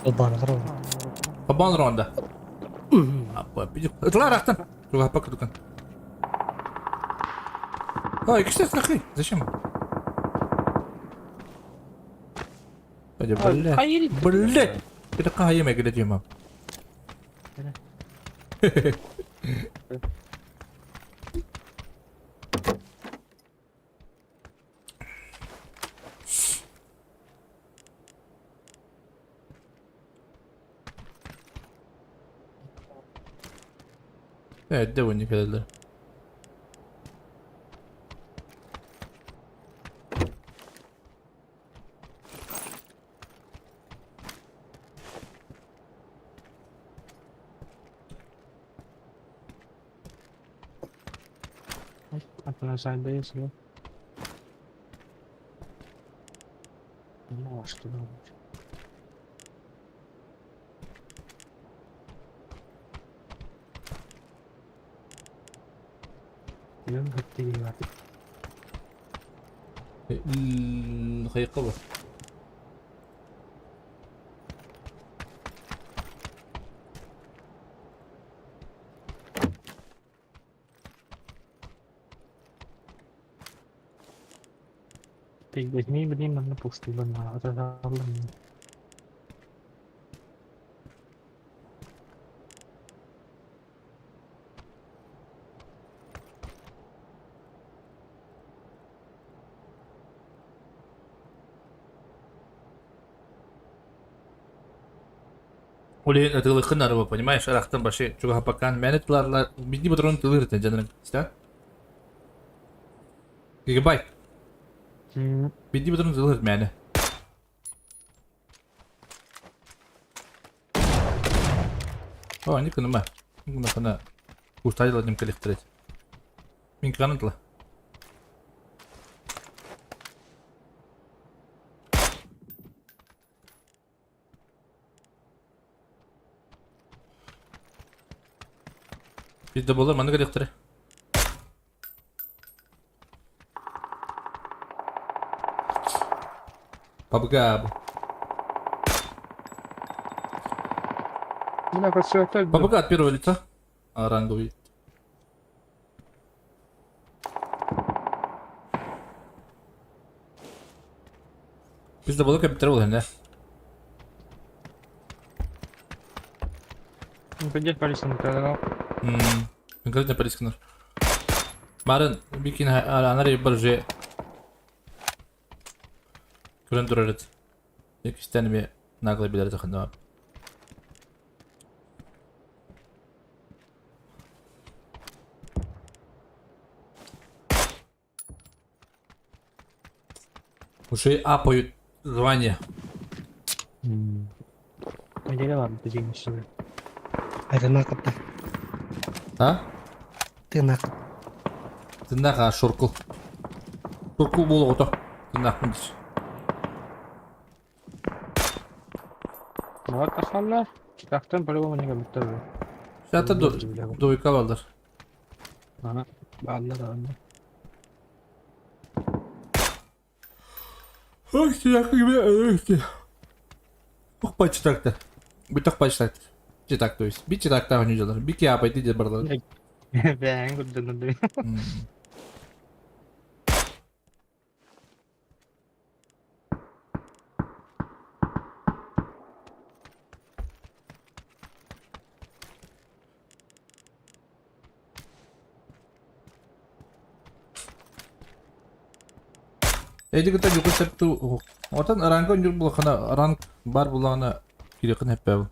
Холбоонолор холбоон ронда. Ытылар ахтан. Тугаппа кудукан. Ой, кстати, нахуй. Зачем? Бля. Бля. Это каем я где мам. Evet, de bunu keldi. Атын сайда если. Ну, а что думать? Хайқылы. Возьми, блин, на пустый на. Улин атылыхын арыба, понимаешь, арахтан баши чуга пакан мәне тыларлар бидни бутрон тылыр жанырын. Ста? Гигабайт. Бидни бутрон тылыр мәне. О, они кыныма. Мына кына кустайла нем коллекторет. Мин канытла. Bizde болар маны коллекторы. Пабга. Пабга от первого лица. А, ранговый. Bizde balık hep biter да? Ну, полиция продавал. Конкретно полиция. Марын бикин анар бір же көрін тұрар еді. Екістен наглый билер жақында. Уже апают звание. Неделя ладно, ты деньги сюда. Это нахуй. А? Ты нахуй. Тыннаха шуркул. Шуркул болу ото. Тыннах мындыс. Вот ахалла. Тактан по-любому не готовы. Zaten двойка vardır. Ага. Ладно, ладно. Ох, gibi öyle. Ох, почитак-то. Биток почитак. Читак, то есть. Би читак та не делар. Би кия пойти де барлар. Бәң гүдден Эди кыта жуку септу. Отан ранг онжур булахана ранг бар булахана кирекин хеппе.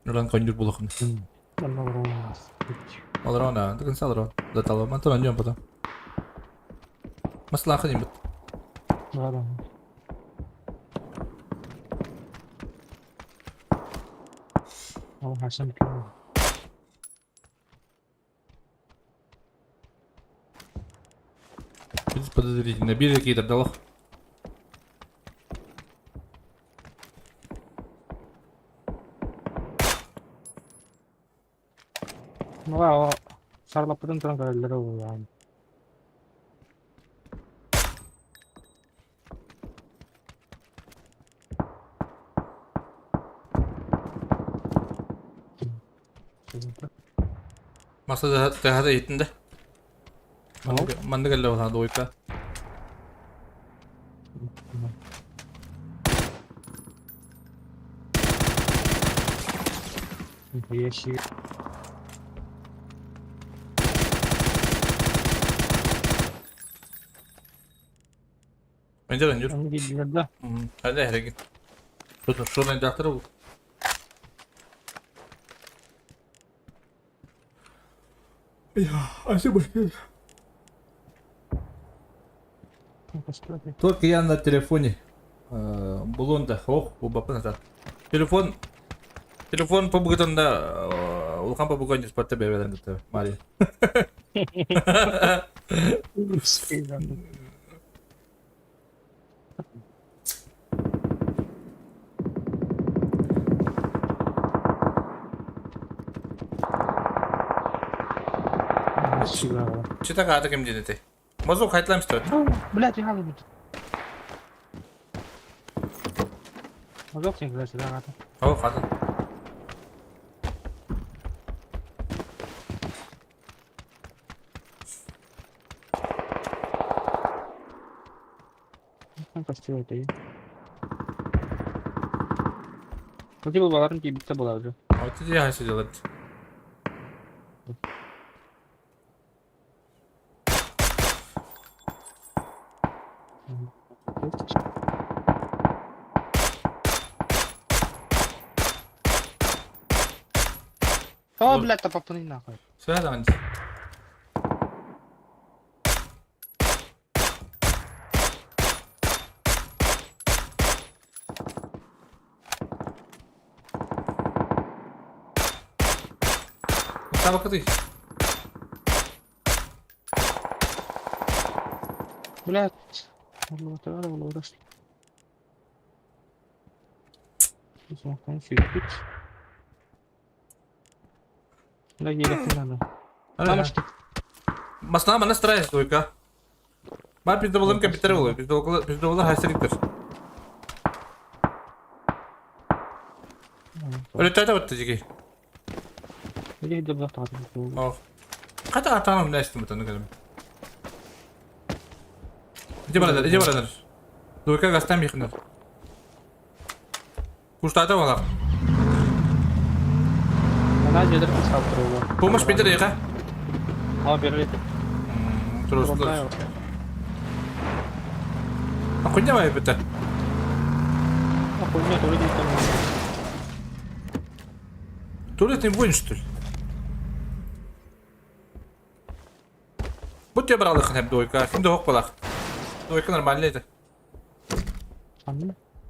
Ранг онжур булахана. Алрона, до конца алрон. До того, мантон онжур потом. Маслаха не будет. Ладно. О, Хасан Подозрительно. Биржа какие-то дала. Ну, а сарлаппытын туран көрөллөр ол. Маса тыаһа да иһиттин да. Маннык эллэ болаа двойка. Ящик. Önce önce. Они видели, да? Hadi hele git. Dur şuradan yaktır bu. Ya acaba. Только я на телефоне. Булунда, ох, бу назад. Телефон телефон побугатанда улахан побуган спатта бебелен Мария. Чита каата ким диэти? Мозу хайтлам стоит. Блядь, я будет. Мазок не блядь, да, рата. О, хата. Там костюм это и. Ну типа баларын кийбитте була уже. А вот я сидел. О, блядь, та попани нахуй. Все, давай. Табакаты. Блядь. Надо было. Да, еле надо. Там что? Масна мана стараюсь двойка. Бар пиздоболым компьютер болу, пиздоболы хасриктер. Өлөтөтө вот тижиги. Где идет завтра? Ох. Ката атаным нэстим бутаны кэлем. Иди барадар, иди барадар. Двойка гастан бихнер. Куштата балак. Она жедер кусал трубу. Помощь Питер яка? А, берли. Турус. А хуйня моя бita. А хуйня, то люди там. Туалет не будешь, что ли? Будь я брал их на двойка, син дох балах. Двойка нормально это.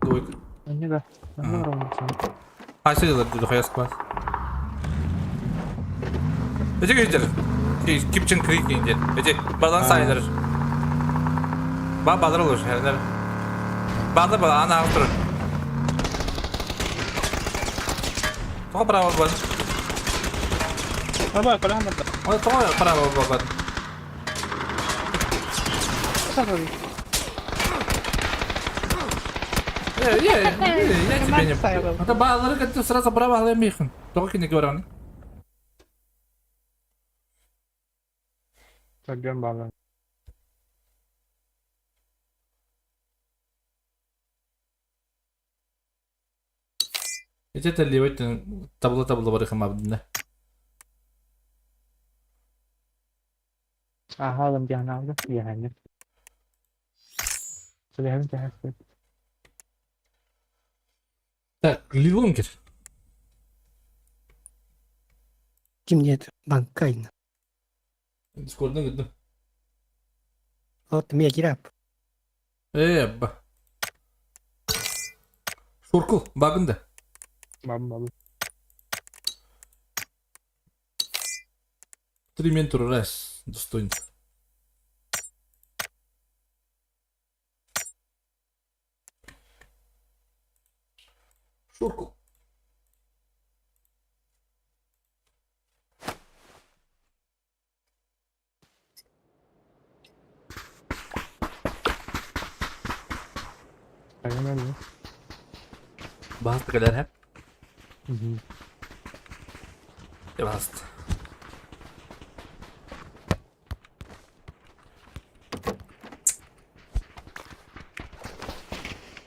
Двойка. Не да. А сидел тут хаяс класс. Эти видели? Кипчен крик инде. Эти баланс сайдер. Ба бадыр olur herler. Бады бала ана автор. Тоға право бар. Давай, коля, Ой, тоға право бар. Я тебе не... Это баллары, как сразу право алым михын. Тоға кине говорю. Собьем баллы. Эти левый табло табло бар хам абдында. Ага, лам диана, я не. Так, Лилонгер. Ким нет, банкайн. Дискордна гыдды. Вот меня кирап. Э, ба. Шуркул, багында. Баб, баб. Три ментур раз, достойно. Шуркул. Bahas kadar hep. Пожалуйста.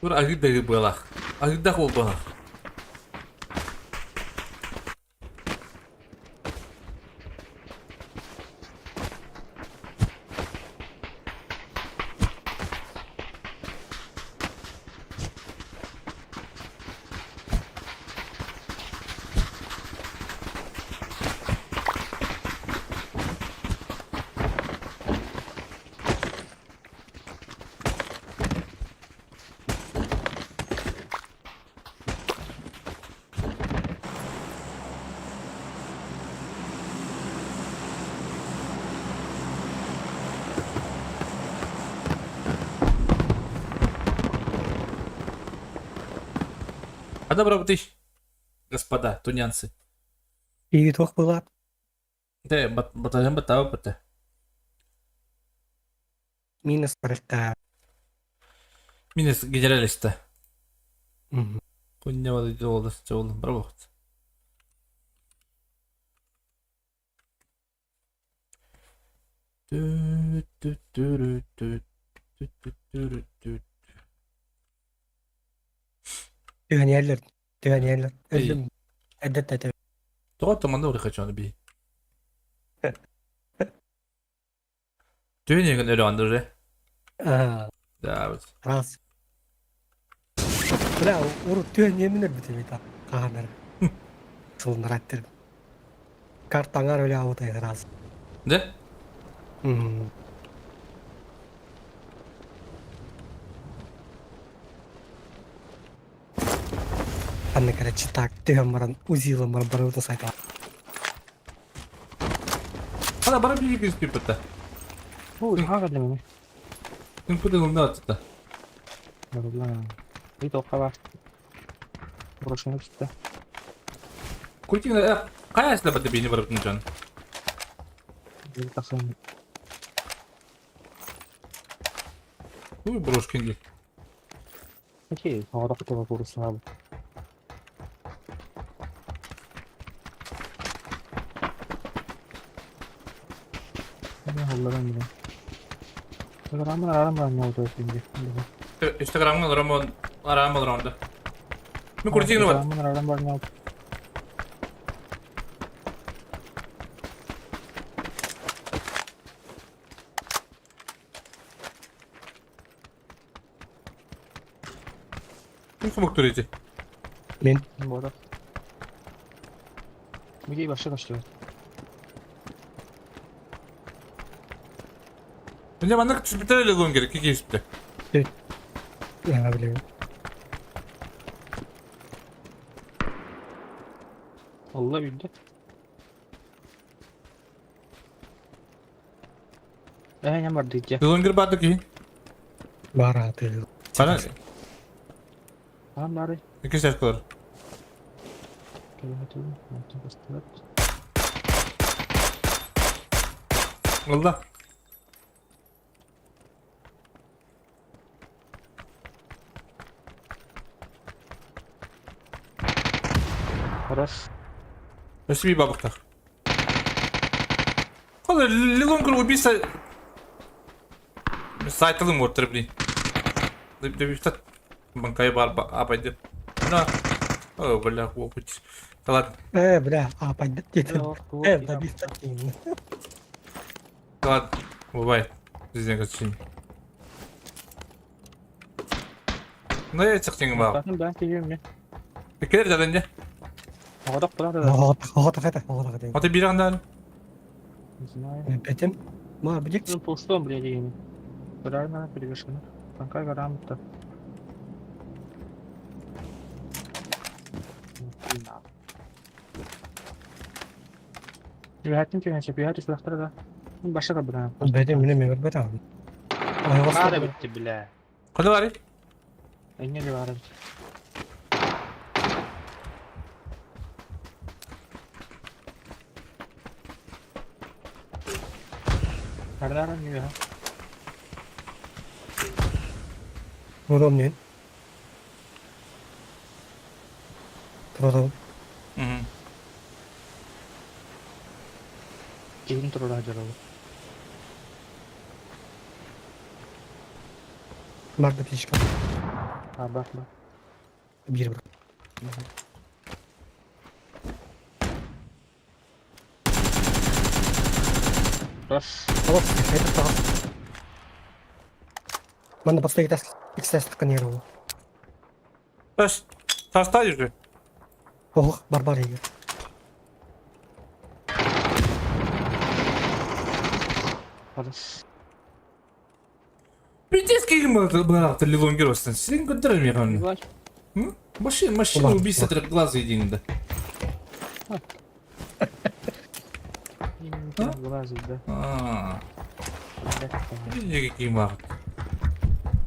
Тур агыдагы буолах. Агыдах буолбах. А добро тысяч, господа тунянцы. И туох была? Те, батаһын баттаабыт бата. Минус барыта. Минус генералиста. Куннявады жолдас жолун браво. Түһэнийэллэр. Түһэнийэллэр. Өллүм. Эддет Тоҕо туманна уры хочу би. Түһэнийэгин өлө уже. Аа. Да, вот. Раз. Бля, урут түһэниэмин өлбүтүм ita. Хаанар. Сылынараттыр. Картаңар өлө аутай раз. Да? Мм. Анны, короче, так, түһэн баран, узилам баран барыбыта сайта. Ана бара бии киспи бата. Бу хаға дeme. Күн ылна атта. Бла. Bir тоққа бар. Брошunu tuttu. Культин кая сла бата бини барып жан. Bir takım. Уй брошкин ди. Peki, havada kutu vurursun abi. Ne Allah'ım ya. Instagram'dan aram var ne oldu şimdi? Инстаграмга арамон арам арамда. Мен куртигин бар. Instagram'dan aram var ne oldu? Ким хомок турити? Мен. Bu arada. Bir başa başlıyor. Менде маннык түспүтэ эле лун керек, кики түспүтэ. Я билем. Allah bildi. Ne var diyeceğim. Лунгер барды ки. Бараты. Бара. Tamam bari. Ики сәскөр. Алла. Хорош. Өсү бабыктар. Кол лилонгер убийца. Сайтылым ортыр блин. Деп банкай бар апай деп. На. О, бля, опыт. Да ладно. Бля, апай деді. Добиться деймін. Да ладно. Бывает. Жизнь качень. Ну я цехтинг бал. Ben geliyorum ya. Келер жадын Havada kutu da. Оға қайта, оға қайта. Аты бир анда. Не знаю. Бетем. Ма, билек. Ну, пустом, блядь, ими. Правильно, перевешено. Танкай грамота. Ühətin ki, ühət silahları da. Başa da bura. Бетем, міне мен бетем. Var bitti bile. Када бар? Engel var bitti. Nereden yiyor ha? Продом не? Продом. Мгм. Киһин туруора дьаралы. Бар да птичка. А, бар, бар. Биир бар. Раз. Алып, это тағы. Манна подстоит XS сканировал. Тас, таста же. Ох, барбар егер. Раз. Пиздец, каким был Лилонгер Сен көтөр механ. Машина, машина убийца трехглазый един да. Глазы, да. А. Видите, какие махат.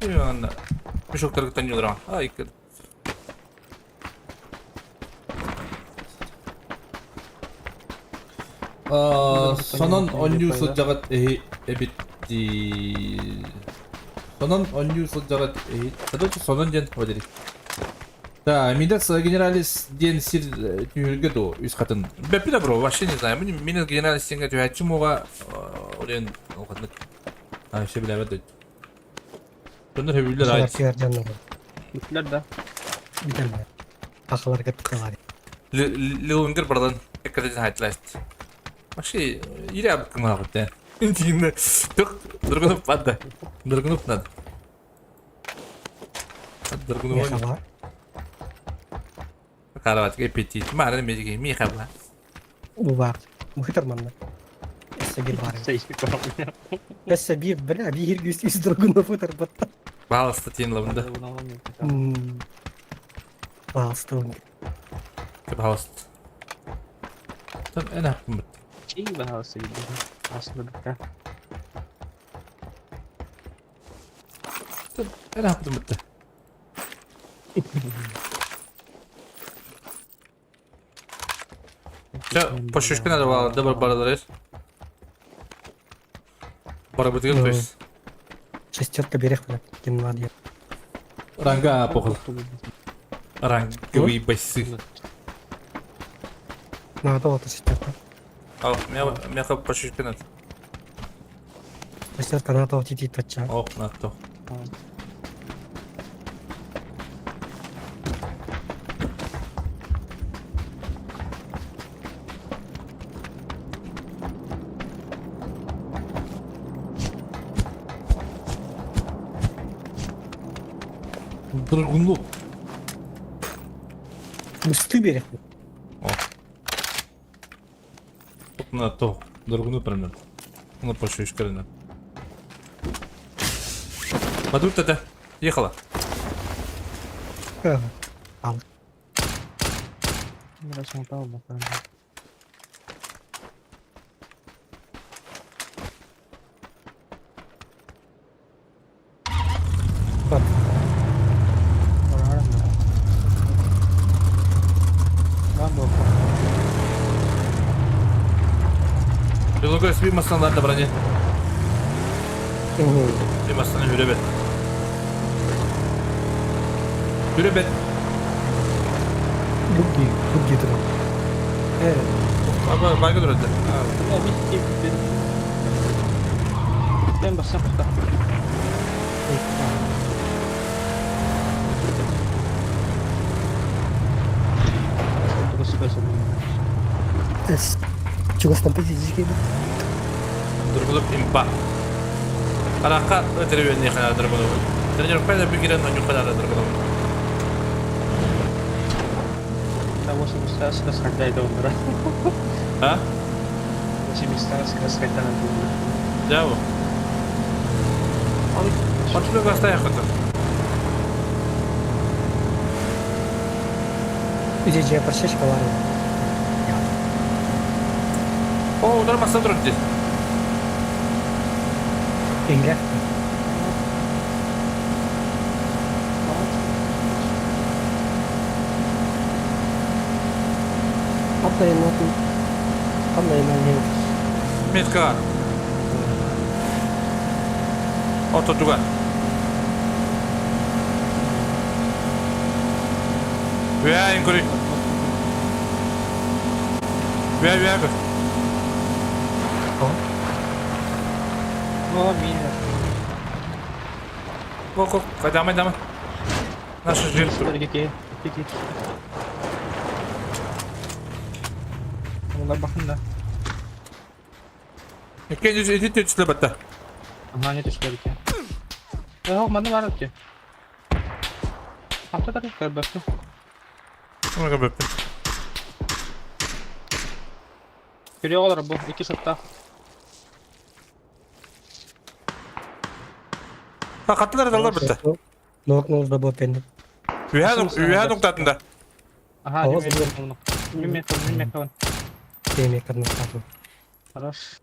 И он мешок только не удрал. Ай, Сонон онньуу сылдьаҕыт эһи эбит дии. Сонон онньуу сылдьаҕыт эһи. Короче, сонон диэн Валерий. Да, Мидас Генералис диэн сир түһүлгэ дуо үс хатын. Бэппи да бро, вообще не знаю. Минас Генералис диэҥҥэ түһээччи муоҕа олен улаханнык вообще билээбэт да. Дьоннор сөбүлүүлэр Ахалар айт. киэр дьоннор. Бүтлер да. Бүтэллэр. Ахаларга тыкалар. Лилунгер бардан эккирэтин хайтласт. Вообще, ире абыккымаах да. Интигинне тух дургунуп падда. Дургунуп надо. Дургунуп. Мехала. Караватка аппетит. Мара медики михабла. Бу бар. Мухитар манна. Эссе бир бар. Эссе бир, бля, бир гүс из драгунов ытар батта. Балыста тиен лабында. Балыста. Балыста. Там эн хаппын бит. Чей балыста Асында битте. Эн хаппын битте. Чэ, пошушка надо было, добр баралар. Бара битген, то есть. Шестерка берег, бля, кем надо. Ранга похуй. Ранговые басы. Надо вот шестерка. Ал, меня пошушка надо. Шестерка надо вот идти точа. О, надо. Драгунов. Мусты берег. О. Тут на то. Драгунов прям. Ну, пошушка надо. Падут это. Ехала. Ал. Предлагаю себе стандарт брони. Бимастан хүребет. Хүребет. Буги, буги турар. Аба, байга турады. Ben basam da. Чугастан пизди Дургулуп импа. Арака өтөрү хана дургулуп. Тренировка да бигирен оню хана дургулуп. Да, 80 раз когда это умра. А? 80 раз когда надо умра. Жабу. Он Очулук аста якыты. Үзе паршечка бар. О, удар маса турды. Эңле. Кандай нотun? Кандай нотun? Метка. Ото туга. Вя инкури. Вя вя. О, мина. Ко, ко, дамай, дамай. Наша жертва. Олар бахында. Икки жүз ити түчле батта. Ага, не түштер екен. Э, манна бар екен. Ата да көрбөптү. Шуңа бөптү. Көрüyorlar bu iki şotta. Ha kattılar adamlar bitti. Нок нолда бо пенде. Üye noktatında. Ага, Ооз неме неме неме. Теме кадна сату. Хорош.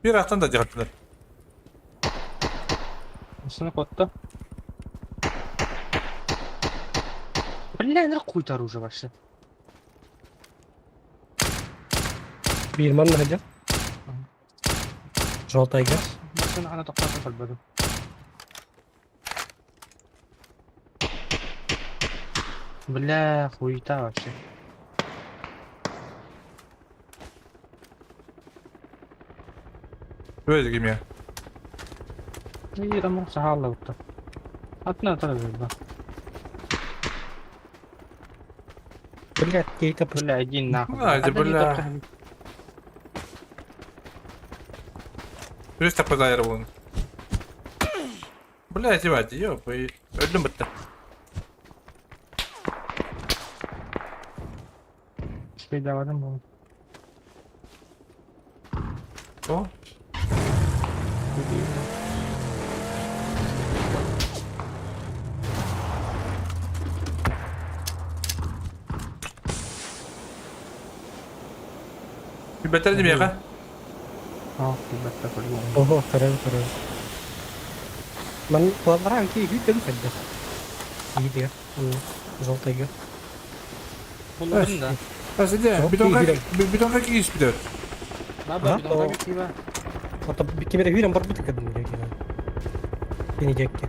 Bir ақтан да жығаттылар. Осыны котты. Бля, не хуй оружие вообще. Бир манна хажа. Жолтайга. Машина ана тоқтатып қалбады. Бля, хуйта вообще. Böyle gibi ya. И там сахалла утта. Атна тара бер. Блядь, кейта Бля, иди нахуй. А, бля. Плюс такой зайр буын. Бля, ебать, ёп, öldüm bitti. Şey давадым бұл. О, bir beter değil mi ya? А, ребята, по-любому. Ого, көрөм көрөм. Ман кулалара ки хүйтен фәдде. Иде. Жолтайга. Бұлардың да. Aslında bidon kaç kişi bir Баба, бидонға киба. Ата кемере хүрен бар бит кадым деген. Кени жекке.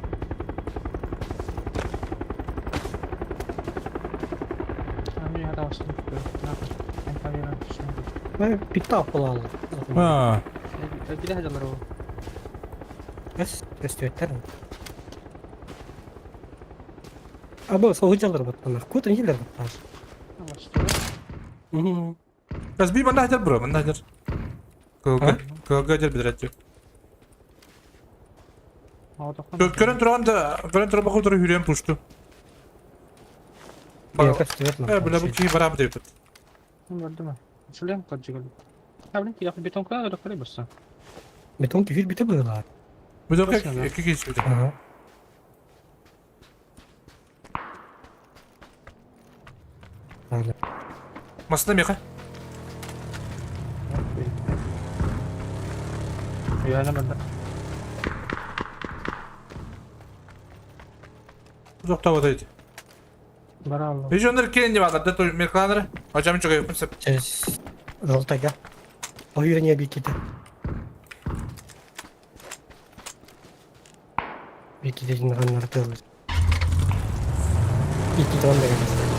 Ами ада осыны Битта аппалалы. Ha. Биле хажалар ол. Эс, өстөттер. Абы соғыжалар баттана. Кутын елер батташ. Bas bir bana hacer bro, bana hacer. Kılga, kılga hacer bir direkt. Көрөн турган да, көрөн тура бакы тура хүрен пушту. Э, бля, бу ки барам деп. Бардыма. Шулем каджигал. Аблин ки бетон кына да кыры басса. Бетон күйір бите бұғылар. Бетон ки ки ки. Ага. Масына меха. Яна банда. Uzakta odaydı. Бара алла. Visionlar kendi var da to merklanır. Hocam çok yapın sep. Жолтайга. Ойырне биките. Биките жинағаннар тылы. Биките онда келесі.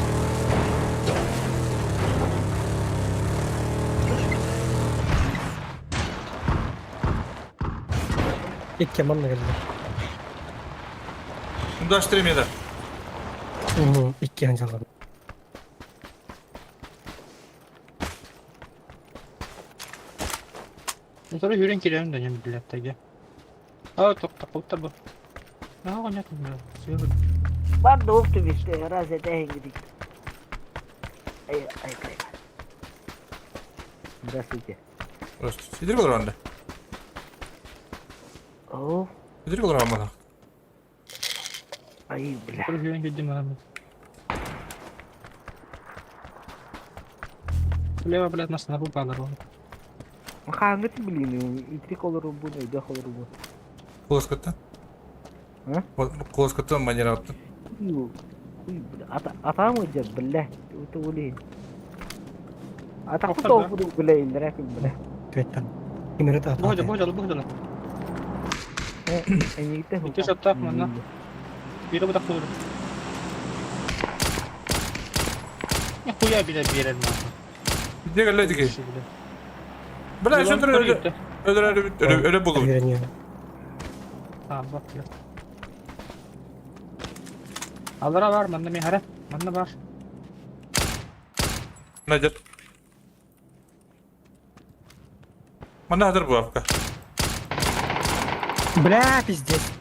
Икке манна келді. Undaştırayım ya da. Икки анжалар. Sonra yürün kirelim de nem bilettege. А, тоқта қылта бұл. Ага, нет, не. Бар да оқты биште, раз это гидик. Ай, ай, ай. Здравствуйте. Здравствуйте. Сидир olur anda. О, Сидир olur ama. ай, бля. Sonra yürün gidelim abi. Лево, блядь, нас на попало. Хангыт блин, и три колору буду, и два колору буду. Koloskattan. Ha? Koloskattan manera attın. Ата атам өйдө бля, өтө Ата куто буду бля, индирек бля. Төттен. Кемере та. Божа, божа, божа. Эңигите Икки шаттак манна. Бири бу такты. Нихуя биле берер нахуй. Где кэллэ Бля, еще өлөр өлөр өлө булу. А, бак, бля. Аллара бар, манна михара. Манна бар. Надя. Манна хатыр буавка. Бля, пиздец.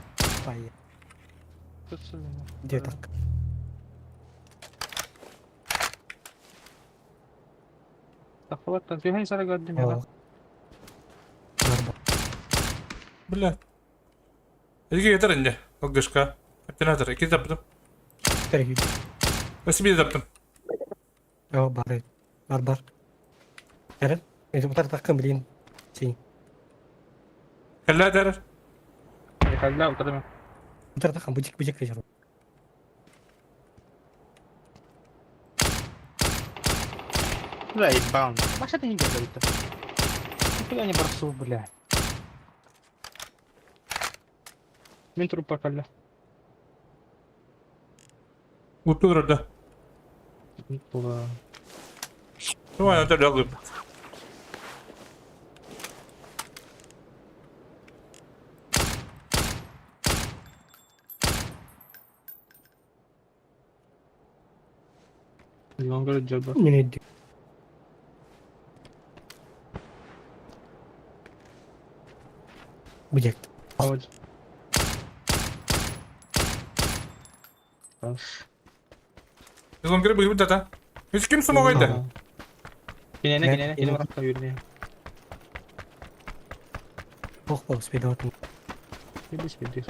Пай. Где так? Тахват, ты хай сара гаддим. Бля. Эге кетер инде. Алгышка. Оператор, эки таптым. Спасибо таптым. О, бар. Бар, бар. Эрен, это утар такын блин. Син. Кэллэ дэр. Кэллэ утарым. Утар такын бутик бутик вечер. Бля, ебал. Маша ты не бегает. Никуда не бросу, бля. Мин трупа кэллэ. Утур да. Була. Давай, это лягы. Лонгер джоба. Не иди. Бутик. Вот. Хорош. Лонгер быйбыт да. Үс ким сумагайды? Кинене, кинене, кине баракта юрне. Бог бог спидот. Ебись, ебись.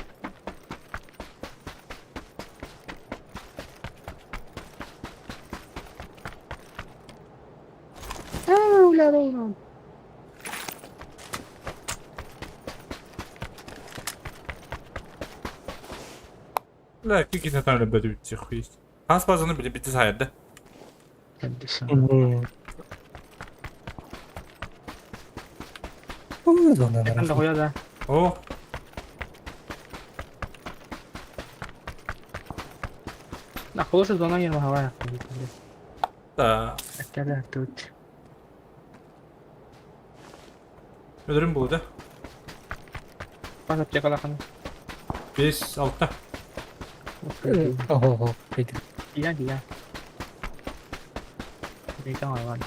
Бля, какие там ребята тихо есть. Ас базаны били бити сайды. Да. О. На хороший зона не могла. Да. Это тут. Ödürüm bu da. Пас аптека лахан. 5 6. Ого, ого, пойди. Я, я. Битang алған.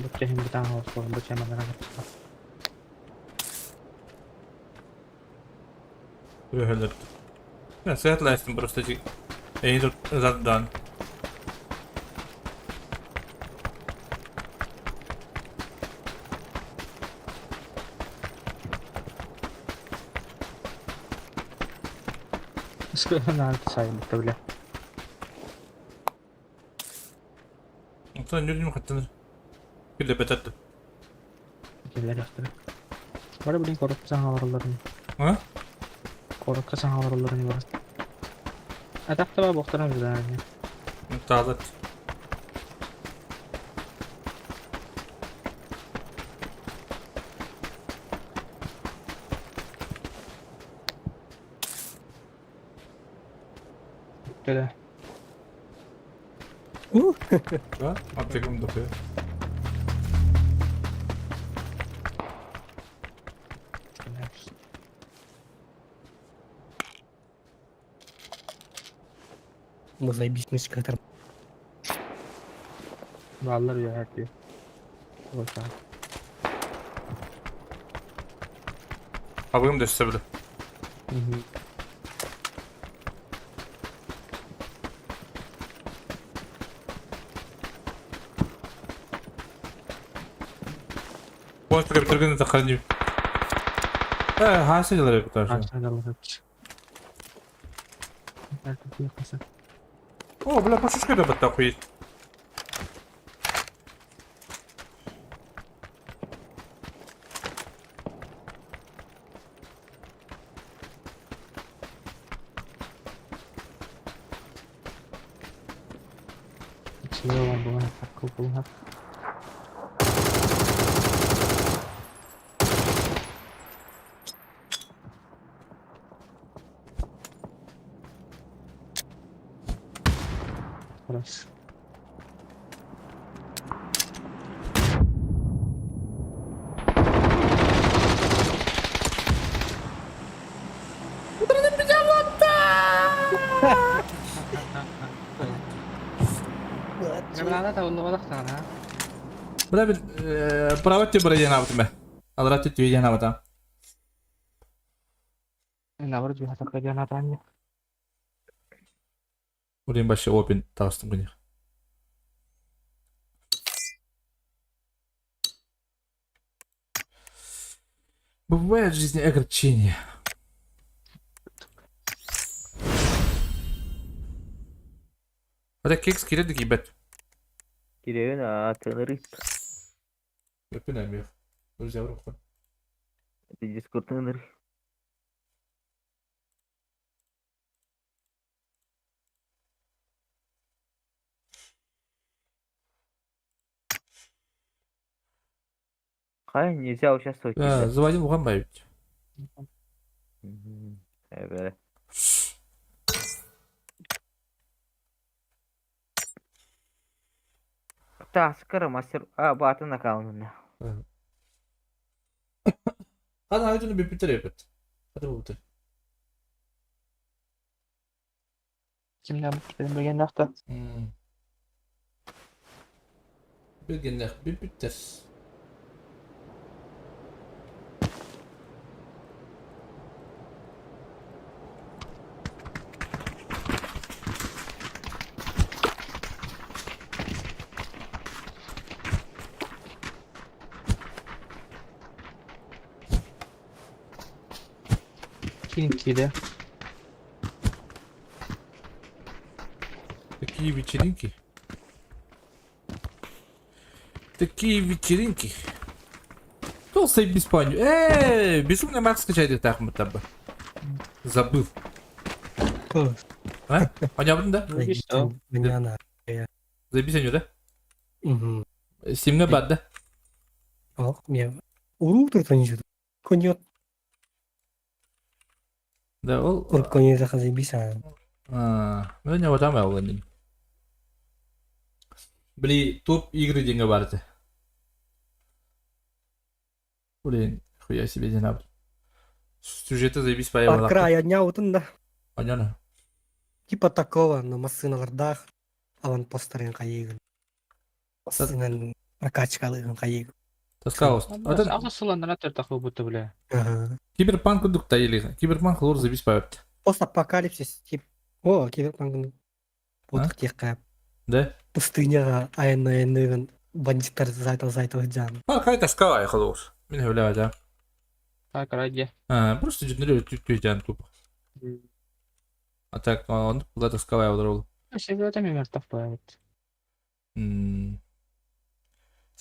Бутча хим битang алған, бутча маңара. Öyle. Ya seyahat layıksın просто. Ey zaten. Бля. Ondan yürüyüm hattını. Bir de beterdi. Бары блин коротко саңаларыларын. А? Коротко саңаларыларын бар. А так таба боқтарам да. Тағдат. Төдө. Да? Аптекам допы. Мы заебись, мы скатер. Баллар я хәтти. Вот так. Абыгым да сөбілі. Boş bir bitirgin de takar gibi. Hasi yıllar bir О, бля, пошушка да бата хуй. Хорошо. Бля, бил право тебе бара диэн аабытым ээ. Алара түтүө диэн аабатам. Блин, вообще опен таҕыстым күнүх. Бывает в жизни огорчение. Это кекс киирэ да киирбэт. Кирэбин аа тынырый. Өппүн эмиэх. Друзья, руку. Дискорд тынырый. Хай, нельзя участвовать. Да, заводил уган бають. Эбэ. Таскара мастер... А, батын накалмына. Hadi hadi bir bitir yapıt. Hadi bu bitir. Билгеннэх бүппүттэр. Такие вечеринки. Такие вечеринки. Кто стоит без паню? Эй, безумный Макс скачать так мы там. Забыл. А? Понятно, да? Меня Заебись они, да? Угу. Симна бат, да? Ох, мне уру тут они Коньет. Да, ол... Ур коньет заебись, а. А, ну не вот там я оланин. Бли, топ игры деньги барты. Блин, хуя себе динаб. Сюжеты заебись поехал. Far Cry одня да. Понятно. Типа такого, но массыналардах аванпосттарын хайыгын. Массынан прокачкалыгын хайыгын. Таскаус. Ага. Киберпанк курдук или Киберпанк лор заебись поебт. Постапокалипсис, тип. О, киберпанк. Вот тех Да? Пустыняга айын бандиттар зайтал зайтал жан. Far Cry таскала холор. Мин хөбләвә да. А, просто жүннәре түт тупо. А так, он куда таскала олор.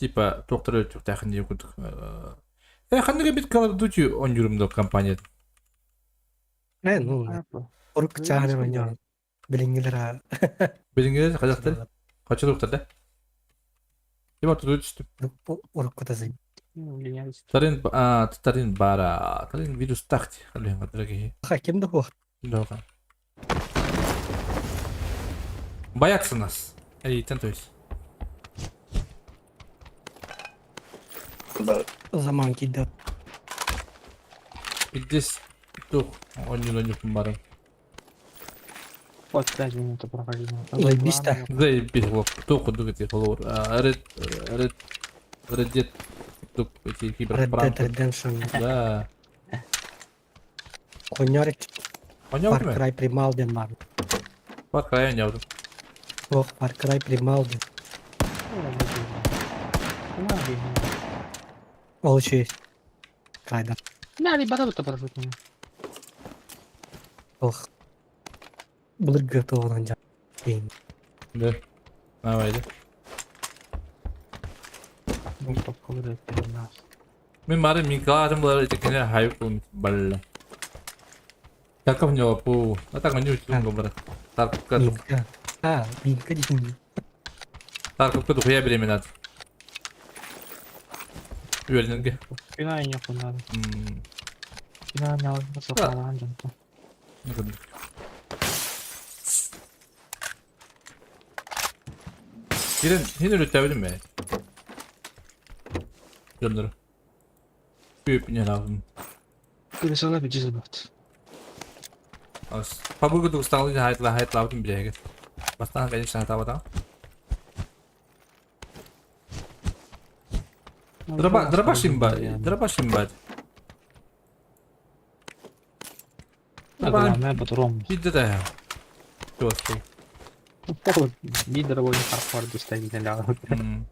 Типа, доктор өтүк тахын дип курдук. Ханныга бит Call of Duty он юрымда компания. Ну, урук чааны маньон. Билиңилер. Билиңилер казактар. Качылыктар да. Типа тут түштү. Урук кутазы. Тарин а тарин бара. Тарин вирус тахти. Халин дорогие. Ха, кем да хох. Да. Боятся нас. Эй, то есть. Заман киде. Здесь тух, он не на бары. Заебись та. Заебись, вот, тух, дух эти холор. Red, Red, Red Dead, тух, эти Red Dead киберпранк. Redemption. Да. Коньорик. Понятно? Far Cry Primal ден бар. Far Cry не Ох, Far Cry Primal ден. Ол еще есть. Крайда. Ох. Былыр готовынан жа. Кейин. Да. Давай, да. Мин бары Микаларым булар итекене хайып булмыт балла. Тарков не лапу. А так они учтун гомбара. Тарковка. Минка. А, Минка дихин. Тарковка духуя беременна. Үөрнерге. Кирен, хин өрөттәбилим бе. Дьоннор. Күйіп не лавым. Пабугу тугустаалы хайт хайт лавым билеге. Бастан конечно хатабата. Дробаш имба, дробаш имба. Главное, патрон. Иди да. Чувствую. Биир дорогой хардкор дустайын.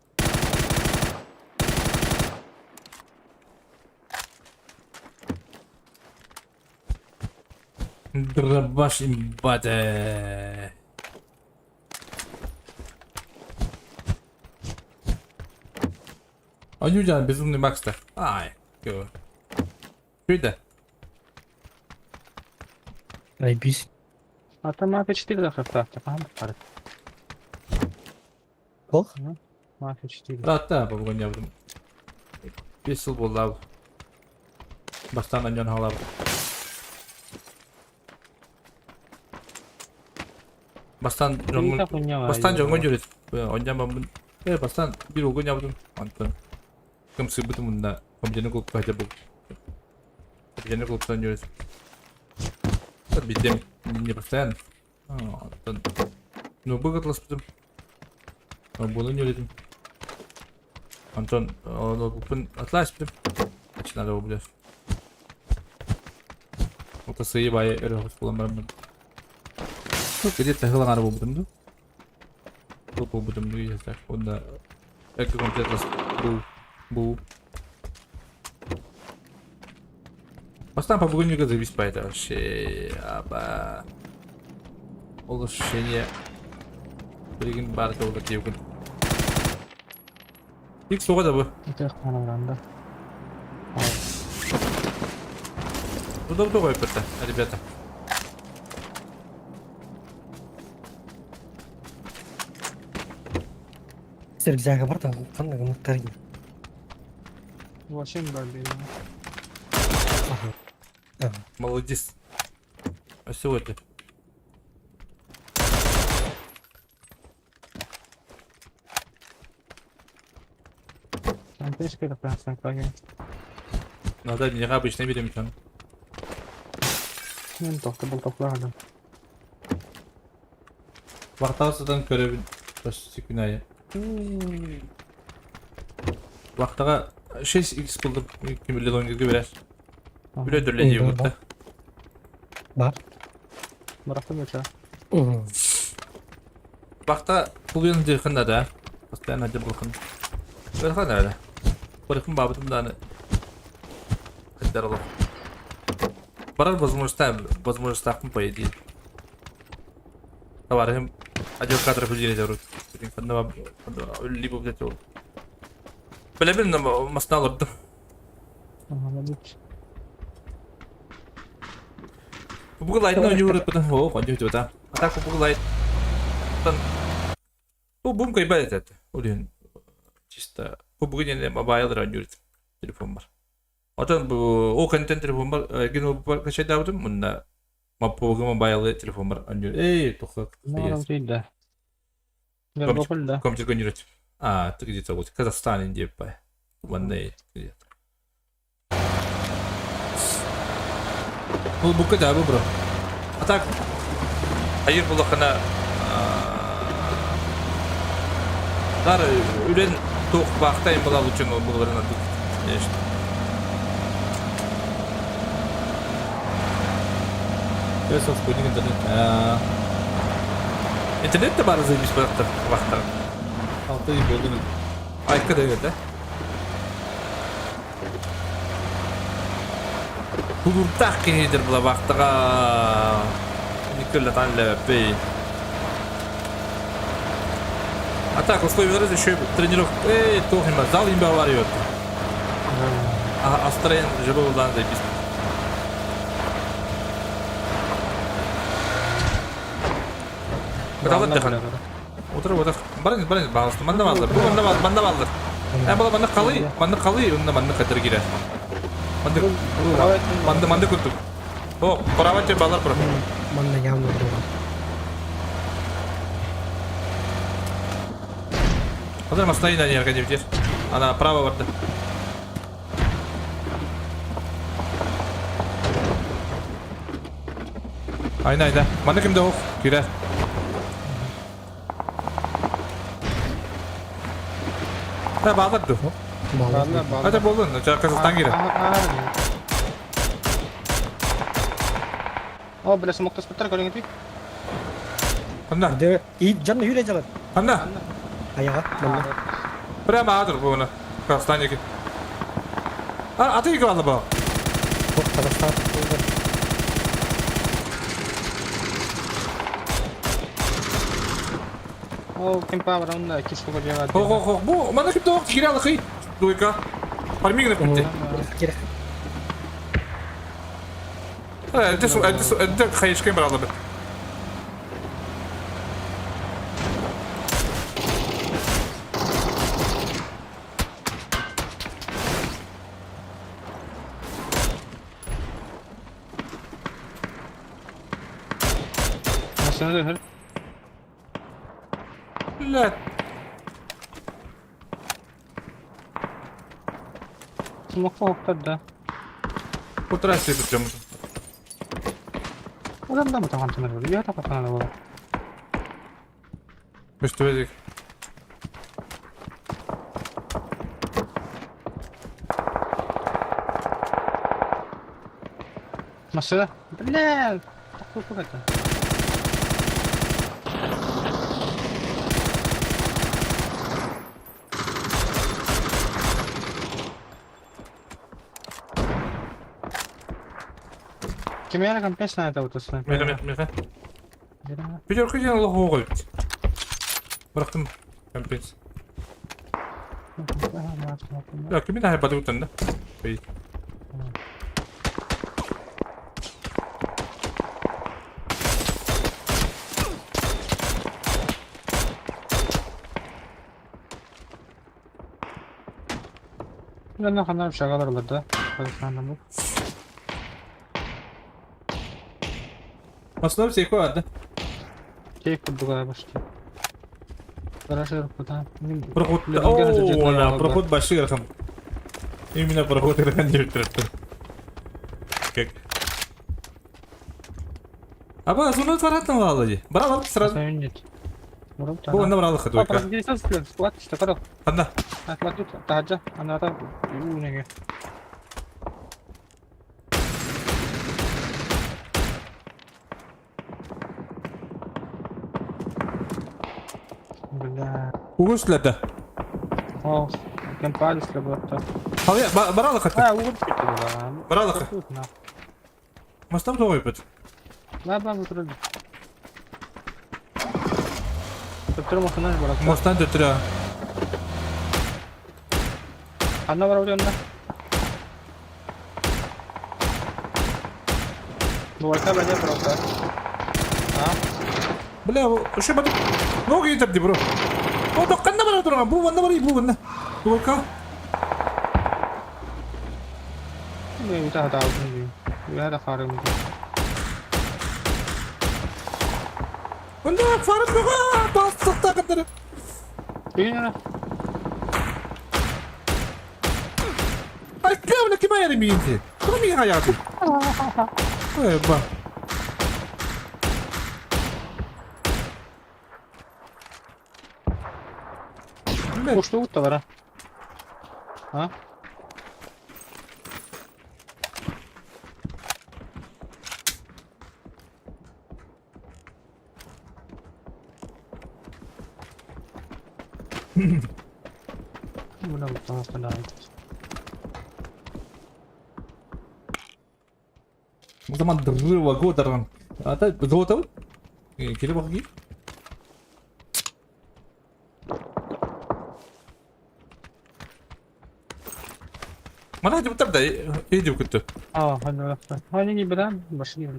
Дробаш имба да. Анюджан безумный Макс-то. Ай, кё. Что это? Айбис. А там мафия 4 захапта, пахан пар. Кох? Мафия 4. Ратта бүгін явдым. 5 жыл болды ау. Бастан аньон халап. Бастан жоңгун бастан жоңгун жүрөт. Онжан бамын. Э, бастан бир угун явдым. Антон. Кым сыбытым мында. Комжени кылып кайта бул. Комжени кылыптан жүрөт. Бидем не постоянно. Антон. Ну, выгодласпытым. Буну жүрөтүм. Антон, ноутбукпун атласпытым. Начинали блядь. Это сыебай өрөҕүс булан бараммын. Где-то хылаҥары булбутум дуу. Бу булбутум дуу так. Онда эки комплект бу бу. Бастан по бүгүнүгө завис это вообще аба. Улучшение. Билигин баар туолар диэбикин. Ик суға да бу. Это ханаганда. Удобно қойып ребята. Рюкзага бар там қандай гымыктар Вообще не бар Молодец. А сегодня? Там пешка это прям Надо не обычно берем там. Мен тоқты бұл тоқлағаны. Вақтағысыдан көребін. Секүнайы. Вақтаға 6x булдым. Кимберли лонгерге берер. Үле дөрле дейі бұтты. Бар. Бырақты бөча. Вақта бұл енді жақында да. Постоянно деп бұлқын. Бірхан әлі. Бірхан бабытым даны. Қайдарылық. Барар возможность, возможность по идее. Товарищ, один кадр хүлдене дәру. Либо блядь ол. Білемін масна алырдым. Бүгін лайтын ойны өріп бұдан. О, қонды өтіп өта. А так бүгін лайт. Бу бум кайба етеді. Олен чисто. Бу бүгін енді мобайл ойны телефон бар. Отон бу о контент телефон бар. Ген бар качай дабдым. Мында маппуга мобайл телефон бар. Эй, тоха. Компьютер көнүрөт. А, ты где-то вот Казахстан деп па. Ванней где-то. Бұл бука да бро. А так айыр булахана Дар үлен тоқ бақтайын бола лучше буларына конечно. Өс спутник интернет. Интернет те бар заебись бақтар бақтар. Алты үй болды мен. Айка да да. Тулуртах кенедер була бақтаға. Николла тан лепей. А так, условия еще тренировка. Эй, тохима, зал им бавариот. А Астрен жабы булдан заебись. Братан, дыхан. Утыр, утыр. Барын, барын, бағысты. Манда балдыр. Бу манда балдыр, манда балдыр. Ә, була манда қалы, манда қалы, онда манда қайтар кирер. Манда, манда, манда күттік. О, правате балар про. Манда явно друга. Қазір машина не организует. Она право барды. Айна, айна. Манда кімде оқ? Кирер. Та балдар ду. Балла, балла. Это болдун, Казахстан кире. О, бля, смоктаспыттар көрүҥүтүй. Ханна? И жан хүрэ жалат. Ханна? Аяга, манна. Прямо адыр бугуна. Казахстан еки. А, аты екі алды ба? Казахстан. О, кемпа бар, онда кишку делать. Хо, хо, хо. Бу, мана ким тоқ кире алды қый. Дуйка. Фармигна бітті. Әдді, әдді, әдді қайышкен бір алды бір. Машина дөһөр. Блядь. Смокка хоктар да. Утра себе прям. Одан да мутаган тыныр бар. Я тапатана бар. Көстүбедик. Машина. Бля, такой какой-то. Кемера компенсна это вот основная. Меха, меха, меха. Пятерка ден Аллах оғылды. Бырақтым компенс. Я, кіммен ай бады өтін, да? Бей. Мен ханар шагалар бар да. Казахстанда бу. Масылар сейко ады. Кейп курдуга башты. Хорошо, куда? Проход. О, да, проход большой рахам. Именно проход рахам не өтіріпті. Как? Аба, зону отворотно алды. Брал алып сразу. Нет. Бу онда брал хат ойка. Анда. Таджа, ана та унеге. Бля. Угуслады. О, кемпалис работа. Ал баралы хат. А, угур кетті бля. Баралы хат. Мастам тоғой бит. Да, да, вот вроде. Төптөр мохнаш барат. Мостан төтүрө. Анна бар онда. Двойка бәне просто. А? Бля, ошо бады. Ноги етіп бро. О, тоққанда бара тұрған. Бу ванда бар, бу ванда. Двойка. Не, это да, не. Я да харым. Бля, фарық жоға, бастықта қыдыры. Үйіне. Ай, кәмілі кім айыры мейінді? Кім мейін аяды? Ой, ба. Кошты утталар, а? Бля, вот Zaman дрыва годаран. Ата золото? Келе бақы Мана деп да, ей деп күтті. А, ханна. Ханна не бирам, башни.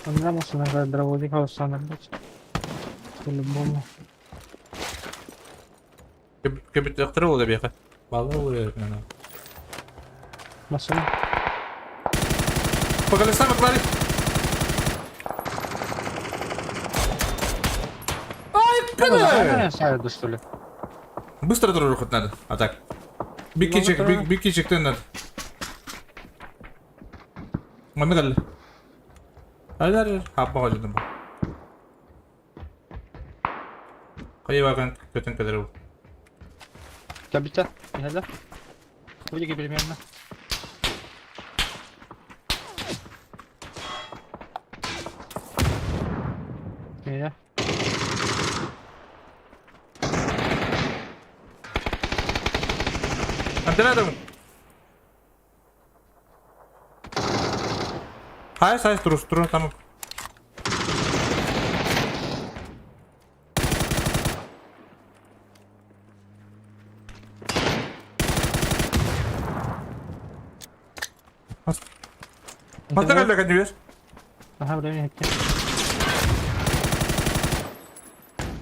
Andamos на дроводика блядь. По-любому. Кебет яқтыры ол деп яқа. Бала ол деп. Машина. По колесам отвали. Ай, Ай, кыды! что ли? Быстро туруоруххут надо. А так. Бикки чек, бикки чектен надо. Манна кэллэ. Айдар, хаппа дьонум. Хайа көтөн кэлэр ол. Кабита, иһэлэ. Выйди примерно. Меня. Антенна Хайс, хайс, турус, турус, там. Мастер кэллэ кэннибиэс. Аха, время хетте.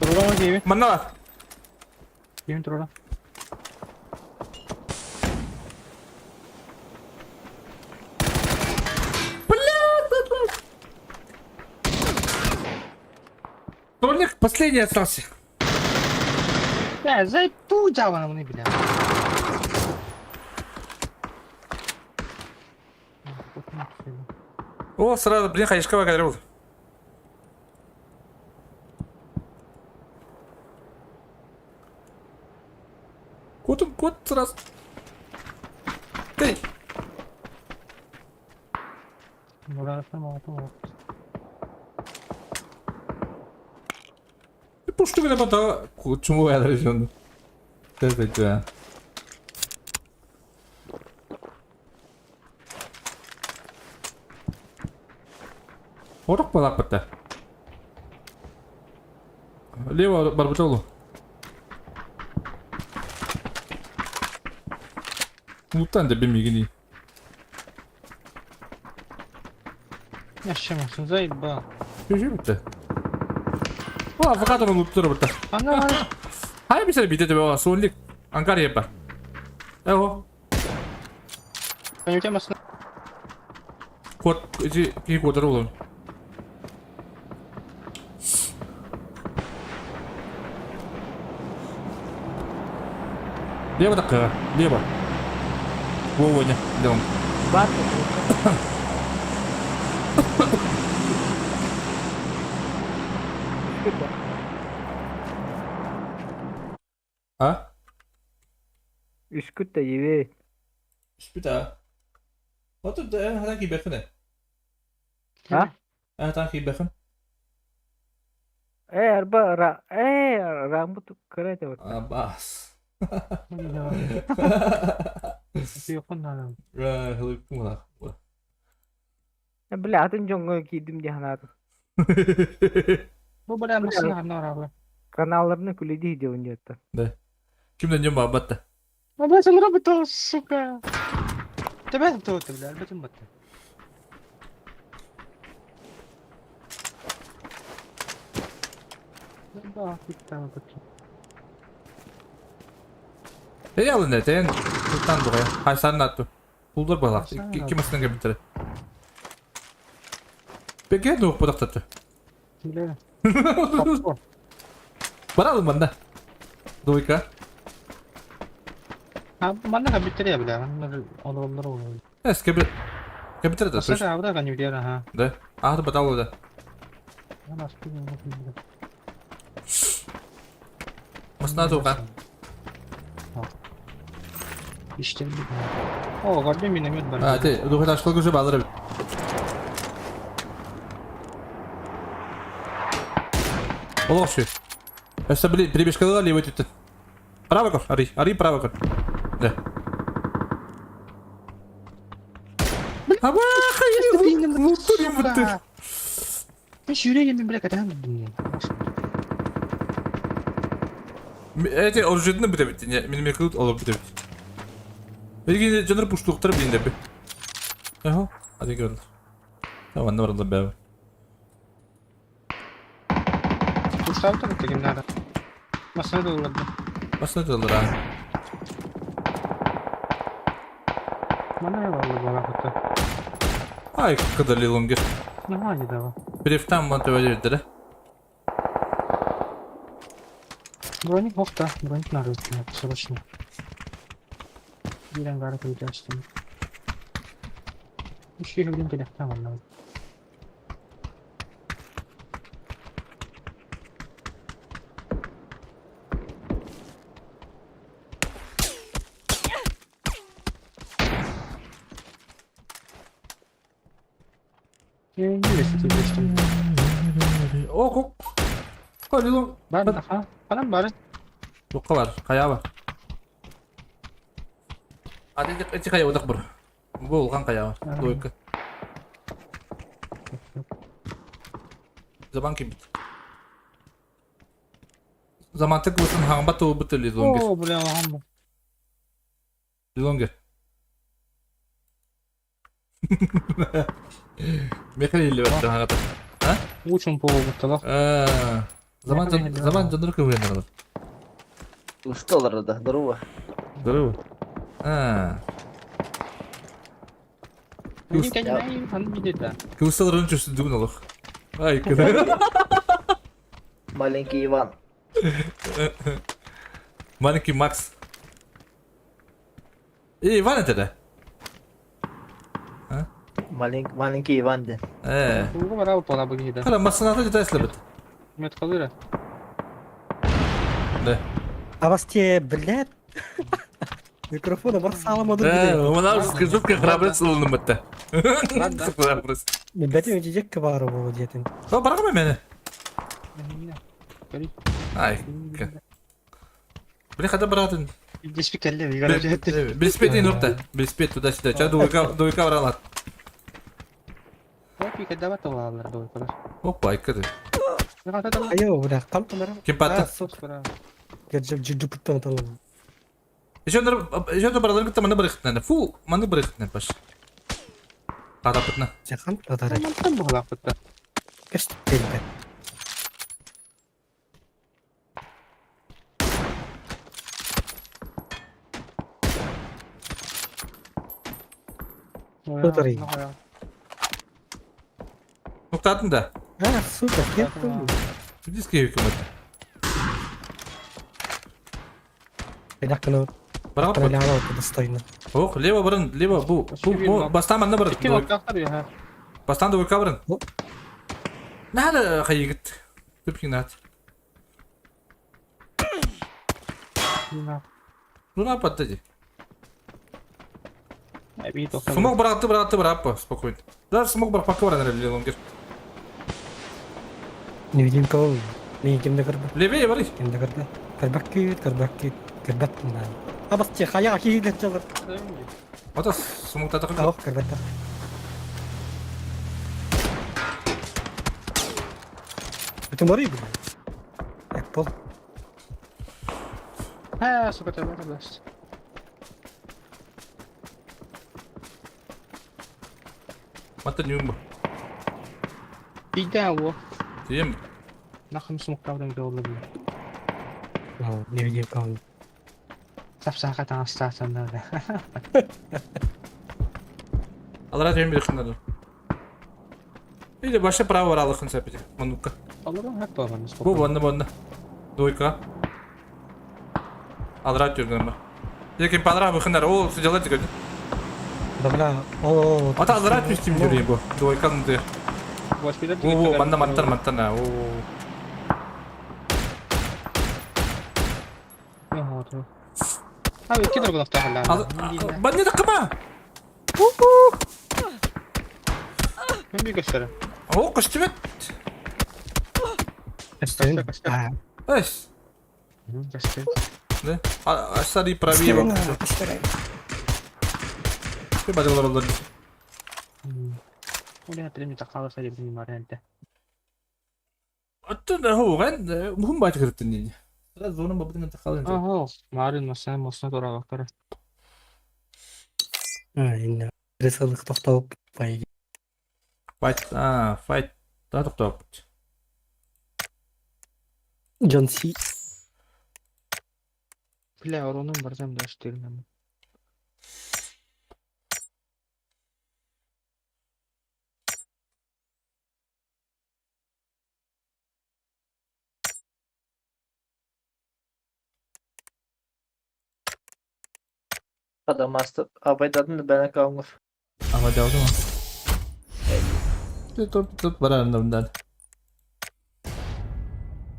Турулама киви. Манна Киви турула. Толик последний остался. Бля, за ту жабана муни бля. О, сразу, блин, хаешка кадр Кот он, кот сразу. Ты. Пушту гына бата чуму ядыр жонду. Тез. Орок балак бата. Лево барбутолу. Лутан да бемигини. Яшчемасın, заебал. Жүжү битте. О, авокадо луттура битте. Ана, Хай бисер бите тебе сонлик. Анкар епа. Эго. Конютемасın. Кот, эти ки котар улун. Лево такая, лево. Во, не, лево. Бар. А? Үскүт да ебе. Үспүт а. Оту да хатан кибехне. А? Хатан кибехн. Э, арба ра э рамбут кырайте вот. Абас. Бля, атын жоңго кийдим диханатын. Бу бля машина норалы. Каналларны күледи делын диэтта. Да. Кимден жөн бабатта. А блядь, он работал, сука. Тебя это вот, бля, альбетин батты. Да, хуй там это. Тен алын тен тутан дугай. Хайсан натту. Пулдор балак. Ким астын кебитер. Беге дух будактаты. Бля. Баралым банда. Двойка. А, манна кабитер бля, олар олар. Эс кебит. Кебитер да. Сага абда канютер, ага. Да. А, баталу да. Масна дуга. İşte О, горби миномет бар. А, ты, дуга ташлык уже балыр. Олох Өссө били прибежкалар левый түттен. Право кор, ари, ари право кор. Да. Аба, хайыр, лутурим бутты. Мен жүрегімді бля катан бітті. Эти оружиені біте бітті, не, мен мекілут алып біте бітті. Белгене жаныр пуштулықтар білін деп. Эхо, ади көрді. Тамам, анна барында бәбі. Пуштап тұр деген надо. Масына да оларды. Басына да олар, а. Мана оларды бала құтты. Ай, кадали лонгер. Нормально дава. Перефтан мантып әдерді, да? Броник охта, броник надо срочно. Биир ангары көтөөстүм. Үс киһи өлөн кэлэхтэн онно. О, кок. Колилон. Бар, аха. Ханан бары. Тукка бар, кая бар. Ати эти кая удак бар. Бу улган кая бар. Двойка. Забан кибит. Замантык болсын хаңба туы бітті Лилонгер. О, бля, лаган. Лилонгер. Михаил бітті хаңата. А? Учим по бутталах. Заман заман жандыр көбүрен Усталар да, здорово. Здорово. А. Кыбысталарын чувствую дүгін олық. Ай, кыды. Маленький Иван. Маленький Макс. Эй, Иван это да? А? Маленький Иван де. Э. Тугу барабы пала бу Хара, масыната жата эслебет. Мет калыра. Да. А вас те, блядь, микрофона бар саламады. Да, у нас жутко храбрец ылыным бітті. Храбрец. Мен бәтем өтежек бары болу детін. О, барғама мені. Ай, Блин, хотя братын. Велосипед не нурта. Велосипед туда-сюда. Ча двойка, двойка брала. Опа, айка ты. Айо, бля, там там. Кем патта? Гаджап жиду путтан талам. Еще еще да бралар гыта маны барыхтна. Фу, маны барыхтна паш. Када пытна. Жахан татара. Мантан бугалапытта. Кэш телбе. Татары. Токтатын да. А, сука, кеттім. Диски hükümet. Айдақыны Барап. достойно. Ох, лево барын, лево бу. Бу, бу, бастан манны барын. Бастан двойка барын. Надо хайгит. Түпкин ат. Луна паттади. Смог брат, брат, брат, спокойно. Даже смог брат, пока брат, лонгер. Невидимка ол. Мен кемде кірді. Левее бары. Кемде кірді. Кірбак күйет, кірбак күйет, кірбак мына. Абас те хаяға кейді жалыр. Ата смог тата. Ох, кірбак. Бүтін бар еді. Apple. Ha, сука, ты барабас. Мата нюмба. Ида во. Тем. Нахым смоктавдан голы. Невидимка ол. Сапсака таңастасан да. Алара тем bir хынады. Или баша право аралықын сәпеде. Манукка. Аларың хак бармыз. Бу банны банны. Двойка. Алара түргін бар. Лекин падра выхындар. О, судьялар деген. Да бля, о. Ата алара түстім жүрейін бу. Двойка нды. О, манна маттар маттар на. О. А, кидер гына автохалла. Банны да кыма. Мен bir gösterim. О, костюмет. Эс. Да? А сари правее. Ты бадылар олар. Уля премия тақалы сари бин маренте. Аттын хо, ган мухым бат кырттын не. Сразу зона бабдын тақалы. Ага, марын масана мосна тора бактар. А, инна. Ресалык токталып бай. Файт, а, файт. Да токтап. Джон Си. Бля, оронун барзам да штырнам. Адамасты абайдадын да бәне калмыр. Абайдалды ма? Тут тут барарым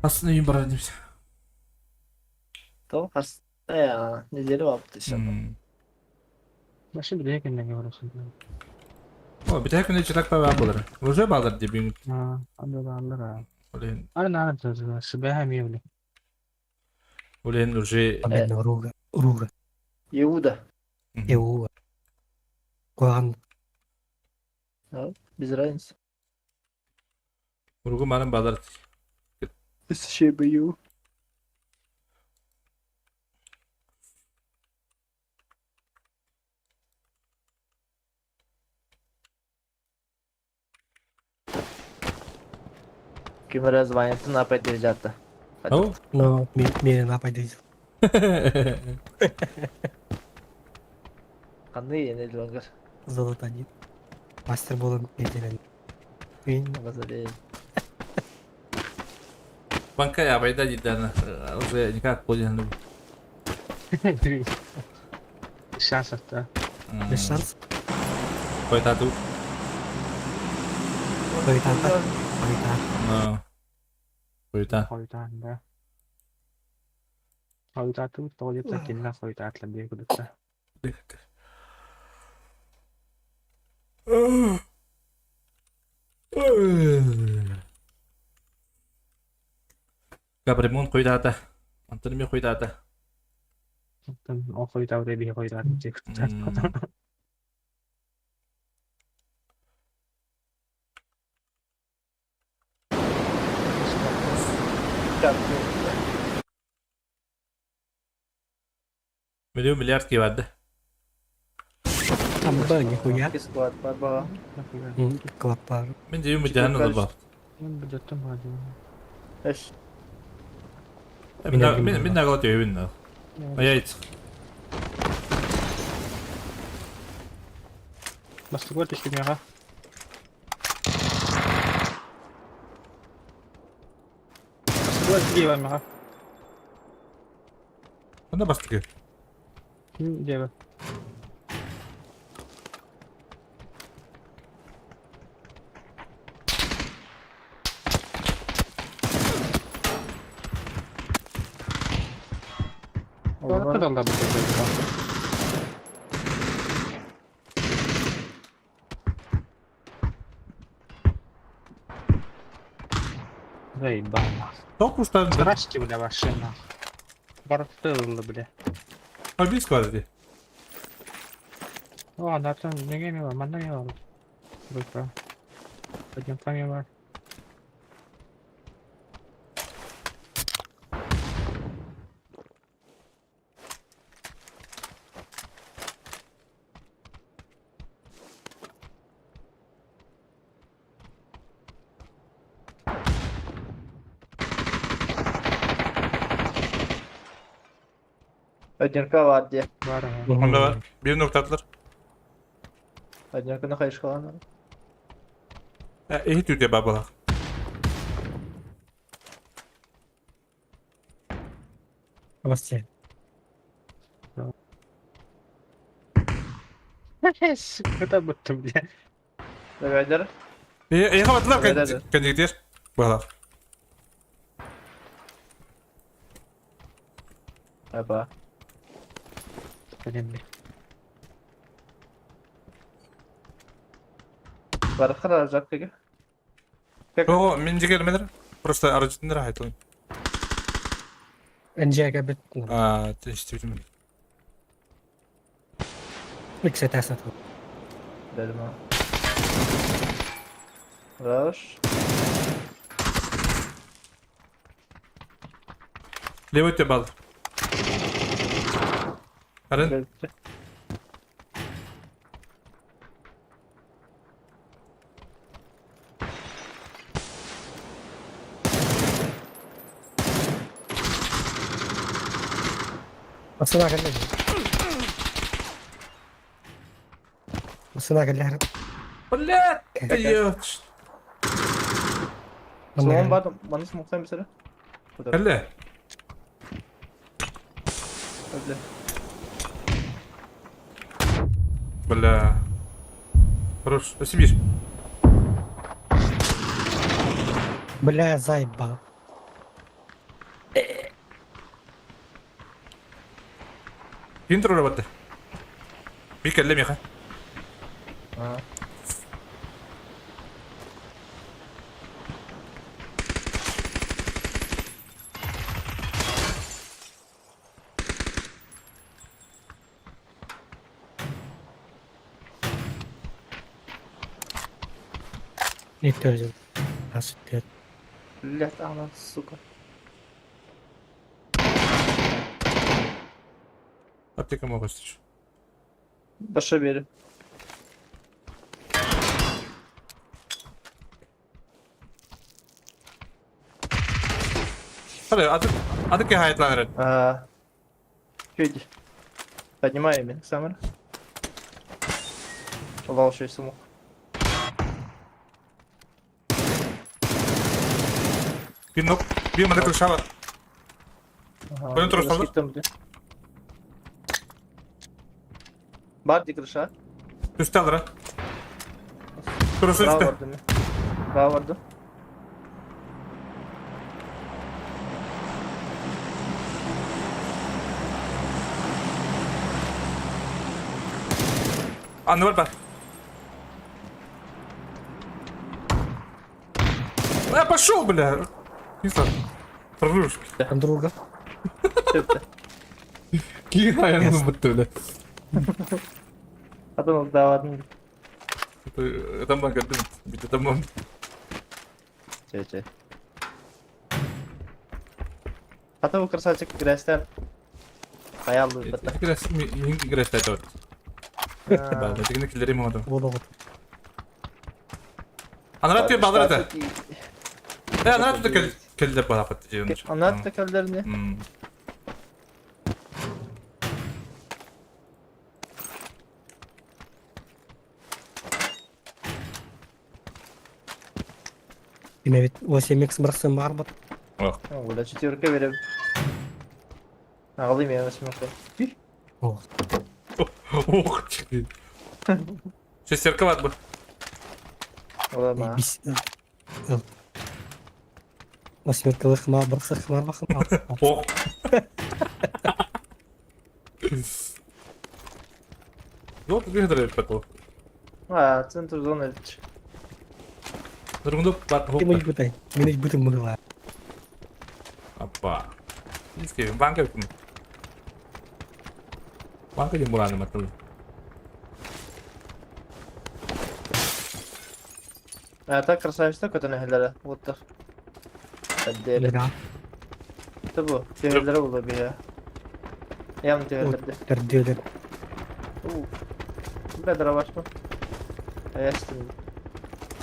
Aslında iyi барар дейміз. То хас э неделю алып М. Машина бile кеннеге барасың. О, bir tek күнде чырак баба болар. Уже балар деп мен. А, анда да аллар. Олен, Ара нара тоза, сыбаха миевли. олен уже Обидно, руга. Руга. Иуда. Иуда. Куан. Без разницы. Ургу манын балар. СШБЮ. Кемера звонит на опять ребята. Ау? Но меня нападет. Қандай енді лонгер. Золото один. Мастер болон неделен. Базарей. Банка абайда дейді уже никак понял. Шансов-то. Без шанс. Қойтату. Қойтата. Қойта. Ну. Қойта. Қойтан, да. Қойтату, тоғыз кинна қойтатлы бекудutta. Габримон қойдады. Антон мен қойдады. О қойтау деп қойтаты. Миллион миллиард кебады. Амба, нихуя. Склад бар. Клапар. Мен де өмір жағын бар. Эш. Мен мен нагла төбін. Яйц. Бастыгор түшкемеға. Бастыгор дейбамеға. Қанда бастығы? Дейбі. Заебал нахуй. Тоқ ұстадым. Здрасте, бля, вообще нахуй. Бартылы, бля. Побис квадрати. О, да там неге ми бар, манда ми бар. Рука. Подням ми бар. Одинка бар де. Бар. Онда бар. Bir nokta attılar. Одинканы қайышқалан. Эхи түрде бабалақ. Басте. Это будто, бля. Давайдер. Эхи батылар кәндегдер. Балақ. Аба. Блин, бля. Барқара жапкеге. О, мен жеке келмедір. Просто арыжытындыр айтылын. Энжеге бит. А, тиштибитим. Иксе тәсәт. Дедим. Раш. Левый өте бал. Арын? Басына келді. Басына келді. Блядь! Солон бар, маны смоктан бисere. Әлі? Öyle. Бля. Хорош. Сибирь. Бля, заебал. Ким турар Би кэллэ миэхэ. Не тоже. Асытыр. Блять, она, сука. Аптека могу стичь. Баша бери. Hadi adı adı ki hayatlanır. А, Чуть. Поднимай меня, Саммер. Лал еще и сумок. Bir nok, bir manı kılıçа var. Ага, Пойдем трос раскид там, где. Бар, где крыша? Üstü alır ha. Şurası Bravo üstte. vardı mı? Bravo vardı. Anı var bak. Я пошел, бля. Не знаю. Прорвешь. Там друга. Сөпті. Кейін аяғын бітті, бля. Потом давадым. Там көрдім. Бүйтіп там. Че, че. Потом красавчик грязьтен. Хаялды бітті. Мен грязьті айтып отыр. Тегіне келерем оды. Болоғыт. Анара түйе балдар ата. Э, анара түйе кел кел деп бара кетті. Анара түйе келдеріне. Еме бит 8x бұрақсан бар бат. Ох. Оля четверка берем. Ағылы мен восьмерка. Ох. Ох. Шестерка бар бұл. Ола Бис. Восьмеркалық ма бұрақсақ ма бақым. Ох. Yok bir kadar yapmak А, центр зоны. Нұргүндө бар Мен бұтай. Мен бүтін мұғыла. Аппа. Иске банка бит. Банка дем буланы матыл. А так красавчик такой нәһеләре. Вот так. Әддәре. Табу, тегеләре булды бия. Ям тегеләрдә. Тәрдәләр. Бля, дровашма. Аяштым.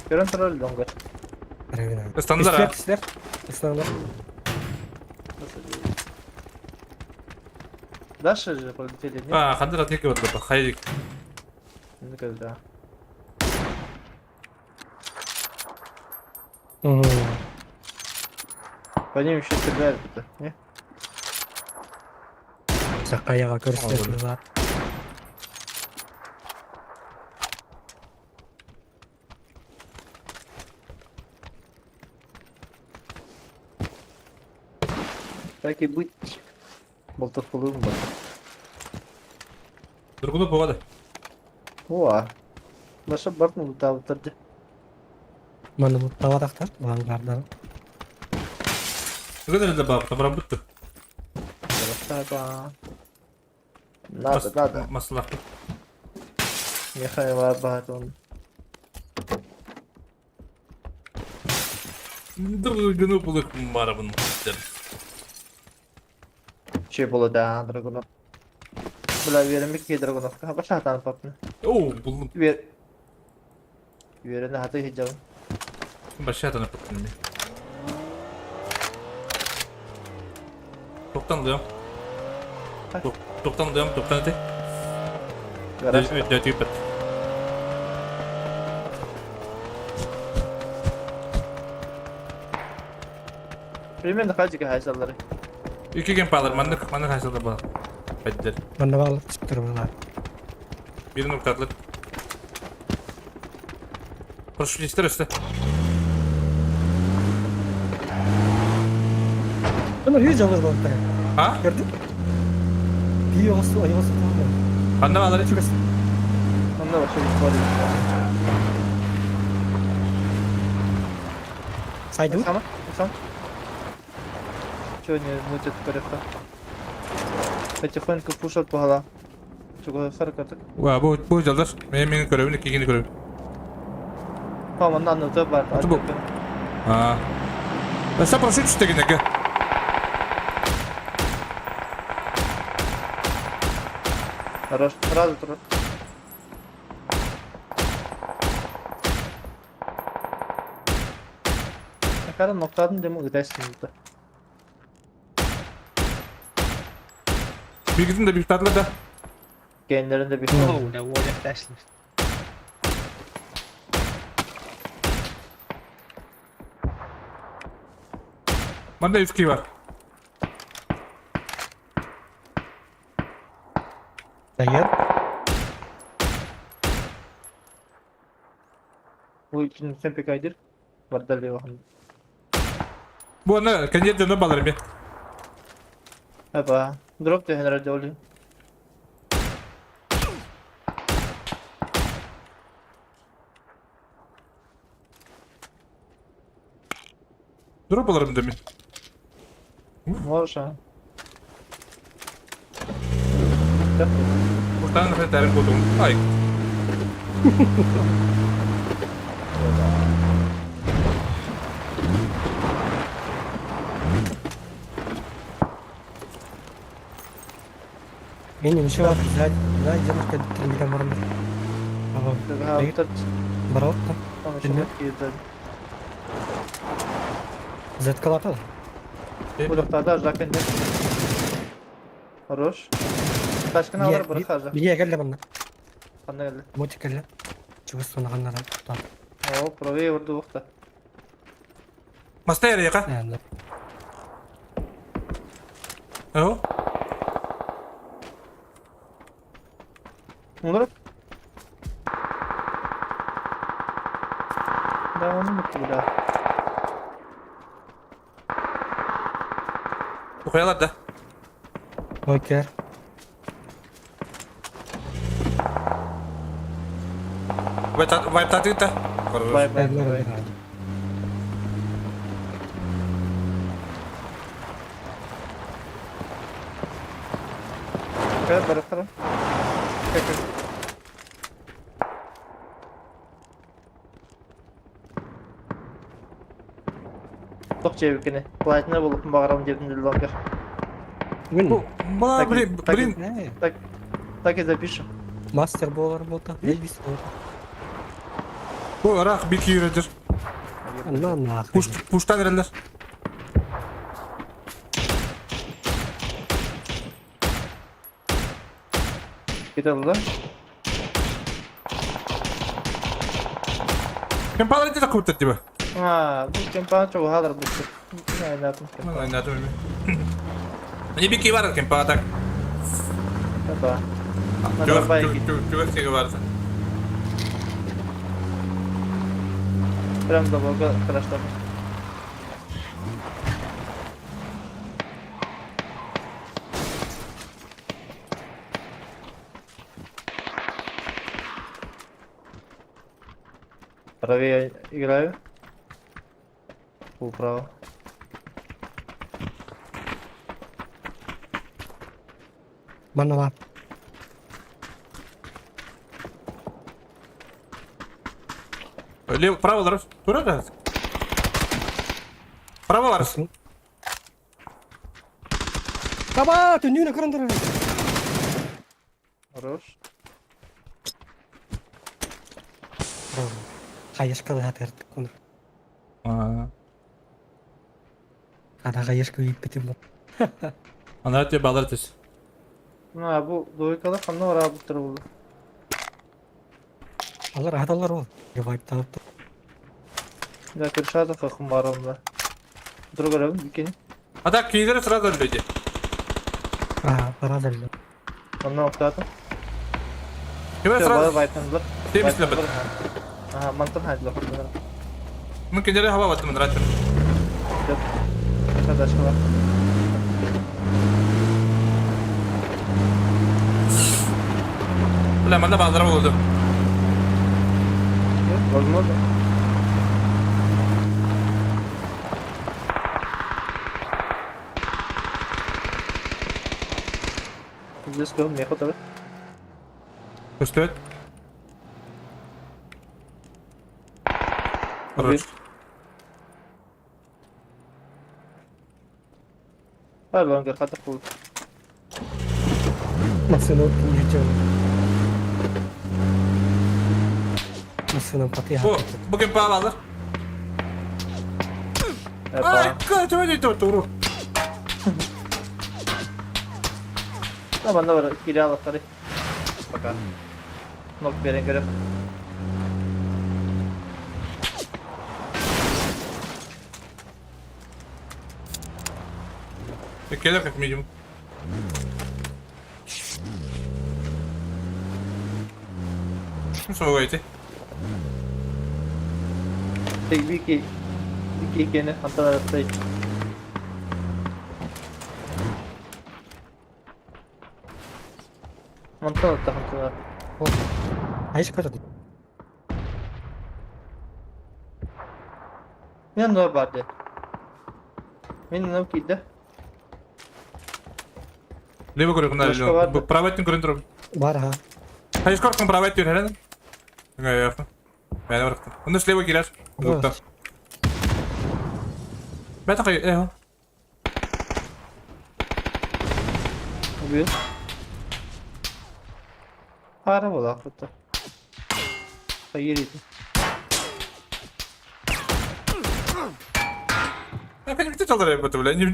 Көрөн турал доңгар. Стандар. Силер, Стандар. Дальше же полетели, нет? А, хандар атеке вот это, хайдик. Ну когда? По ним еще стреляют это, не? Сақаяға көрсетеді бар. Так и быть. Болтов полуым бар. Другуну болады. О, Наша бартны лутап тұрды. Маны бұттава тақтар, лангардан. Бүгін әлі бап, табырам бітті. Надо, надо. Масылақ. Михаил Абатон. Драгуну булык барабын. Че было, да, Драгунов. Бля, верим, какие Драгунов. Пошла там, папна. О, булдum. Вер... Верен, хаты хиджал. Башта танып папны. Тоқтан дыям. Тоқтан дыям, тоқтан эти. Дәтү бит. Примерно хатика хайсалары. Үкі кем палыр, манны манны хайсалар бар. Бәддер. Манна барлық түстір бұлар. Birini kurtardılar. Парашютистер өстө. Ömer yüz yalnız balıkta. А? Gördün? Bir olsun, ayı olsun. Ханна балары? Чугас. Онно вообще бесплатно. Сайдым. Сама? Сам? Чего не мутит корректно? Потихоньку пушат по голам. Чего харкаты? Ва, бу бу жалдар. Мен мен көрөбүн, иккини көрөбүн. Мама, на, ну, бар. Это был. А. Өссө парашют түстегинеге. Хорош. Сразу труп. Nakara noktadan demi ıdaysın burada. Bilgisini de bir tatlı da. Genlerinde bir. О, бля, Оля, дашли. Bende 102 var. Dayı. Bu ikinci sen pek aydır. Var da bir Bu ne? Kendi canına balarım ya. Heba. Drop diyor herhalde oluyor. Drop alırım demin. Можешь, а? Buradan nefret ederim buldum. Ay. Benim işe var. Güzel. Güzel canım тренировка барам. Да, вот этот, Баралып та. там еще Bilmem. такие сзади. Заткалата. Bu da zaten de. Хорош. Taşkın alır bırak harca. Бие келді мында. Qanday geldi? Мотик келді. Чугас сонағаннар. O правее vurdu vurdu. Masta yere yaka. Oh. Olur. Да, он mutlu bile. Bu koyalar da. Окей. Vibe tatlı da. Bay bay. bay. Gel bırakalım. Gel, gel. Тоқ жебікіне. Платина болып бағарам дедім лонгер. Bu, bana блин, блин. Так, так и запишем. Мастер болар болта. Элбис болар. Bu arak bir ki yüredir. На нахуй. Push, push'tan verirler. Gidelim lan. Kempalar da kurtar gibi. А, bu кемпан çok hazır bu. Ne yaptım? Ben anladım. Ne bir ki var kempa tak. Опа. Tüvek şey vardı. Прям до бога хорошо. Правее играю. Управо. Манала. Лево, право var. Dur da. Право var. Таба, түннүнө көрөндөр. Хорош. Хаешка да терт. А. Ана хаешка үйүп кетем. Ana diye bağlar tez. Ну, bu двойкада қандай ора бұттыр болды. Алар адалар ол. Ревайп тауып. Да, Киршатов ақын барымда. Друг арабын бикени. А так киydiri сразу люди. А, барадыр. Ондан оқтатым. Ким Все, сразу вайпнылар. Темисле бит. Ага, мантан хайдылар хурдунар. Мин кинилэри хаба баттым ыраттым. Задачка бар. Бля, манна бааллара буолду. Возможно. Здесь был меха тоже. Көстүбэт. Хорош. Бар бангер хатыр кул. Машина улетела. Машина Бу, потяга. бу ким паалалар? Ай, кача не туру. Tamam da var. Kiri al Пока. Нок берен көрөм. Келер как минимум. Ну что вы говорите? Вики. Вики кene Антон арастай. Антон та Антон. Айш көрді. Мен нор барды. Мен нор кидде. Лево көрүк Башка бар мына. Правый көрүн туруп. Бар ха. Хайш коркун правый түрһәрен. Ңай Мен барыктым. Онда слева кирер. Зукта. Бәтә кай, э. Убил. Пара була хатта. Хайыр иди. Я конечно не чалдар бу бля, не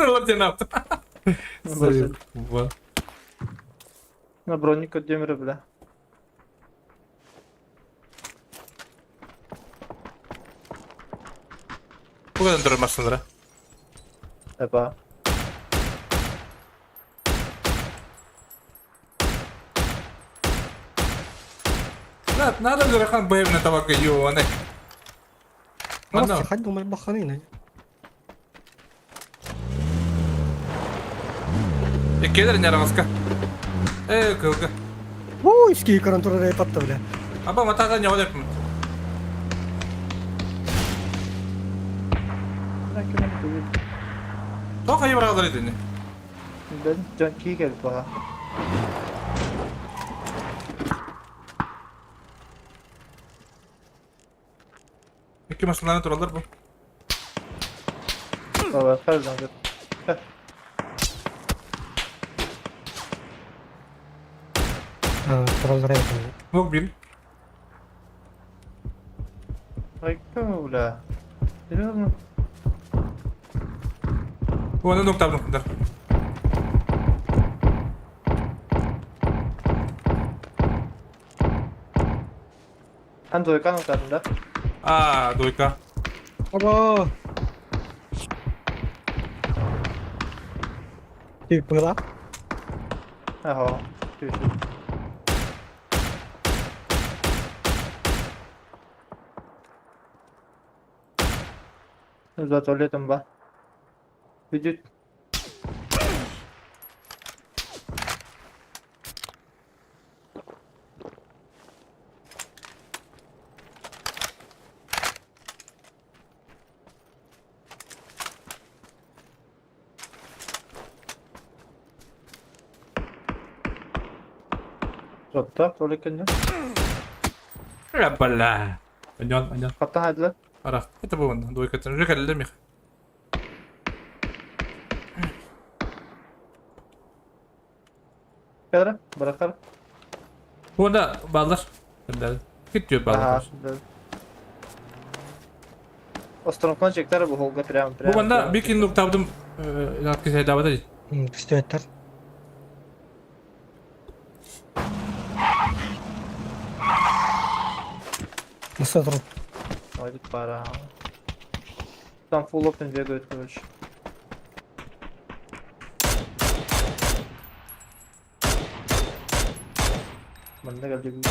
Латина. На бронику демир бля. Бу кадан турар машиналара. Эпа. Надо же бэйбне табак ю, аны. Манна. Хад думай баханын. Келер не арагаска. Э, кылга. Ой, ски көрөн турар этапты бля. Аба матага не олеп. Тоқ айы баралар еді. Ben can ki gel baha. Екі машиналарын туралар бу. Baba pardon. Туралар этапты. Бог бил. Ай, бля. Серьезно? Оны ноктабын кындар. Ан двойка ноктадым да? А, двойка. Аба. Ты поняла? Ага. Чуть-чуть. За туалетом ба. Идет. Жотта, туалекке. Я бля. Аньон, аньон. Каттан хайдылар. Ара, это был он, двойка. Уже калле мех. Кадра, баракар. Онда балдар. Кит балдар. Островкан чектер бу холга прямо прямо. Бу банда бир кин табдым. Откыз айдабада. Күстөттөр. Nasıl durum? Haydi para. Там full open бегают, короче. Манна кэлдибит.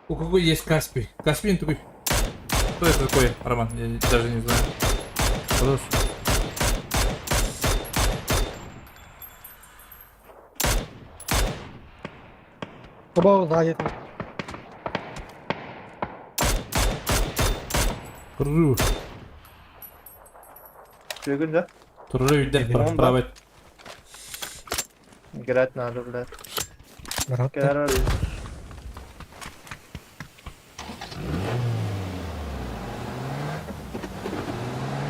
У кого есть Каспий? Каспий такой. Кто это такой, Роман? Я даже не знаю. Хорош. Оба сзади. Ру. Бүгүн да? Туру үйден правый. Играть надо, блядь. Брат. Король.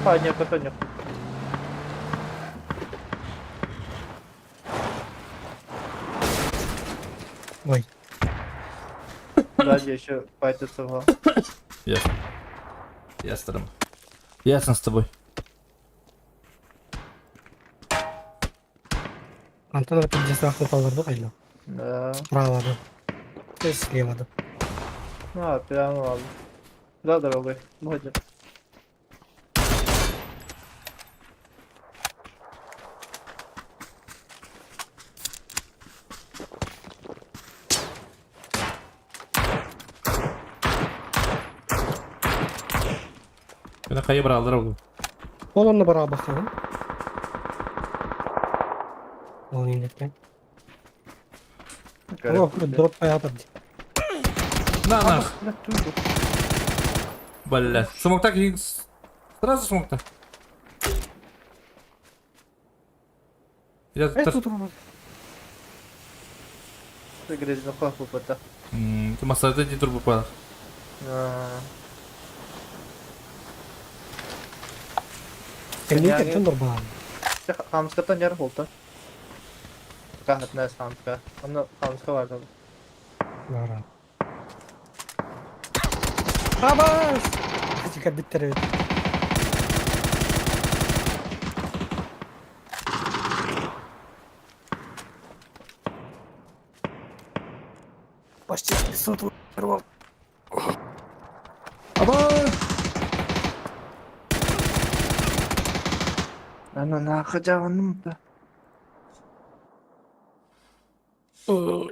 Понятно, понятно. Ой. Сзади еще файтится во. Ясно. Ясно, Рома. Ясно с тобой. Антон это где ахталарды кайла. Да. Справа да. То есть слева да. А, прямо ладно. Да, дорогой. Молодец. Мен кайы бір алдыра бұл. Ол онны бара баққан. Ол нелеркен. О, дроп аятыр. На, на. Бля. Смокта Сразу смокта. Я Э, тут у Ты грязно хлопота. Ты массажды де турбу па. Кемнеке чондор баа. Хамската нер болду. Кахат хамска. Аны хамска бар. Бара. Абас! Тика биттер бит. Почти 500 рвал. Абас! Ана нахы жагыным да.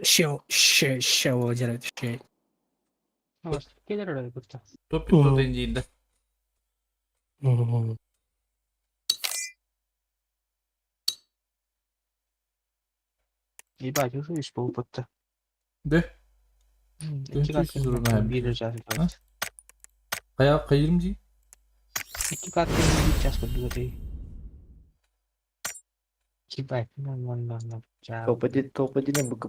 Ще, ще, ще, Владимир, ще. Келер бутта. Топ 500 дейді. Ебать, уже үс болуппутта. Да? Икки кат бир час. Кая кайырым ди? Икки кат бир час курдук этей. Ебать, нормально. Топ-1, топ-1 МБК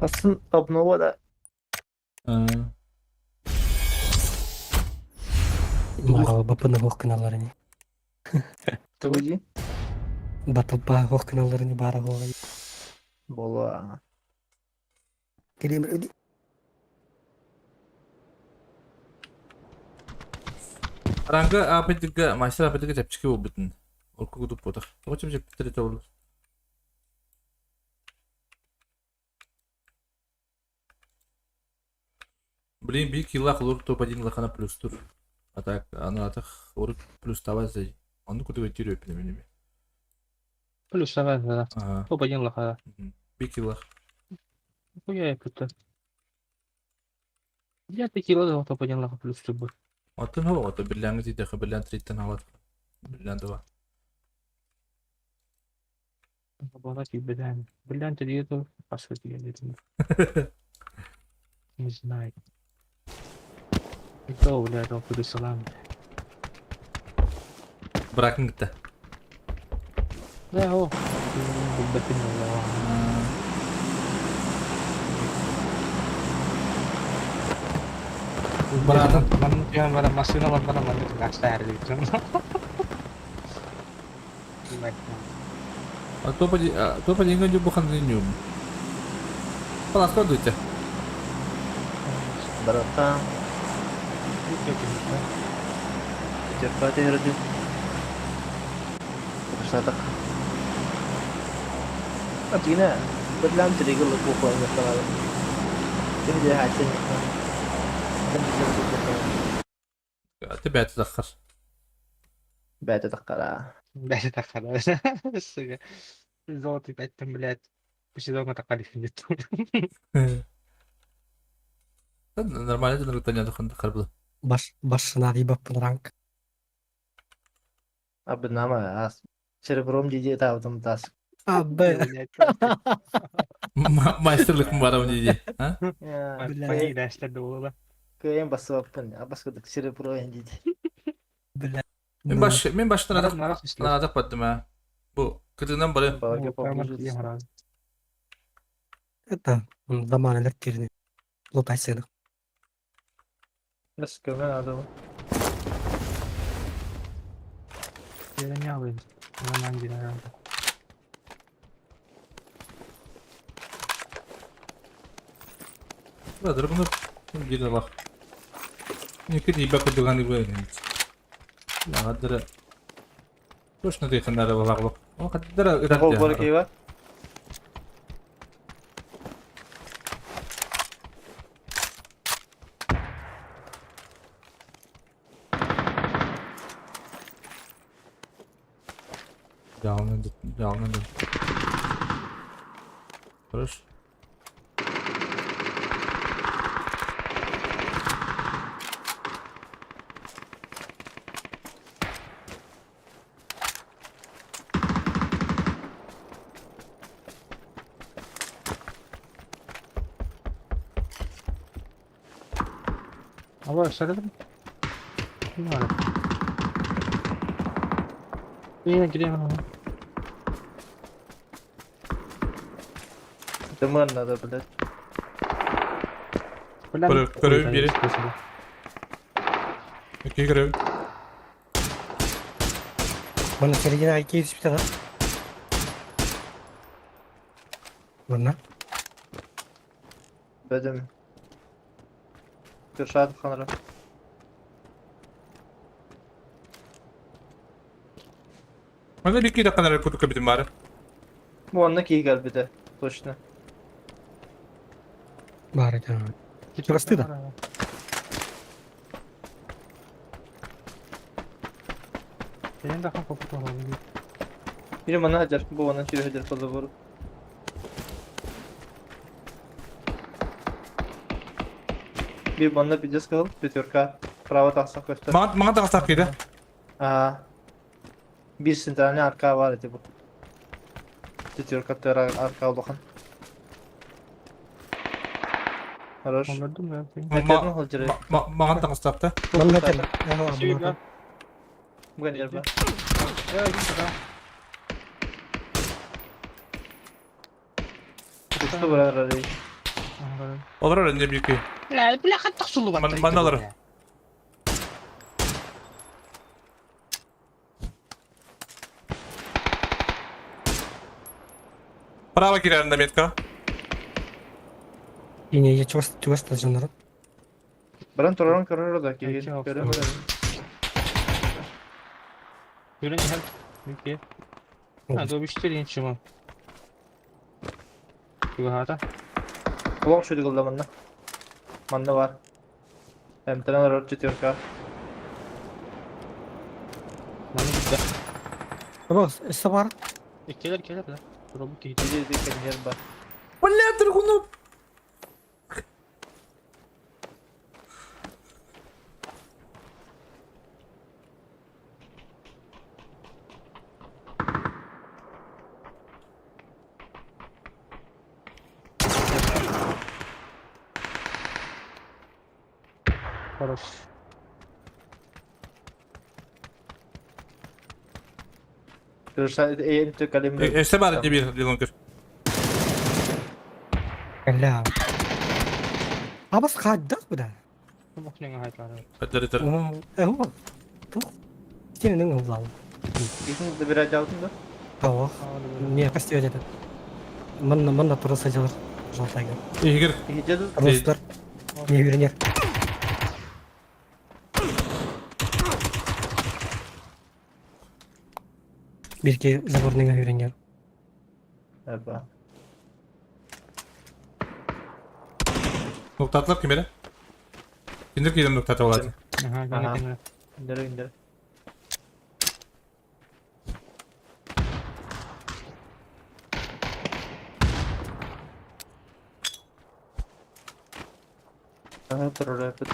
Асын обнова да. Мара бапына хох каналларыни. Тугуди? Батылпа хох каналларыни бара хоган. Бола. Келем өди. Ранга апетиге, мастер апетиге чепчики бол бүтүн. Орку кутуп ботах. Того чеп чеп ол. Блин, би килла хлор топ-1 лахана плюс тур. А так, ана атах орут плюс таваз зай. Оны кутуга тирөө пинеменеме. Плюс давай, да. Ага. Топ-1 лоха. Би киллах. Хуя я тут. Я такие ладно, топ-1 лоха плюс тур. Атын хо, ото бирләңе тиде, бирлән триттен алат. Бирлән два. Обладать бедаем. Бриллиант или по сути, я не Не знаю. Это, блядь, он салам. Бракын гитте. Да, о. Билбэтин Быраатын. Манна түһэн баран массыыналар баран манна гаастаары А то поди, а то поди ньу бухан ньу. Паласка дуйте. Братан. Терпать эрди. Штатах. Атина, бадлам тригл кухо инсталлado. Тимде хасен. Тебя تدخل. بعد تقرا. بعد تقرا. Сука. Золотый опять там, блядь. Пусть дома такали Нормально это дохын дохар Баш башына дибап ранг. Абнама ас. Серебром диди тавдым тас. А, Б. Мастерлык барам диди. А? Бля. Кыйын басып Абаскадык серебро диди. Бля. Мен баш мен баштан адак адак баттым ha. Бу кытынан бары. Это заман электирни. Лутайсыны. Nasıl kömen adamı? Я не алайын. Нормально herhalde. Да, дорогу бир бак. Неки диба кудуган бу. Я гадыр. Точно дыханнары балак. О, кадыр Гол бар кийва. Down down. Хорош. Алло, söyledim. Kim var? Yine gireyim ama. Дымыр надо, блядь. Көрөм бири. Эки көрөм. Мана середина кейс бит да. Мана. Бөдüm. Kürşat ханра. Мана бики даканар кутука битим бар. Bu anla ki gel bir de. Точно. Бар экен. Чурасты да. Benim de kafa kutu olabilir. Biri bana hacer. Bu bana şöyle hacer fazla vurur. Bir bana bir кыл, пятерка. Право тақсақ көстөр. Мага мага тагыстак кийди. А. Bir tane arka var idi bu. Пятерка төр арка улахан. Хорош. Мага тагыстак да. Мана тел. Бүгін ербе. Что брат, Олар энде бики. Бля, бля, хатта сулу бар. Мана алар. Право кирерінде метка. Ине я чугас чугас жонор. Бран тураран көрөр да кийин. Көрөм. Görün hem Peki. Ha, doğru bir чимо. Югата. Кулак шуды кылда манна. Манна бар. Эмтенен рот четверка. Манна gitti. Бос, эссе бар. Келер келер да. Робот кейdi. Иди иди бар. Бля, драгуну. Хорош. Өссө баар дебир Дилон көр. Бля. Абас хайдах бля. Өттөр өттөр. Э, тух. Сенің улал. Кисин добирать алдың да? Ох. Не, костер этот. Манна манна тура садилар. Жалтайга. Игорь. Ростар. Не үйренер. Бирке заборныйга үйренер. Аба. Ноктатылар ким эре? Киндер киирэн ноктата болады. Ага. Индер индер. Ага, турар эпит.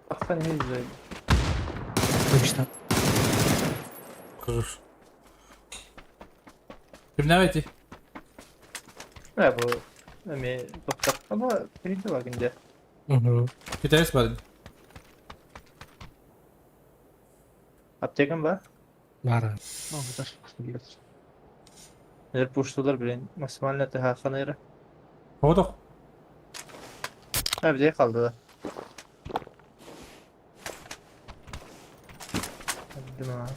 Ахсан не izleydi. Выбышта. Хорош. Кимнәп эти? Ә, бу эме токтап ама видела гинде. Угу. Китаец бар. Аптекам бар? Бара. Нер пуштулар билен максимально тыха ханайра. Hodok. Ha bir de kaldı da. Hadi lan.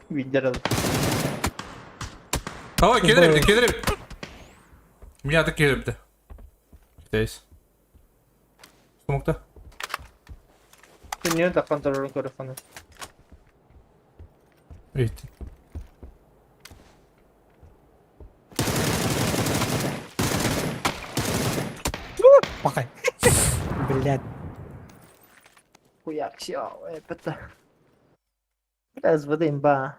Видер алып. Ой, келер келер. Меня так келер Китаец. Смокта. Niye de kontrolünü көрө Эйт. Бақай. Блядь. Хуяк сяо, это. Biraz vадим ба.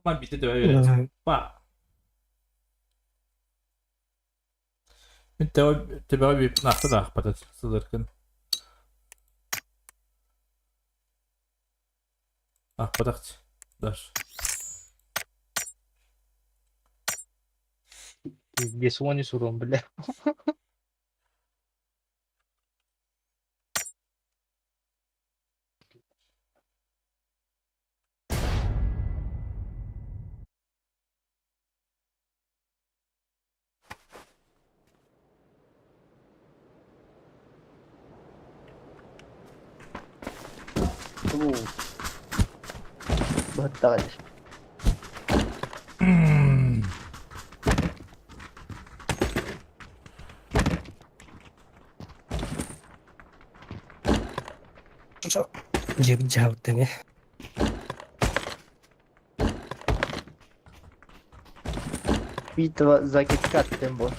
Ман бите деп берет. Ба. Мен тебе би нахта да ахпатат сылыркын. Ахпатакчы. Даш. Бесони сурон, бля. Баттагач. Жеп жабыттың, э. Битва за киткат тембо.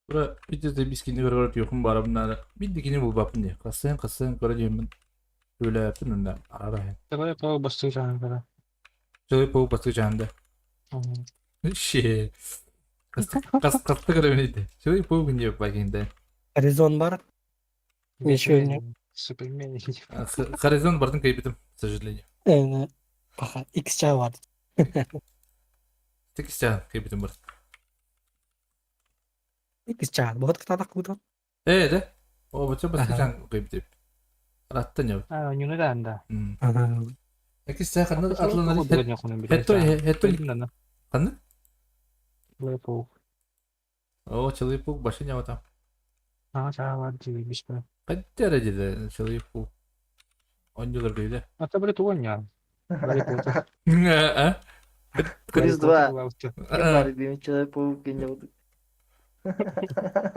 Бура битте бискини көрөр юхум барабын биддикини булбапын ди. Касын касын көрө деймин. Өләптин унда арара. Давай по бастыр жана. Жой по басты жанда. Ши. Кас кас касты көрө бенейди. Жой по күнде багинде. Горизон бар. Еще не. Супермен. Хоризон бардын кайбитим, к сожалению. Баха, X ча бар. Текстя кайбитим бар. X ча. Вот кто так куда? Э, да? О, вот басты жан кайбитим. Раттан я. А, не надо. Ага. Экс ча кандай атланар. Хетто хетто кандай? Лепоук. О, Человек-паук башня вот там. А, ча, бишпе. Кайда деди Человек-паук. Онньолор бейде. А то блядь, уня. А? Плюс два. Человек-паук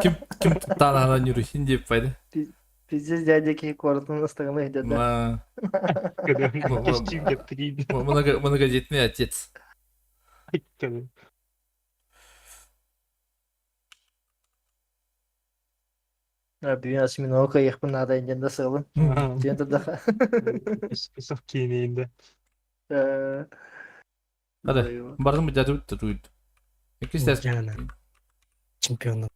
Ким ким танана нюрухин деп пайда. Пиздец, дядя Кикортон остальных дяда. Многодетный отец. Блин, осьминога их надо, не досылым. Ден тогда. Список кинейді. Hadi. Бардым бу дядя туйт. Экис Жана. Чемпион.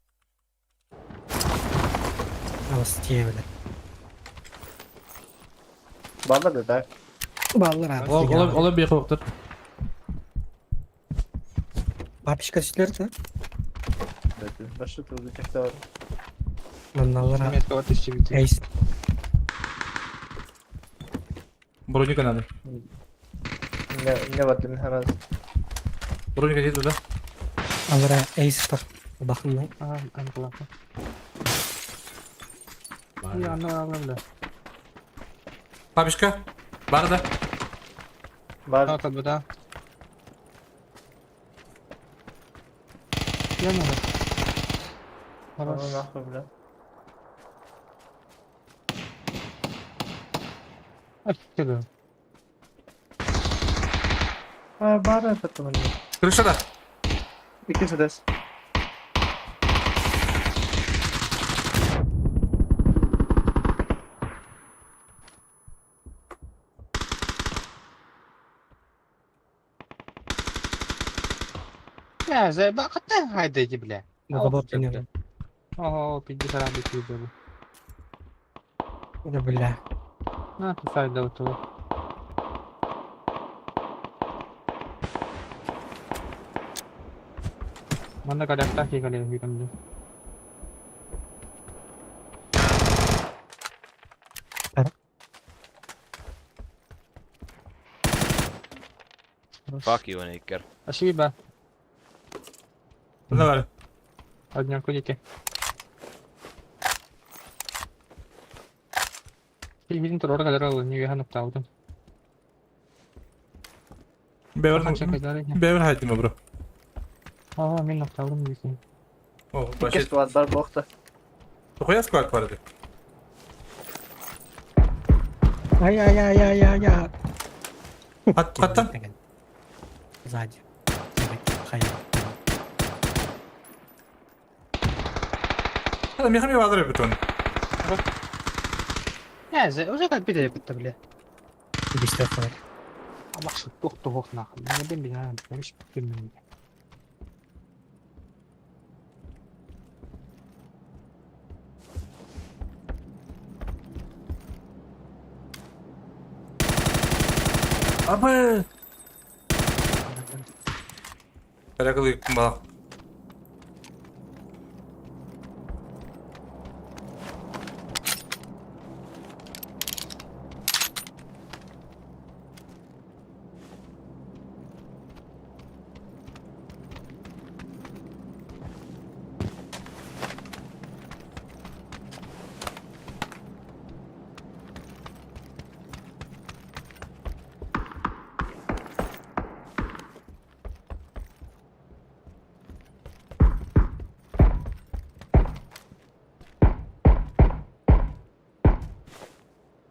Аластие, бля. Баба да так. Баллар аат. Ол ол ол бии хоктор. Папочка сүтүлэр да? Башы турду чахтар. Манналар аат. Метка вот еще бит. Эйс. Броника надо. Не бардым хараз. Броника здесь да? Алара эйс тах. Бахынна. Ага, анкла. Я аны алам да. Папишка. Бар да. Бар. Так, да. Я надо. Хорош. Ну нахуй, бля. Офигеть. А, бар это мне. Крыша да. Икки сюда. Я заеба, хотя хайдайте, бля. Договор принял. Ого, 50 рабит видел. Да бля. На, ты сайда вот того. Манна калякта кикале викамды. Fuck you, Nicker. Спасибо. Давай. Одня кудите. Видим турор кадарал, не веганов таудым. Бевер Бевер хайдым бро. Ага, мен нокталым дейсің. О, Икки склад бар бохта. Тухуя склад бар ди. Ай ай ай ай ай ай. Хат хаттан. Сзади. Хай. Хада мехами базар битон. Я, уже как бит бітті, бля. Бистер бар. Аллах тух тух нахуй. Не бен бен, бен бен. Абы. Каракалы ба.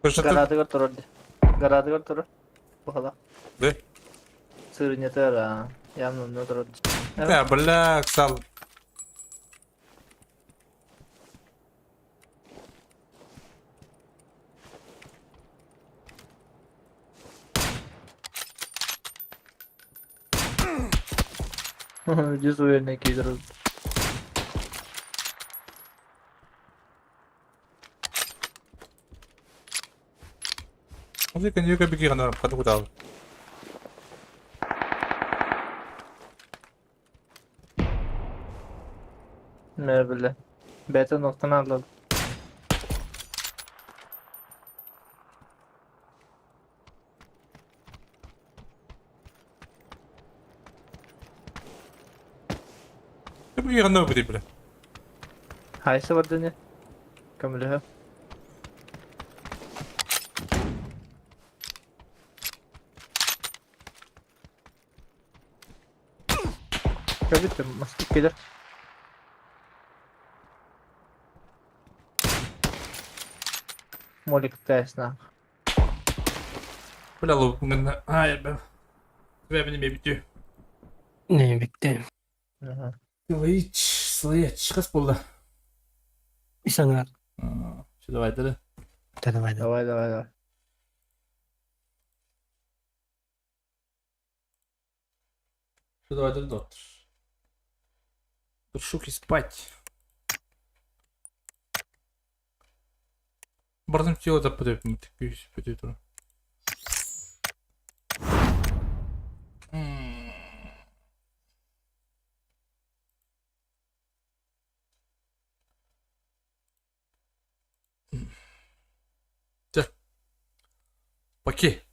Гарадыгар турар. Гарадыгар турар. Бухала. Да? Сырынетер, явно не турар. Да, бля, сал. Дизуэльный кидр. Ози коньяка беги гана каду кудал. Не, бля. Бета ноктан алды. Беги гана бди бля. Хайсы бар дүние. Көмілі. Көбіт маскып келер. Молик тәсна. Бля лук гана. Ай, бля. Веб не битю. Не битте. Ага. Слыч, слыч, хас булды. Исаңар. Şu давай да. Давай, давай, давай, давай. Şu давай да доктор. Шуки спать. Бардым тело да подойдет, Паки.